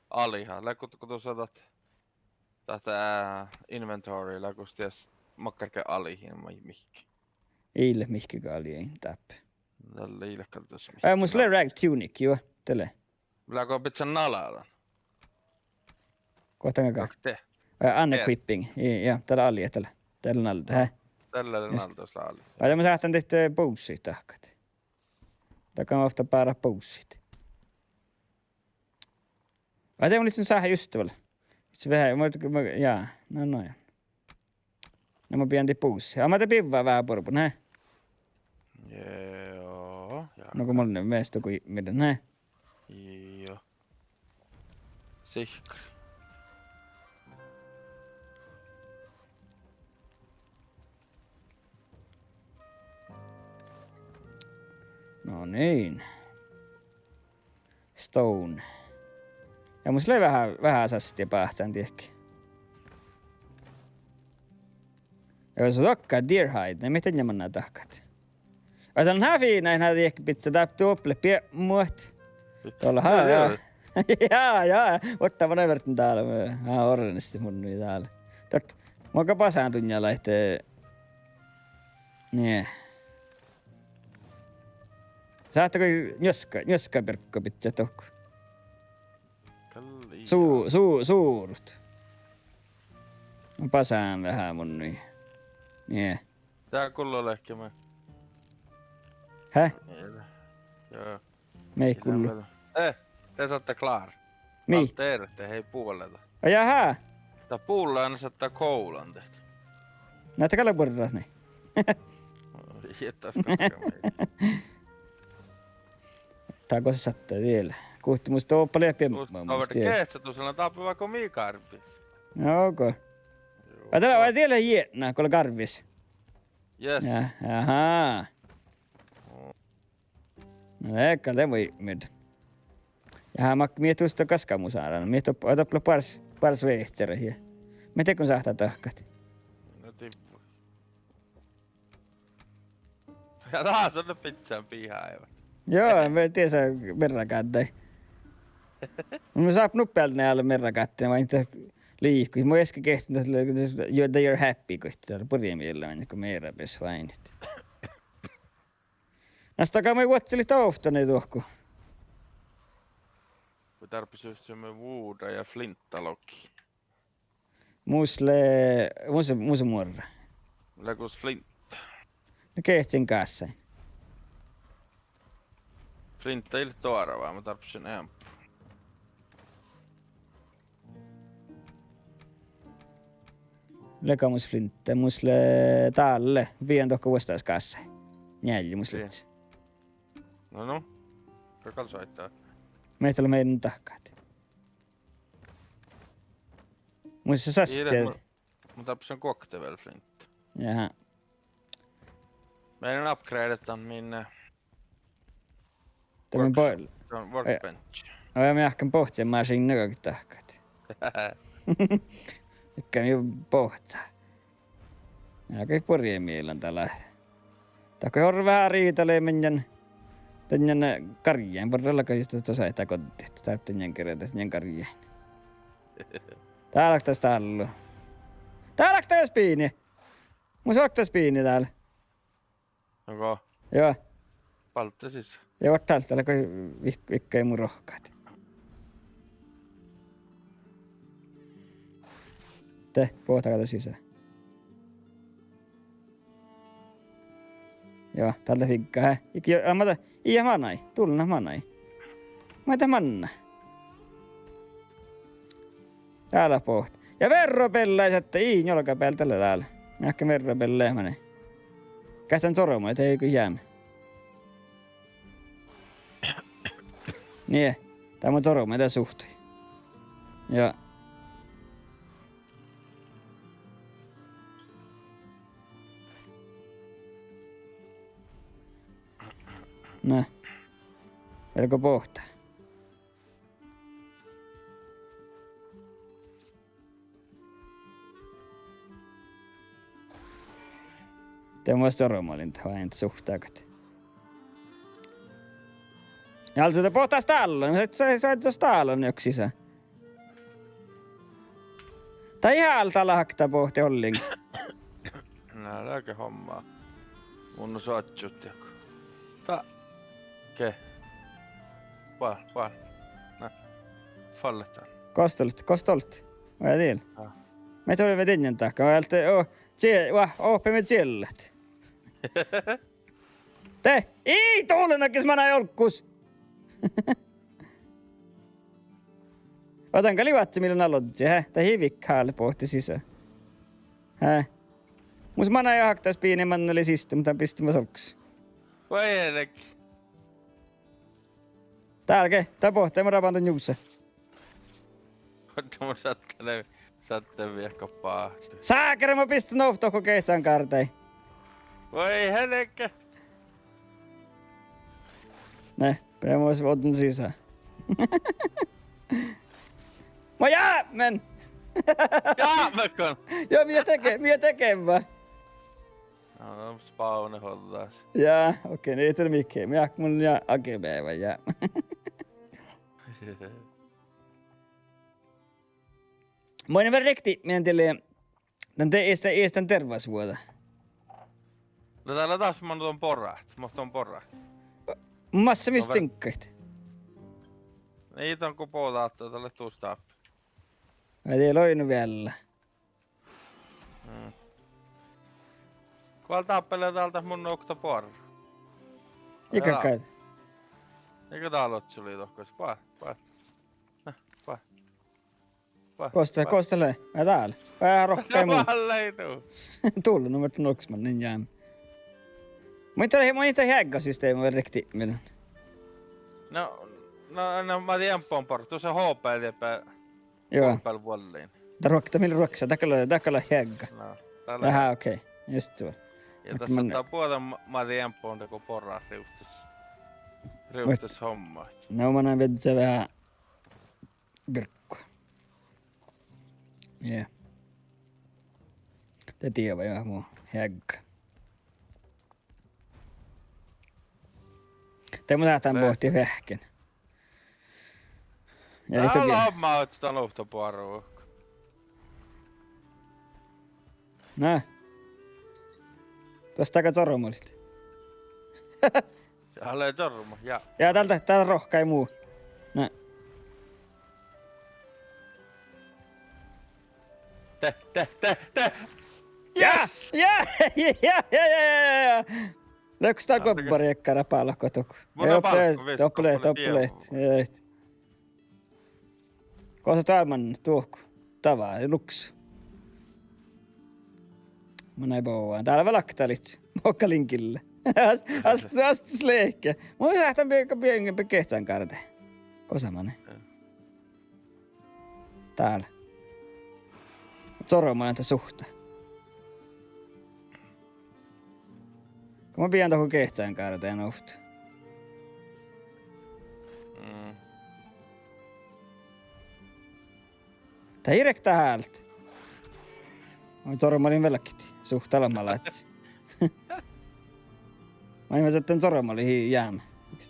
Aliha, lea go, go du sáhtát, dat, eh, inventory, lea gos dies makkárge alihin mii-, mihkke. Ii leat mihkkege alihin dáppe. Dalle ii leat gal das mihkke. Eh, mus lea rag tunic, juo, dat lea. Lea go bidjan nalá dan? Guokte gal. Guokte. Eh, unequipping. Ii, ja, dat lea aliha, dat lea. Dat lea nalde, he? Dat lea nalde, dat lea aliha. Ai, de mun sáhtán dihte, eh, boots-it dahkat. Dahkan ovtta bára boots-it. Ai, de mun ledjen sáhá just vel. Ledjen veahá, mu, mu, ja, na, na, ja. Na mun beasan dihte boots-it. Ai, mun de bivván veahá buorbun, he? Joo, ja. No go mun measta guimmidan, he? Joo. Sihkkar. No niin. Stone. Ja mus lea veahá, veahá sastia báhcán diekkár. Ja gos dohko deer hide, na mii dan manná dahkat. Ai, dat lea fina, na diekkár bidjat dáppe doppe biepmuhit. Dolle, ha, ja. Ja, ja. Ortá, mun in verdan dál, mun, ha, orrenesti mun nu dál. Dohko, mun gal basán dunnje ahte. Nie. Sáhttá goit njuoska, njuoska birgga bidjat dohko. Su-, su-, suurut. Basán veahá mun nu. Nie. Dá gullo leahkit maid. He? Joo. Mii gullo? Eh, de sáhtát klár. Mii? Allt eret, hei, buoleda. Ai, jaha. Dat buollan sáhtát kolan dehte. Na dat gal lea buorre, nie. Jietas kaska mii. Dat go sáhtát diela. Guhte mus doppe lea biepmu. Mus doppe lea gehččat, du sáhtát dáppe vaikko mii gárvvis. Joo go. Joo. Ai, dat lea, ai, diela jietna go lea gárvvis. Yes. Ja, aha. Na, de gal de vuoi mii. Ja mat mii dušše gaskkamuš áran. Mii doppe, doppe lea buoret, buoret vehččarat ja. Mii dego sáhtát dahkat. No divvui. Ja dat son bidjan biha aivvat. Joo, mii diesa mearragáddái. Mun sáhtán nuppe ale mearragáddái, vaikko liikojit. Mun easka gehččen dat, you're, they are happy, goit, dat lea burjemiella, vaikko mearrabeassat váinit. Na, stakka mii vuodjelit ovtta nie dohko. Mun dárbbašin wood ja flinta logi. Mus lea, mus, mus muorra. Lea gos flint? Na gehččen gássáin. Flinta ii leat doarvá, mun dárbbašin eambbo. Lea mus flinta, mus lea dalle, bijan dohko vuosttaš gássáin. Njeallje mus lea. No, no. Ka gal soaitá. Mii dat leat meaddel dahkat. Mus lea sastie. Mun dárbbašin guokte vel flint. Jaha. Mun upgradean min, eh, dat mun bo-, workbench. Oi, mun ahken bohccen mašiidna go dahkat. Iige mun bohccán. Ja go burjemielan dál. Dat go orru veahá riidalii maŋŋel. Dainna garjjin, borrá lea gal just dat, dat sáhtát goddit. Dárbbašin dainna gere, dainna garjjin. Dál okta stállui. Dál okta spiini. Mus okta spiini dál. Nugo. Joo. Balde sis. Ja vuortán dál go vik-, vikkai mu rohkat. De, bohtá dál sisa. Joo, dál dat vigga, he. Iige, ja, ma-, ii manai, dullat manai. Maid dat manná? Dál bohte. Ja verrobeallái sáhtát, ii, njolgabeal dál, dál. Mii ahte verrobeallái manai. Geahččá cormui, de ii go jame. Nie, dá mun cormui, de suhttii. Joo. Na. Fergo bohtá? De mun cormalin dan, váijan suhtágat. Ja álggii de bohte stállon, sa, sa, sa stállon juoga sisa. Dat ii háldá, dat lea okta bohte ollengi. Na, leage homma. Mun ožžon čuhtta. Dá. Ge. Bál, bál. Na. Fallet dál. Gos doallat, gos doallat? Vai dil? Á. Mii doallat vel diŋggen dahká, vai ahte, o, cie-, va, ohppiime diellat. De, ii, dullen, ges manai olggos. Otan gal ivazze mii lean aludda, he? Dat ii vikká hálit bohte sisa. He? Mus manai okta spiini, manai lea siste, muhto bistin vel olggos. Vai elk. Dál ge, dat bohte, ma raban dan jusa. Ođđa mun sáhtán, sáhtán viehkat báhtu. Sákere, ma bistin ovtta go geahččagárdái. Vai helge. Ne, beare mun ođđen sisa. Ma jápmen! Jápmen go? Ja, mii dege-, mii degevva. No, no, spavne hođđas. Ja, okei, na ii de mihkke. Mii ákku mun ja age beaivvi, ja. Mun in vel rikti, mii dili, dan de-, eas, eas dan dervvasvuođa. Na dál lea das mo don borrat, mo don borrat. Massa mis diŋggaid. Ii don go bođii ahte dat lea dus dáppe. Ai, dii lea nu vel. Mm. Go dál dáppe lea dál dat mun okta boarrá. Iige dál. Iige dál ožžo lei dohko, boar, boar. Na, boar. Boar. Gos dat, gos dat lea? Ai dál. Veahá rohkkai mu. Dál lei du. Dullen, nu mun oksman nin jám. Mun in dat, mun in dat heaggasystema vel rikti, mii. No, no, no, ma dien bon boarrá, dušše hobealde pe- Juo. Hobealvuollin. Dat ruokte, mii ruokte, dat gal, dat gal heagga. No, dat lea. Aha, okei. Just du. Ja dat mun- šattai buođe ma-, ma dien bon dego boarrá rivttes. Rivttes hommat. No, manai vižžet veahá birkku. Ja. De dievva jo mu heagga. De mun sáhtán bohtit veahkkin. Ja ii dál doge- lea ma dan ovtta boarrá. Na. Duostága čorremalit? Ja, lea čorrema, ja. Ja dál dat, dat rohkkai mu. Na. De, de, de, de! Ja! Yes! Ja! Ja, ja, ja, ja, ja! Lea gos dat gobba riekkara bálkot dohko? Mun lea bálkot, visot, doppe lea, doppe lea, doppe lea. Jai. Gos dat man dohko? Dává, luks. Manai bovan. Dál vel okta lihkii. Mokkalin gille. As, as, as, as lehke. Mun sáhtán bie-, bie-, bie-, geahččagárdái. Gosa manai? Dál. Čorremalit dan suhte. Go mun bijan dohko geahččagárdái ovtta. Mm. Dat ii riekkadit hálit. Mun čorremalin velgit. Suhte lea malaččas. Mun in vel čorremalit jáme.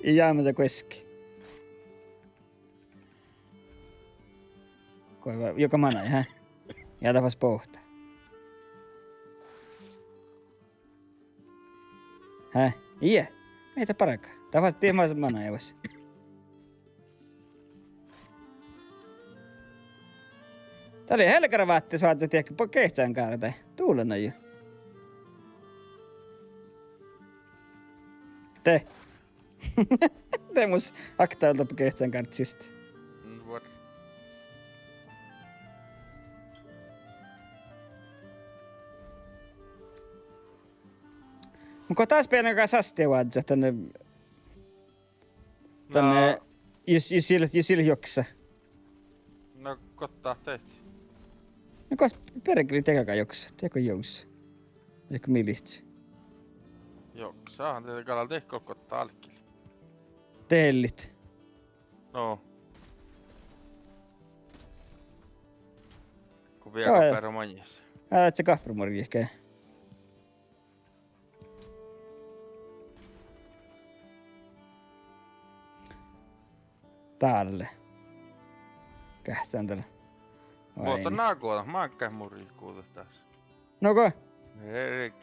Ii jáme de guoski. Go, juoga manai, hä? Ja dat fas bohte. Hä? Ii. Mii dat bargá? Dat fas, die ma-, manai vas. Dat lei helgara váttis vázzat diehko bo-, geahččagárdái. Dullen ain. De. De mus okta doppe geahččagárdái siste. Mm, vuor. Mun go das beanan gal sásttit vázzat dan, dan, na, jus, jus ii leat, jus ii leat juoksa. Na, gos dat deit? Na, gos beargeli dego juoksa, dego juoksa. Dego militse. Juoksa, de gal dego gos dálkil. Dehellit. No. Go biegat beare maŋis. Ádje gahprimorjjit ge. Dál lea. Geahččá dál. Muhto oaidná. Nagođat, máŋggat murjit guđet dás. Nugo. Erik.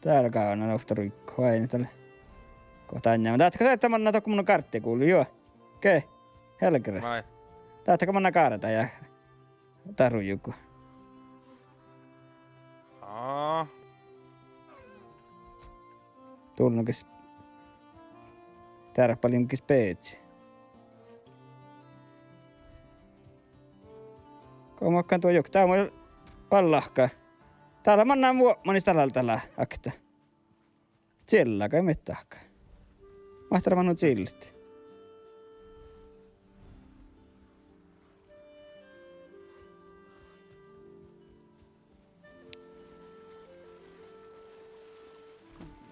Dál gávdná ovtta ruiggo, oaidná dál. Go dán, dáhte go sáhttá manná dohko mun gárddeguvlui, juo. Ge, helgare. Maid? Dáhte go manná gárda ja dát ruiggo. Aa. Dulnnogas. Dearpalin ges beazi. Go makkán duo juo, dá mun vállahka. Dál manná vuopmán, is dál, dál, dál, okta. Ciella gal mii dahká. Máhtara mannu ciellit.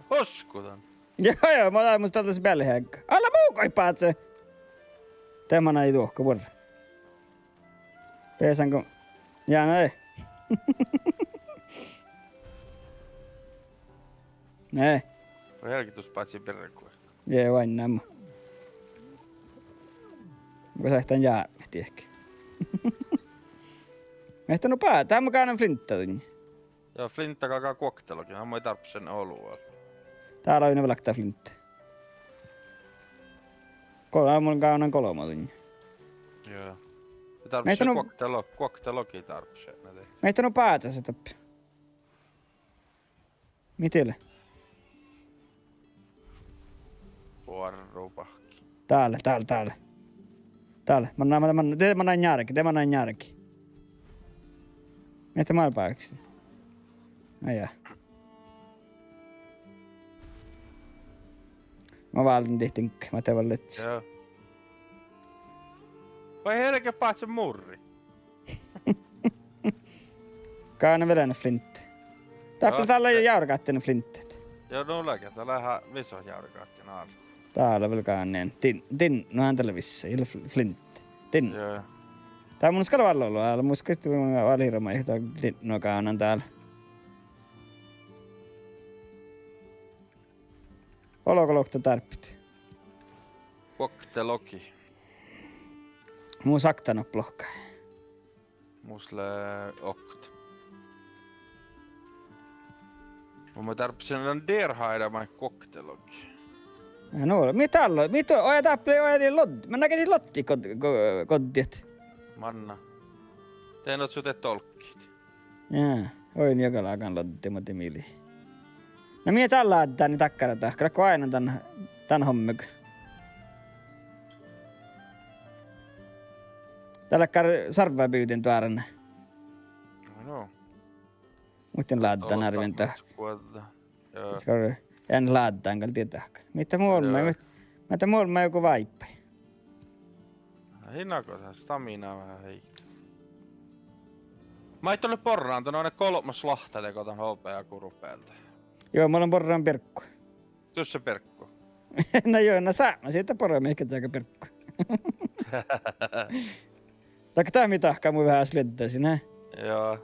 Hosku dan. Joo, joo, mun lean mus dal das bealheagga. Ala mu goit báze. De manai duohko buorre. Beasan go, ja, na. Ne. Vai helgetus bázi birgu. Jee, oainnama. Go sáhtán jápmet diehki. Mii ahte nu bá-, dá mun gávdnan flintta duinna. Joo, flintta galgá guoktelogii, mun in dárbbaš olu. Dál oidne vel okta flintta. Go-, mun gávdnan golbma duinna. Joo. Mii ahte nu-, guoktelo-, guoktelogii dárbbaš, na de. Mii ahte nu bázat dáppe. Mii diet lea? Buorrubahkki. Dál, dál, dál. Dál, manná, manná, manná. De manná njargi, de manná njargi. Mii ahte mál bákastin. Ai jaa. Mun válden dihte, ma te váldet. Joo. Vai helge báhce murri. Gávdná vel eanet flintta. Dáppe lea dál járgádin flintta. Joo, nu lea ge, dál lea visot járgádin álo. Dál lea vel gávdná. Din-, din-, nu han dál lea vissa, ii leat fl-, flintta. Din-. Joo. Dá mun skal vállá olu, ale mus kihtti vállá hirbmat, dá din-, nu gávdnán dál. Olgo lohkat dárbbašit? Guoktelogii. Mus okta nu lohká. Mus lea okta. Mun dárbbašin dan Deer Hide maid guoktelogii. Ja nu, mii dál, mii to-, oja dáppe, oja dii lod-, manná ge dii loddit god-, go-, goddiid. Manná. De nu su de dolkkit. Ja, oidne juogalágan lodde, mo de mii lei. Na mii dál láddán dakkár dahkat, go oaidnán dan, dan hommegat. Dál leat gárvvá bivden duorána. No. Muhtin láddán árben dahkat. Skuođđa. Joo. Skor-, eanet láddán gal dieđe dahkat. Mii dat mu olmmái, joo, mii, mii dat mu olmmái juo go váibbái. Ai, na go dat stamina veahá heikká. Maid don leat borran, don leat golbma šlahtta dego dan hobeaguru bealde. Joo, mun lean borran birggu. Dušše birggu. Na joo, na sápmá sii dat borrat mihkkege birggu. Dahká dat mii dahká mu veahá slieddasin, ne? Joo.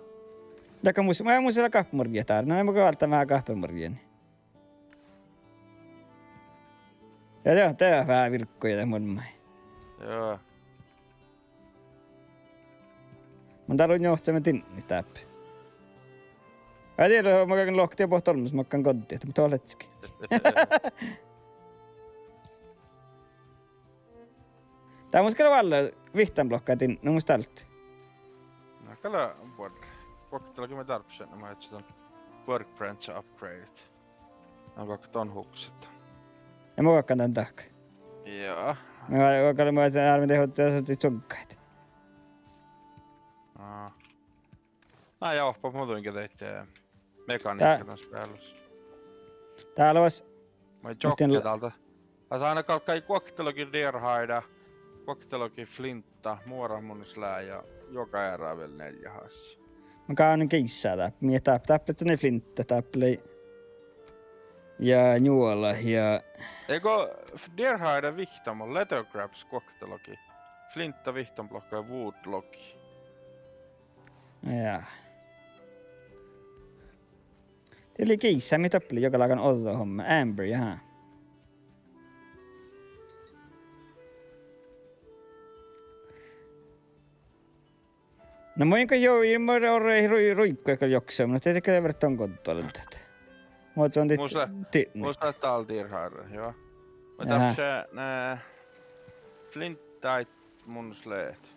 Dahká mus, mu, mus lea gáhpemurjjat dál, na mun gal válddán veahá gáhpemurjjat. Ja, ja, de veahá birggu ja de mun mai. Joo. Mun dál lean johtimin diinna dáppe. Ai, dieđe, makkár lohká, dieđe bohtet olmmoš makkár goddit, muhto leat ledje. Dá mus gal lea vállá vihttanuppelokka diinna, nu mus dál. Na gal lea buorre. Guoktelogii mii dárbbašit, na mun ádjen dan workbench upgrade. Na go don hukset. Ja mun galggan dan dahkat. Joo. Mun, mun gal, mun árben dieđusge, dieđusge cuggaid. Aa. Na ja, oahppat muhtumin ge dahje mekaniikka dan speallaš. Dál leat. Maid muhtin jokka dálde. Dás áidna galggai guoktelogii Deer Hide, guoktelogii flintta, muorat mun leat ja juoga eará vel nealjet ášši. Mun gávdnan giissá dáppe, mii dáppe, dáppe lei flintta, dáppe lei ja njuola ja. Ego, Deer Hide vihttano, leather grabs guoktelogii. Flintta vihttanuppelokka ja wood logii. Ja. Dat lei giissá, mii dáppe lei juogalágan ođđohommá. Amber, jahá. Na mun gal jo, ii mun orru rui-, ruiggu gal joksa, mun ahte dego lea verte don goddo ahte. Mun son dit-, mus lea, mus lea dál dýrhárra, jo. Mun dárbbašin, eh, flintit mun leat.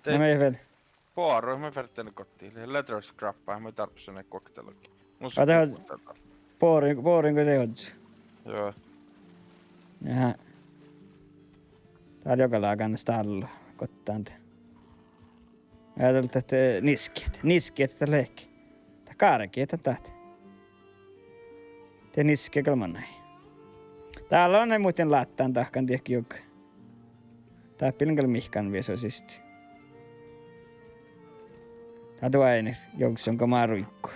Na mii vel. Boaru, mun ferten goddit. Leather scrap, mun dárbbašin guoktelogii. Mus lea boarin, boarin go de ožžo. Jo. Ja. Dál joga lágan stállui goddán. Ja dál dat, eh, niskket, niskket dat lehpet. Dat gárget dat, dat. De niske gal manai. Dál lea muhtin láttán dahkan dieđe jug. Dáppe ii lean gal mihkkege viesu siste. Dat duoinna jogsun go mat ruiggu.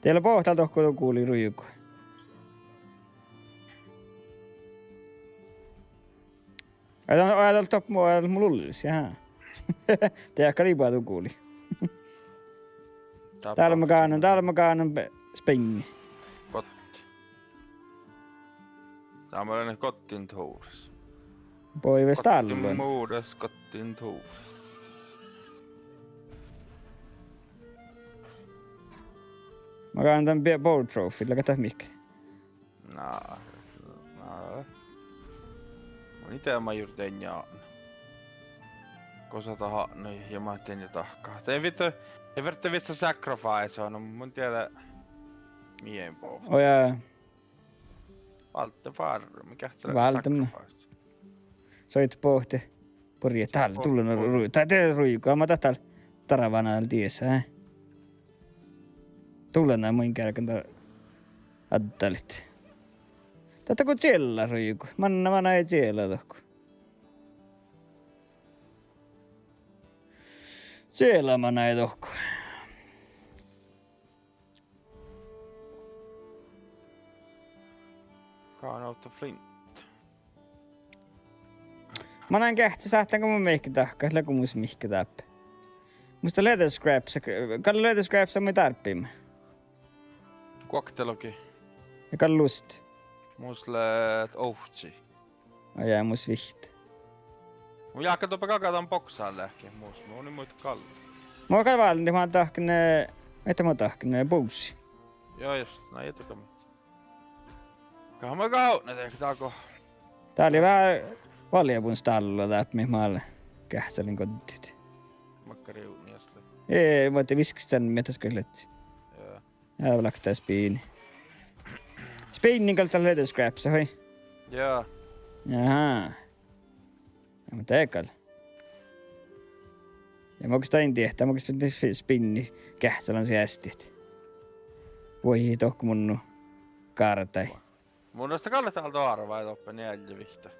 De lea boahtá dohko du gulii ruigu. Ai, dat, ai, dat doppe mu, ai, dat mu lullis, jahá. De gal lei boahtá du gulii. Dál mo gánen, dál mo gánen be-, spinni. Goddin. Dál mo lean goddin tuvrras. Bođii ves dál. Goddin muđas, goddin tuvrras. Mo gánen dan be-, board trophy, leago dat mihkke? Na, na. Mun in dieđe, maid jurddašan. Gosa dat atnui ja maid dien dahkat. De vihtta, de vihtta vissa sacrifice, no mun in dieđe mii bohte. Ojá. Válde fárra, mii geahččalit válde sacrifice. Soit bohte. Bures dál, dullen ru-, dat de ruigu, ma dat dál darván dál diesa, eh. Dullen mun geargan dál addalit. Dat go ciela ruigu, manná, manná ciela dohko. Ciela manai dohko. Gone out of flint. Manán geahččat sáhttán go mun mihkke dahkat, leago mus mihkke dáppe. Mus dat leather scraps, gal leather scraps mun dárbbašin. Guoktelogii. Ja gal lust. Mus lea ovcci. Ojá, mus vihtta. Mun jáhkán doppe galggan dan boksa leahkit, mus, mun in muitte gal. Mun gal válden, ma dahken, eh, mii ma dahken, eh, boots. Jo, just, na, ii duhko mii. Gal ma gávdnen dego. Dál lei veahá valjebun stállá dáppe, mii mat geahččalin goddit. Makkár juvdni asle. Ii, muhto viskkestaš mii dat gal ledje. Jo. Ja, láhkai spinni. Spinni gal dat leather scraps, vai? Jo. Jahá. Ja, muhto dego gal. Ja mun gal dan diehtán, mun gal spinni geahččalan seastiid. Vuoi, dohko mun nu gárdai. Mun mielestä gal dat dál doarvái doppe nieallje vihtta.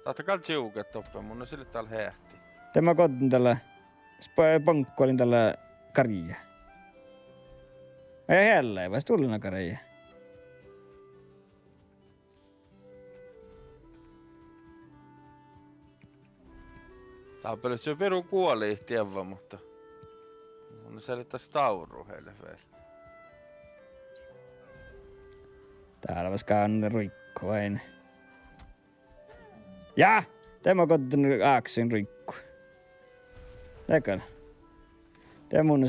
Dat gal čuovggat doppe, mun mielestä ii leat dál heahti. De ma goddin dalle, sp-, boŋkkolin dalle garjjá. Ja heallái vas dullen garjjá. Dáppe lea biru guoli dievva, muhto mun in sale dat stávru hele vel. Dál vas gávdnen ruiggu ain. Ja! De ma goddin áksin ruiggu. Dego. De mun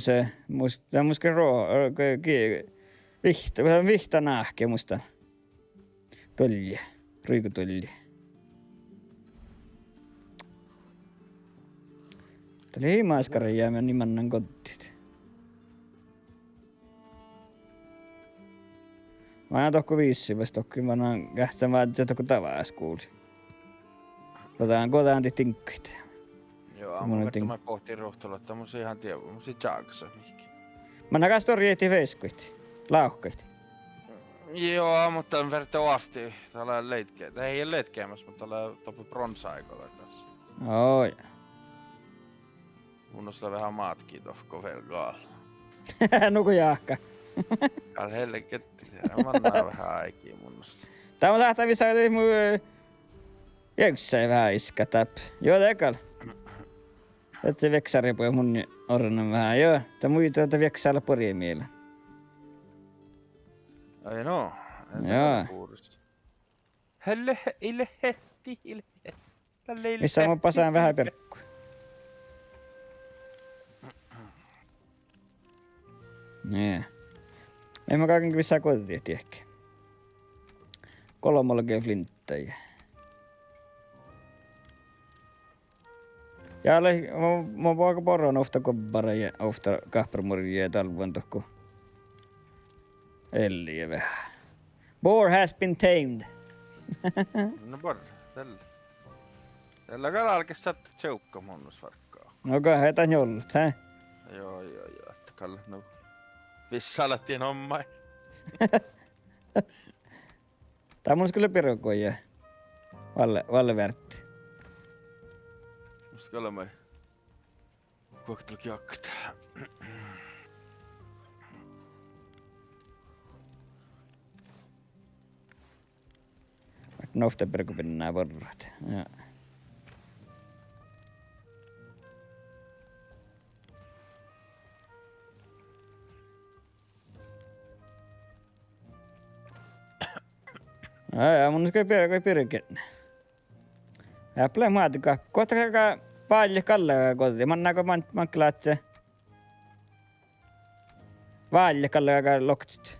mus, mus ge ro-, ge-, ge-, vihtta, vihtta náhke mus dat. Duolje, ruiguduolje. Dat lei maskara ja mii mannan goddit. Manán dohko vissi, vas dohko manán geahččalan vázze dohko davás guvlui. Go dan, go dan dihte diŋggaid. Joo, mun mun vihtten diŋ- ma bohtin ruhtalaš ahte mus ii han dievva, mus ii čágasa mihkke. Manná gal stuorra jehtit veaskkaid, lávkkaid. Joo, muhto ferte oastit, dat lea late ga-, ii late games, muhto dat lea doppe bronze áigodagas. Oi. Mun ošlan veahá mátki dohko vel gal. Nugo jáhkká. Gal helgetti, manná veahá áigi mun ošlan. Dá mun sáhtán visot mu, eh, jevssái veahá iskat dáppe. Juo, de gal. Ahte viekkára bue mun orron veahá, juo. Dá muittán, ahte viekkára lea buorre miella. Ai no. Jaa. Bures. Helle, ii leat hetti, ii leat hetti. Dalle ii leat hetti. Mis sa, mun basán veahá birgu. Nie. Ii, mun galggan vissa guođđit diehki. Golbma olgá flintta ja Ja lei, mun, mun boagan borron ovtta gobbara ja ovtta gáhpármurjá ja dálvvan dohko ealli veahá. Boar has been tamed. No borre, dalle. Dalle gal álgit sáhttá čuovggat mun nu várkka. No go, eai dat njolut, he? Joo, joo, joo, ahte gal nu. Vissálat dien ommái. Dat mun gal birgu ja. Valle, valle veartá. Mus gal maid. Guoktelogjakkat. Mat novtte birgu binnat borrat. Ja. Ja, ja, mun gal birgu, birgu. Eappá leat moadde gahpit. Guokte galgá válljet galle gođđi. Manná go man-, maŋŋel lea válljet galle galgá loktet.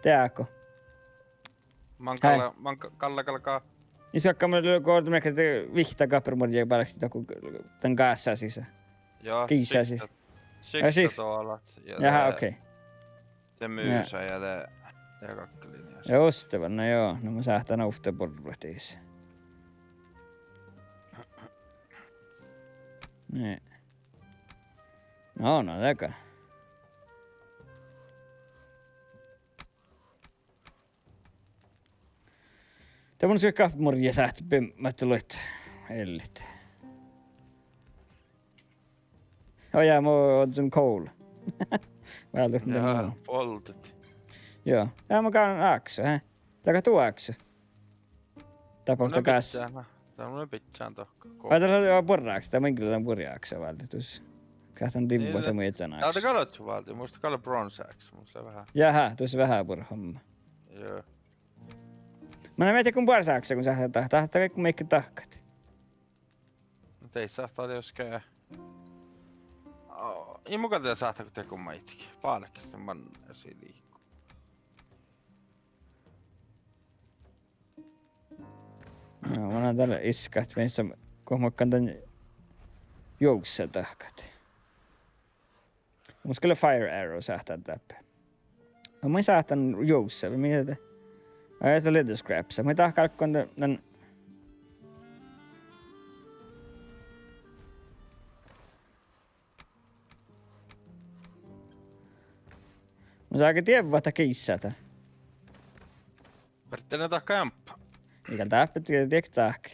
Dehágo. Man galle, man ga-, galle galgá. Ii sakka, mun lean go mii vihtta gáhpármurjá bálkestit dohko dan gássásis. Joo, giissásis. Shift-, ja, shift-, shift-, doalat. Ja, jaha, de okei. De musa ja de, de gakkelin ja. Ja ostevan, na joo, na mun sáhtán ovtta borrat dis. Nie. No, no, de gal. De mun gal gáhpármurjá sáhtán bimmát luotta eallit. Oh yeah, mun ožžon coal. Váldit, de mun. Jaa, boldit. Joo. Ja mun gal áksu, he? Leago du áksu? Dáppe mun ovtta gás-. Bidjan, na. Mun bidjan dohko. Vai dat lea buorre áksa, dat mun gal lean buorre áksa váldit dus. Gáhtten divvat, dat mun ii lean áksu. Dá gal ožžo váldit, mus gal lea bronze axe, mus lea veahá. Jaha, dus veahá buorre homma. Joo. Mun in miehtá go buorre áksa, go sáhtán dat, dat, dat go maiddái dahkat. Dieid sáhtát dieđusge. Ó, ii mun gal dieđe sáhtágo dego maiddái. Bálkestit manne sii lihku. No, mun lean dál iskat, mis, go makkán dan juovssa dahkat. Mus gal lea fire arrow sáhtán dáppe. No, mun sáhtán juovssa, vai mii de? Ai, dat leader scraps. Mun dahkán go dan, dan Mun sáhtán dievvat giissát. Fertejin dahkat eambbo. Ii gal dáppe, diet, diet sáhke.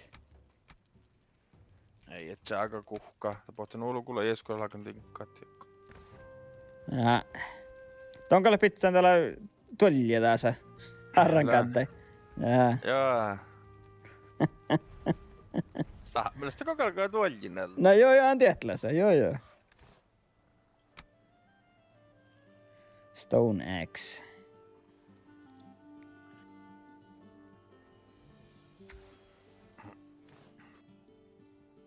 Ii, et sága guhká. Dat bohten ulgula iešguđetlágan diŋggat. Ja. Don gal lea bidjan dál duolje dása. Árrán gáddái. Ja. Jaa. Sáhttá go galgá duoljin. Na joo, joo, han dieid leat, joo, joo. Stone axe.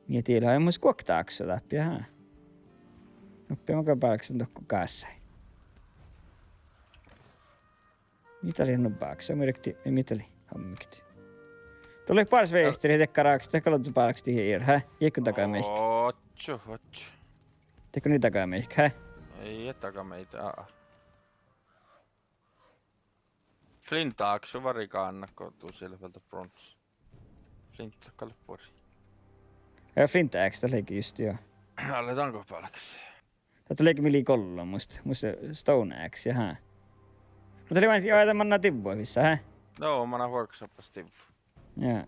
Ja dieid leat mus guokte áksu dáppe, jaa. Doppe mun gal bálkesen dohko gássái. Mii dat lei nu báksa, mun rikti, mii dat lei hommikit. Dalle bárs vehter, dakkár áksu, dakkár lea bálkestit ieš, hä? Ieš go daga meik. Oččo, oččo. Dakkár nu daga meik, hä? Ii daga meik, aa. Flint áksu várra gánna go du silfaldat bronze. Flint gal lea buori. Ja flint axe, dat lei just, joo. Ale dan go bálkes. Dat lei mii lei gollo, mus, mus stone axe, jahá. Muhto lei, ja, dat manná divvut vissa, hä? No, manná workshopas divvut. Ja.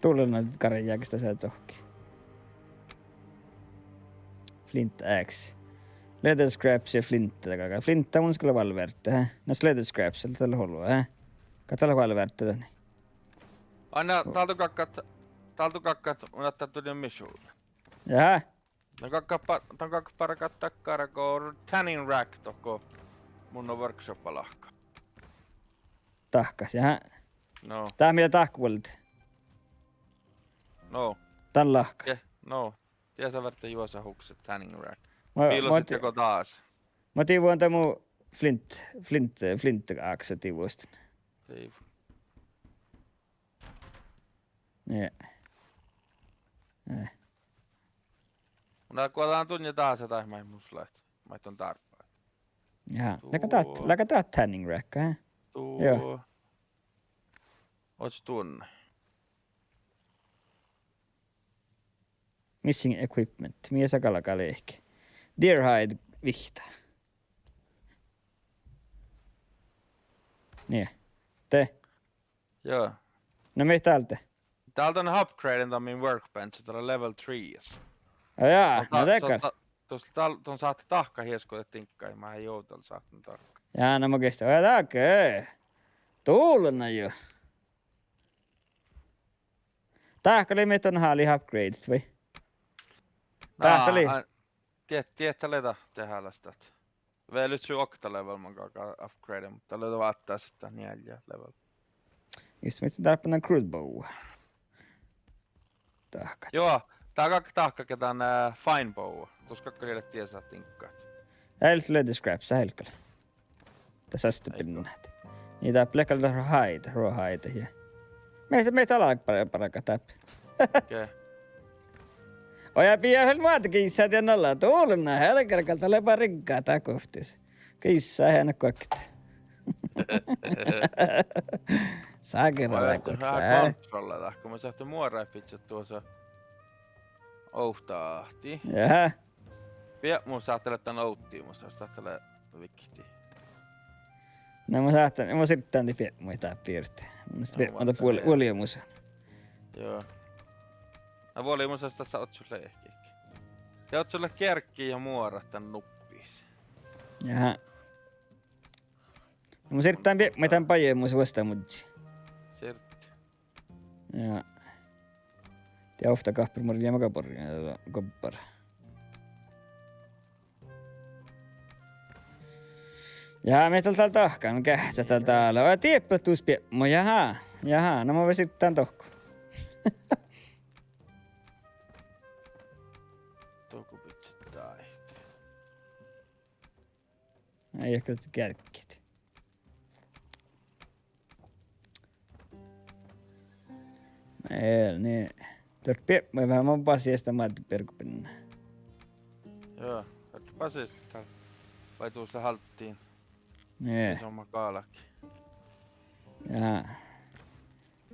Dullen garjá gasta sa zohki. Flint axe. Leather scraps ja flint, dat galgá. Flint, dat mun gal lea vel verte, hä? Na leather scraps, dat lea ollu, hä? Gal dat lea vel verte, dat. Anna, dál du gakkat, dál du gakkat, mun ahte dat lea mission. Jahá. Na gakkat ba-, dan gakkat bargat dakkár go tanning rack dohko mun workshoppa lahka. dahkat, jahá. No. Dát mii lea dahkavuolde. No. Dan lahka. Je, no. Dies lea várra juosa hukset tanning rack. Mo, mo, biilasit dego das? Mo divon dan mu flint, flint, flint-aksa divostan. Div. Nie. Eh. Mun dál go dan dunje dasa dat maid mus leat. Maid don dárbbašit. Jahá. Leago dat, leago dat tanning rack, eh? Duo. Oaččut duon. Missing equipment. Mii eat galgga lehpet. Deer hide vihtta. Nie. De. Joo. Na mii dál de. Dál don upgraden dan min workbench, dat lea level three. Jaa, na de gal. Dus dál don sáhtát dahkat iešguđet diŋggaid, mat eai juo dal sáhtán dahkat. Jaa, na mun geahčen, oi, dahkat. Dulna ju. Dahkat lei mii don hálit upgradet vai? Dahkat lei. Diet, diet lei dat, de hálastat. Vel ii okta level man galgá upgrade, muhto lei dat váttá sihte njeallje level. Jus, mii dárppanan crude bow. Dahkat. Juo, dat galggat dahkat ge dan, eh, fine bow. Dus galggat lea diesa diŋggat. Eai leat scraps, eai gal. Dat sástebinna. Nie dáppe lea gal dat rawhide, rawhide, ja. Mii, mii dal bargat dáppe. Okei. Oi, ja pidjá vel muotta giissa dien ala. Dulna, helggar gal dat lea barggat dat guovttis. Giissa eai guokte. Sakera dat guokte. Kontrollat dahkat, mun sáhtán muora fitčat duosa ovtta ahte. Jahá. Biepmu sáhtát leat dan ovddimus, sáhtát leat vikti. Na mun sáhtán, mun sirddán dii biepmuid dát birra. Mun sirddán biepmu dát vuol-, vuoljemusa. Joo. Na vuoljemusas dasa oaččut lehpet. Ja oaččut leat gearggi ja muorat dan nuppis. Jahá. Mun sirddán biepmuid dan bajai mus vuostá muddji. Sirdit. Ja. Die ovtta gahpir murjama gabbor, eh, gobbar. Ja mii dal dal dahkan, geahččat dal dal. Oi, dieppe dus biepmu, jahá. Jahá, na mun vel sirddán dohko. Dohko bidjat dáid. Eai ahte geargget. Eh, nie. Dát biepmu veahá, mun basiin eanet birgobinna. Joo, dát basiin dál. Vai dus lea halddiin. Nie. Somá galggai. Ja.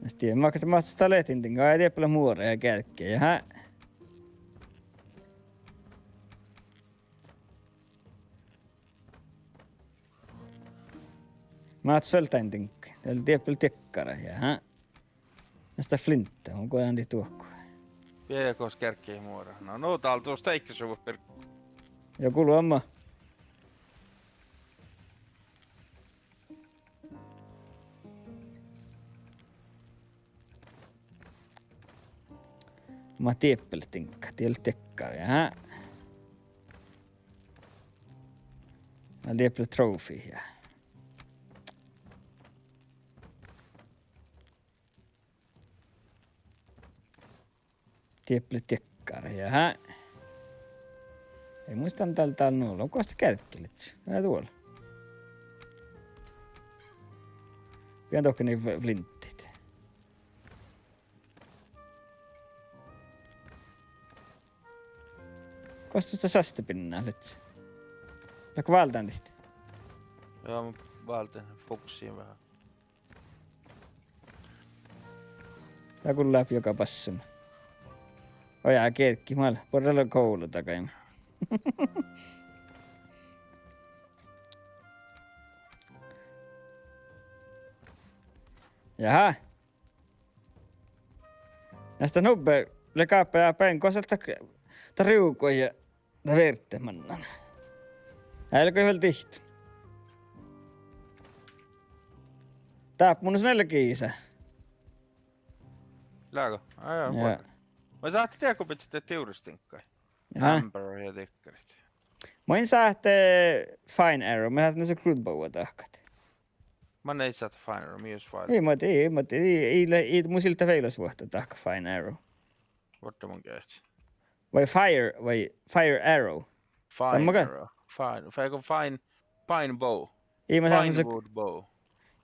Mas die, ma-, ma-, dat lea din diŋga, eai dieppe leat muora ja geargge, jahá. Máhttis vel dan diŋggain. Dat lea dieppe dakkár, jahá. Mii dat flintta, mun guđán dihte dohko. Pieđe gos geargge muora. No, no, dál dus deike šuvvat birgu. Ja gulmma. Mat dieppe leat diŋggat, die leat dakkár, jahá. Na dieppe leat trophy, ja. Dieppe leat dakkár, jahá. Eai muitte dál, dál nu, lea gos dat geargge lea. Ja duol. Pidján dohko nie fl-, flintit. Gos dat sástebinna lea? Leat váldán dihte? Joo, mun váldán, fokusin veahá. Dat gullá joga bassan. Ojá, gearggi, mál, buorre lea kolu dagaime. Jahá. Na dat nubbe lea gáppe ja beaivvi gos dat, dat rievdut ja dat virddet mannan. Eai leat vel dihte. Dáppe mun son lea giisa. Leago? Á, jaa, ja. Vuolleim. Mun sáhtán dego bidjat dievret diŋggaid. Jahá. Amber ja dikkarit. Mun sáhtán fine arrow, mun sáhtán dasa crude bow dahkat. Manne ii sáhte fine arrow, mii jus fáil. Ii, muhto ii, muhto ii, ii leat, ii, mus ii leat dat vejlasvuohta dahkat fine arrow. Vuorre mun geahčen. Vai fire, vai fire arrow. Fine arrow. Fine, fine, fine bow. Ii, mun sáhtán, fine wood bow.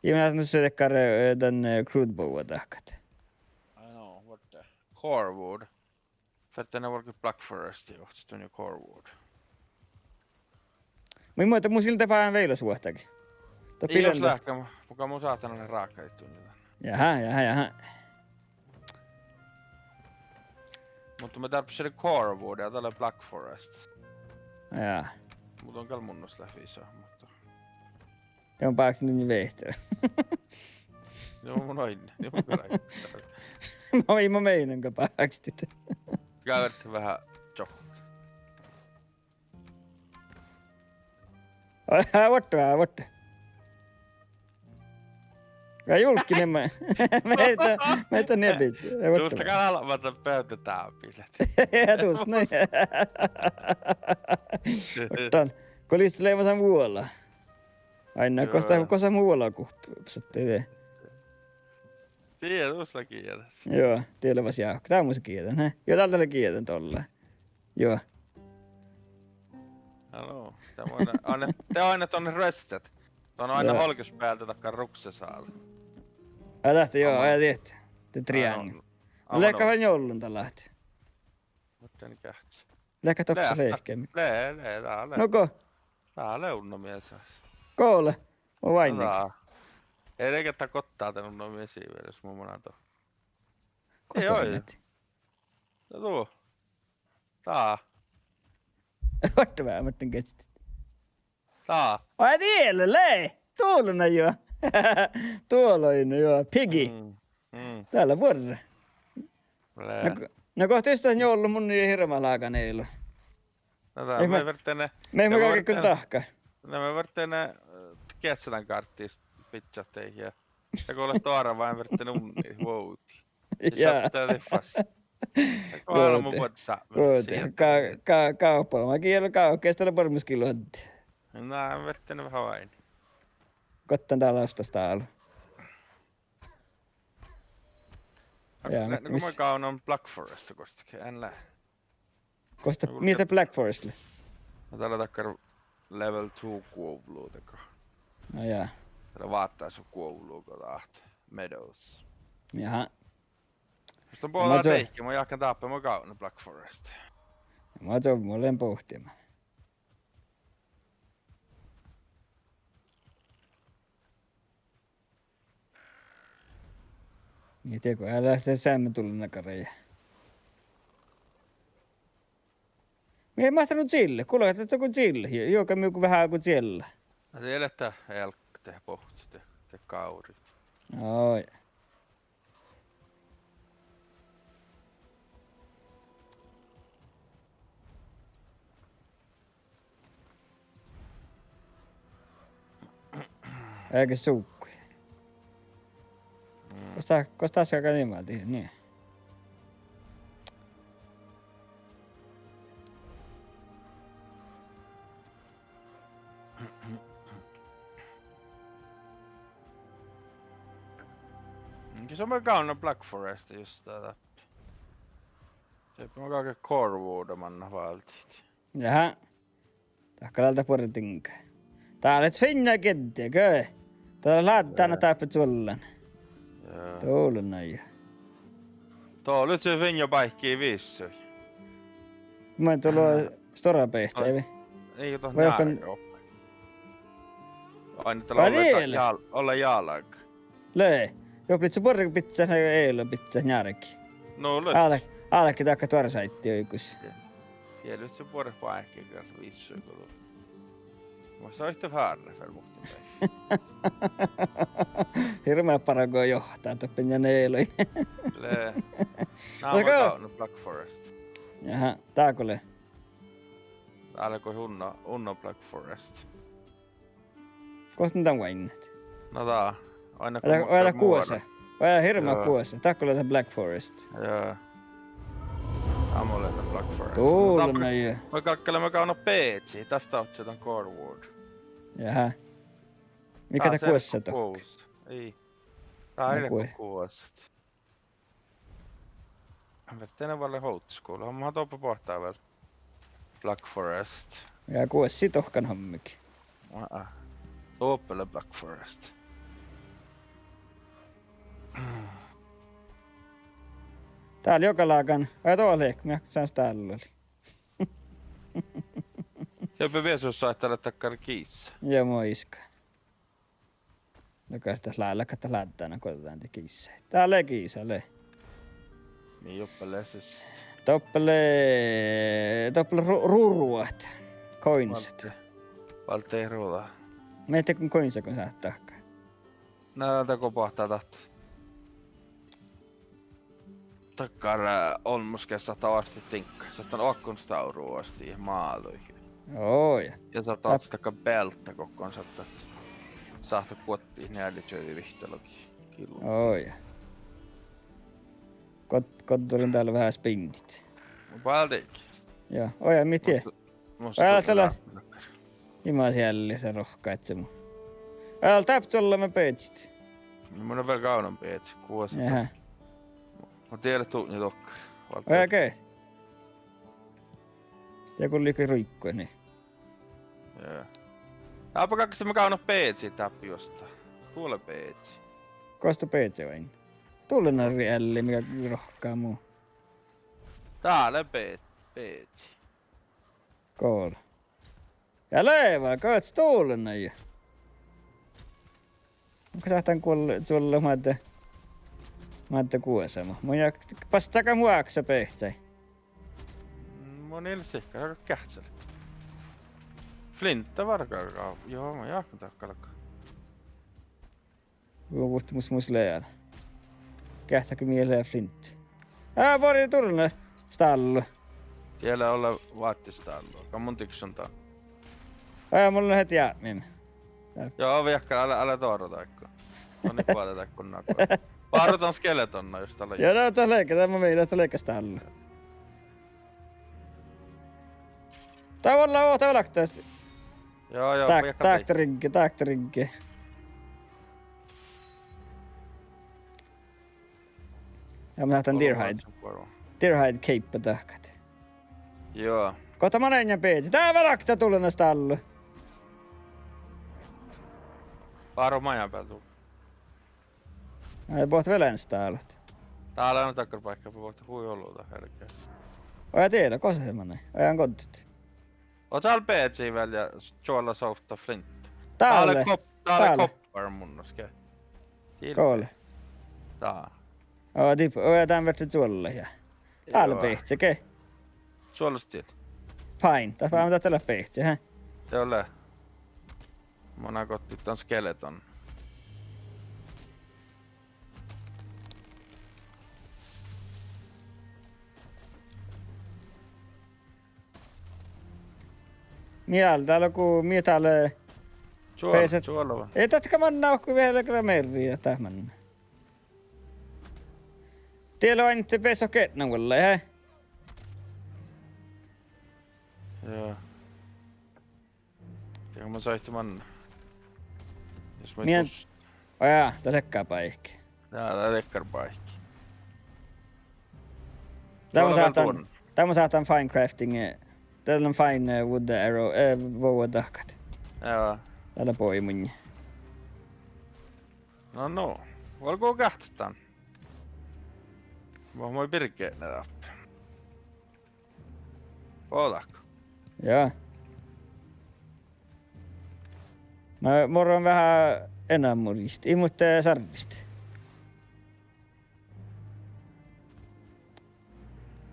Ii, mun sáhtán dakkár, eh, dan, eh, crude bow dahkat. I know, what the? Core wood. Ferte ne vuolgit Black Forest, ja ohttit dan core wood. Mii muitte, mus ii leat dat fáhán vejlasvuohtaga. Dat ii leat bileandat. Leat, muhto mun sáhtán ráhkadit dan. Jaha, jaha, jaha. Muhto mii dárbbašit core wood ja dat lea Black Forest. Ja. Muhto mun gal mun leat visu, muhto. Ja mun báhkestin dan vehte. No mun oidnen, no mun gal. No ii, mun meinan gal báhkestit. Gal veahá čohk. Vuorre, vuorre. Ja julkki nimme. Meitä, meitä nebit. Vuorre. Tus gal albma beavdda dábis. Ja tus, no. Vuorre. Go lihttá leamasan vuola. Ain, gos dat, gos dat mu vuolaguhtta, sattá de. Die, tus lea gieđas. Juo, die lea fas jávke. Dál mus gieđán, he? Juo, dál lea gieđán dolla. Juo. Hallo. De ain, ain, de ain donne restet. Don ain olggos bealde dakkár ruksesála. Ai, dat, juo, ai, dat. De triangel. Leat gal njollun dal ahte. Muhto in geahčča. Leat gal doppe lehkemi. Lea, lea, dá lea. No go? Dá lea unna miesas. Go lea? Mun váinnigen. Ii leat dat gotta dan unna miesi vieres, mu manán do. Gos dat lea? No du. Dá. Vuorre veahá, muhtin geahččat. Dá. Ai, die lea, lea. Dá lea, na juo. Dá lea, na juo. Piggy. Mm, mm. Dá lea buorre. Lea. Na go, na go dat ii leat njollun, mun in hirbmat lágan ealu. Na dá, mii fertet, mii fertet dahkat. Na mii fertet, eh, geahččat dan gárddis bidjat deike. Ja go leat doarvat, fertet unni, vuovdit. Ja. Šattai diffas. Go álbmot vuođđit sápmelaččat. Go, go, gávppa. Maa gii gávppa, geahččat lea borremii luodde. Na, fertet veahá oaidnit. Gottan dál oastas dál. Ja, na go mun gávdnon Black Forest gostege, en leat. Gos dat, mii dat Black Forest lea? No dál lea dakkár level two guovllu dego. No ja. Dál lea vátásu guovllu go dat Meadows. Jaha. Muhto mun bođán deike, mun jáhkán dáppe, mun gávdnon Black Forest. Muhto mun lean bohtiman. Mii dego, eai leat seamma dullan nakarraide. Mii eat máhte nu čillet, gullat dat go čillet, juoga mii veahá go čiella. Na de lea dat ealgga de bohccot de, de gávrrit. Oi. Eai ge suhkui. Mm. Gos dat, gos dat skal gal niimoodi, nie. Mii son mun gávdnon Black Forest just dat. Dieppe mun gal ge core wood mannan váldit. Jaha. Dat gal dal buorre diŋga. Dá leat fiinna gieđe, gø. Dá leat láddan dáppe čuollan. Ja. Dá lea na juo. Dá lea fiinna báikki vissui. Mun dá lea stuorra beahte, vai? Ii, dat vai njarga oppe. Ain dat lea, lea. Jál-, ole jálgá. Lea. Juo, lihkii buorre bidjat, ealu bidjat njargi. No, lea. Ál-, álki dakkár duorsáddi oigus. Ja, ja lihkii buorre báikki gal vissui go. Mat sáhtán fárret vel muhtin beaivvi. Hirbmat bargu johttá doppe ja ealuin. Lea. Na mun gávdnon Black Forest. Jaha, dá go lea? Dá lea go unna, unna Black Forest. Gos dan oainnat? Na dá. Oaidná go, oaidná guosa. Oaidná hirbmat guosa. Dá go lea dat Black Forest. Ja. Dá mo lea dat Black Forest. Dá lea na juo. Mun galggan lean gávdnat beažžat, das dá ovččii dan core wood. Jaha. Mii, ah, dat guossat dohko. Ii. Dat ii leat go guossat. Fertejin vuolle old school. Mun doppe boahtán vel Black Forest. Ja guossi dohko hommegiid. Aa. Doppe lea Black Forest. Dál jogalágan. Vai doalehk, mii sáhtán stállui. Doppe viesus sáhttá leat dakkár gíssa. Ja muitka. Dakkár dat lea, dakkár dat lea dan guođđán de gíssaid. Dál lea gísa, lea. Mii doppe lea sist? Doppe lea, doppe lea ru-, ruđat. Coinsat. Váldit, váldit ruđa. Mii dego coinsa go sáhtát dahkat. Na, dat go boahtá dat. Dakkár, eh, olmmoš ge sáhtát oastit diŋgga. Sáhtán oakkon stávrra oastit máđui. Oo, ja. Ja sáhtán oastit dakkár bealtta gokko sáhtát, sáhtát guoddit njeallje čuođi vihttalogi killu. Oo, ja. Go-, goddolin dál veahá spinnit. Váldit. Ja, ojá, mii die. Mus-, mus-, vel dat lea. Imaš ealli sa rohkadit mu. Vel dáppe cuollame beažžit. Mun vel gávdnon beažžat, guosa. Aha. Mun diele dutnje dohko. Vel dat. Ojá, ge. Ja gulli ge ruiggu, nie. Ja. Dáppe galggašeimmet gávdnat beažžit dáppe juosta. Duolle beažžat. Gos dat beažžat oaidná? Dullena ealli mii rohkadit mu. Dál lea be-, beažžat. Gol. Ja lea, gohčoduvvon ja. Mun sáhtán guol-, cuollat mádde, mádde guosama. Mun ja-, bastága mu áksa beažžai. Mun in leat sihkkar, geahččalit. Flintta varga, jo, mun jáhkán dat galgá. Vuhtumus mus lea. Geahččalit mii lea flint. Á, borre dullena stállu. Diet leat olle váttis stállu. Gal mun dikšan dan. Á, mun lean heti jápmime. Jo, viehka, ale, ale doarro dáiggun. Mun in boađe dáiggun nago. Báru dan skeletonna, jus dál lea. Jo, dat, dat leage, dat mun mii, dat leage stállu. Dat vuollá, dat vuollá okta. Jo, jo, dák-, viehka dai. Dák trigge, dák trigge. Ja mun sáhtán deer hide. Deer hide cape dahkat. Jo. Gohta manai beažžat? Dá vel okta dullena stállu. Báru maid bealde. Ai, bohte vel stállot. Dál lea dakkár báikka, bohte hui olu dat herge. Ojá, dieđe, gos dat manai. Ojá, goddit. Vel dál beažžat vel ja čuolla sovtta flint. Dál lea, dál lea kop-, dál lea koppar munnos ge. Gol. Dál. Ojá, dii, ojá, dán verte čuollat ja. Dál lea beažžat ge. Čuollas dieđe. Fine. Dat, dat lea beažžat, hä? Dál lea. Mun gottin dan skeleton. Mii dál, dál lea go, mii dál lea. Čuol-, beažžat. Čuolva. Ii dat gal manná go veahá leat mearridit dat manná. Dieđe oaidnit beažžat geatnán vuollái, hä? Joo. Dieđe mun sáhtán manná. Jus mun mii-, tus-, ojá, dat lea dakkár báikki. Dá, dat lea dakkár báikki. Dá mun sáhtán, dá mun sáhtán fine crafting, eh, dat lea fine, eh, wood arrow, eh, bow dahkat. Joo. Dat lea bogi munnje. No, no. Vuolgá geahččat dan. Mo-, mo birge ne dáppe. Bođák. Joo. Na, mo lean veahá enamuris. Ii muhto, eh, sarvvit.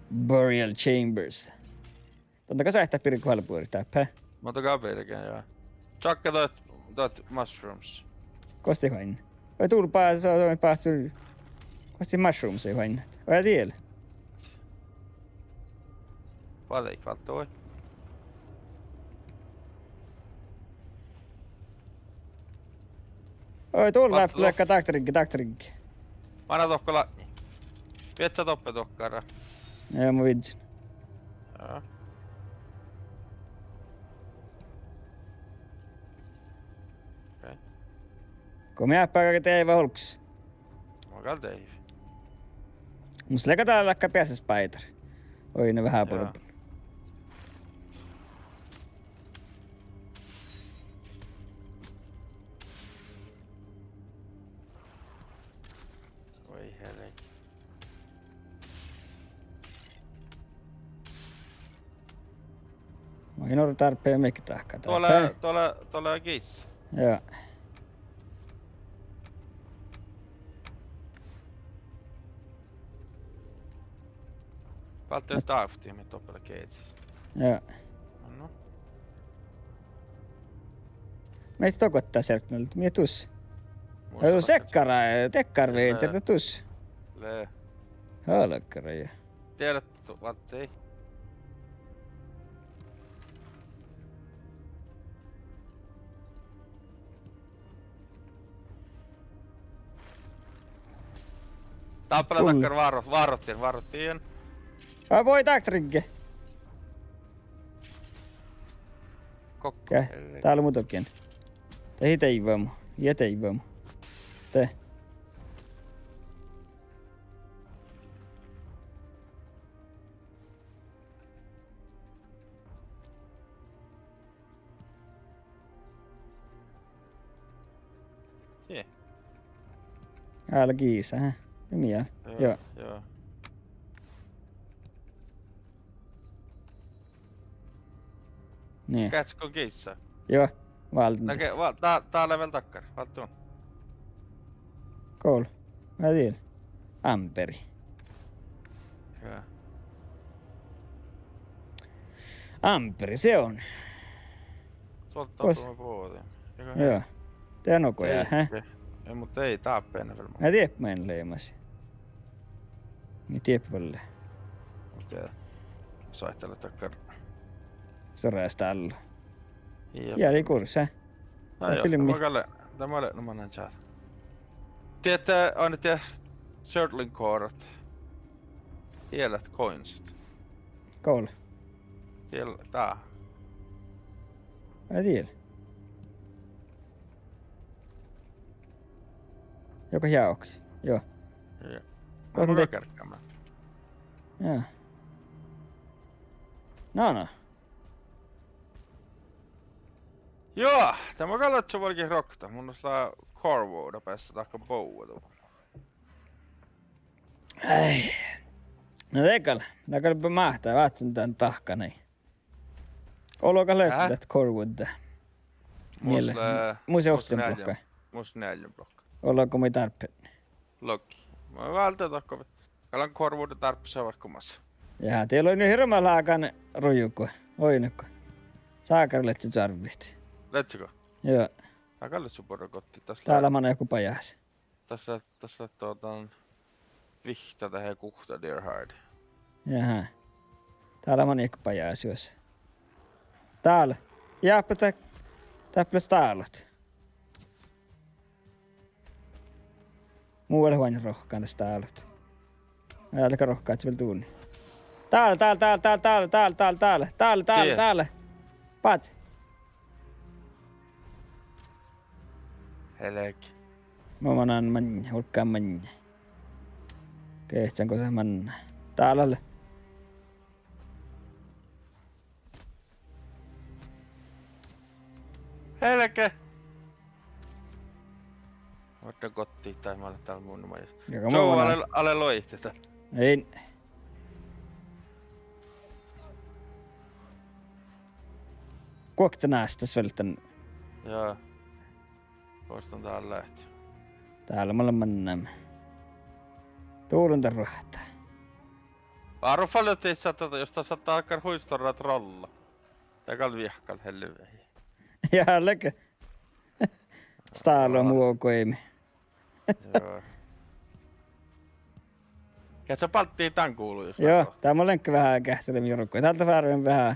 Burial chambers. Don gal sáhtát birget vuollebuorit dáppe? Mo don gal birgen, joo. Čakka dat, dat mushrooms. Gos dat oaidná? Vai dul ba-, sa-, sa-, báhcci. Gos dat mushrooms oaidná? Vai dieđe. Boađe ii válddut. Oi, dul lea, leagga dák trigge, dák trigge. Mana dohko latnji. Vieččat doppe dohko, herra? Joo, mun vieččen. Joo. Okei. Go mii eat ge deaivva olggos? Mun gal deaivven. Mus lea gal dál beasa spider. Oidne veahá buorbun. Oi helge. Maŋŋá orru dárbbašit mii dahkat? Doalá, doalá, doalá gis. Ja. Válddit dávtti mii doppe geažžat. Ja. No. Mii dohko dat searknaldat, mii dat dus? Mus dat sekkara, dekkár viežžat dat dus. Lea. Helgge ja. Dieđát, válddii. Dáppe lea dakkár várot-, várottien, várottien. Á, boi, dát trigge. Gokko. Dál lea muđogiin. Dat ii deaivvamu, ii deaivvamu. De. Sie. Álgá gisa, hä? Ja mii? Joo, joo. Nii. Geahččat go gisa? Joo, válden dat. Dá lea vel dakkár, válddit. Cool. Mii dieđát. Amberi. Joo. Amberi, se on. Tuolta. Joo. De nugo ja, hä? Ei, muhto ii dáppe vel. Mii dieđát maid leimas. Mii dieđát vel. Muhto soaitá dakkár. Sorastalu. Ja lei gures, hä? Ná joo, dat gal lea, dat gal lea, nu mannan čat. Dieđát, ain dieđát Surtling Core. Dieđát coinsit. Cool. Dieđát, dá. Ai dieđát. Joga jávkes. Joo. Joo. Gohte mun de- kerkama. Joo. Na, na. Joo, dat mun gal ožžon vuolgit roktat. Mun lean Corvo, dat beasa dahkan boa du. Ai. Na de gal, dat gal máhttá, váccán dan dahkan. Olgá lea dat Corvo. Mus lea, mus lea ovccinuppelot. Mus lea nealjenuppelot. Olgá maid dárbbašit? Logi. Mun válddán dohko. Gal lean Corvo dárbbašit vaikko mas. Ja, dieđát lea nu hirbmat lágan ruđa go, oidne go. Ságar ledje čarvvit. Ledje go? Joo. Dá gal lea buorre gotti. Dás lea, dál lea manai go bajás. Dás lea, dás lea dan vihtta dahje guhtta deer hide. Jahá. Dál lea manai go bajás juo. Dál. Jáhpe dat, dáppe lea stálut. Mu vel oaidná rohkkan stálut. Álgá rohkadit vel dutnje. Dál, dál, dál. Bázi. Helge. Mo mannan maŋŋá, olggán maŋŋá. Geahččan gos mannan. Dál ale. Helge! Vuorre gotti, dál mun lean dál mun maid. Ja go mun Joe, ale, ale loitet dál. In. Guokte nástas vel dan. Jaa. Vuostan dál leat. Dál mun lean mannan. Dulon dan ruohta. Várra fal ahte sáhtát, jos dat sáhtát dakkár hui stuorra trolla. Dat gal viehkal helvehii. Ja álge. Stálu mu goimi. Joo. Geahččat balddi dan gulu, jos. Joo, dál mun lean veahá geahččalemin jorgui. Dálde fárven veahá.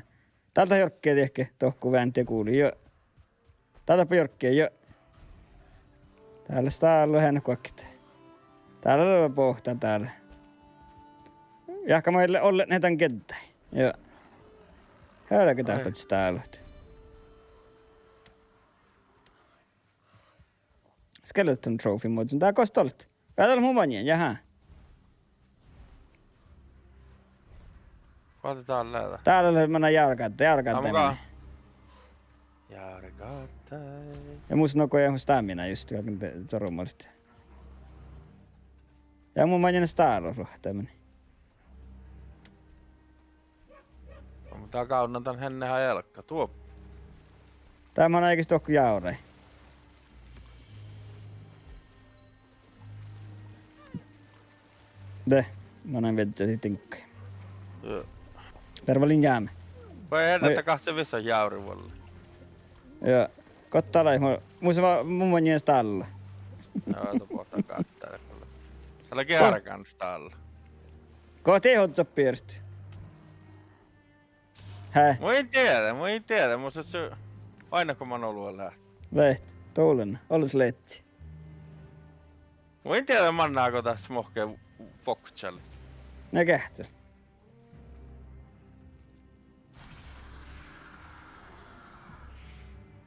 Dálde jorgge diekkár dohko veahá gulu, joo. Dálde jorgge, joo. Dál stálu han guokte. Dál lea boahtán dál. Jáhke maid lea ollen dan geaddái. Joo. Helge dáppe stálut. Skeleton trophy muhtin. Dál gos doallat? Ja dál mu maŋŋel, jahá. Go dat dál lea? Dál lea manná járgádda, járgádda. Járgádda. Ja mus nugo ja mu stamina just, galggan de-, dorumalit. Ja mu maŋŋel stálo ruohtamin. Mun dál gávdnan dan henne ha elka tuo. Dá manai ges dohko jávrai. De, manai viežžat diŋggaid. Joo. Bervalin jáme. Vai heda, oi, dat gáhce vissa jávri vuolle. Joo. Gotta lea, mu-, mus va-, mu maŋŋel stálo. Joo, dat bohta gáhce. Dál lea geargan stálo. Go dii ožžot biert? Hää? Mun in dieđe, mun in dieđe, mus su-, oaidná go man olu leat. Leat, duollán, olles leat. Mun in dieđe manná go dat mohkke fokčalit. Na geahča.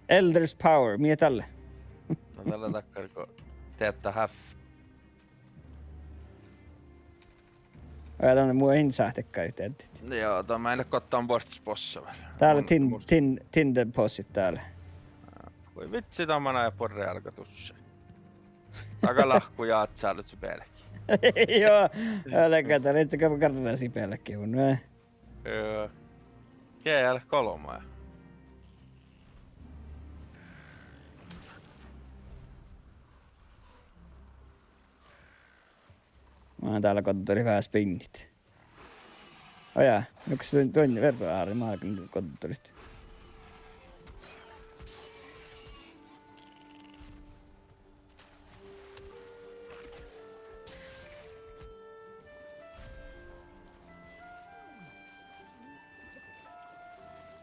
Elder's Power, mii dat lea? Na dat lea dakkár go dieđát háv-, Ja dan mu in sáhtán dakkár dieđát. Joo, dat mii leat gottan boares bossa vel. Dál lea mun, tin-, mun tin-, Tinder bossit dál. Aa, voi vitsi, dat manai buorre álgá dušše. Daga lahku ja áhčči lea bealde. Joo, álgá, dat lea gal garra sii bealde, hun, eh. Joo. Ge-, álgá golbma. Mun dál goddojin veahá spinnit. Ojá, nukkos duin, duin verra ári, mun álgán goddojit.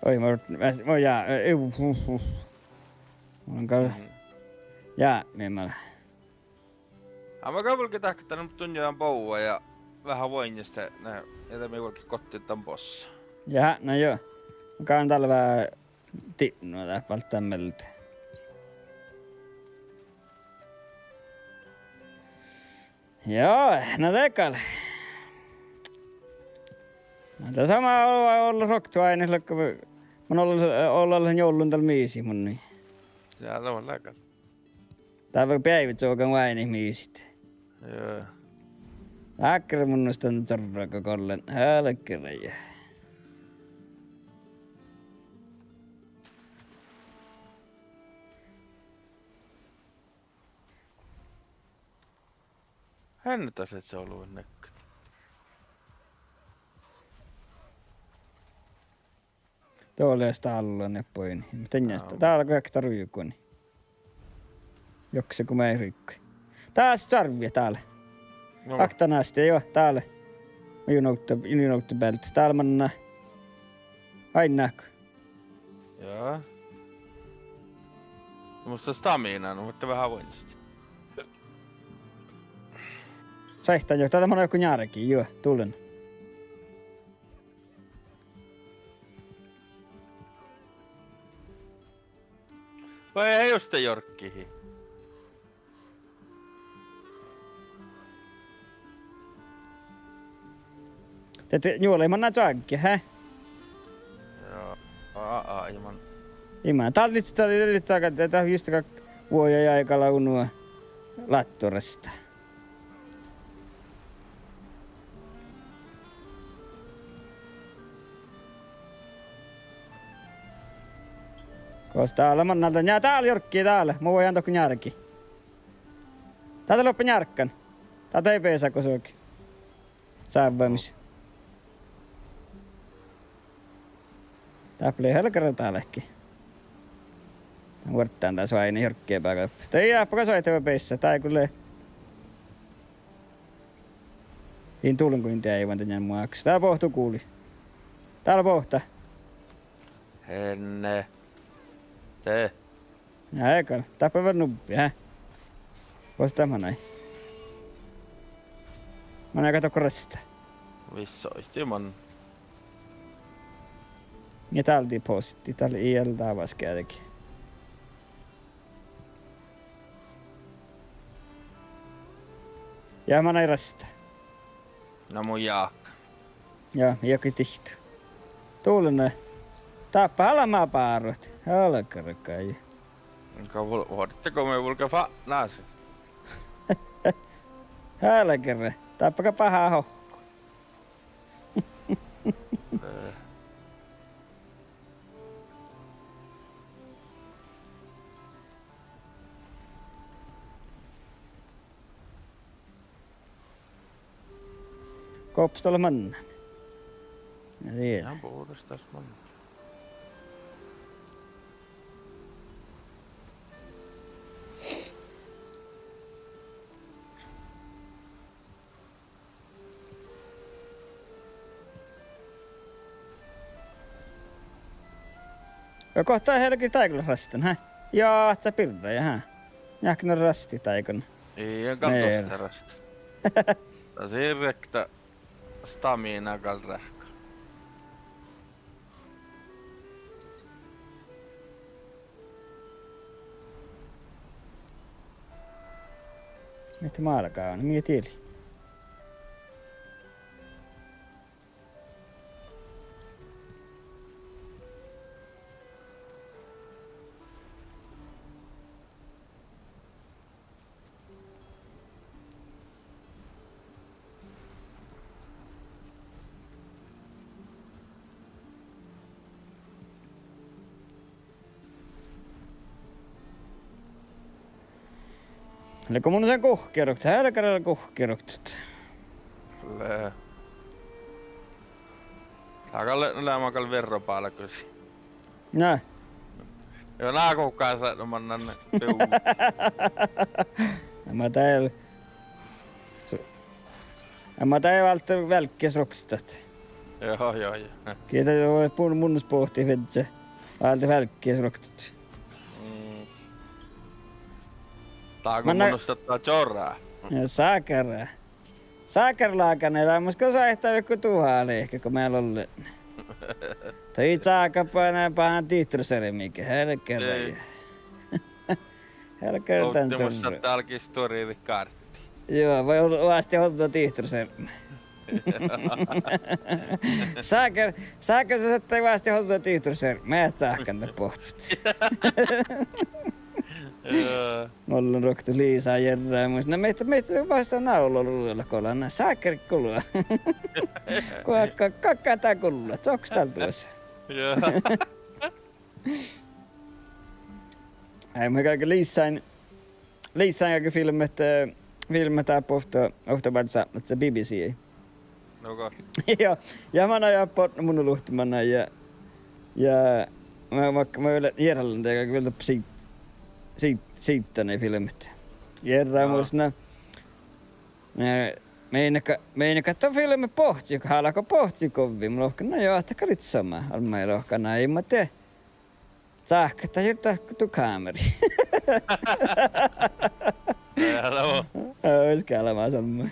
Oi, mun, mun, mun, jaa, eh, uh, uh, uh. Mun gal, mhm, jaa, mii mun. Á, mun gal vuolgit dahkat dan, dun ja dan boa ja veahá vuoiŋŋas, ne, ja de mii vuolgit gottit dan bossa. Jaa, na joo. Mun gal dál veahá didnut dat baltta mielde. Joo, na dat gal. Na dat sama o-, olles roktoáidnit, lagga, mun olles, olles njollun dal miisit munnje. Jaa, dat lea gal. Dat lea beaivvi čuogan oaidnit miisit. Joo. Dakkár mun nusta čorraga gollen. Álgá ja. Henne das lea ollu nekkat. Dá lea stállon ja poin. Muhto dál, ám, dál go ekta ruiguin. Jokse go mii ruigui. Dás čarvvi dál. No. Okta násti, joo, dál. Junohta, junohta bealde. Dál manná. Ain nahku. Jaa. Mus lea stamina, nu, muhto veahá vuoiŋŋastit. Saitán jo, dál manná go njárgii, joo, duollán. Vai eai juste jorggihin? Dá, dá, njuolai manná čohkkát, hää? Joo, a, a, a, ii man. Ii man. Dál lea, dál lea, dál lea, dál lea juste gal vuoja ja gal unu lattorasta. Gos dál lea mannal dan, ja dál jorggi dál, mun vuojan dohko njárgii. Dál lea doppe njárggan. Dál eai beasa gosa sávvamis. Dáppe lea helgara dálki. Vuorddán dás oaidne jorggi bága. Dá eai gal oaidne beasa, dá gal lea. In dulgoin deaivan dan muakkis. Dá bohto gulii. Dál bohto. Henne. De. Ja eai gal. Dáppe vel nubbi, hää? Gos dat manai? Manai gal dohko rastá. Vissa oitti man. Ja dál depositti, dál ii leat dávas geađgi. Ja manai rastá. Na mun jáhkán. Ja, ja go dihto. Dulne. Dáppe ala mat bárat. Algargái. Ka vul-, vuorttegii go mii vulge fatnasii. Algarra. Dáppe gal bahá hohko. Eh. Gos dat lea mannan? Ja die. Ja, bođas das mannan. Ja go dat helge dáiguin rastán, hä? Ja, ahte birra, ja, hä? Jáhkán rastá dáiguin. Ii, gal duos rastá. Das ii riekta stamina gal ráhkka. Mihte málgá, mii diet. Lea go mun lean guhkkeroktet, helgara guhkkeroktet. Lea. Dat gal lea, lea mat gal verro bálgosit. Na. Juo, na guhkás leat nu mannan. Mat dál. Su-, mat dál válddá vealgges ruoktot. Juo, juo, juo. Gii dat mun, mun bohten fiežža. Válddá vealgges ruoktot. Mm. Dál go mun sáhtán čorra. Ja sákár. Sákár lágan earámus go sáhttá veaháš duhát liikká go mii ollaan. Tai čákapána bahán dihtorsermmiide, helgara. Ei. Helgara dan čorra. Optimus sáhtá álgit stuoridit gárddi. Juo, vai ol-, oastit ođđa dihtorsermmi. Sákár, sákár, sáhtát oastit ođđa dihtorsermmi, eat sáhkán dat bohtet. Juo. Ollen ruoktot liisa jearrá, muhto na mihtet, mihtet bastá ná ollu ruola gola, na sákár gullo. Go, go, go, go dat gullo, cokkas dál duos. Juo. Ai, mun galggan lisain, lisain galggan filbmet, eh, filbmet dáppe ovtta, ovtta bárddu sápmelaččat B B C. Nugo. Ja, ja manai áppa, mun luhtten manai ja, ja ma, ma, ma vel jearallen dego vel dáppe siid-, siid-, siidda filbmet. Jearrá mus na. Eh, meinat go, meinat go dat filbmet bohcci, go háliidii bohcci govvi, mun lohken, na juo, dat gal lei somá, almmái lohkat, na ii ma dieđe. Cáhkkat dat hirbmat du kámerii. Eará. Oi, skálmás almmái.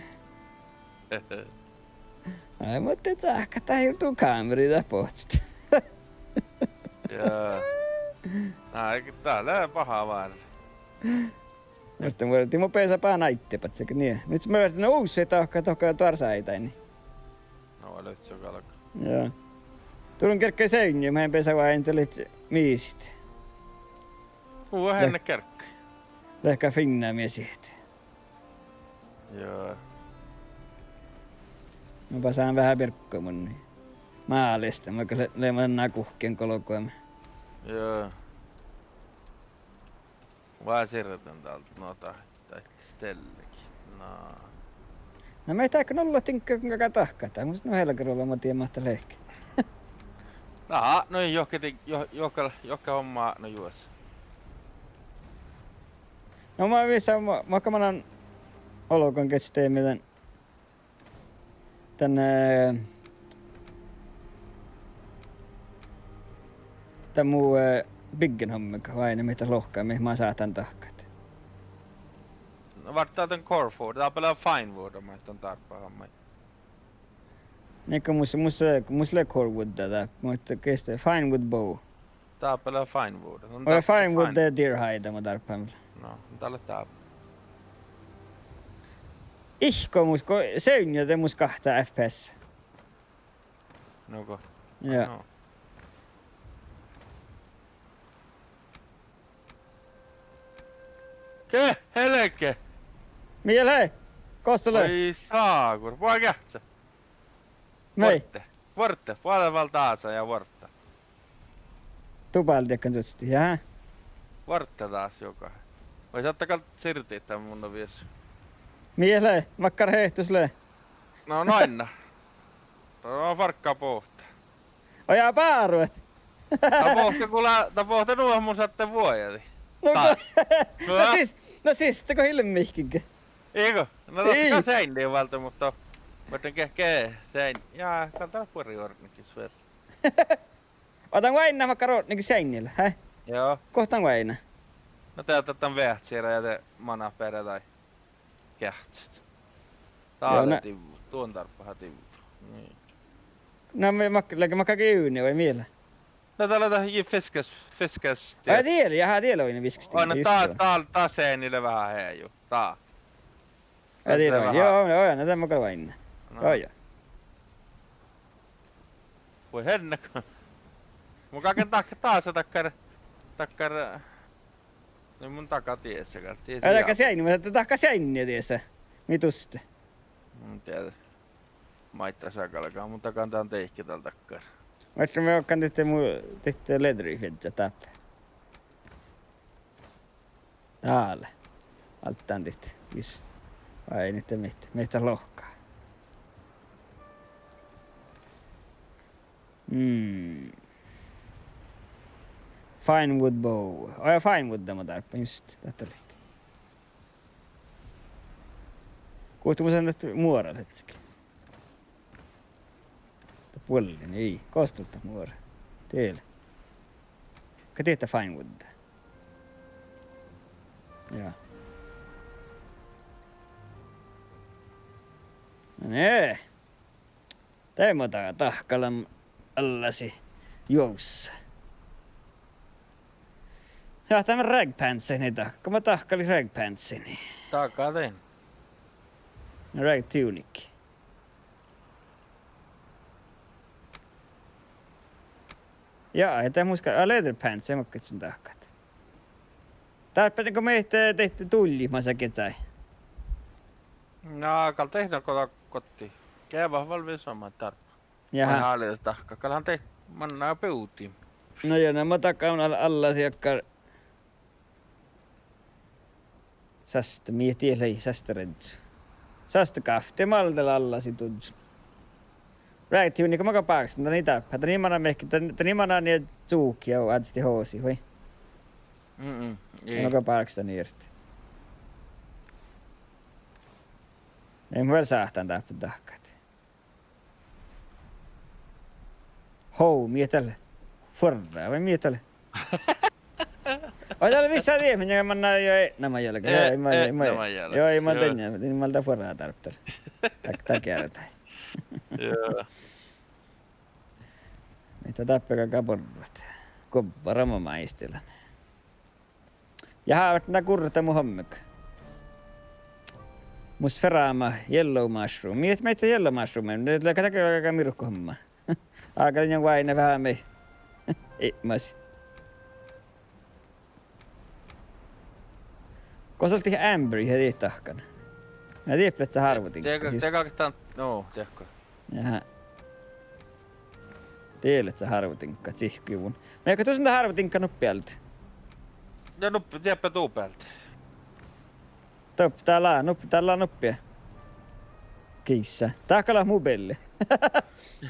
Ai, muhto cáhkkat dat hirbmat du kámerii dat bohccet. Ja. Na, dat lea bahá várra. Muhto mun, dii mun beasa bahán áidde, báhcci nie. Muhto mun viehtán nu ussehit dohko, dohko Dark Sideain. No, lea su galgá. Ja. Dul lean gerggai seainni, mun beasa vajin dalle misit. Uu, lea-, henne gerggai. Leat gal fiinna misit. Ja. No, beasan veahá birgu mun. Málesta, mun gal le-, lean manná guhkkin golgoime. Ja. Vásirdan dál, no, dat, dat stellegiid. Na. Na mii dákkár ollu diŋgga, kuinka dahkat dat, mus nu helgar ollu, ma dieđán mat dat lehpet. Na, no, johka di-, jo-, johka, johka homma, no, juos. No, ma vissan, ma, ma gal mannan olgun gestemi dan. Dan, eh, dan mu, eh, byggenhommiin, vai ne, mihte lohká, mihte ma sáhtán dahkat. No, várra dan core wood, dáppe lea fine wood, ma don dárbbašan maid. Nieka mus, mus, mus lea core wood dat, muhto geste fine wood bow. Dáppe lea fine wood. Oi, fine wood, fine. De deer hide, ma dárbbašan vel. No, dat lea dáppe. Ihkko mus go seunja de mus gáhcá F P S. Nugo. Ja. No. Ge, helge! Mii lea? Gos dat lea? Oi ságur, vuoi geahččá. Mii? Vuorte, vuorte, vuođe vel dasa ja vuorte. Dubáldit gal dutstut, ja? Vuorte dasa juoga. Vai sáhttá gal sirdit dan munno viesu. Mii lea, makkár hehtus lea? No, noinna. Dat fargga bohte. Ojá, báruet. Dat bohte gula, dat bohte nu mun sáhtán vuojadit. No, dat, go-, no sis, no sis, dat go ilmehkige. Iigo, no dat gal seainni válde, muhto, muhto ge-, ge-, seain-, ja, gal dat buorre ortnegis vel. Ođđa, oaidná makkár ortnegis seainni lea, hä? Joo. Go dat oaidná? No de, dat dan veahcci ja de manat beare daid geahččat. Dá lea divvu, duon dárbbaha divvu. Niin. Na mii mak-, leago makkár ge uvdni vai mii lea? Na dat lea dat, ii, fiskas-, fiskas-, ja die lea, jahá, die lea oaidná viskastin, oaidná, just dat, dat, dat seainni lea veahá heaju, dat. Ja die lea, joo, joo, na de mun gal oaidnán. No. Joo, joo. Vuoi henne go. Mun galggan dahkat dasa dakkár, dakkár, eh, no mun dagan diesa gal, diesa. Ii, dakkár seainni, mun dahkan seainni diesa. Mii duste. Mun dieđe. Maiddái galgá, mun dagan dan deike dal dakkár. Muhto mun galggan dihte mu, dihte leaderifiežžat dáppe. Dál. Alddán dihte. Vis-, vai, mihte, mihte, mihte lohká. Mm. Fine wood bow. Ojá, fine wood, dat mun dárbbašin, just, dat lei. Guhte mun sáhtán dat muora ledje. Dat vuollin, ii, gos dat muora. Diet. Ka dihte fine wood. Ja. No ne. De mun da-, dahkalan allasit juovssat. Ja, dat mun ragpantsit, dahka-, mun dahkalan ragpantsit. Daga dan. Rag tunic. Ja, ja de mun gal, a, leather pants, mun gal son dahkat. Dárbbašin go mii, eh, dihte duollit masa gecái. Na, gal dat go dat gohčodii. Geavahit vel visot mat dárbbašit. Jaha. Mun háliidin dahkat. Gal han dihte manná bivdit. No ja, na mun dagan al-, allasit dakkár. Sásta, mii diet lei sásta reddjus. Sásta gávtti, mun dal allasin duddjon. Rag tunic, mun gal bákastan, dan ii dárbbaš, dan ii manai mihkkege, dan, dan ii manai nie čuhkki ja oažžut hosi, vai? Mm-mm, ii. Mun gal bákastan irti. Ii mun vel sáhtán dáppe dahkat. Hov, mii dat lea? Fuorra, vai mii dat lea? Oi, dat lea visot dieđusge, mii manná jo eatnama jagi. Joo, e-, ii, ma-, eatnama jagi. Joo, ii, ma-, joo, dan, ii, mun dal fuorra dárbbašin. Dat, dat geardái. Joo. Mii dat dáppe galgá borrat. Guovvara ma máistilan. Ja hávet na gurrata mu hommega. Mus ferama yellow mushroom. Mii, mii yellow mushroom, ne lea gal dakkár mirkohomma. Ága lea oaidná veahá mii. Ipmasi. Gos dat lea amber, ja dihte dahkan. Ja dihte lea hárvodiŋggat, dego, just. Dego dan, no, dego. Jahá. Dihte lea hárvodiŋggat sihkejuvvon. Mun galggan dušše dan hárvodiŋggat nuppi alde. Ja nuppi, dieppe duppe alde. Duppe, dál lea, nuppi, dál lea nuppi. Giissa. Dahká leat mobiili.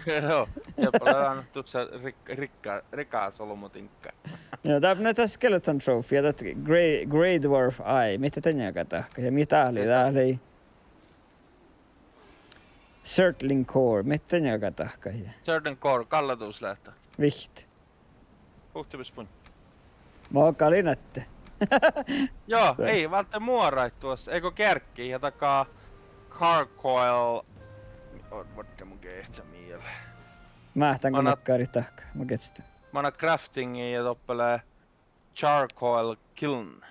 Joo, dieppe leat dušše rik-, rikka-, rikas olbmudiŋggat. Joo, dál, na, dat skeleton trophy, ja dat grey, grey dwarf eye, mihte dan galgá dahkat, ja mihte dat lei, dat lei. Surtling core, mihte dan galgá dahkat. Surtling core, gal dat dus leat. Vihtta. Guhte mus bun. Mo gal in atte. Joo, ii, válde muoraid duos, ego gearggi, ja dakkár gargoyle. Ođđa, mun geahčen mielde. Máhtán go manai, makkárit dahkat, mun geahčen. Manai craftingi ja doppe lea charcoal kiln.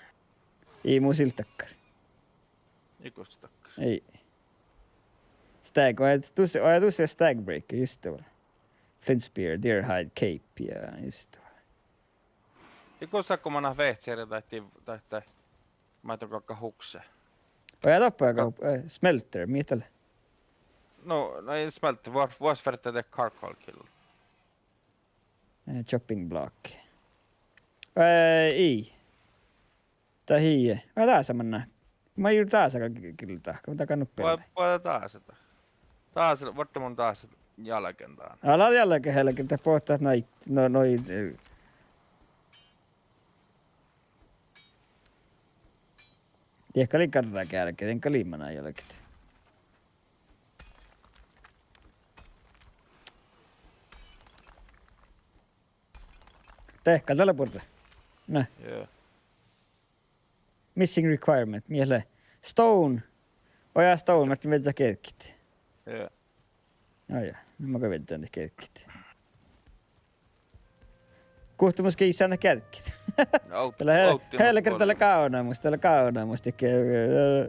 Ii mus dakkár. Ii gos dakkár. Ii. Stag, oi, dus, oi, dus Stagbreaker, just det. Flint Spear, Deer Hide, Cape, ja, just det. Ja go sakko manat vehcere dahje, dahje, maid galggat hukse. Oi, ja doppe go, eh, smelter, mii dat lea? No, no ii smelter, vuos, vuos fertet de charcoal kiln. Eh, chopping block. Eh, ii. Dat ii. Oi, dasa manná. Mat juo dasa gal kilda, go dat gal nuppe. Vuoi, vuoi dasa dat. Dasa, vuorte mun dasa jalgen dan. Ala jalgen helge, dat bohtet noid, no, noid, eh. Diet gal lei garra gearge, dien gal lei manná jalget. Dehká dat lea burre. Na. Joo. Missing requirement, mii lea? Stone. Oi, ja stone, ma gal viežžan gearggaid. Joo. Oi, ja, nu ma gal viežžan gearggaid. Guhte mus gii sane gearggaid. Au-, dat lea hel-, au-, helge, dat lea gávdnamus, dat lea gávdnamus, dihte, eh,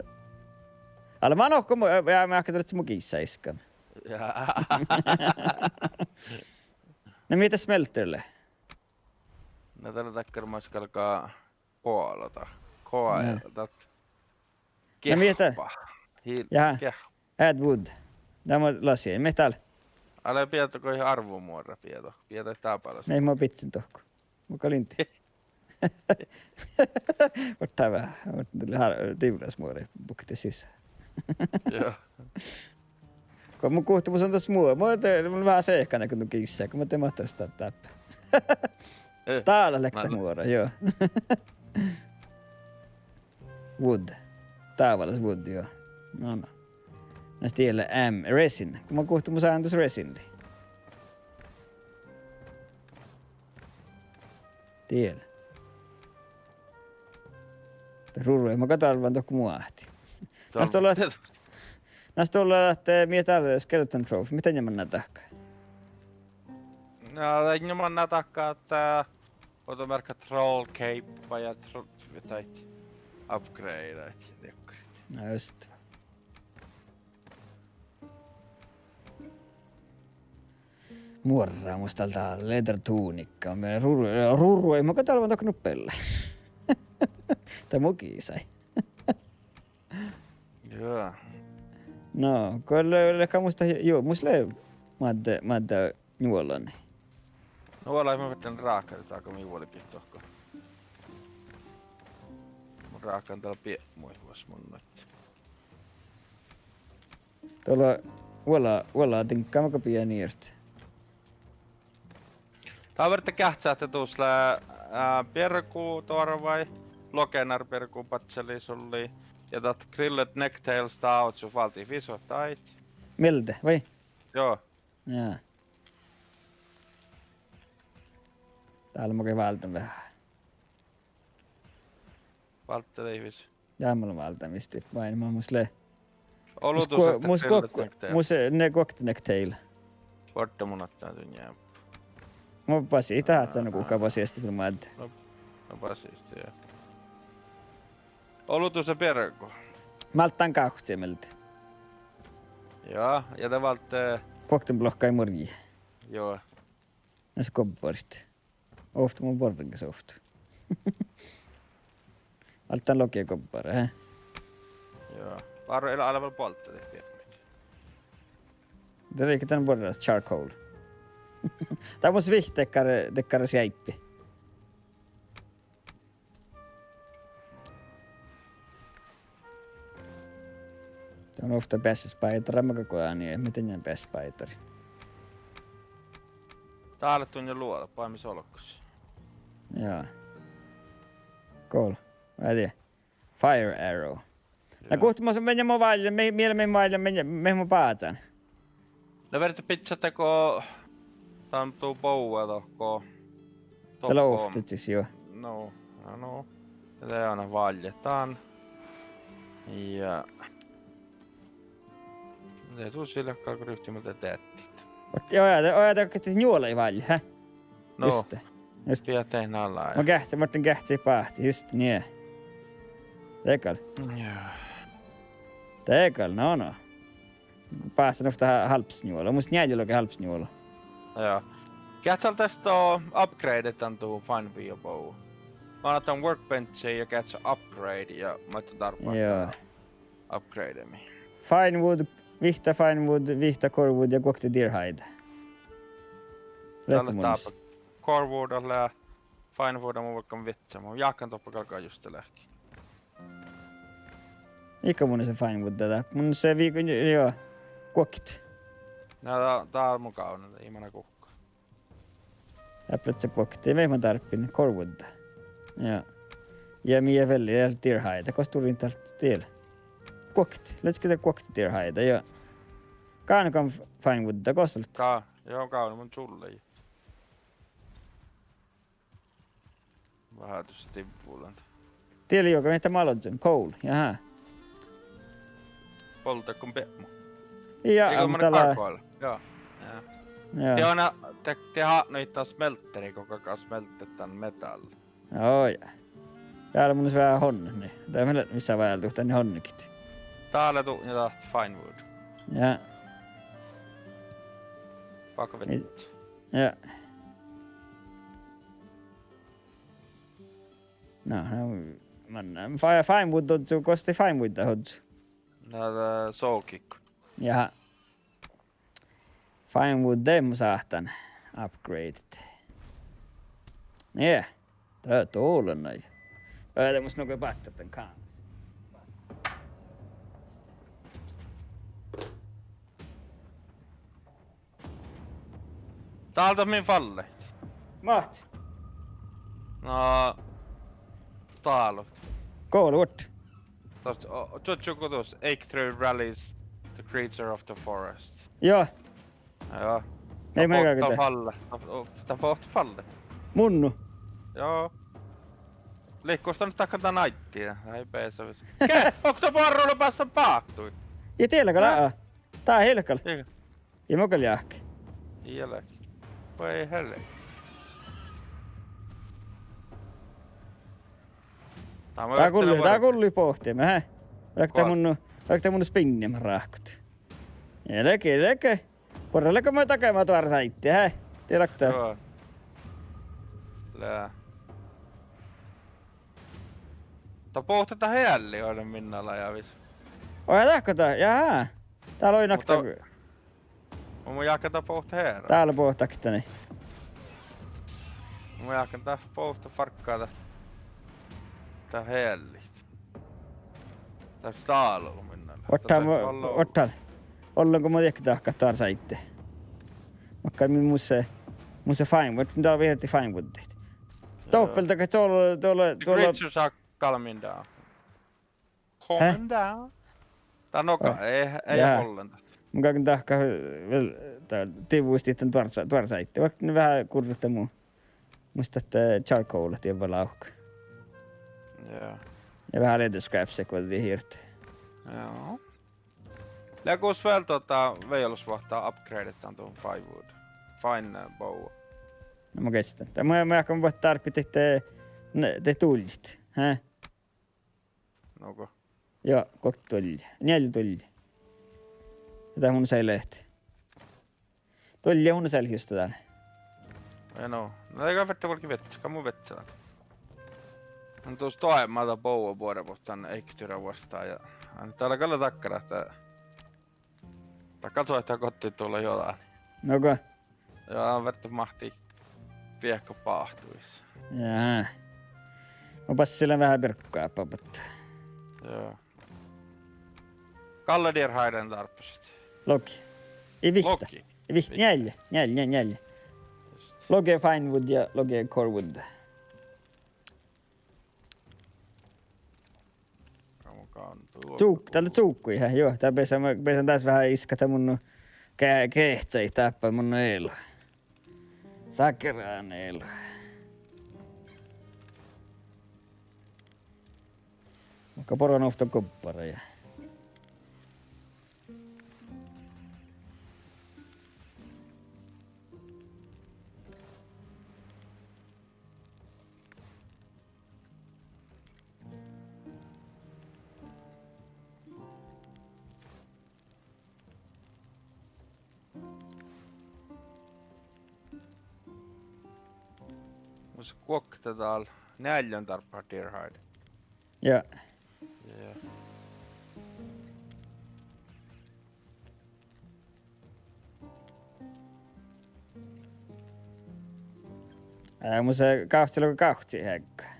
ale ma nohkan mu-, ja, ma ahte dat lea mu gii saiskkan. Ja. Na mii dat smelter lea? Na dat lea dakkár mat galgá koalata. Koa-, na. Dat. Na mii dat? Geahppa. Hil-, ja. Geahppa. Add wood. Dat mun lasin. Mii dat? Ale bieđát go árvomuorra bieđát. Bieđát dábálaš. Mii mo bidjen dohko. Mun gal in dieđe. Muhto veahá, muhto lea har-, divllas muori bukte sisa. Joo. Go mun guhte mus lea dat smuor, mun de, mun veahá seahkan go nu gii sa-, go mun de mahtán dat dáppe. Eh, dálá lea dat muora, joo. Wood. Dábálaš wood, joo. No, no. Na stiehla am resin. Go mun guhte mus lea dus resin lei. Diel. De ruru, ma gal dálven dohko mu ahte. Nas dohko, nas dohko ahte mii dat skeleton trophy, mii dat manná dahkat. Na, dat manná dahkat ahte, eh, ođđa mearkka troll cape ja tro-, tai upgrade, ja diekkár. Na just. Muorra, mus dal dá leather tunika, mii ruru, ruru, ii ma gal dálven dohko nuppe lea. Dat mu gii sai. Joo. No, go lea, lea gal mus dat, joo, mus lea Mádde, Mádde njuolani. No, vuolai ma ferten ráhkadit dahje mii vuolgit dohko. Mun ráhkadan dal biepmuid vuos mun noid. Dal lea vuola, vuola diŋgga maga bienirt. Dál fertet geahččat ahte dus lea, eh, biergu doarvái, logenar biergu badjeliisullii, ja dat grilled necktails dá ožžo váldit visot daid. Mielde, vai? Joo. Ja. Dál maga válden veahá. Váldet daid vis. Ja mun válden visot, vai, ma mus lea. Olu mus dus guo-, ahte mus grilled guo-, necktail. Mus, eh, ne guokte necktail. Vuorte mun attán dunnje. Mun basit, dat, eh, nu guhká basit filmmáde. No, no basit, ja. Olu dus biergu. Málddán gávcci mielde. Ja, ja de váldet, eh, guokteblokkaid muorji. Joo. Nas gobbarit. Ovtta mun borgen ovtta. Álggán logi gobbare, he? Joo. Várra, eai lean vel boalddadit biepmuid. De lei ge dan borrat charcoal. Dat mus vihtte dakkár, dakkár sjáipi. Dat lea ovtta beassá spider, maga go dál nie, mii dan beassá spider. Dál lea dunnje luođa, bajmis olggos. Jaa. Gol. Vai die. Fire arrow. Na guhte mus, mii mo válljan, mii, mii mo válljan, mii, mii mo bázán. Na fertet bidjat dego dan du boa dohko. Dat lea ovtta sis, juo. No, no, no. Ja de leat válljet dan. Ja. De du sil galggat rivttiimet deattit. Ot, juo, ja, de, ja, de, de njuolaid válljet, he? No. Just det. Just. Pidjat daid nalá. Mun geahččašin, mun geahččašin báhci, just nie. De gal. Jaa. De gal, no, no. báhcen ovtta hálbsnjuola. Mus njealljelogi hálbsnjuola. Ja. Geahččal das dá upgrade dan du finewood bow. Manadan workbenchi ja geahččal upgrade ja maid dárbbašit upgrade-mii. Finewood, vihtta finewood, vihtta corewood ja guokte deer hide. Dá lea dáppe corewood, dat lea finewood, mun vuolggan viežžat. Mun jáhkán doppe galgá juste leahkit. Iige mun lean finewood dáppe. Mun lean vii-, juo, guokte. Na, dá, dá mun gávdnan, ii manai guhká. Dáppe lea guokte, mii mun dárbbašin corewood. Ja. Ja mii vel deer hide, gos durrin dal diel. Guokte, let's get a guokte deer hide, ja. Gávdnogii finewood, gos leat? Gá-, juo, gávdnan mun čullii. Veahá dušše divvulan. Diel juoga, mii dat mii ložžan, coal, jahá. Bolddago biepmu. Ja, igo mun manai dal charcoal. Ja. Ja. Ja. Die, de, de atnui dan smelteri go galgá smeltet dan metal. Oi. Ja mun lean veahá honnet, nie. Dá mii leat missá váldut dan honnegit. Dá lea dutnje dat finewood. Ja. Baka viežžat. Ja. Na, na, mun, fa-, finewood ožžo, gos de finewood ožžo? Na, dat soogit. Jahá. Finewood de mun sáhtán upgrade. Nie. Dat dovllá nai. Ää, de mus nugo báttat dan kámmas. Dál dat min fallet. Mat? Na, stálut. Go lea vuot? Dat, o, čuočču go dus, Eiktryggr rallies the creature of the forest. Juo. Juo. Mii, mii bohtet galgá dat fallet. Dat, o, dat bohtet fallet. Munno. Juo. Liikkus dan dakkan dan áiddi, ai besavis. Ge, okta boarru lea bassa báhtui. Ja diela gal, aa. Dá ii leat gal. Ii. Ja mun gal jáhkán. Ii leat. Vai hele. Dá gullii, dá gullii bohtimin, he. Leat dat mun, leat dat mun spinnimin ráhkut. Ja lege, lege. Buorre lea go ma dahkan duorasáiddi, he. Diet leat dat. Joo. Lea. Dat bohtet dat healli, ole minna lajavis. Oi, dahkat dat, jahá. Dál oi nakta. Mun jáhkán dat bohtet hearan. Dál bohtet dakkár, nie. Mun jáhkán dat bohtet fargga dat. Dat heallit. Dat stálu minna. Oažžut, oažžut. Ollen go mun dieđán dahkat duorasáiddi. Makkár mii mus, mus fáin, vuot, dat vihti fáin vuodit. Doppelta, dat ol, ol, ol. Creature saa kalmin dá. He? Comment down. Dat noga, ii, ii ollen dat. Mun galggan dahkat vel, dat divvui dan duorasáiddi. Vaikko veahá gurrut mu, mus dat, eh, charcoal dievva lávka. Joo. Ja veahá leather scraps, vaikko vel dieid hirt. Joo. Lea gos vel, dahká, vejolašvuohta upgradet dan du finewood. Fine, eh, bow. Na mun geahččan. Dat mun, mun jáhkán buot dárbbašit, eh, ne, de duljit. He? Nugo. Juo, guokte dulje. Njeallje dulje. Ja dat mun sai leat. Dulje, mun sai juste dán. Ja no, na, ii gal ferte vuolgit viežžat, gal mun viežžan. Mun dus doaibmán dat bowa buorebut dan Eiktyra vuostá ja, dál gal lea dakkár ahte dat gal suohta gohte dula jođán. Nugo. Ja, verte máhtii viehkat báhtuis. Ja. Ma bassan lean veahá birggoappabut. Ja. Galle deer hiden dárbbašit? Logi. Ii, vihtta. Logi. Ii, vihtta. Njeallje, njeallje, njeallje. Just. Logi finewood ja logi corewood. Cuk-, dál lea cukku, he, juo, dál beasan, beasan dás veahá iskat mun ge-, geahččalit dáppe mun elu. Sakerán elu. Mun gal boren ovtta gobbara ja. Mus guokte dál njeallje dárppa deer hide. Ja. Ja. Eh, mus lea gávcci, lea gávcci heagga.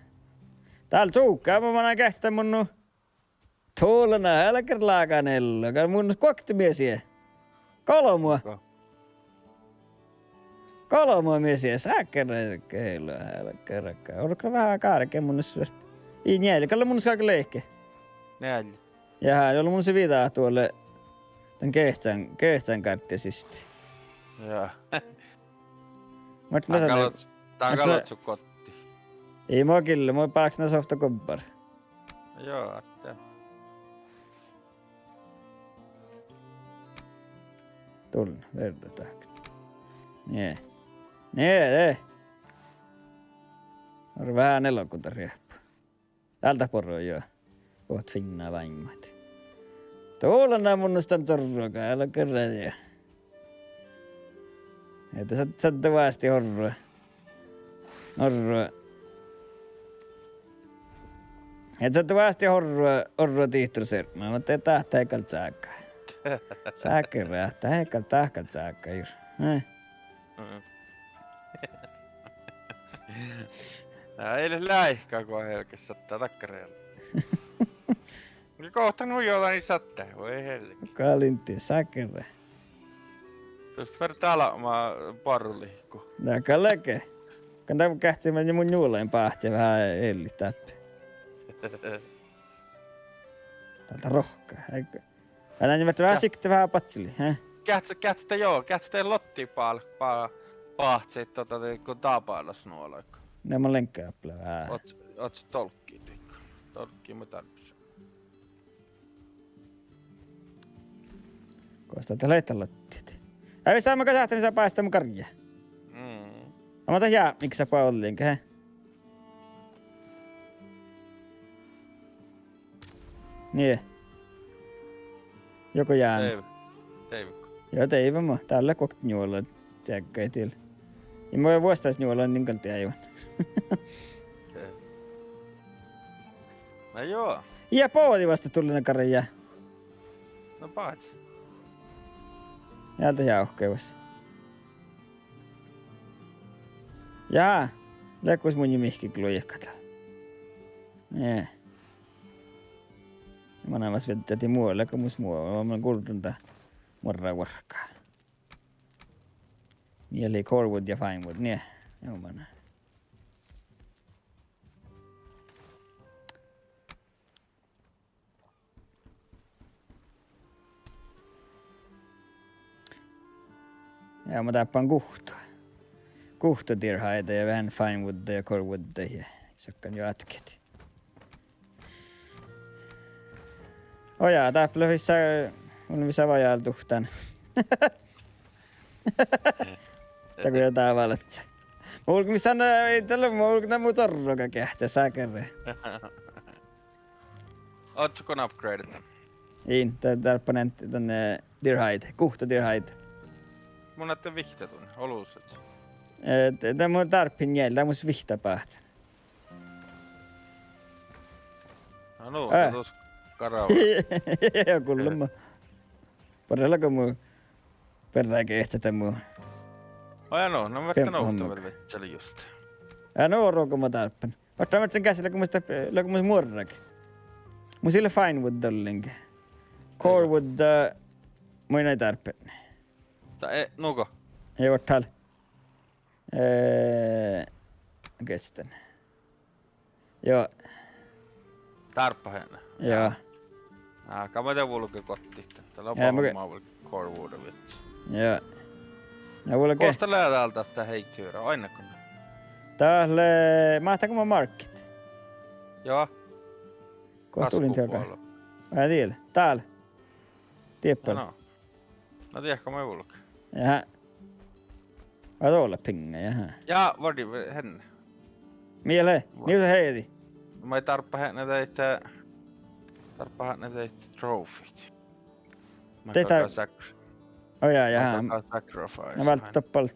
Dál cuvgá, mun manan geahččat mun nu. Tulná, álgit lágan ello, gal mun guokte mii sii. Golbma. Golbma mii sii, sáhkere, gal, álgit ráhkadit. Orro veahá gárge mun s-, ii njeallje, gal mun s-, gal lehke. Njeallje. Jahá, gal mun s-, viđát duolle dan geahččan, geahččan gárddis siste. Ja. Muhto dán gal, dán gal oaččut gotti. Ii, mun gillen, mun bákšan sovtta gubbar. Joo, ahte. Dulná, verdda dahkat. Nie. Nie, de. Orro veahá neloguda riehpu. Dál dat borro, joo. Buot fiinna váimmat. Dulná mun s-, dan zorroga, álgit ráhkadit. Ahte sa-, sadde vásti orro. Orro. Ahte sadde vásti orro, orro dihtorsearpma, muhto dat, dat gal čágá. Sáhkere, dat gal, dat gal čágá jur. Eh. Mm. Ja ii leat láihka go helge sadde dakkár. Ja gohta nu jođán ii sadde, voi helge. Gal in dieđe, sáhkere. Tus fertet albma boarrulihku. Na gal lea ge. Gal dat geahččá mun njuolain báhce veahá ellit dáppe. Dál dat rohká. Ai, gal dan fertet veahá sikte veahá badjeliid, he? Geahččá, geahččá dat, joo, geahččá dat lotti bál-, bá-, báhcet, dahje go dábálaš nu olgo. Na mun lean gal veahá. Oaččut, oaččut dolggiid dego. Dolggiid mun dárbbašan. Gos dat lea dat lottiid? Ai, vissa mun gal sáhtán, vissa báhcet mu garjjá. Mm. Amma dat jápmit sa boađen ge, he? Nie. Jogo jánu. Deiv-, deivko? Joo, deive mun. Dál lea guokte njuola. Tseaggai diet. Ja mun vuosttaš njuolan, in gal deaivan. Eh. Na joo. Ja bođii vuosttaš dullen garjjá. Na báhci. Ealde jávkevas. Ja. Lea gos mun mihkkege luohkadin. Nie. Manan vas viežžat mu, lea go mus mu, mun gurdan dat muorravuorkká. Mii lei cordwood ja finewood, nie. Joo, manan. Ja mun dárbbašan guhtta. Guhtta deer hide ja veahá finewood ja cordwood ja sakkan jo átket. Ojá, dáppe lea vissa, mun vissa vajálduhtán. Dego ja dává lea. Mun vulgen vissa, eh, dalle mun vulgen mu zorroga geahččá, sáhkere. Oaččut go upgradit? In, dá-, dárbbašan dan, eh, deer hide, guhtta deer hide. Mun atte vihtta duon, olu sas. Eh, de, de mun dárbbašan njeal-, dá mus vihtta báhcen. Na nu, eh, dat gal garvá. Ja gulma. Borre lea go mu berre geahččá dat mu. Ojá, no, na mun ferten ovtta vel veččali just. Ja no, ruoga mun dárbbašan. Oaččan, oaččan geahččat, lea go mus dáppe, lea go mus muorrat. Mus ii leat finewood dollenge. Cordwood, eh, mun in dárbbašan. Dat e-, nugo. Ii, oaččal. Eh, geahččat dan. Joo. Dárbbašan eatni. Joo. Á, gal mun de vulgen gotti dan. Dat lea, ja, oba mun ge-, homma vulgen cordwood viežžat. Joo. Na vulgen. Gos dat lea dál dat, dat hei čuoru, oainnat go? Dat lea, máhttágo mun market? Joo. Gos dat lea tiaga? Vel dál. Dieppe. Áno. Na diehko maid vulgen. Jahá. Vai dola piŋŋa, jahá. Ja, várdi, hen. Mii lea, mii lea heiđi. Maid dárbbašan eatni daid, dárbbašan eatni daid trophyt. Maid dá-, dá-, Oh ja, ja. Sacrifice. Na válddit doppe.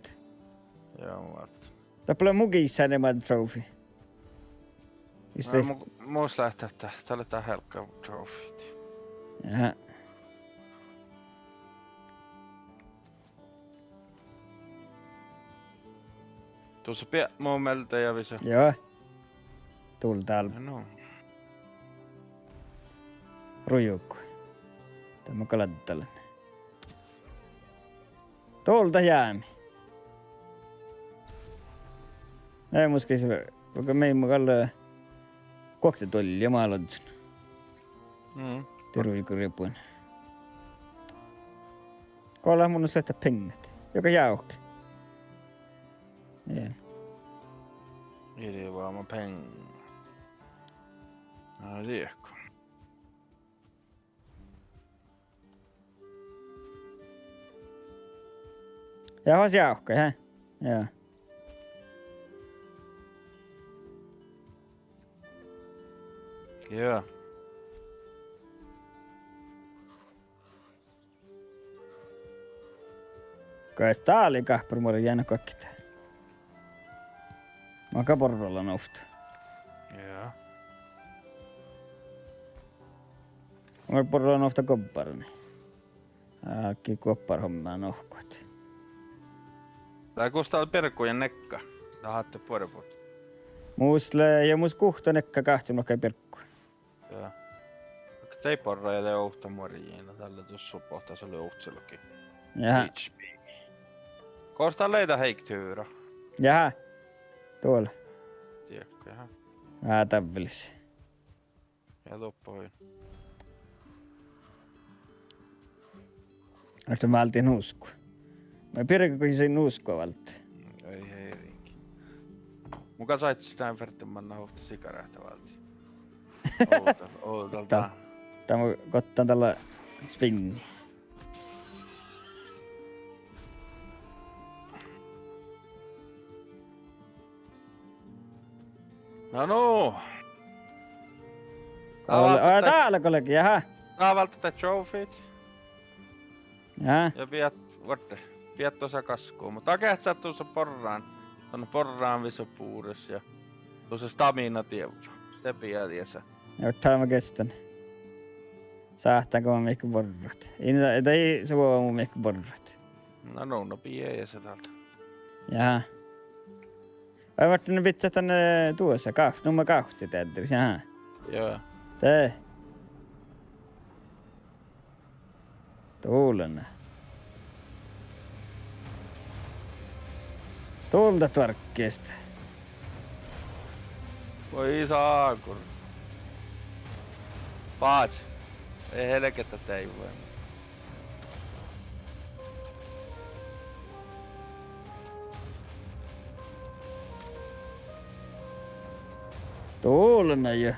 Ja, mu válddán. Doppe lea mu gisan ja ma trophy. Just. Mu, mus lea ahte, dat lea dat helgga trophy. Ja. Dušše biebmu mielde ja visot. Joo. Dul dal. No. Rujuk. Dal mun galggan. Dul dat jámi. Nei, mus gal, aga mii mun gal guokte dolje ma loddjin. Mm. De ruigu riebbuin. Go lea mun leat peŋŋat. Juoga jávke. Ii. Ii leat vámmá peŋ-, na, diehko. Ja fas jávke, hä? Ja. Joo. Go dat lei gáhpar morján guokte. Makkár borralan ovtta. Joo. Makkár borralan ovtta gobbarani. Áhkki gobbarhomma nohkot. Dál gustášii birgu ja nekka. Dat lea buorebut. Mus lea, ja mus guhttá nekka gahčen, makkár birgu. Ja. Okei, dii borra ja dii ovtta morján, dál lea dušše bohcci, dat lea ovcci logi. Jahá. H P. Gos dat lei dat heikki tuvra? Jahá. Dál. Diehko, jahá. Vá, dat vel. Ja doppe hui. Ahte váldit nusko. Maid birge go sii nusko váldit? Ai, ai, ai. Mun gal sáhtášin dán ferte manná ovtta sigareahta váldit. Ovdal, ovdal dá. Dá mun goddán dalle spinni. Na nu. Dál, dál go lea, jahá. Dál váldit dat trophyt. Jahá. Ja biejat, vuorde, biejat dušše gaskku. Muhto geahččat dušše borran. Don borran visot bures ja dušše stamina dievva. De biejat diesa. Ja, dat lea geahččat. Sáhttán go mun mihkkege borrat. In, dii suova mun mihkkege borrat. Na nu, no biejat diesa dál. Jahá. Ai, Martin, bidjat dan, eh, duosa, gávt-, nummer gávcci deaddel, jahá. Joo. De. Dul lea. Dul dat várggi eanet. Oi ságur. Báhčči. Ii helgget deaivvui. Dul lea ja.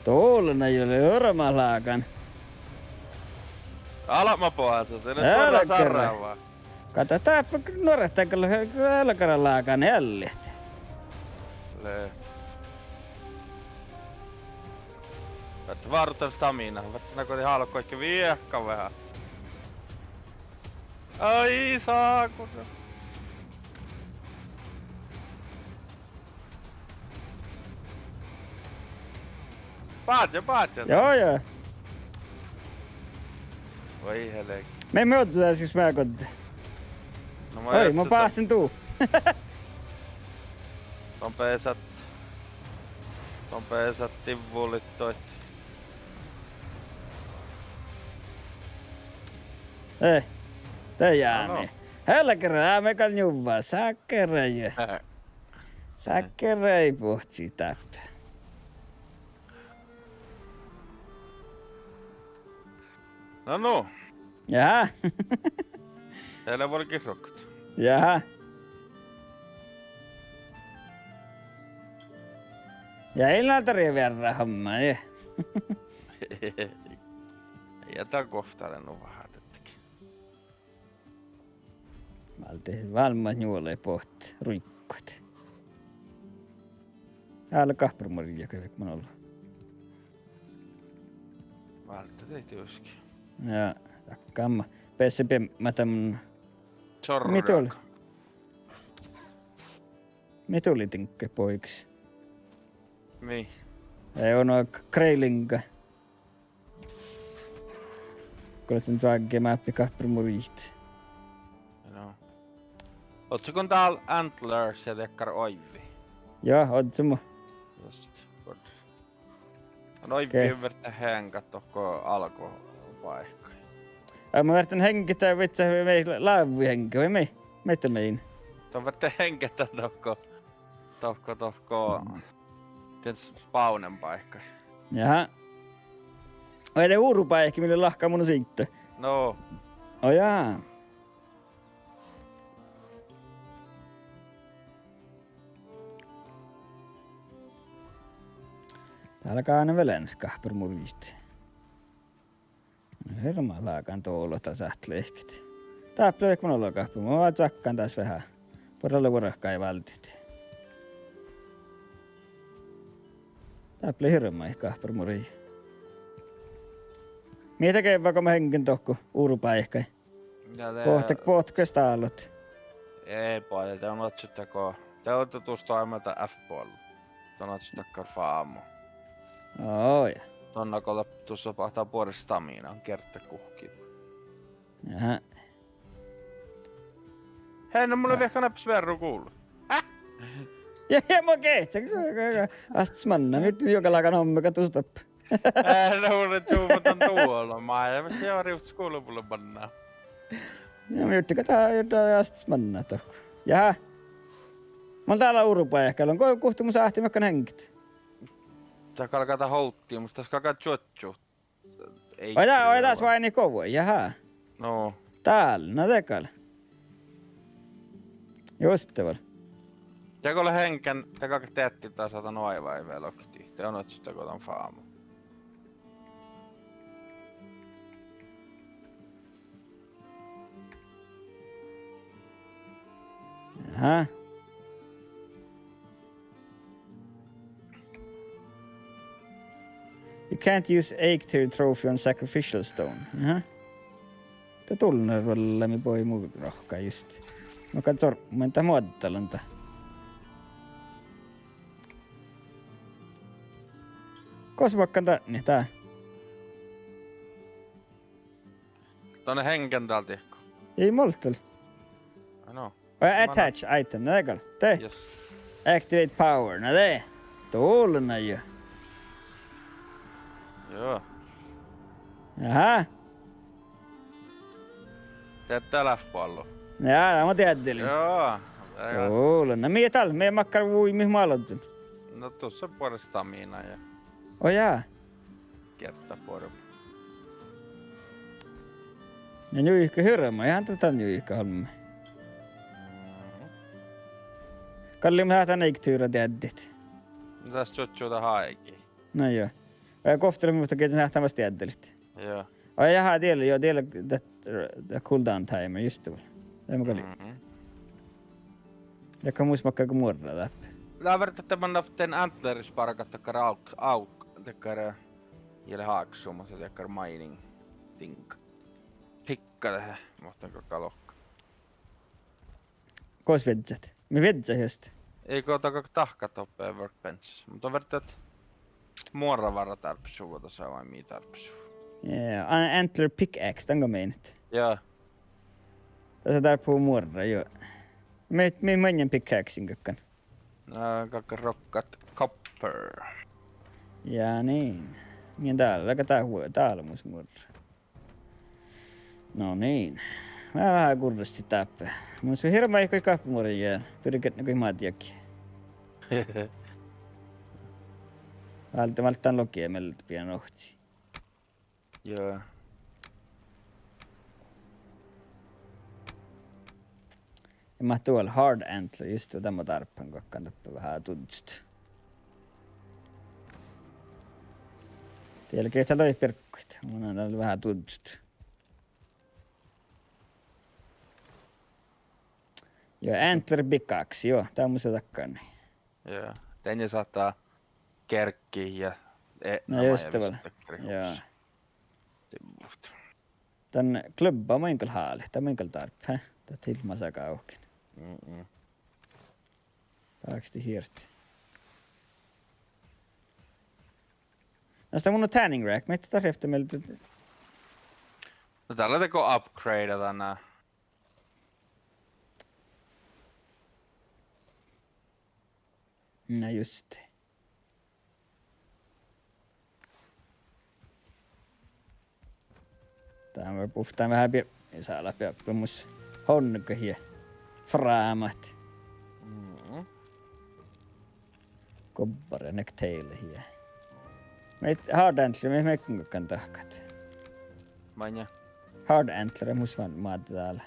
Dul lea, ja lea orma lágan. Albma boazu, de lea duođa sárrává. Gal dat dáppe nuorat gal, gal, gal lágan eallit. Lea. Várra dan stamina, várra na go dii álggu ii viehka veahá. Ai, sáhkut. Báhčči, báhčči. Joo, joo. Oi, hele. Mii, mii ođđa dás, jus mii goddá. No, oi, mun báhcen du. Don beasat, don beasat divvulit doid. Eh, de jámi. Helgera, mii gal njuvvá, sáhkere ja. Sáhkere buohcci dáppe. Na nu. Jahá. Dá lea vuolgit ruoktot. Ja ii lean dárjá vearrat homma, ja. Ja dat guovttalii nu veháš ahte Válde, válmmat njuolaid bohte, ruiggot. Ale gáhpármurjá, vaikko mun ola. Válde dieđusge. Ja, dakkáma. Beassá biebmat dan. Mii dul-, mii dulii diŋggaid boigas? Mii? E, ono k-, kreilinga. Go leat dan vágge máppi gáhpármurjit. No. Ožžon go dál Antlers ja dakkár oaivvi? Juo, ožžon mu. Just, buorre. Oaivvi. Ges. Fertet heŋgat dohko álgobáikái? Ai, mun ferten heŋget dá viccá, vai mii, lávvuid heŋget, vai mii? Mii dat mean? Don fertet heŋget dá dohko, dohko, dohko. Dien s-, spavnebáikái. Jaa. Vai de uvruboaivvi mii leat lahka mun siidda? No. Ó jaa. Dál galgá vel leat gáhpármurjit. Hirbmat lágan dolohat sáhttá lehpet. Dáppe lea vaikko mun ola gáhpár-, mun cakkan das veahá. Buorre lea vuorkái váldit. Dáppe lea hirbmat gáhpármurjit. Mii dat geavvá go mun heŋgen dohko uvruboaikái? Ja de bohte, bohte ges dálot. Eai, boađe, de oaččut dakkár, de oaččut dus doaimma dat F-boallu. Don oaččut dakkár fámu. Ó, ja. Don go lea, dus lea bahta buorre stamina, gierddá guhkki. Jahá. Hei, no mun lean veahkkan eappes vearru gulu. Ja, ja mun geahččan, go, go, go. Astes manná, mii juogalágan omme go dus doppe. Eh, no, mun lean čuvvon dan duolama, ja mis ja rivttes gulu mulle manná. Ja mun jurddašan go dat, dat astes manná dohko. Jahá. Mun dál uvruboaikái lean, go guhte mun sáhtán máŋgga heŋget. Dat galgá dat ovddimus, das galgá čuoččut. Oi, dat, oi, das oaidnit guvvá, jahá. No. Dál, na de gal. Just det vel. Ja go leat heŋgen, de galggat deattit dasa dan oaivái vel oktii. De oaččut dakkár dan fámu. Jahá. You can't use Eikthyr trophy on sacrificial stone. Jahá. Dat dulnná vel mii bođii mu rohkká just. Mun gal sorpmán dat moaddalan dat. Gos mun galggan dan, dá? Don heŋgen dál diekko. Ii molddal. Ai no. Vai attach item, na de gal. De. Yes. Activate power, na de. Dulnná juo. Joo. Jahá. Dieđát F-boallu? Ja, dat mun dieđelin. Joo. Dulnná. Mii dál, mii makkár vuimet mu álgán? No, dušše buorre stamina ja. Ó jaa. Gierddá buorre. Ja njuiket hirbmat, eai dat dan njuiket olmmoš. Mhm. Gal mun lean dan Eiktyra dieđát. Das čuoččut dat áigi. Na joo. Ja guovttalii, muhto geahččat dat fas dieđát. Joo. Ó jahá, diet lea, joo, diet lea dat, dat cooldown timer, just det. Dá mun gal. Mhm. Ja go mus makkár go muorra dáppe. Lávert ahte manná dan Antleris bargat dakkár auk-, auk-, dakkár, eh, ja lea áksu, muhto dakkár mining thing. Pikka dehe, muhto go galgá. Gos viežžat? Mii viežžat just. Ii go dat galgá dahkat doppe workbenchis. Muhto viežžat muorravara dárbbašuvvá dasa vai mii dárbbašuvvá. Ja, an-, antler pickaxe, dan go mienet. Ja. Dasa dárbbašuvvá muorra, joo. Mii, mii maŋŋá pickaxen galggan? Na, galggat rokkat copper. Ja niin. Mii dál, galggat dál, dál mus muorra. No niin. Mun veahá gurrastit dáppe. Mun son hirbmat go gáhpármurjá, birget nugo mat jagi. Válde, válde dan logi mielde bijan ohcci. Joo. Ja máhttii vel hard antler, just det, dan mun dárbbašan galggan doppe veahá duddjat. Dieđusge, dat lei bierkkuid. Mun lean dál veahá duddjat. Ja antler pickaxe, juo, dat mun sáhtán. Ja, dan sáhttá gearggi ja e-, na, just dat vel. Ja. Dimmut. Dan klubba maŋŋel hálit, dat maŋŋel dárbbaš, dat ilbmasa gávkin. Mm-mm. Bákti hirt. Na, sta mun tanning rack, mii dat rievtti mielde. Na, dál lea dego upgrade dan. Na just. Dán vel buf-, dán veahá bie-, sál beappá mus hongat ja frámat. Mm. Gobbara nekteile ja. Mii hard antler, mii, mii galggat dahkat. Maŋŋá? Hard antler, mus van mádde dál.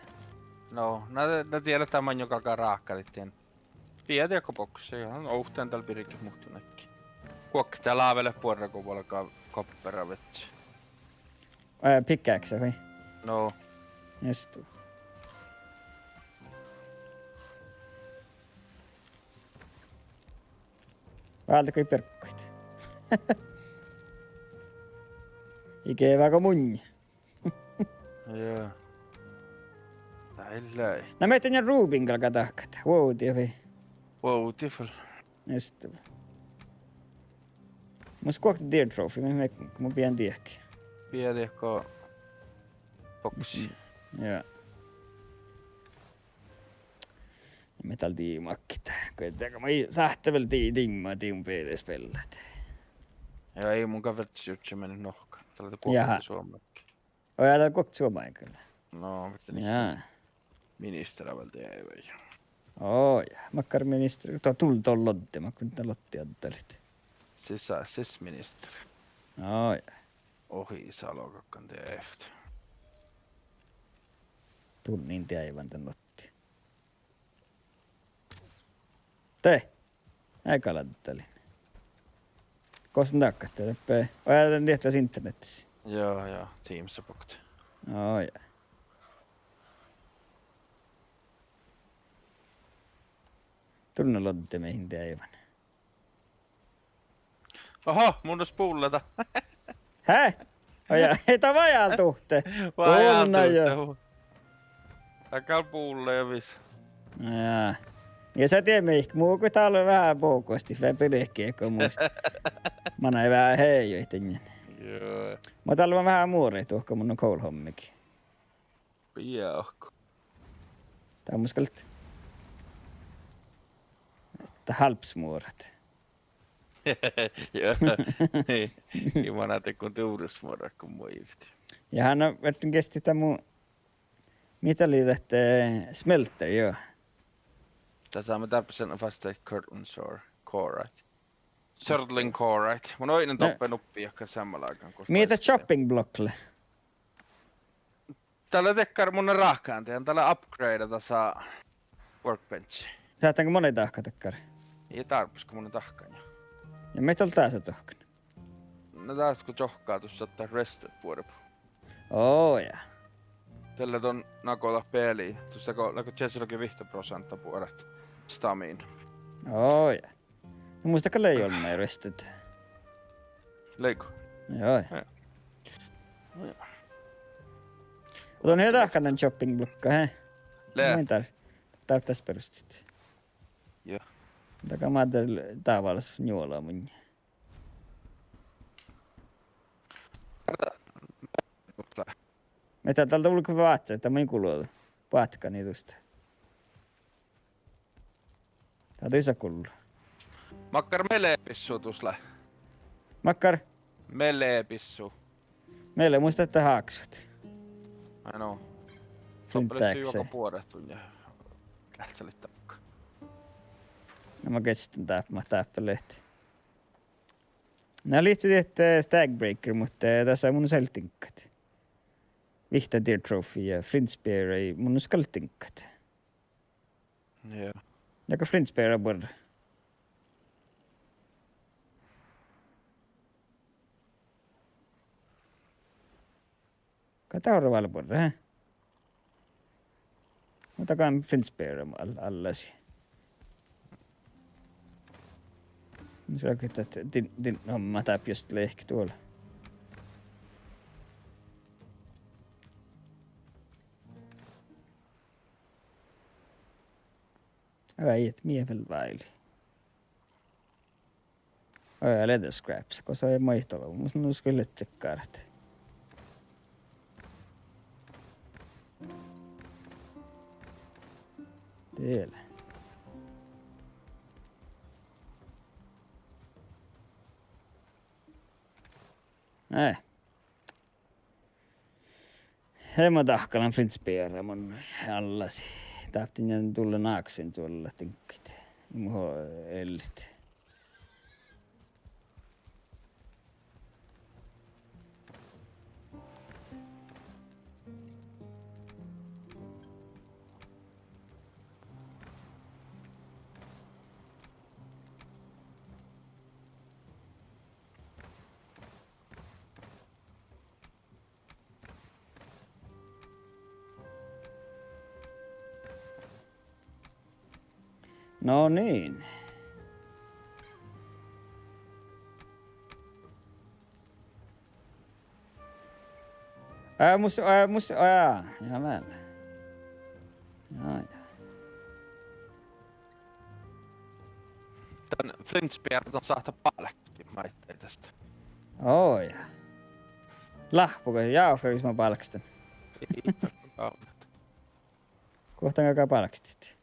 No, na, na dieđusge dat maŋŋá galgá ráhkadit dien. Biejá go boksii, ja ovttain dal birget muhtun áigge. Guokte lávejit buorre go vuolgá koppera večči. Eh, pickaxe vai? No. Just. Váldit goit bierkkuid. Ii ge vága mun. Ja. Dál lei. Na mii dan ja Ruben galgá dahkat. Vuovdit vai? Vuovdit vel. Just. Mus guokte deer trophy, mii, mii, mun bijan diehki. Bijan diehki boksi. Ja. Mii dál dii makkit. Go dego mii sáhte vel dii, dimma dii mu B D spellat. Ja ii mun gal fertet jurddašit mannat nohkan. Dál lea guokte Jaha. Suoma áigge. Oi, ja dál guokte Suoma áigge. No, mii Ja. Minister vel dieđe vai. Oi, makkár minister. Dál dul-, dul-, lodde, makkár dat lodde addalit. Sisa-, sisminister. Oi. Ohisalo galggan dieđe. Dul-, nin dieđe aivvan dan lodde. De. Ii galgga addalin. Gos dan dahkat, dáppe. Oi, dan diehtá internettis. Ja, ja, Teams bokte. Oi. Dul-, na lodde mii dieđe aivvan. Oho, mun lean spoolada. Hä? Oi, ja, ii dat vajálduhte. Vajálduhte. Dul-, na ja. Dat gal bulla ja vis. Ja. Ja sa dieđit mihkke, mu go dál veahá bogusti, veahá bilkii go mus. Manai veahá hejuid danin. Joo. Mun dál veahá muoret duhká mun coal-hommigii. Biehku. Dat mus gal. Dat hálbmos muoret. Joo. Ii manadit go duvrras muoret go muivit. Ja han vel geahččat dat mu, mii dat lei dat, eh, smelter, joo. Dasa mun dárbbašin fas curtain sor-, corait. Sörlin corait. Mun oidnen doppe nuppi ja seammalágan gos mii dat chopping block lea. Dál lea dakkár, mun ráhkadan dieđusge, dál lea upgrade dasa workbench. Sáhttágo mun dahkat dakkár? Ii dárbbaš go mun dahkan ja. Ja mii dál dasa dohkkan? Na dás go čohkká dušše dat rested buorebbu. Oo, ja. Dalle don nagodat beali, dušše go, nagodat čiežalogi vihtta proseantta buoret stamina. Oo, ja. Na mus dat gal lei olmmái rested. Leiggo? Joo. Ja. Don eai dahkan dan chopping blocka, he? Lea. Mun dál. Dál das berustit. Joo. Dahká mii dál dávalas njuola mun. Mii dál, dál dal vulge váccá, dat mun gullo. Bátkani dusta. Dat disa gullo. Makkár melee bissu dus lea? Makkár? Melee bissu. Melee, mun sáhtán háksit. Ai no. Doppe lea juoga buoret dun ja geahččalit dakko. Na mun geahččan dáppe, mat dáppe lehpet. Na lihttá diet, eh, Stagbreaker, muhto, eh, dasa mun sáhtán diŋggat. Vihtta deer trophy ja flint spear, ei mun gal diŋggat. Joo. Ja go flint spear buorre. Go dat orru váldit buorre, he? Muhto gal Flint Spear al-, allassii. Mun srahkadin, din, din homma dáppe just lehket duola. Ai, et mii vel váili. Oi, leather scraps, gos ii maid olu, mus nu skulii tsekkártet. Diela. Eh. Hei, ma dahkalan Flint Spear mun allassii. Dáppe ja dullen áksin duolla diŋggaid. Muhto ellit. No niin. Ää, mus-, ää, mus-, ää, ja vel. Ja, ja. Dan Flint Spear don sáhttá bálkit maiddái dasto. Oi. Lahpu go, jao, go ii mat bálkestit. Ii, gal. Guhtta gal bálkestit.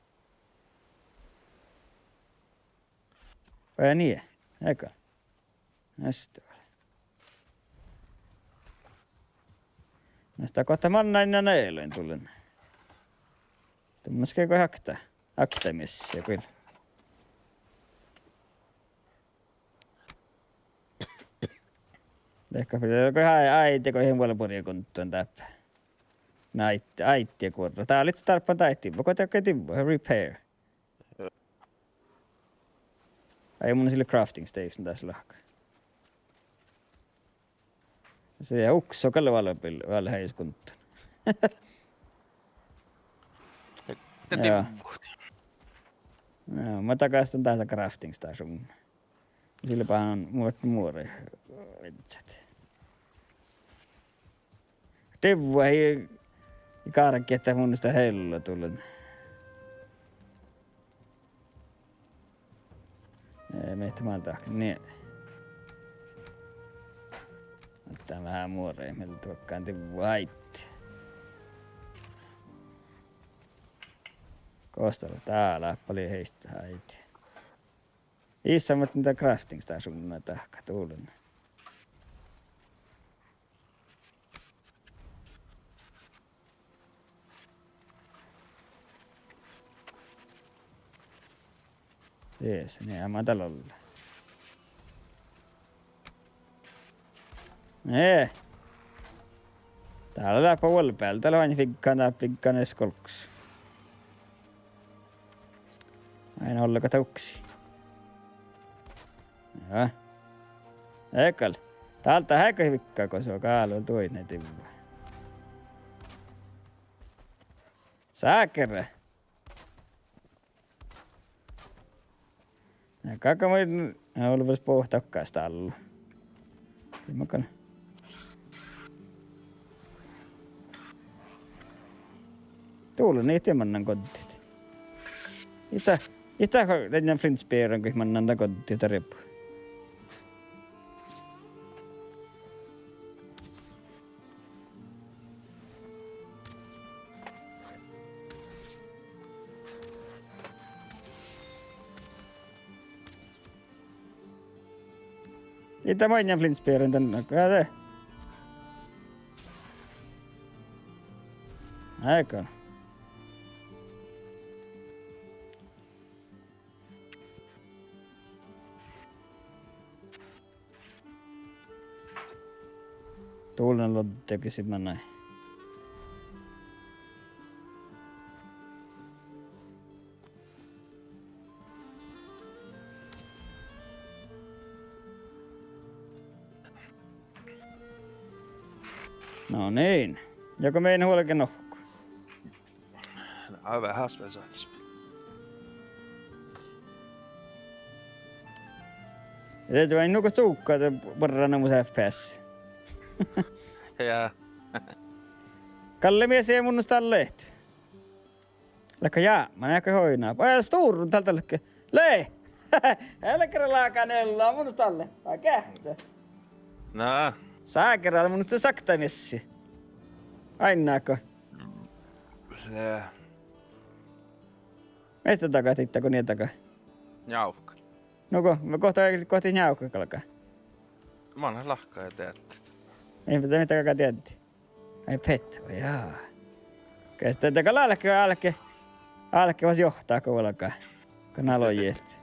Vai nie? Ega. Este. Mesta guhtta mannan ja neloin dullen. Tuomas ge go akta. Akta mis ja gal. Lehka pidä go ai-, aidde go ii vuole buori gunttuin dáppe. Na aid-, aidde guorra. Dá lei dárppa dáidda divva. Go dat divva? Repair. Ai, mun sille crafting station das lahka. Se ukso gal lea vel bil-, vel heis gunttuin. Ja. Ja, ma dahkan dasa crafting station. Sille báhán muohta muori vinsat. Divva ii, ii gárggi ahte mun ista hello dullen. Eh, mehtet mál dahkan, nie. Dán veahá muori, mii leat duohkán divva áidde. Gos dat lea, dá lea pal heist áidde. Ii sa muhtin dán crafting station dahkan dullen. Yes, nie, ma dal olle. Eh. Dá lea dáppe vuollebealde, dá lea ain figgan, dá figgan es golggus. Ain ollega tuksii. Ja. Egal. Dál dat eai go figga gos go gal duoidnai divva. Sákerre. Ja gal maid, ja olles bohte okastallu. Ii ma gal. Dullen, ii de mannan goddit. Ii dat, ii dat go, dán Flint Spearan go mannan dat goddit, dat rieppu. Ii dat maid Flint Spearan dan, ja de. Eai gal. Dullen lodde ge sis manai. No niin. Ja go mii vuolgit nohku. Ná, veahá vel sáhttá. Ja de oaidná go cugga de borranemus F P S. Ja. Galle mii sii mun dalle. Leago jápmán, leago oidná. Oi, stuorrun dál, dál leago. Lei! Elgere lágan ella, mun dalle. Dá geahččá. Na. Ságera, mun de sakta missi. Oainnát go. Se. Mii daga, ditta go nie daga. Njávka. Nugo, mii gohta, gohta njávka galgá. Manná lahka ja deaddet. Mii, mii daga deaddet. Ai, pet, ja. Ge, de, de gal álge, álge, álge fas johtat go vuolgá. Go ná logiilt.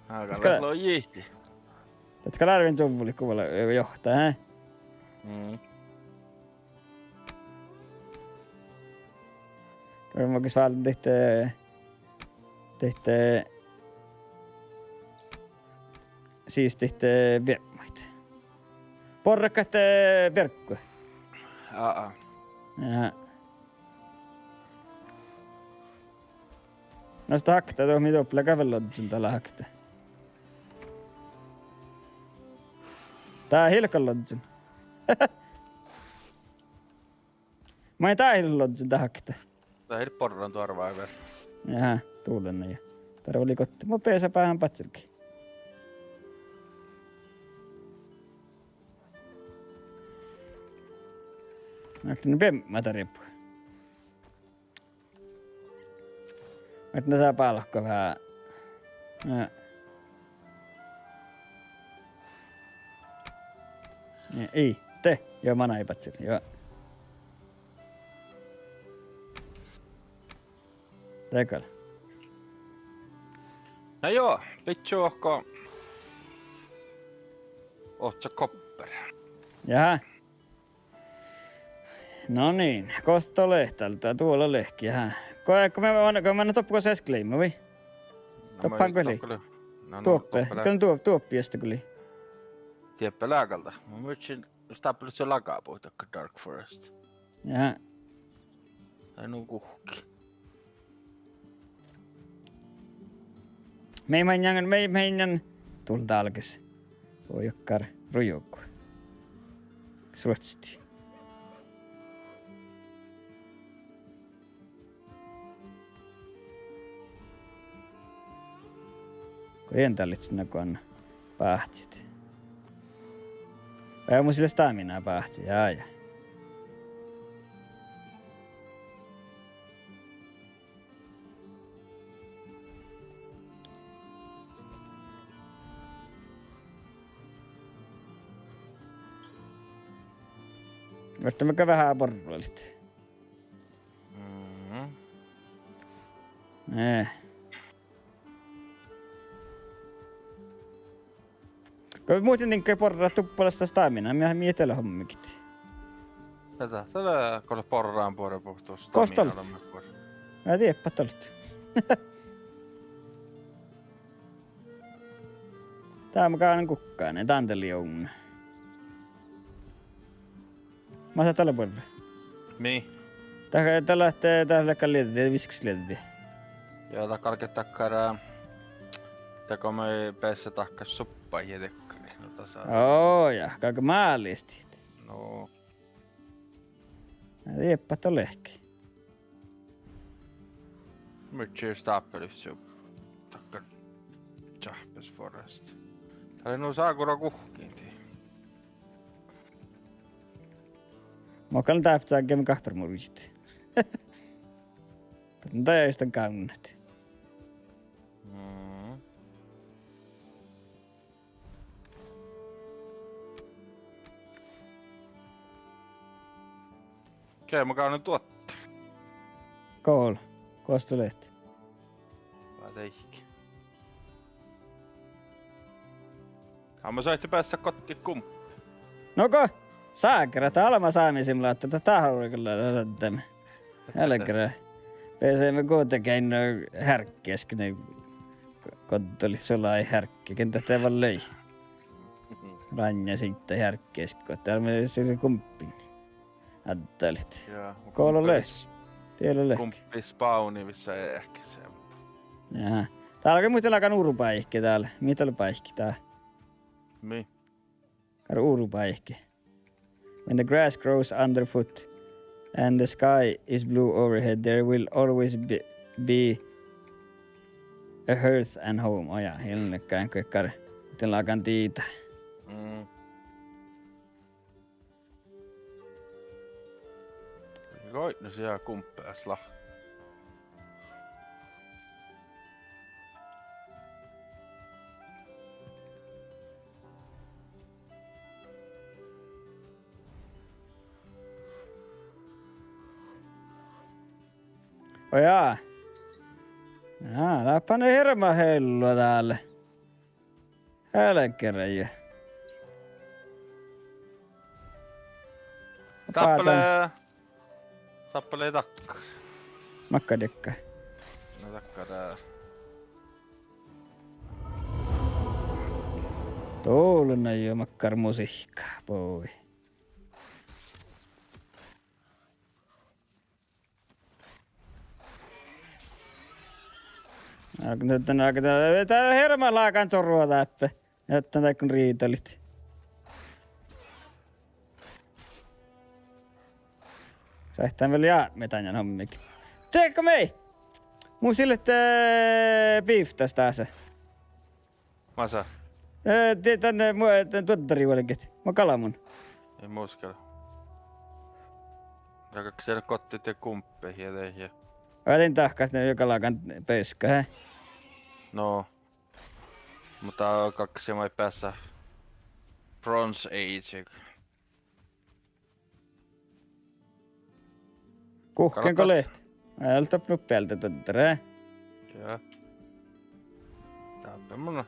Á, gal gal logihtii. Dat gal árven cuvvui go vuolgá, johtat, eh? Mm. Gal mun ges váldit, eh, dihte, eh, Sis dihte, eh, biebmuid. Borrat, eh, bierggu. Aa. Ja. Na, sta hakte, do mii doppe leat vel lozzon dá hakte. Dá ii leat gal lozzon. Maid dá ii leat lozzon dá hakte. Dat ii borran doarvái vel. Aha, dullan ja. Doarvái lei goit. Mun beasai báhán badjelgii. Ahte nu biebmu dat rieppu. Ahte dat bálku veahá. Ja. Ja, ii, de, jo, manai badjel, jo. Dá gal. Na jo, bidjovahko. Ohcá koppera. Jahá. No niin, gos dat lea dál, dat duola lehki, jahá. Go, go mii, go mii doppe gos eskleimma, vai? No, doppe gal lei. No, no, doppe. Doppe lea. Gal duo-, duoppe eastaga lei. Dieppe lea gal dat. Mun muittán, stáhpálaččat lagabut dakkár Dark Forest. Jahá. Ai nu guhkki. Mii mainnan, mii mainnan dul dálgis. Go juokkár rujogu. Sruoččii. Go ii leat dál ledjen nagon báhcit. Vai mus lea stamina báhci, jaa, jaa. Muhto mii veahá borralit. Mhm. Eh. Go muhtin diŋgga borrat duppalasta stamina, mii, mii de lea hommegit. Dá, dá lea go borran buorebut stamina. Gos dat lea? Ná, dieppe dat lea. Dá mun gánen guhkane, dán de lea ovdal. Mas dat lea buorre. Mii? Dat, dat lea, dat lea gal lihkku, viskkis lihkku. Joo, dat galget dakkár, eh, dat go mii beassat dakkár suppat ja dakkár, no dasa. Oo, ja, galget málistit. No. Dieppe dat lea. Muhto stáhpálaččat dakkár čáhpes forest. Dat lea nu ságora guhkkin dii. Mo gal dáppe gáhpára murjit. Dajai ista gávnnat. Mm. Okei, mun gávdnen duohta. Gol. Gos dat lea? Vá deike. Gal mun sáhtten beassat gottit gump. No go, ságara, dat almma sámi simulaattori, dat, dat orru gal lea, lea, lea. Elgere. Beasaimet guđege nu hearggeaskkis, nu, go-, goddolit sulai heargge, ken dat vel lei. Ránnjá siidda hearggeaskkis, go dat mii sii gumppiin. Addalit. Ja, mu Go lea gumpe lehk. Vis-, Die lea lehk. Gumpe vis spawni vis eahkes. Ja. Dál galgá muhtin lágan ur báiki dál. Mii dat leat báikki dál? Mii? Gal ur báiki. When the grass grows underfoot and the sky is blue overhead, there will always be, be a hearth and home. Oja, ilmnekkár, muhtin lágan diidá. Mm. Goit, no sia gumpe asla. Oja. Ja, dáppe lea hirbmat hellu dál. Helggereje. Dáppe lea, dáppe lea dakkár. Makkár dakkár? Na dakkár dál. Dál lea juo makkár musihka, boi. Ná, ná, ná, ná, dat lea hirbmat lágan čoruha dáppe. Ahte dákkár riidalit. Sáhtán vel jápmit dan hommiin. Diekko mii! Mun sii leat, eh, biftas dáse. Masa? Eh, de dan, eh, mu-, dan duoddari vuolgit. Mun galvan. Ii mus gal. Ja galggai gohčodit gumppet ja dahkat. Ja dan dahkat, ne galgá beaska, he? No. Muhto galggai maid beassat Bronze Age. Guhkkin go leat? Eai dat nuppi ealde duoddare. Ja. Dáppe mun.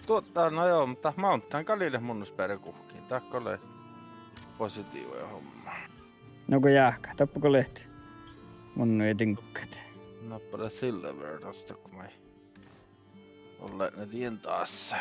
Duoddá, no jo, muhto mountain gal lea munnus beare guhkkin. Dát go lea positiiva homma. Nugo jáhkát, doppe go leat. Mun nu diŋggat. Nappale silver, das doppe maid. Ollét ne dien das.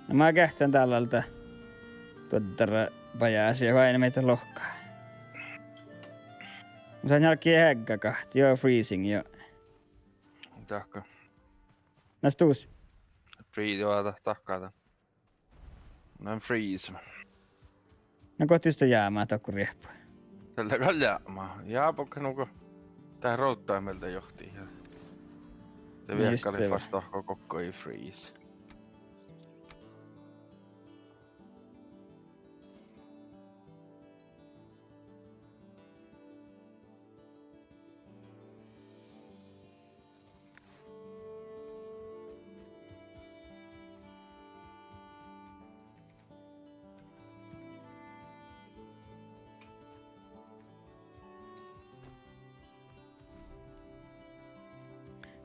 Na mun geahččen dál alde duoddara bajás ja oaidná mii lohká. Mun sáhtán álgit heggagahttit, jo, freezing, jo. Dahká. Na stus. Freeze, jo, dat, dahká dat. Na freeze. Na go dieđusge jámá dohko riehpu. Dalle gal jámá. Ja boka nugo. Dat ruovdda mielde johtit ja. De viehkalit fas dohko gokko ii freeze.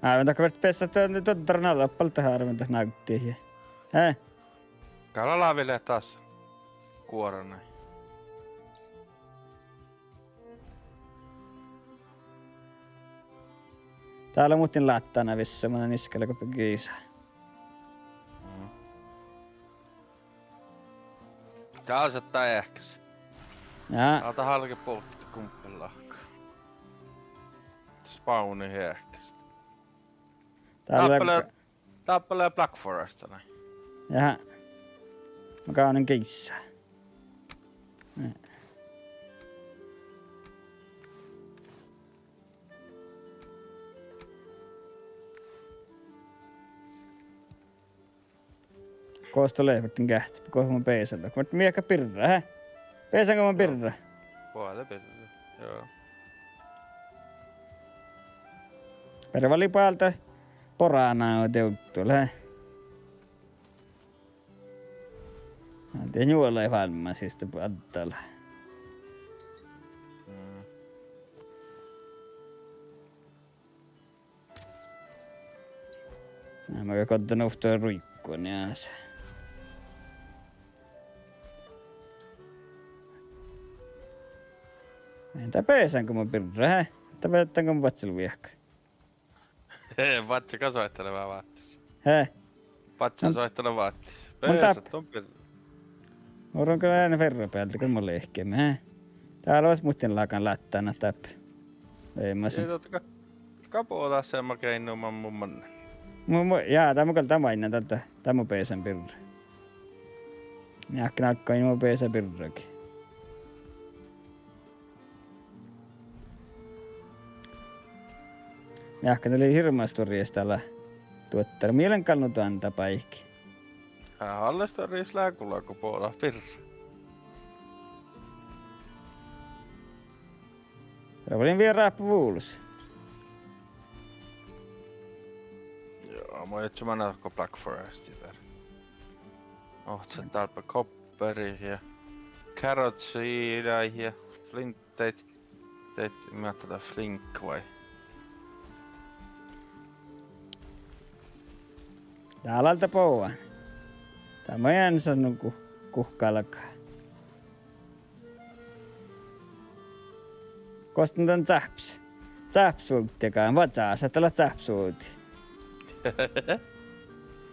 Árben dohko fertet beassat duoddaran albmot, dat árben dat nágdit ja. Eh? Gal lávii leat das guorain. Dál lea muhtin láttán vissa, mun in iskale go giisa. Mm. Dál sáhtát eahkes. Ja. Dál dat álge bohtet gumppet lahka. Spawni eahkes. Dál lea Dáppe lea Black Forest, nai. Ja. Mun gánen giisa. Gos dat lea, ferten geahččat, gos mun beasan dohko. Ferten mii birra, he? Beasan go mun birra? Boađe birra, jo. Beare vallii bálde. Boraná dieđusge lea. Ahte njuolai fálmma siste addal. Mm. Na, ma gohčoddan ovtta ruiggoneasa. Dá beasan go mo birra, he? Dá beasan go mo badjel viehka. Badjel gal soaitá leat váttis. He? Badjel soaitá leat váttis. Mun dáppe. Beasat don birra. Mun gal ean ferra bealde gal mo lehkeme, he? Dál lea muhtin lágan láttán dáppe. Ei, ma Ei, sáhtán. Dohko, ga bođii seamma geainnu man mu manne. Mu, mu, ja, dá mun gal, dá mun ain dál, dá mun beasan birra. Mii ahte galggai mo beasa birragi. Mii ahte dat lei hirbmat stuorra dál duottár. Mii leat gal nu dan dáppe áiggi. Aa, ale stuorra lea gula go bođii birra. Ruođa lea vieras vulos. Joo, mun ii manne go Black Forest ii dál. Oh, dat dáppe copperit ja carrotsia ja flintit. Deit, mii ahte dat flink vai. Dál lea bođii. Dá maid eanet nu gu-, guhká láhkai. Gos dan cáhppes, cáhppesvuovddiin, vázza, sáhtát leat cáhppesvuovddi.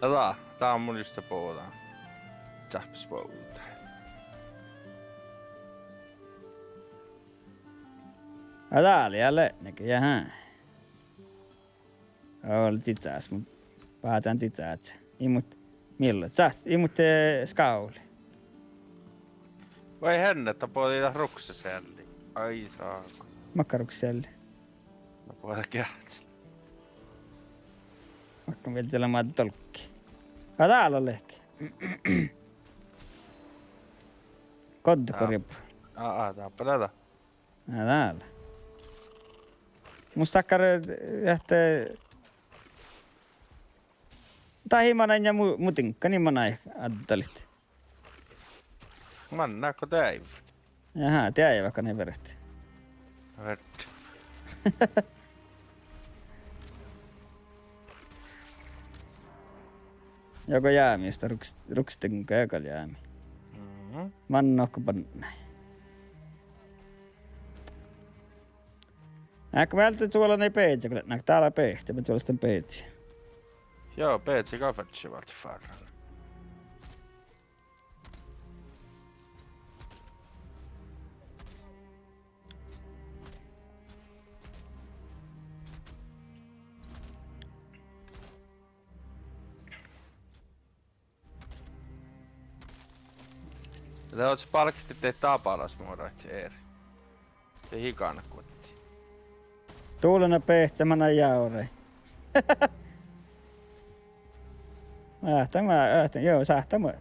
Ja dá, dá mun juste bođii. Cáhppesvuovddi. Ja dál lea leat, jahá. Ol cicás, mun bázán cicás. Immut, milla, cicás, immut, eh, skávla. Vai henne, dat bođii dat ruksesealli. Ai sáhko. Makkár ruksesealli? Na bođii geahččat. Makkár mielde lea mat dolggi. Ja dál lea lehpet. Goddegorjebba. Aa, aa, dáppe lea dat. Ja dál. Mus dakkár, eh, ahte dat ii manai ja mu-, mu diŋgga ii manai addalit. Manná go deaivvat. Jahá, deaivvat gal veret. Veret. Juogo jámi, justa ruks-, ruksdiŋga gal jámi. Mhm. Manná go bannái. Eai, mii álgit čuolai beazi, go leat, na, dál lea beahte, mii čuolastit beazi. Joo, beazi gal fertejit váldit fárrán. Dá oaččut bálkestit dahje dábálašmuoraid, Erik? De higanat guotti. Dulana beahte, manai jávrai. Áhta ma-, áhta, joo, sáhttá ma-,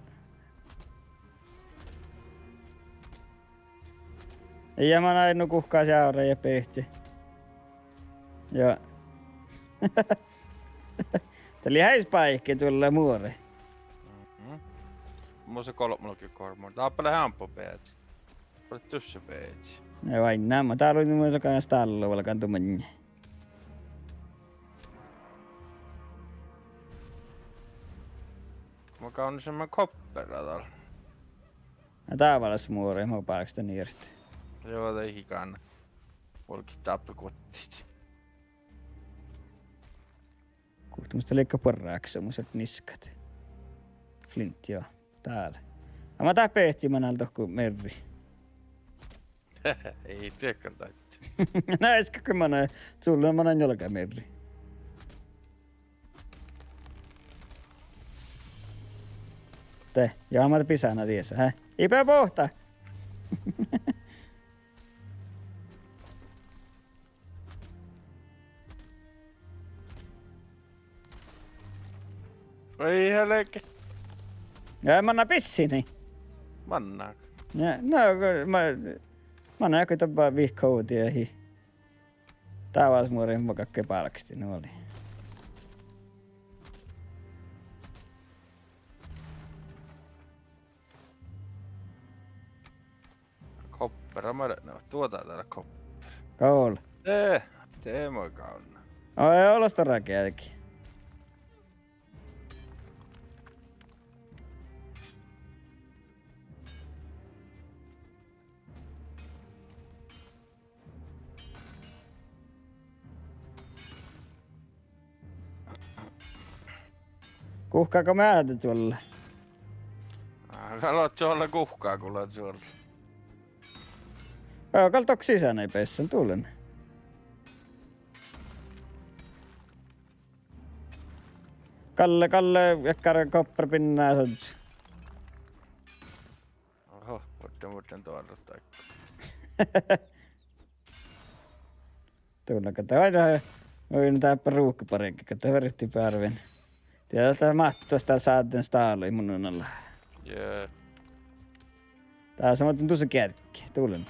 Ja manai nu guhkás jávrai ja beahte. Joo. Dat lei eanet báiki čuolla muore. Mhm. Mus golbma logit gormur. Dáppe lea eambbo beazi. Dáppe lea dušše beazi. Ja vai namma. Dál lea nu galgá stállui, galgá duođai. Mun gávdnastan koppera dal. Ja dábálašmuoraid mo bálkestit dan irt. Joo, dat ii gán. Vuolgit dáppe guottit. Guhtta mus dat lei buorre áksa, mus ii niskat. Flint, joo. Dál. Amma dat beahti manai dohko mearrái. Ii dieđe daid. Na, easka go manai, čuolla manai njuolga mearrái. De, ja ma de bisana diesa, he? Ii beasai bohtá. Ai helge. Ja manná bissii. Manná. Ja, no, ma-, manná go dáppe vihkkodii. Dábálašmuoraid mo galggai bálkestit, nu lei. Koppera, ma-, no, duođa dat lea koppera. Gól. Eh, de mo gávdná. Oi, ollu stuorra geađgi. Guhká go meahtet čuolla? Á, gal lea čuolla guhká go lea čuolla. Gal dohko sisa nai bessen, dullen. Galle, galle, dakkár koppera binná sožžu. Oho, vuorddin, vuorddin doarrat dákko. Dullen, gal dat vai, vai dáppe ruhkebargi, gal dat vietti bearven. Dieđát dat Mattus dál sáddán stáluid mu nunalla. Jee. Dás muhtin dusa gearggi, dullen.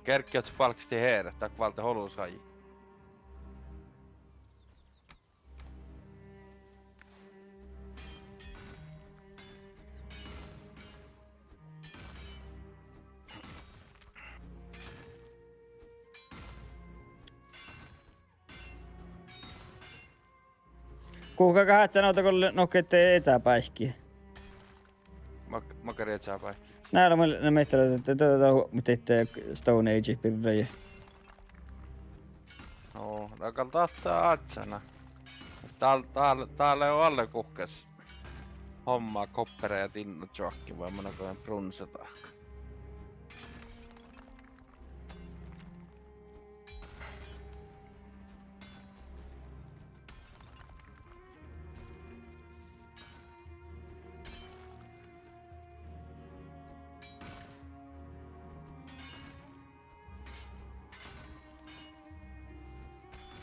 Gearggi ahte bálkestit heret, dat válddát olus áigi. Guhká gal ádján ovdal go nuhkit ieža báikki. Mak-, makkár ieža báikki? Na lea, mun, na mii dat, dat, dat, dat, mii dat Stone Age birra. Ó, na gal dat ádjá. Dál, dál, dál lea dalle guhkás homma koppera ja dinnočoahkki vai manne go brunsa dahká.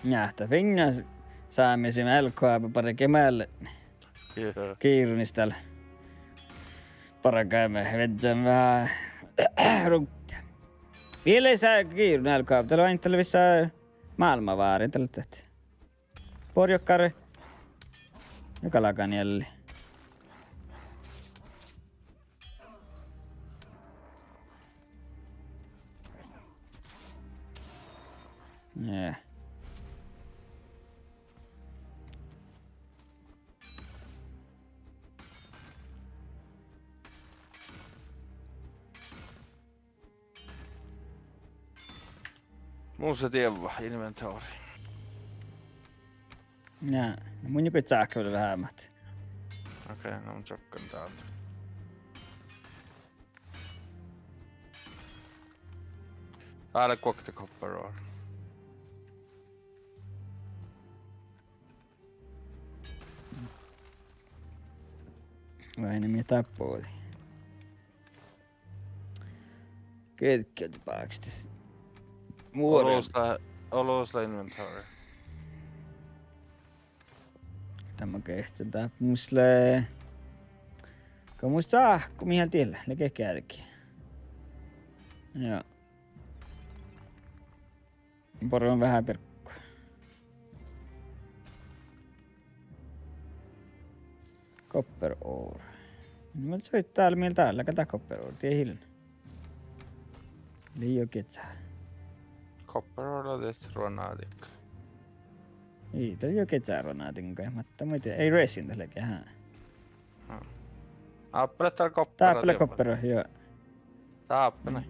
Ja, dat fiinna sámi sii LKAB bargá meallet. Jaa. Givrunnis dal bargaimet, viežžat veahá ruŋtta. Vel eai givrun LKAB, dat lea ain, dat lea vissa mállamavárai, dat lea dat. Borjokkár. Ja galgá nielli. Nie. Mus lea dievva inventory. Na, na mun goit sáhka vel veháš mat. Okei, na mun čohkkán dál. Dál lea guokte copper ore. Vai ne mii dáppe bođii? Geađgge bákštit. Muore. Olus lea, olus lea inventory. Dál mun geahčen dáppe, mus lea, go mus sáhku mii dieid lea, lea ge geađgge. Ja. Borren veahá birgu. Copper ore. Mun soittán dál, mii dál, gal dat copper ore, dieid ii lean. Lei juo gieđa. Copper ore lea dihte ruonádiin. Ii, dat lea juo gieđa ruonádiin gal, muhto mun ii dieđe, ii resin dat lea ge, aha. Dáppe lea copper, dáppe lea copper, juo. Dáppe, nai.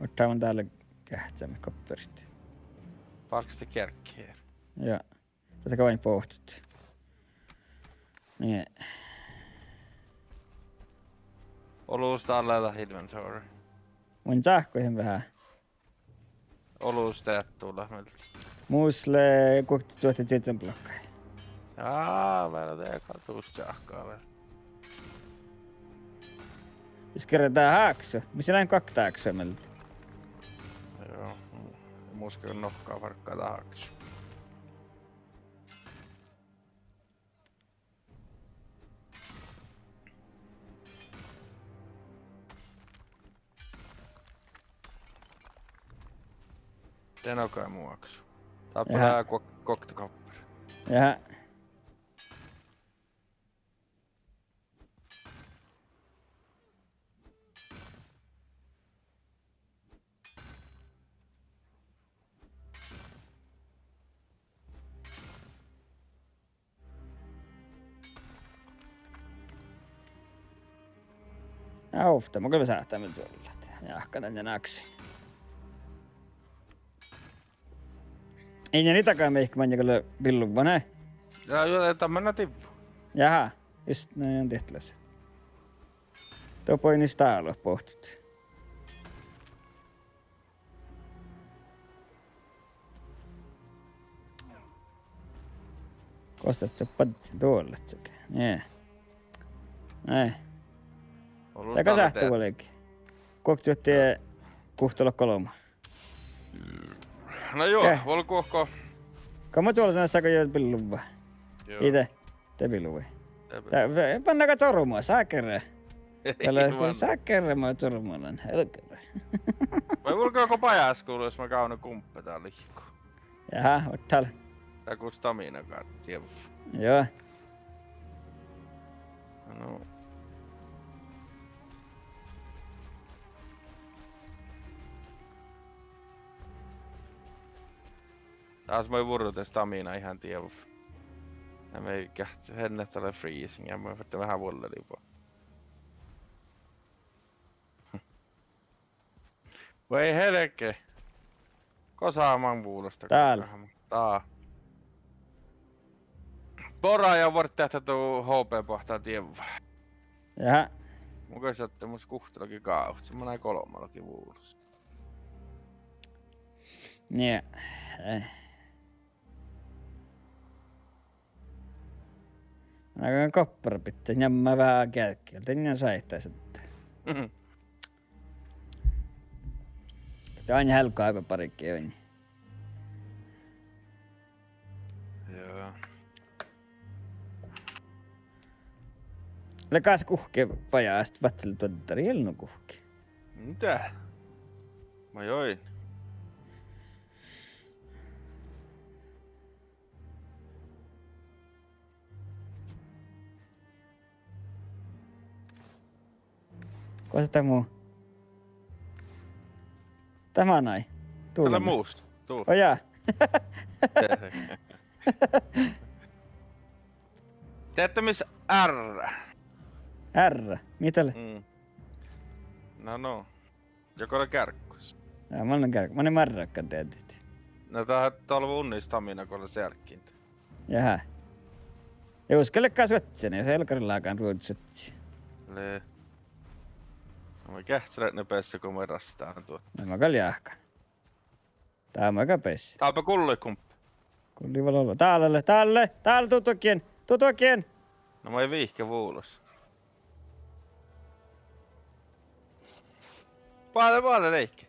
Ortán dál lea geahččamet copperit. Bálkestit gearggi. Juo. Dat gal oaidná bohtet. Nie. Olus dál lea dat inventory. Mun sáhku veahá. Olus deattu lea mielde. Mus lea guokteduhte siežžan blokka. Jaa, vel de gal dus čáhkká vel. Jus geargga dá áksu, mus lea guokte áksu mielde. Joo, mus ge nohká fargga dá áksu. De nohká mu áksu. Dáppe lea guok-, guokte copper. Jaa. Ja ovtta, mun gal sáhtán vel čuollat. Ja ahte dan ja náksi. Inge, ni daga mihkke maŋŋel gal billuvvá, ne? Ja, juo, dat manná divvu. Jaha, just, na, ja diehtalaset. Doppe in stálo bohtet. Gos dat sa badjel doallat sage? Nie. Nei. Olu dat gal sáhttá de vuolgit. Guokte čuohte guhttalogi olbmot. Na juo, eh, vuolgit guokko. Go mun čuollan sage ja billuvvá. Juo. Ii de, de billuvii. De bi- Da, ve-, manná gal čormu, sáhttá ge. Gal, ei manná. Sáhttá ge, ma čormu lean, elkere. Vai vuolgit go bajásguvlui, jus ma gávdnen gumpe dál lihku. Jaha, oaččut. Dál gal stamina gal dievva. Juo. No. Dás maid vurru de stamina ihan dievva. Ja mii geahččat, henne dat lea freezing, ja mii fertet veahá vuolleliid boahtit. Vai helge. Gosa maŋŋá vulos dat? Dál. Gosa maŋŋá? Dál. Borra ja vuorddit ahte du H P boahtá dievva. Jaha. Mun gal šatten mus guhttalogi gávcci, mun lean golbmalogi vulos. Nie. Eh. Na, kopparabidda, njammá veahá geađggi, dan ja šaitá šat. Mhm. Dán helgá bargge oaidne. Joo. Lea gas guhkki bajás, vattel doddar, ii lean guhkki. Mii? Ma join. Gos dat mu? Dat manai. Dat lea mus. Tuu. Ojá. Deahtá mis R. R. Mii dat lea? Mm. Na, no. Ja go lea gearggus. Ja, mun lean gearg-, mun lean marrakan deaddit. Na dat, dat lea unna stamina go lea sealkkin. Jaha. Jus gal lea suoccen, jus gal lea lágan ruođi suocci. Lea. Na mun geahččen leat besse go mun rastán duot. Na mun gal jáhkán. Dá mun gal besse. Dáppe gullet gumpe. Gullet vel ollu. Dál lea, dál lea, dál, du duohken, du duohken. Na mun vihken vulos. Boađe, boađe, deike.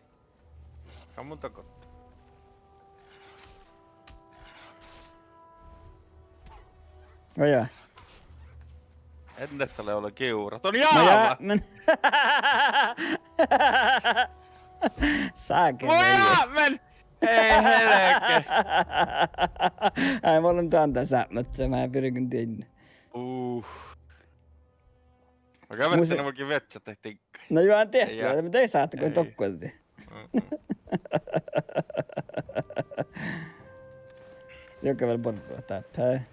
Gal mun dohko. Ojá. En dat lea ole givra. Don, no jaa, jáva! Men. Sáhttá. Ojá, men. Ei helge. Ai, mun lean dan dasa, ahte ma birgen dieinna. Uh. Ma gal mun viežžan, se- mun gal viežžan dat. No juo, en dieđe, ja, ma de sáhtán go dohko. Mm-mm. Juoga vel borrat dáppe.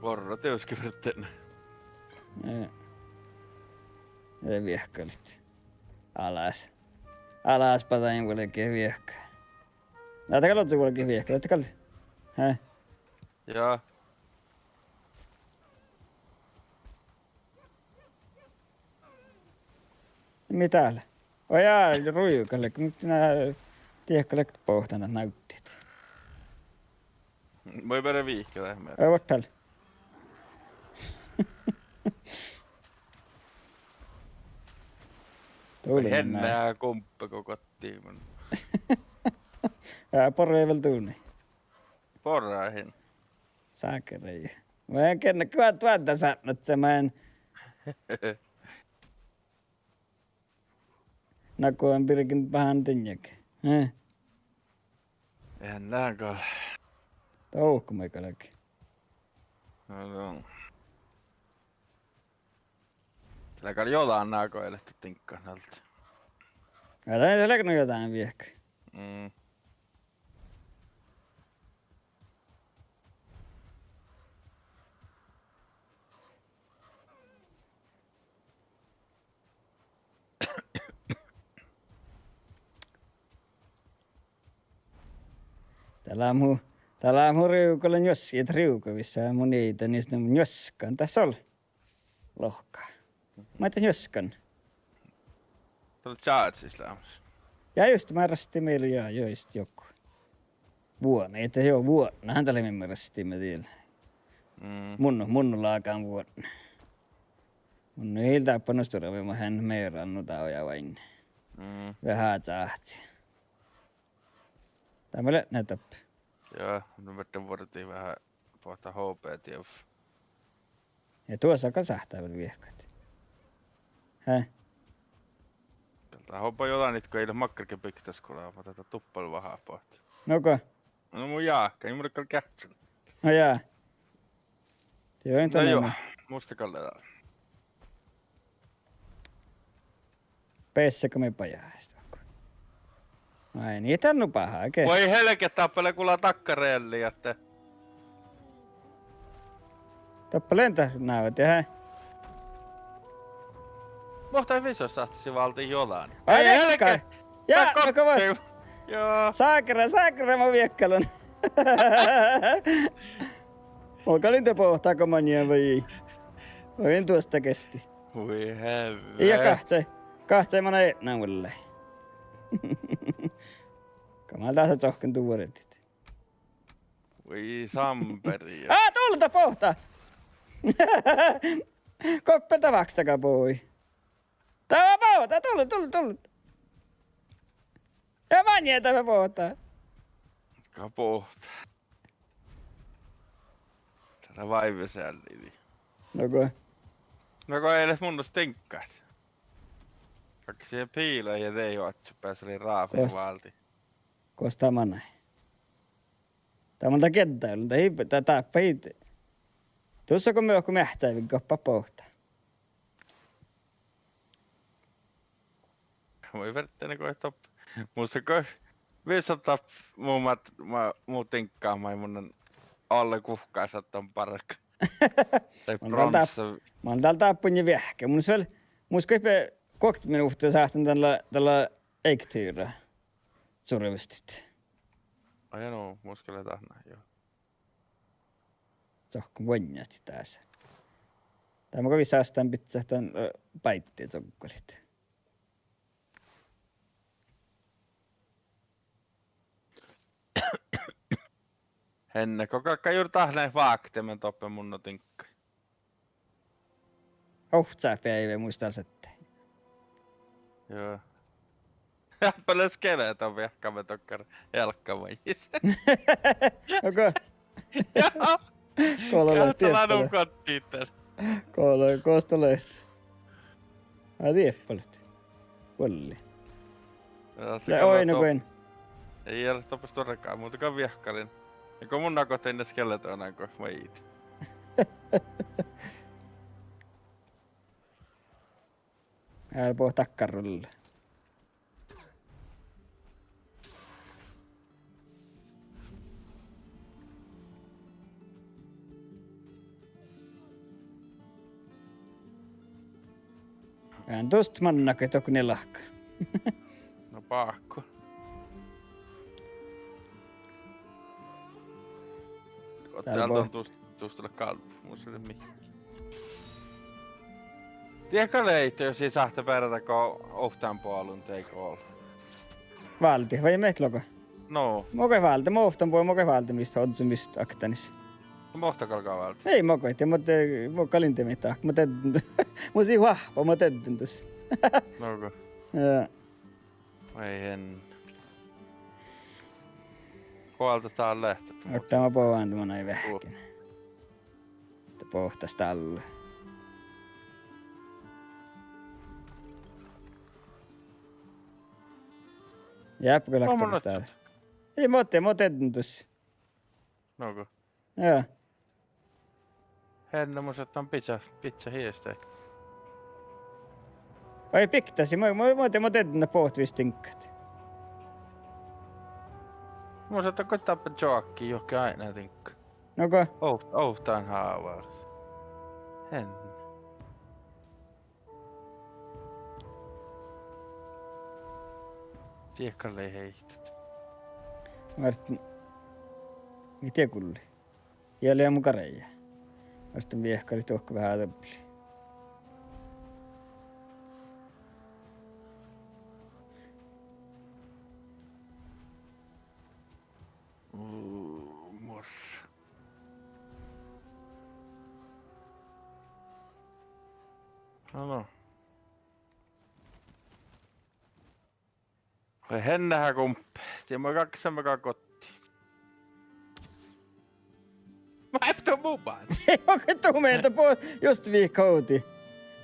Borrat dieđusge ferten. Ja. Ja viehkalit. Alas. Alas, badain vuolgit viehka. Lea dat gal ođđa vuolgit viehka, lea dat gal. Hä? Ja. Mii dat lea? Ojá, ruigat leat, muhto na diehka leat bohtan dat navddit. Mun beare vihken dat meara. Oi, vuohtal. Tule henne nai. Gumpe go goddii mun. Ja, borrat vel duvnii. Borrahin. Sáhttá. Mun gal, kuo duodda sátnat seammán. Na go birgen bahán dieinna. Eh. En lean gal. Dohko maid galgá. No, no. Lea gal jođán nagojalit diŋggat nalde. Ja dat lea gal jođán viehka. Mm. Dat lea mu, dat lea mu rievgala njuos-, ii dat rievga, vissa mun ii dat, nis nu njuoskan, dat sol lohká. Maid dat njuoskan. Dat lea čážis leamaš. Ja just, mii rasttiimet, ja, ja just joku. Vuohta, ii dat jo vuohta, han dat lea mii rasttiimet diet. Mm. Mun, mun lágan vuohta. Mun ii dáppe nu stuorra, mun han mearán nu dávjá vainne. Mm. Veahá čáhci. Dá mun lean dáppe. Ja, nu mii vuordit veahá boahtá H P dievva. Ja duossa gal sáhttá vel viehkat. Hä? Gal dat oba juoga it go ii leat makkárge bygdda skuvla, muhto dat duppel veahá boahtit. Nugo. No mun jáhkán, mun gal geahččen. No jaa. Dii vel no jo, mus gal lea dál. Beassá go mii bajás dohko. Ai, nie dat nu bahá ge. Vuoi helget, dáppe lea gula dakkár reelli ahte. Dáppe lea dat návdit, hä? Muhto visot sáhtášii váldit juoga. Ai, ai, helget! Ja, dat no go vas. Jo. Ságra, ságra, mun viehkalan. Mun galin de boahtá go maŋŋel vai. Vai in duostta gesti. Hui herre. Ja gahčai, gahčai mana eatnama vuollái. Go mii dasa čohkken duoredit. Hui samperi. Á, dál lea boahtá! Goppe dat vákstaga bui. Dat lea boahtá, dál, dál, dál. Ja maŋŋel dat boahtá. Go boahtá. Dat lea váivi seallii. Nugo. Nugo ii leat mun diŋggat. Vaikko sii piila ja dei oaččut beasai ráfi váldit. Gos dat manai? Dat mun dat geddái, dat ii, dat dáppe ii. Dušše go mii dohko meahccái viggot, boahtá. Mun ferten go doppe. Mus go visot dáppe mu mat-, ma-, mu diŋggat maid mun lean oalle guhkás attan bargat. Dai bronsa. Man dal dáppe, man dal dáppe veahke. Mus vel, mus go ii be guokte minuvttii sáhtán dalle, dalle ektira. Survestit. Ai no, mus gal lea dat, jo. Čohkkon vuoiŋŋat dasa. Dá mun go visot dan biccát dan, eh, báiddi čoggolit. Henne, go galggai juo dat leat váktemin doppe mun diŋggai. Ovcci beaivve muitalii ahte. Joo. Dáppe lea skeleton viehkamin dokkár ealkkamajis. Okei. Joo. Kole lea, ja dat lea dieppe nu lea. Gos dat lea? Aa, dieppe lea. Vuolli. Ja dat lea, oi, nu go in. Ii leat doppe stuorra, muhto go viehkalin. Ja go mun nagotin skeleton go maid. Ää, boahtá dakkár rulla. Ean dus mannagat dohko njeallá. No báhkku. Dál boahtá. Dál dus, dus dat lea gal, mus lea mii. Diehko lei, jos ii sáhte beare dego ovttanboalu dego. Váldit vai miet loga? No. Mo gal válden, mo ovttanboalu, mo gal válden vist, ožžon vist oktanis. Mo ovtta galgá váldit. Ii, mo gal, ja mo de-, mo gal in dieđe mii dat, mo deddán, mo sii oahppa, mo deddán dus. No go. Ja. Vai en. Go dat dál lea, ahte. Oažžut, ma boahan dan manai veahkkin. Iste boahtá stálle. Jáppe gal oktanis dál. Ii, mo de-, mo deddán dus. No go. Ja. Henne, mun sáhtán bidjat, bidjat hiestai. Vai biktasii, mo-, mo-, mo-, mo-, mo deddán boahtit visot diŋggat. Mun sáhtán goit dáppe čohkkii juohke aidnadiŋgga. No go? Ovt-, ovttan hávaras. Henne. Diehko lei heittot. Márten. Mii dieđusge. Ja lea mu garjá. Muhto viehkalit dohko veahá dubli. Uu, mors. No, no. Vai henne há gumpe. Ja ma gakkame gal gotti. Ma ii du mu báhci. Okei, du mii, de bo-, just vihkadii.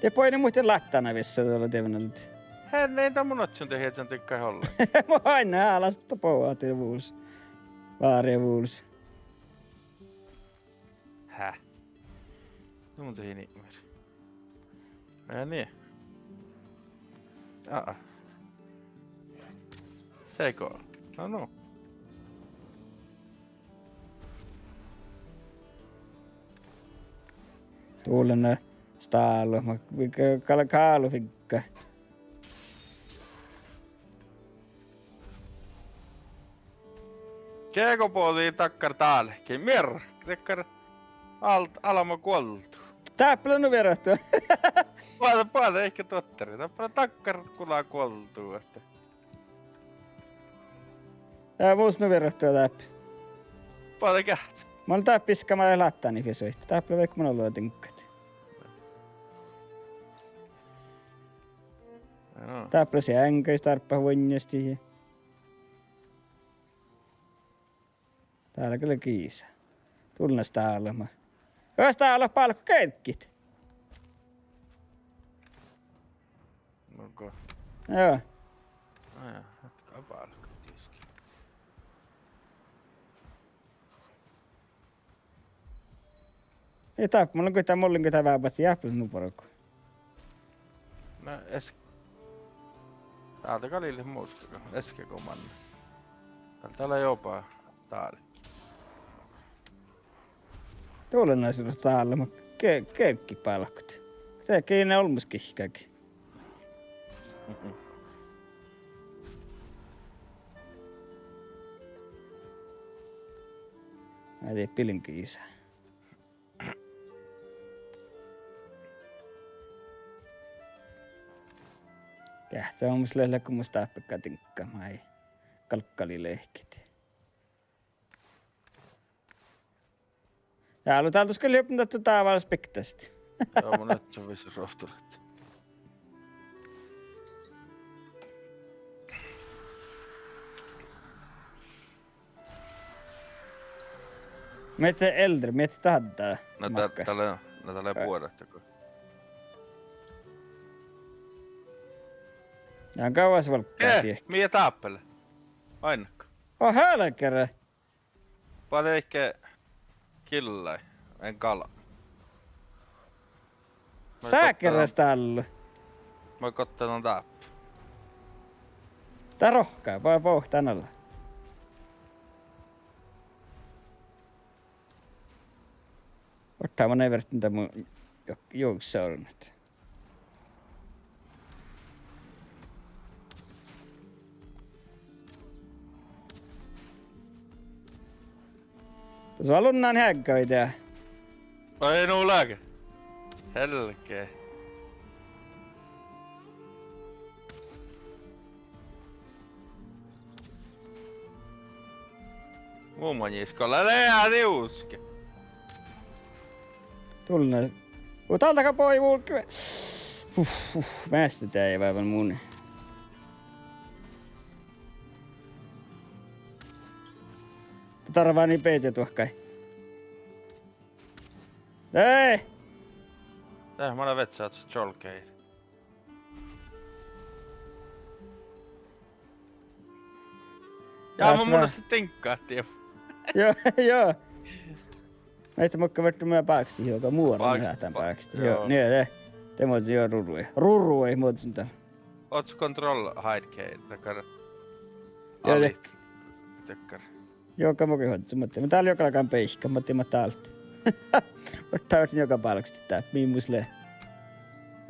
De boine muhtin láttán vissa dola dievnald. Henne, ii de mun oččon de hiežan diŋgga ollege. Mo ain alas dohko boahtá vulos. Váre vulos. Hää? Nu mun dehe nimer. Ja nie. Aa. Seiko. No, no. Dullen stálo, ma-, ka-, ka-, kálu figga. Gego bođii dakkár dálki? Mierra, dakkár al-, almma guoldu. Dáppe lea nu vierohtto. Boađe, boađe, ii ge dotteri. Dáppe lea dakkár gula guoldu, ahte. Ja mus nu vierohtto dáppe. Boađe geahččat. Mun dáppe iska, ma láttán fisuid. Dáppe lea veahá mun olu diŋggat. Dáppe lea seaŋggaid dárppat vunnjastit. Dál gal lea giisa. Dullen stálo ma-. Stálo bálkot gearggit. Nugo. Joo. Á, ja, etka bálkot dieđusge. Ii dáppe, mun lean goit, mun lean goit veahá báhcci jáhpes nu bargu. Na es-, dálde gal ii leat muškaga, eske go manne. Gal dál lea oba dálki. Dullen stálo ma-, ge-, gearggit bálkot. Seakkege olmmoš gihkagi. Ádde bilin giisa. Geahččá mus lea, leago mus dáppe diŋggat maid galggalii lehkit. Ja álo dál dušše lea juo dat dává spektastit. Joo, mun oččon visot ruovttoluotta. Mii eanet eldre, mii eanet dahká. Na dat, mahkáš. Dat lea, na dat lea buoret go. Ja gávvas valgga, eh, diehkii. Mii dáppe lea? Oainnat go? Oh, helgere. Boađe ii ge gillái, en gala. Sákerras dál. Moai gottan dáppe. Dat rohkká, boađe boahtán ala. Ortahii, mun in vierren dan mu jo-, juogas orrunat. Tuos lea lunnán heagga vai dieđe. Ai, nu leage. Helge. Mu maŋis go lea, lea dieđusge. Dullen. Go dál daga bođii vulge. Uf, uf, measta deaivá vel muni. Dat darvá ni beaivvi duohkai. Ei! Eh, mun lean veččas čolggaheaddji. Ja mun mun diŋggahin. Joo, joo. Mii eat muhtin vieđe mu bákastit, joo, go muora, bákastit, bákastit. Joo, joo. Nie, de, de muođun jo ruruid. Ruruid muođun dál. Oččo control hide key, dakkár. Joo, de. Dakkár. Joo, go mun gal hođđan, muhto, muhto dál lea juogalágan beikkat, muhto mat dál. Muhto dat lea juoga bálkastit, mii mus lea.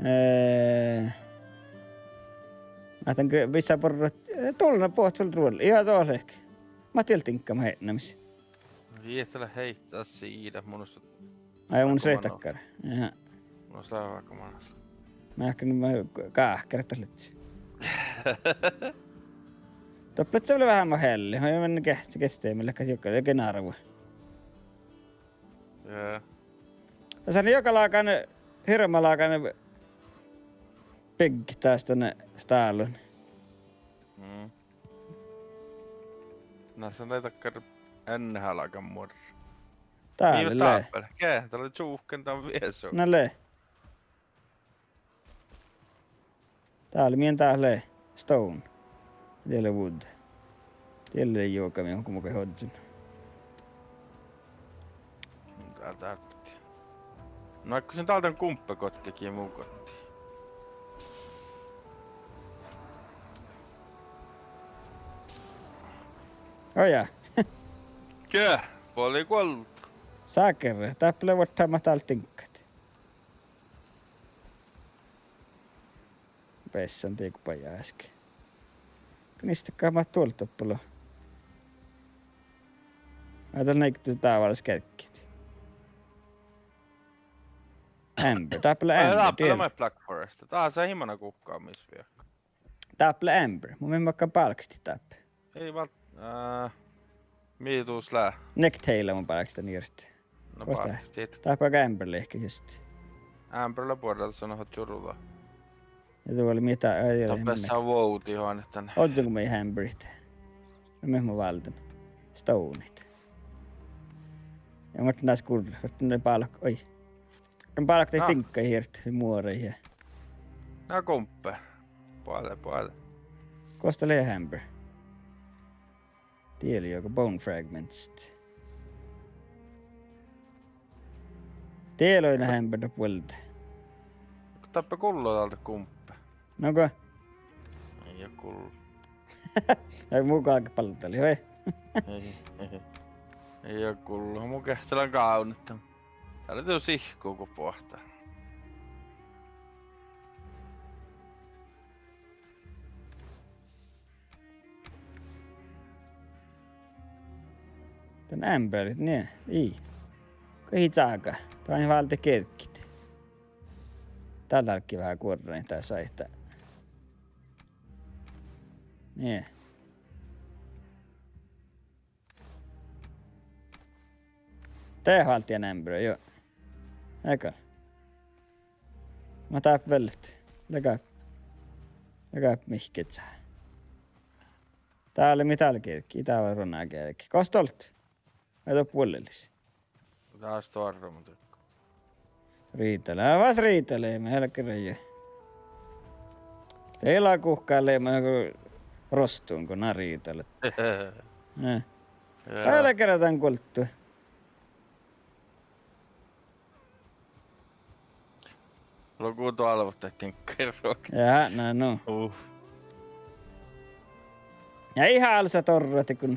Eh, ahte go vissa borrat, eh, dullen bohtet vel ruolli. Ja dohko leat. Mat diet diŋgga maid eatnamis. Ii dat lea heittat siida, mun osan. Ai, mun ahte mun sáhtán dakkár. Aha. Mun osan veahkka manaš. Mun ahte mun gáhkkan dat ledje. Doppe lea vel veahá mo healli, mun in geahčči gestái mii leat juoga, juoga nárvu. Jaa. Dasa lea juogalágan, hirbmalágan bygget dás dan stállon. Mm. Na, son lei dakkár ennehalgan muorra. Dá lea. Dáppe lea ge, dat lea čuhken dan viesu. Na lea. Dá lea, mii dát lea stone. Die lea wood. Die lea juoga mii go mun ožžon. Dá dáppe. No, áiggun dál dan gumpe goddege mu goddii. Ojá. Ge, buole guollu. Sákerre, dáppe lea vuorttámat dál diŋggat. Beassan dego bajás ge. Gnistakka mat duollet doppe lo. Ai, dál nai dávalaš gearggit. Amber, dáppe lea Ai, amber, dáppe lea die. Maid Black Forest. Dás lea himana guhká mis viehka. Dáppe lea amber. Mun min makkán bálkestit dáppe. Ii vált-, eh, mii dus lea. Necktail mun bálkestin irt. No, gos dat bálkestit. Dáppe amber lihkii just. Amber lea buorre, son oho čuruda. Ja duo lea mii dá, ai, ai, doppe lea sa vuovdit oanet dan. Ožžon go mii amberit. Ja mii mo válden. Stonit. Ja muhtin dás gurre, muhtin bálk-, oi. Mun bálkestin diŋggaid hirt, muoraid ja. Na gumpe. Buole, buole. Gos dat lea amber? Die lea juoga bone fragments. Die lea na amber doppe vuolde. Dáppe gullo dál dat gumpe. No go? Ii gullo. Ai, mu galgá baldali, vai? Ii, ii. Ii gullo, mun geahččalan gávdnat dan. Dál lea du sihkku go boahtá. Dan amberit, nie, ii. Go ii čága. Dán válde gearggit. Dál álggii veahá guorrain dás áibbas. Nie. De válddii amber, juo. Ega. Mat dáppe vel. Leaga. Leaga mihkkege. Dál lea mii dál gearggii, dál lea rona gearggii. Gos doppe? Ai, doppe vuollelis. Dás stuorra mun dego. Riidalii. Aa, fas riidalii, mun helggen rajui. De lea guhká leamaš go rostun go na riidalat. Eh. Jaa. Helggen dan guolttu. Logu doalvot dahje diŋggaid ruoktot. Jaa, na, nu. Uf. Ja ii hálusa dorrat go.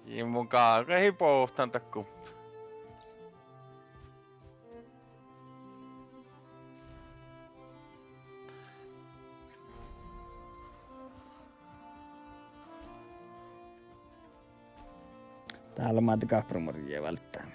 Ii mun gal, gal ii bohtan dat gumpe. Dál lea maiddái gáhparamuorjji válddán.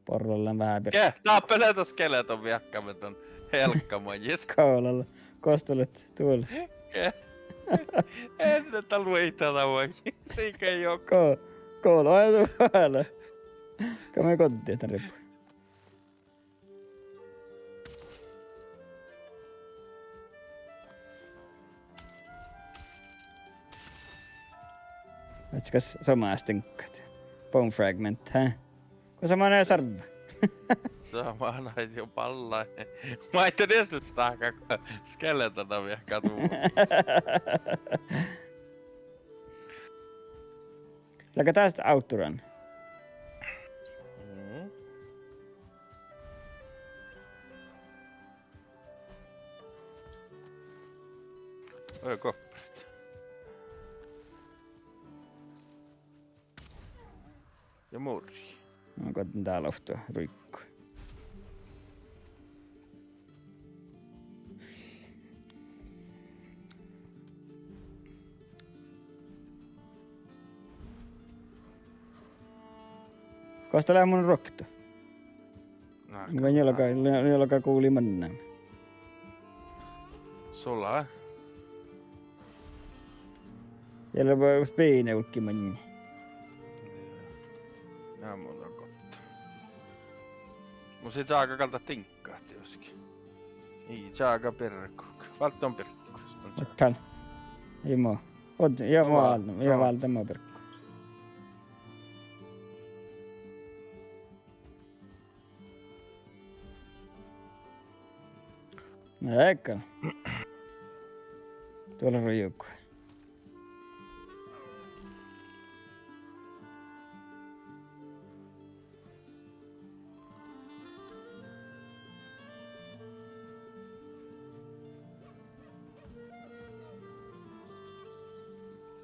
Borrollan veahá bir-. Ge, dáppe lea dat skeleton viehka dan helgga maŋis. Gos lea, gos dat lea, dál. Ge. Enne dat luoitá dan vai. Sii gal juo. Gos, gos lea, ai, dál lea. Go mii goddit dan ribu. Ahte gal somá diŋggat. Bone fragment, hä? Gos manai sárvva? Somá, na, jo ballái. Maid don eastit stáhkka skeletona viehka duo. Leaga dás outrun. Mhm. Oi, kopperit. Ja murji. No, go dál ovtta ruiggu. Bas dat lea mun ruoktot. Mun juolga, juolga gulii mannan. Sula. Ja lea spiini ulggi mannan. Ja mun gotta. Mun sii čága gal dat diŋggat dieđusge. Ii čága birgu. Válddán birgu. Oppal. Ii mo. Od-, ja mo, ja váldán mo birgu. Na, eai. Duola rujuk.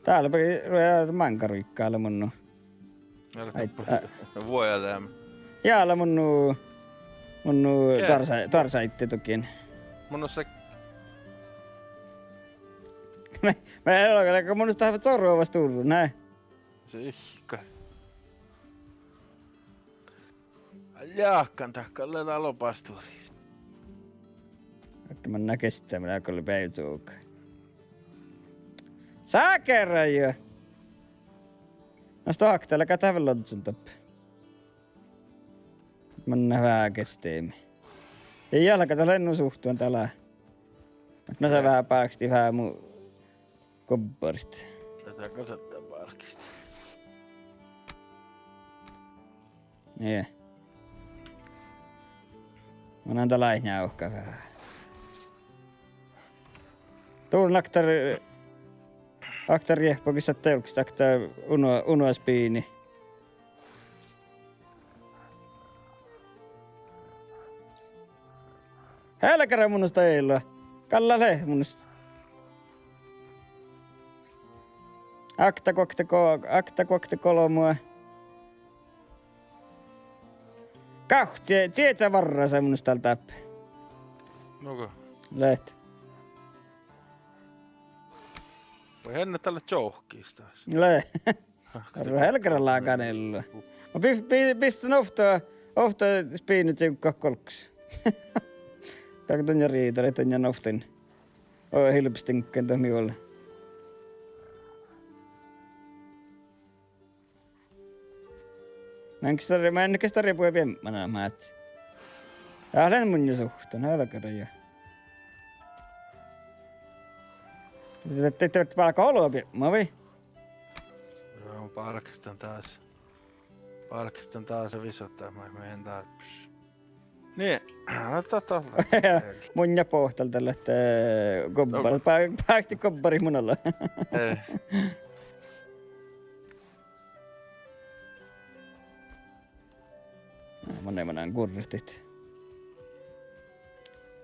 Dál lea, ja máŋga ruigga lea mun nu. Ai, vuoi, ale. Ja lea mun nu, mun nu duorsai-, duorsaiddedogin. Mun nu se- Mii, mii eai leat mun nu dat zorvva stuorra, ne. Se ihka. Jáhkán dahkat lea dál lobba stuorit. Ahte manná gestemi, lea gal beaivvi čuoga. Sákerraid! Na, stohkta lea gal dat vel loddjun dáppe. Manná veahá gestemi. Ii, ja lea gal dat lea nu suhttuhan dál. Na, sa veahá bákštit veahá mu gobbarit. Dasa gal sáhtát bákštit. Nie. Mun lean dál ain njuhkama. Dul okta, okta riehpogis, okta, okta uno-, unospiini. Helgara mun mus dat ii leat. Gal lea mun mus. Okta, okta, go-, okta, okta, golbma. Gávcci, cieža várra sa mun mus dál dáppe. Nugo. Leat. Vai eai dat leat čohkkis das? Leat. Árru helgara lágan ella. Ma bi-, bi-, bistan ovtta, ovtta spiinna čiggat golggos. Dál don ja riidar, don ja ovttain. Ó, hilbestinkan dat mii ole. Mánke stare, mánke stare buot biebmana mát. Ja lean mun ja suhttan, helgara ja. Te, te, te bálkká olbma, vai? Joo, bálkestan das. Bálkestan das visot dat, ma-, mii eai dárbbaš. Nie, dat, dat, dat. Mun ja bohtal dalle ahte, eh, gobbar-, bá-, bákštit gobbarit mun ala. Eh. Mun eai mannan gurret.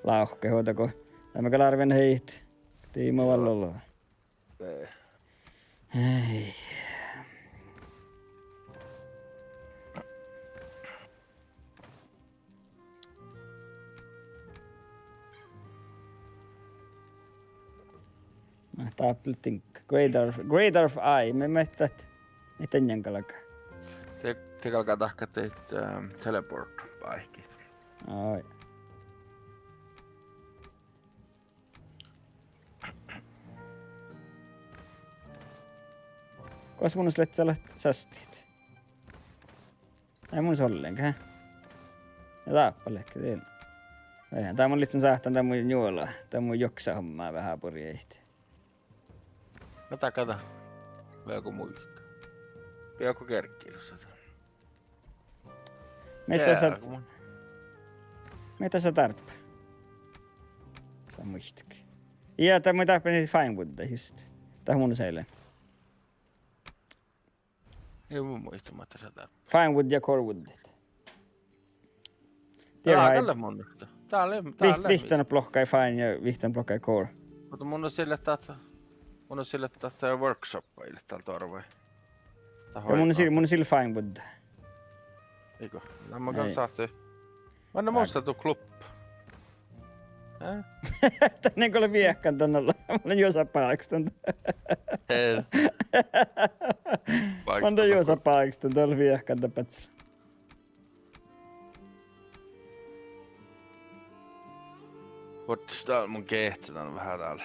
Lávkkaid ovdal go. Dá mii galggašit árven heit. Diibmu val olu. Eh. Ai. Na, dáppe lea diŋgga. Great Dwarf, Great Dwarf Eye. Mii, mii dat, mii dat galggai. De, de galggai dahkat daid, ehm, teleport báikkiid. Ai. Gos mun leat leat sasttit? Eai mun ollenkaan. Ja dáppe lea dien. Eai, dá mun lihten sáhtán, dá mun njuola, dá mun joksahomma veahá burjejit. Na, dahkat. Veago muitte. Veago gerggilusa. Mii dasa, mii dasa dárbba. Sa muittán. Ja dá mun dáppe firewood just. Dat mun sálen. Ii mun muitte mat dasa dárbba. Firewood ja corewood. Dá lea mun. Dá lea, dá lea. Vihttán blokkái fire ja vihttán blokkái core. Muhto mun lean sille dat, mun lean sille dat workshop ii leat dál doarvái. Ja mun lean sille, mun lean sille firewood. Iigo. Na mun gal sáhtán. Manne mun sáhtán du klubb. Eh? Dán ii go lean viehkan dan ala. Mun lean juosa bákstan. Eh. Mun lean juosa bákstan, dál viehkan dan bákšan. Vuorddis dál mun gehččen dan veahá dál.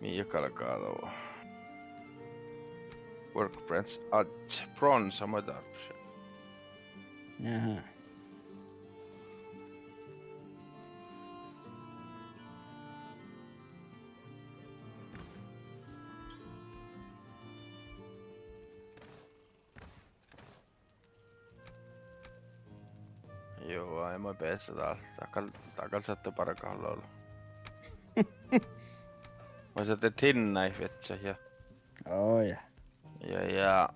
Mii galgá dovvo. Workbench, adj, bronsa maid dárbbašin. Aha. Juo, eai maid beasa dál. Dat gal, dat gal sáhttá bargat olla. Maid sáhtát tinnáid vieččat ja. Oi. Ja, ja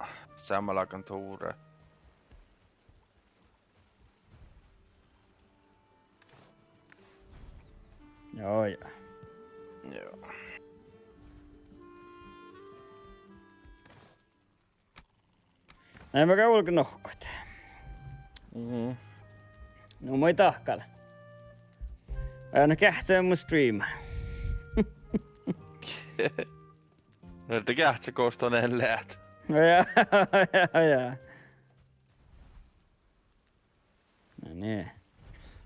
seamma lágan túre. Oi. Juo. Na, makkár vulge nohkkat. Mhm. Nu maid dahkat. Aa, na geahččá mu streama. Erda geahččat gos don leat. Ja, ja, ja. No nie.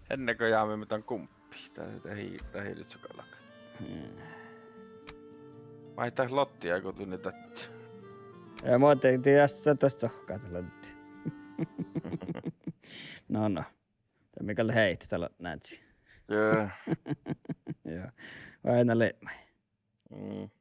Enne go jámeme dan gumpi, dat, dat ii, dat ii leat su galggai. Mm. Maid dat loddi áigu duinna dadjat. Ja mo de, de das, das dohkkát loddi. No, no. Dat mii gal heittet dat lodnádji. Juo. Juo. Vai na lei maid. Mm.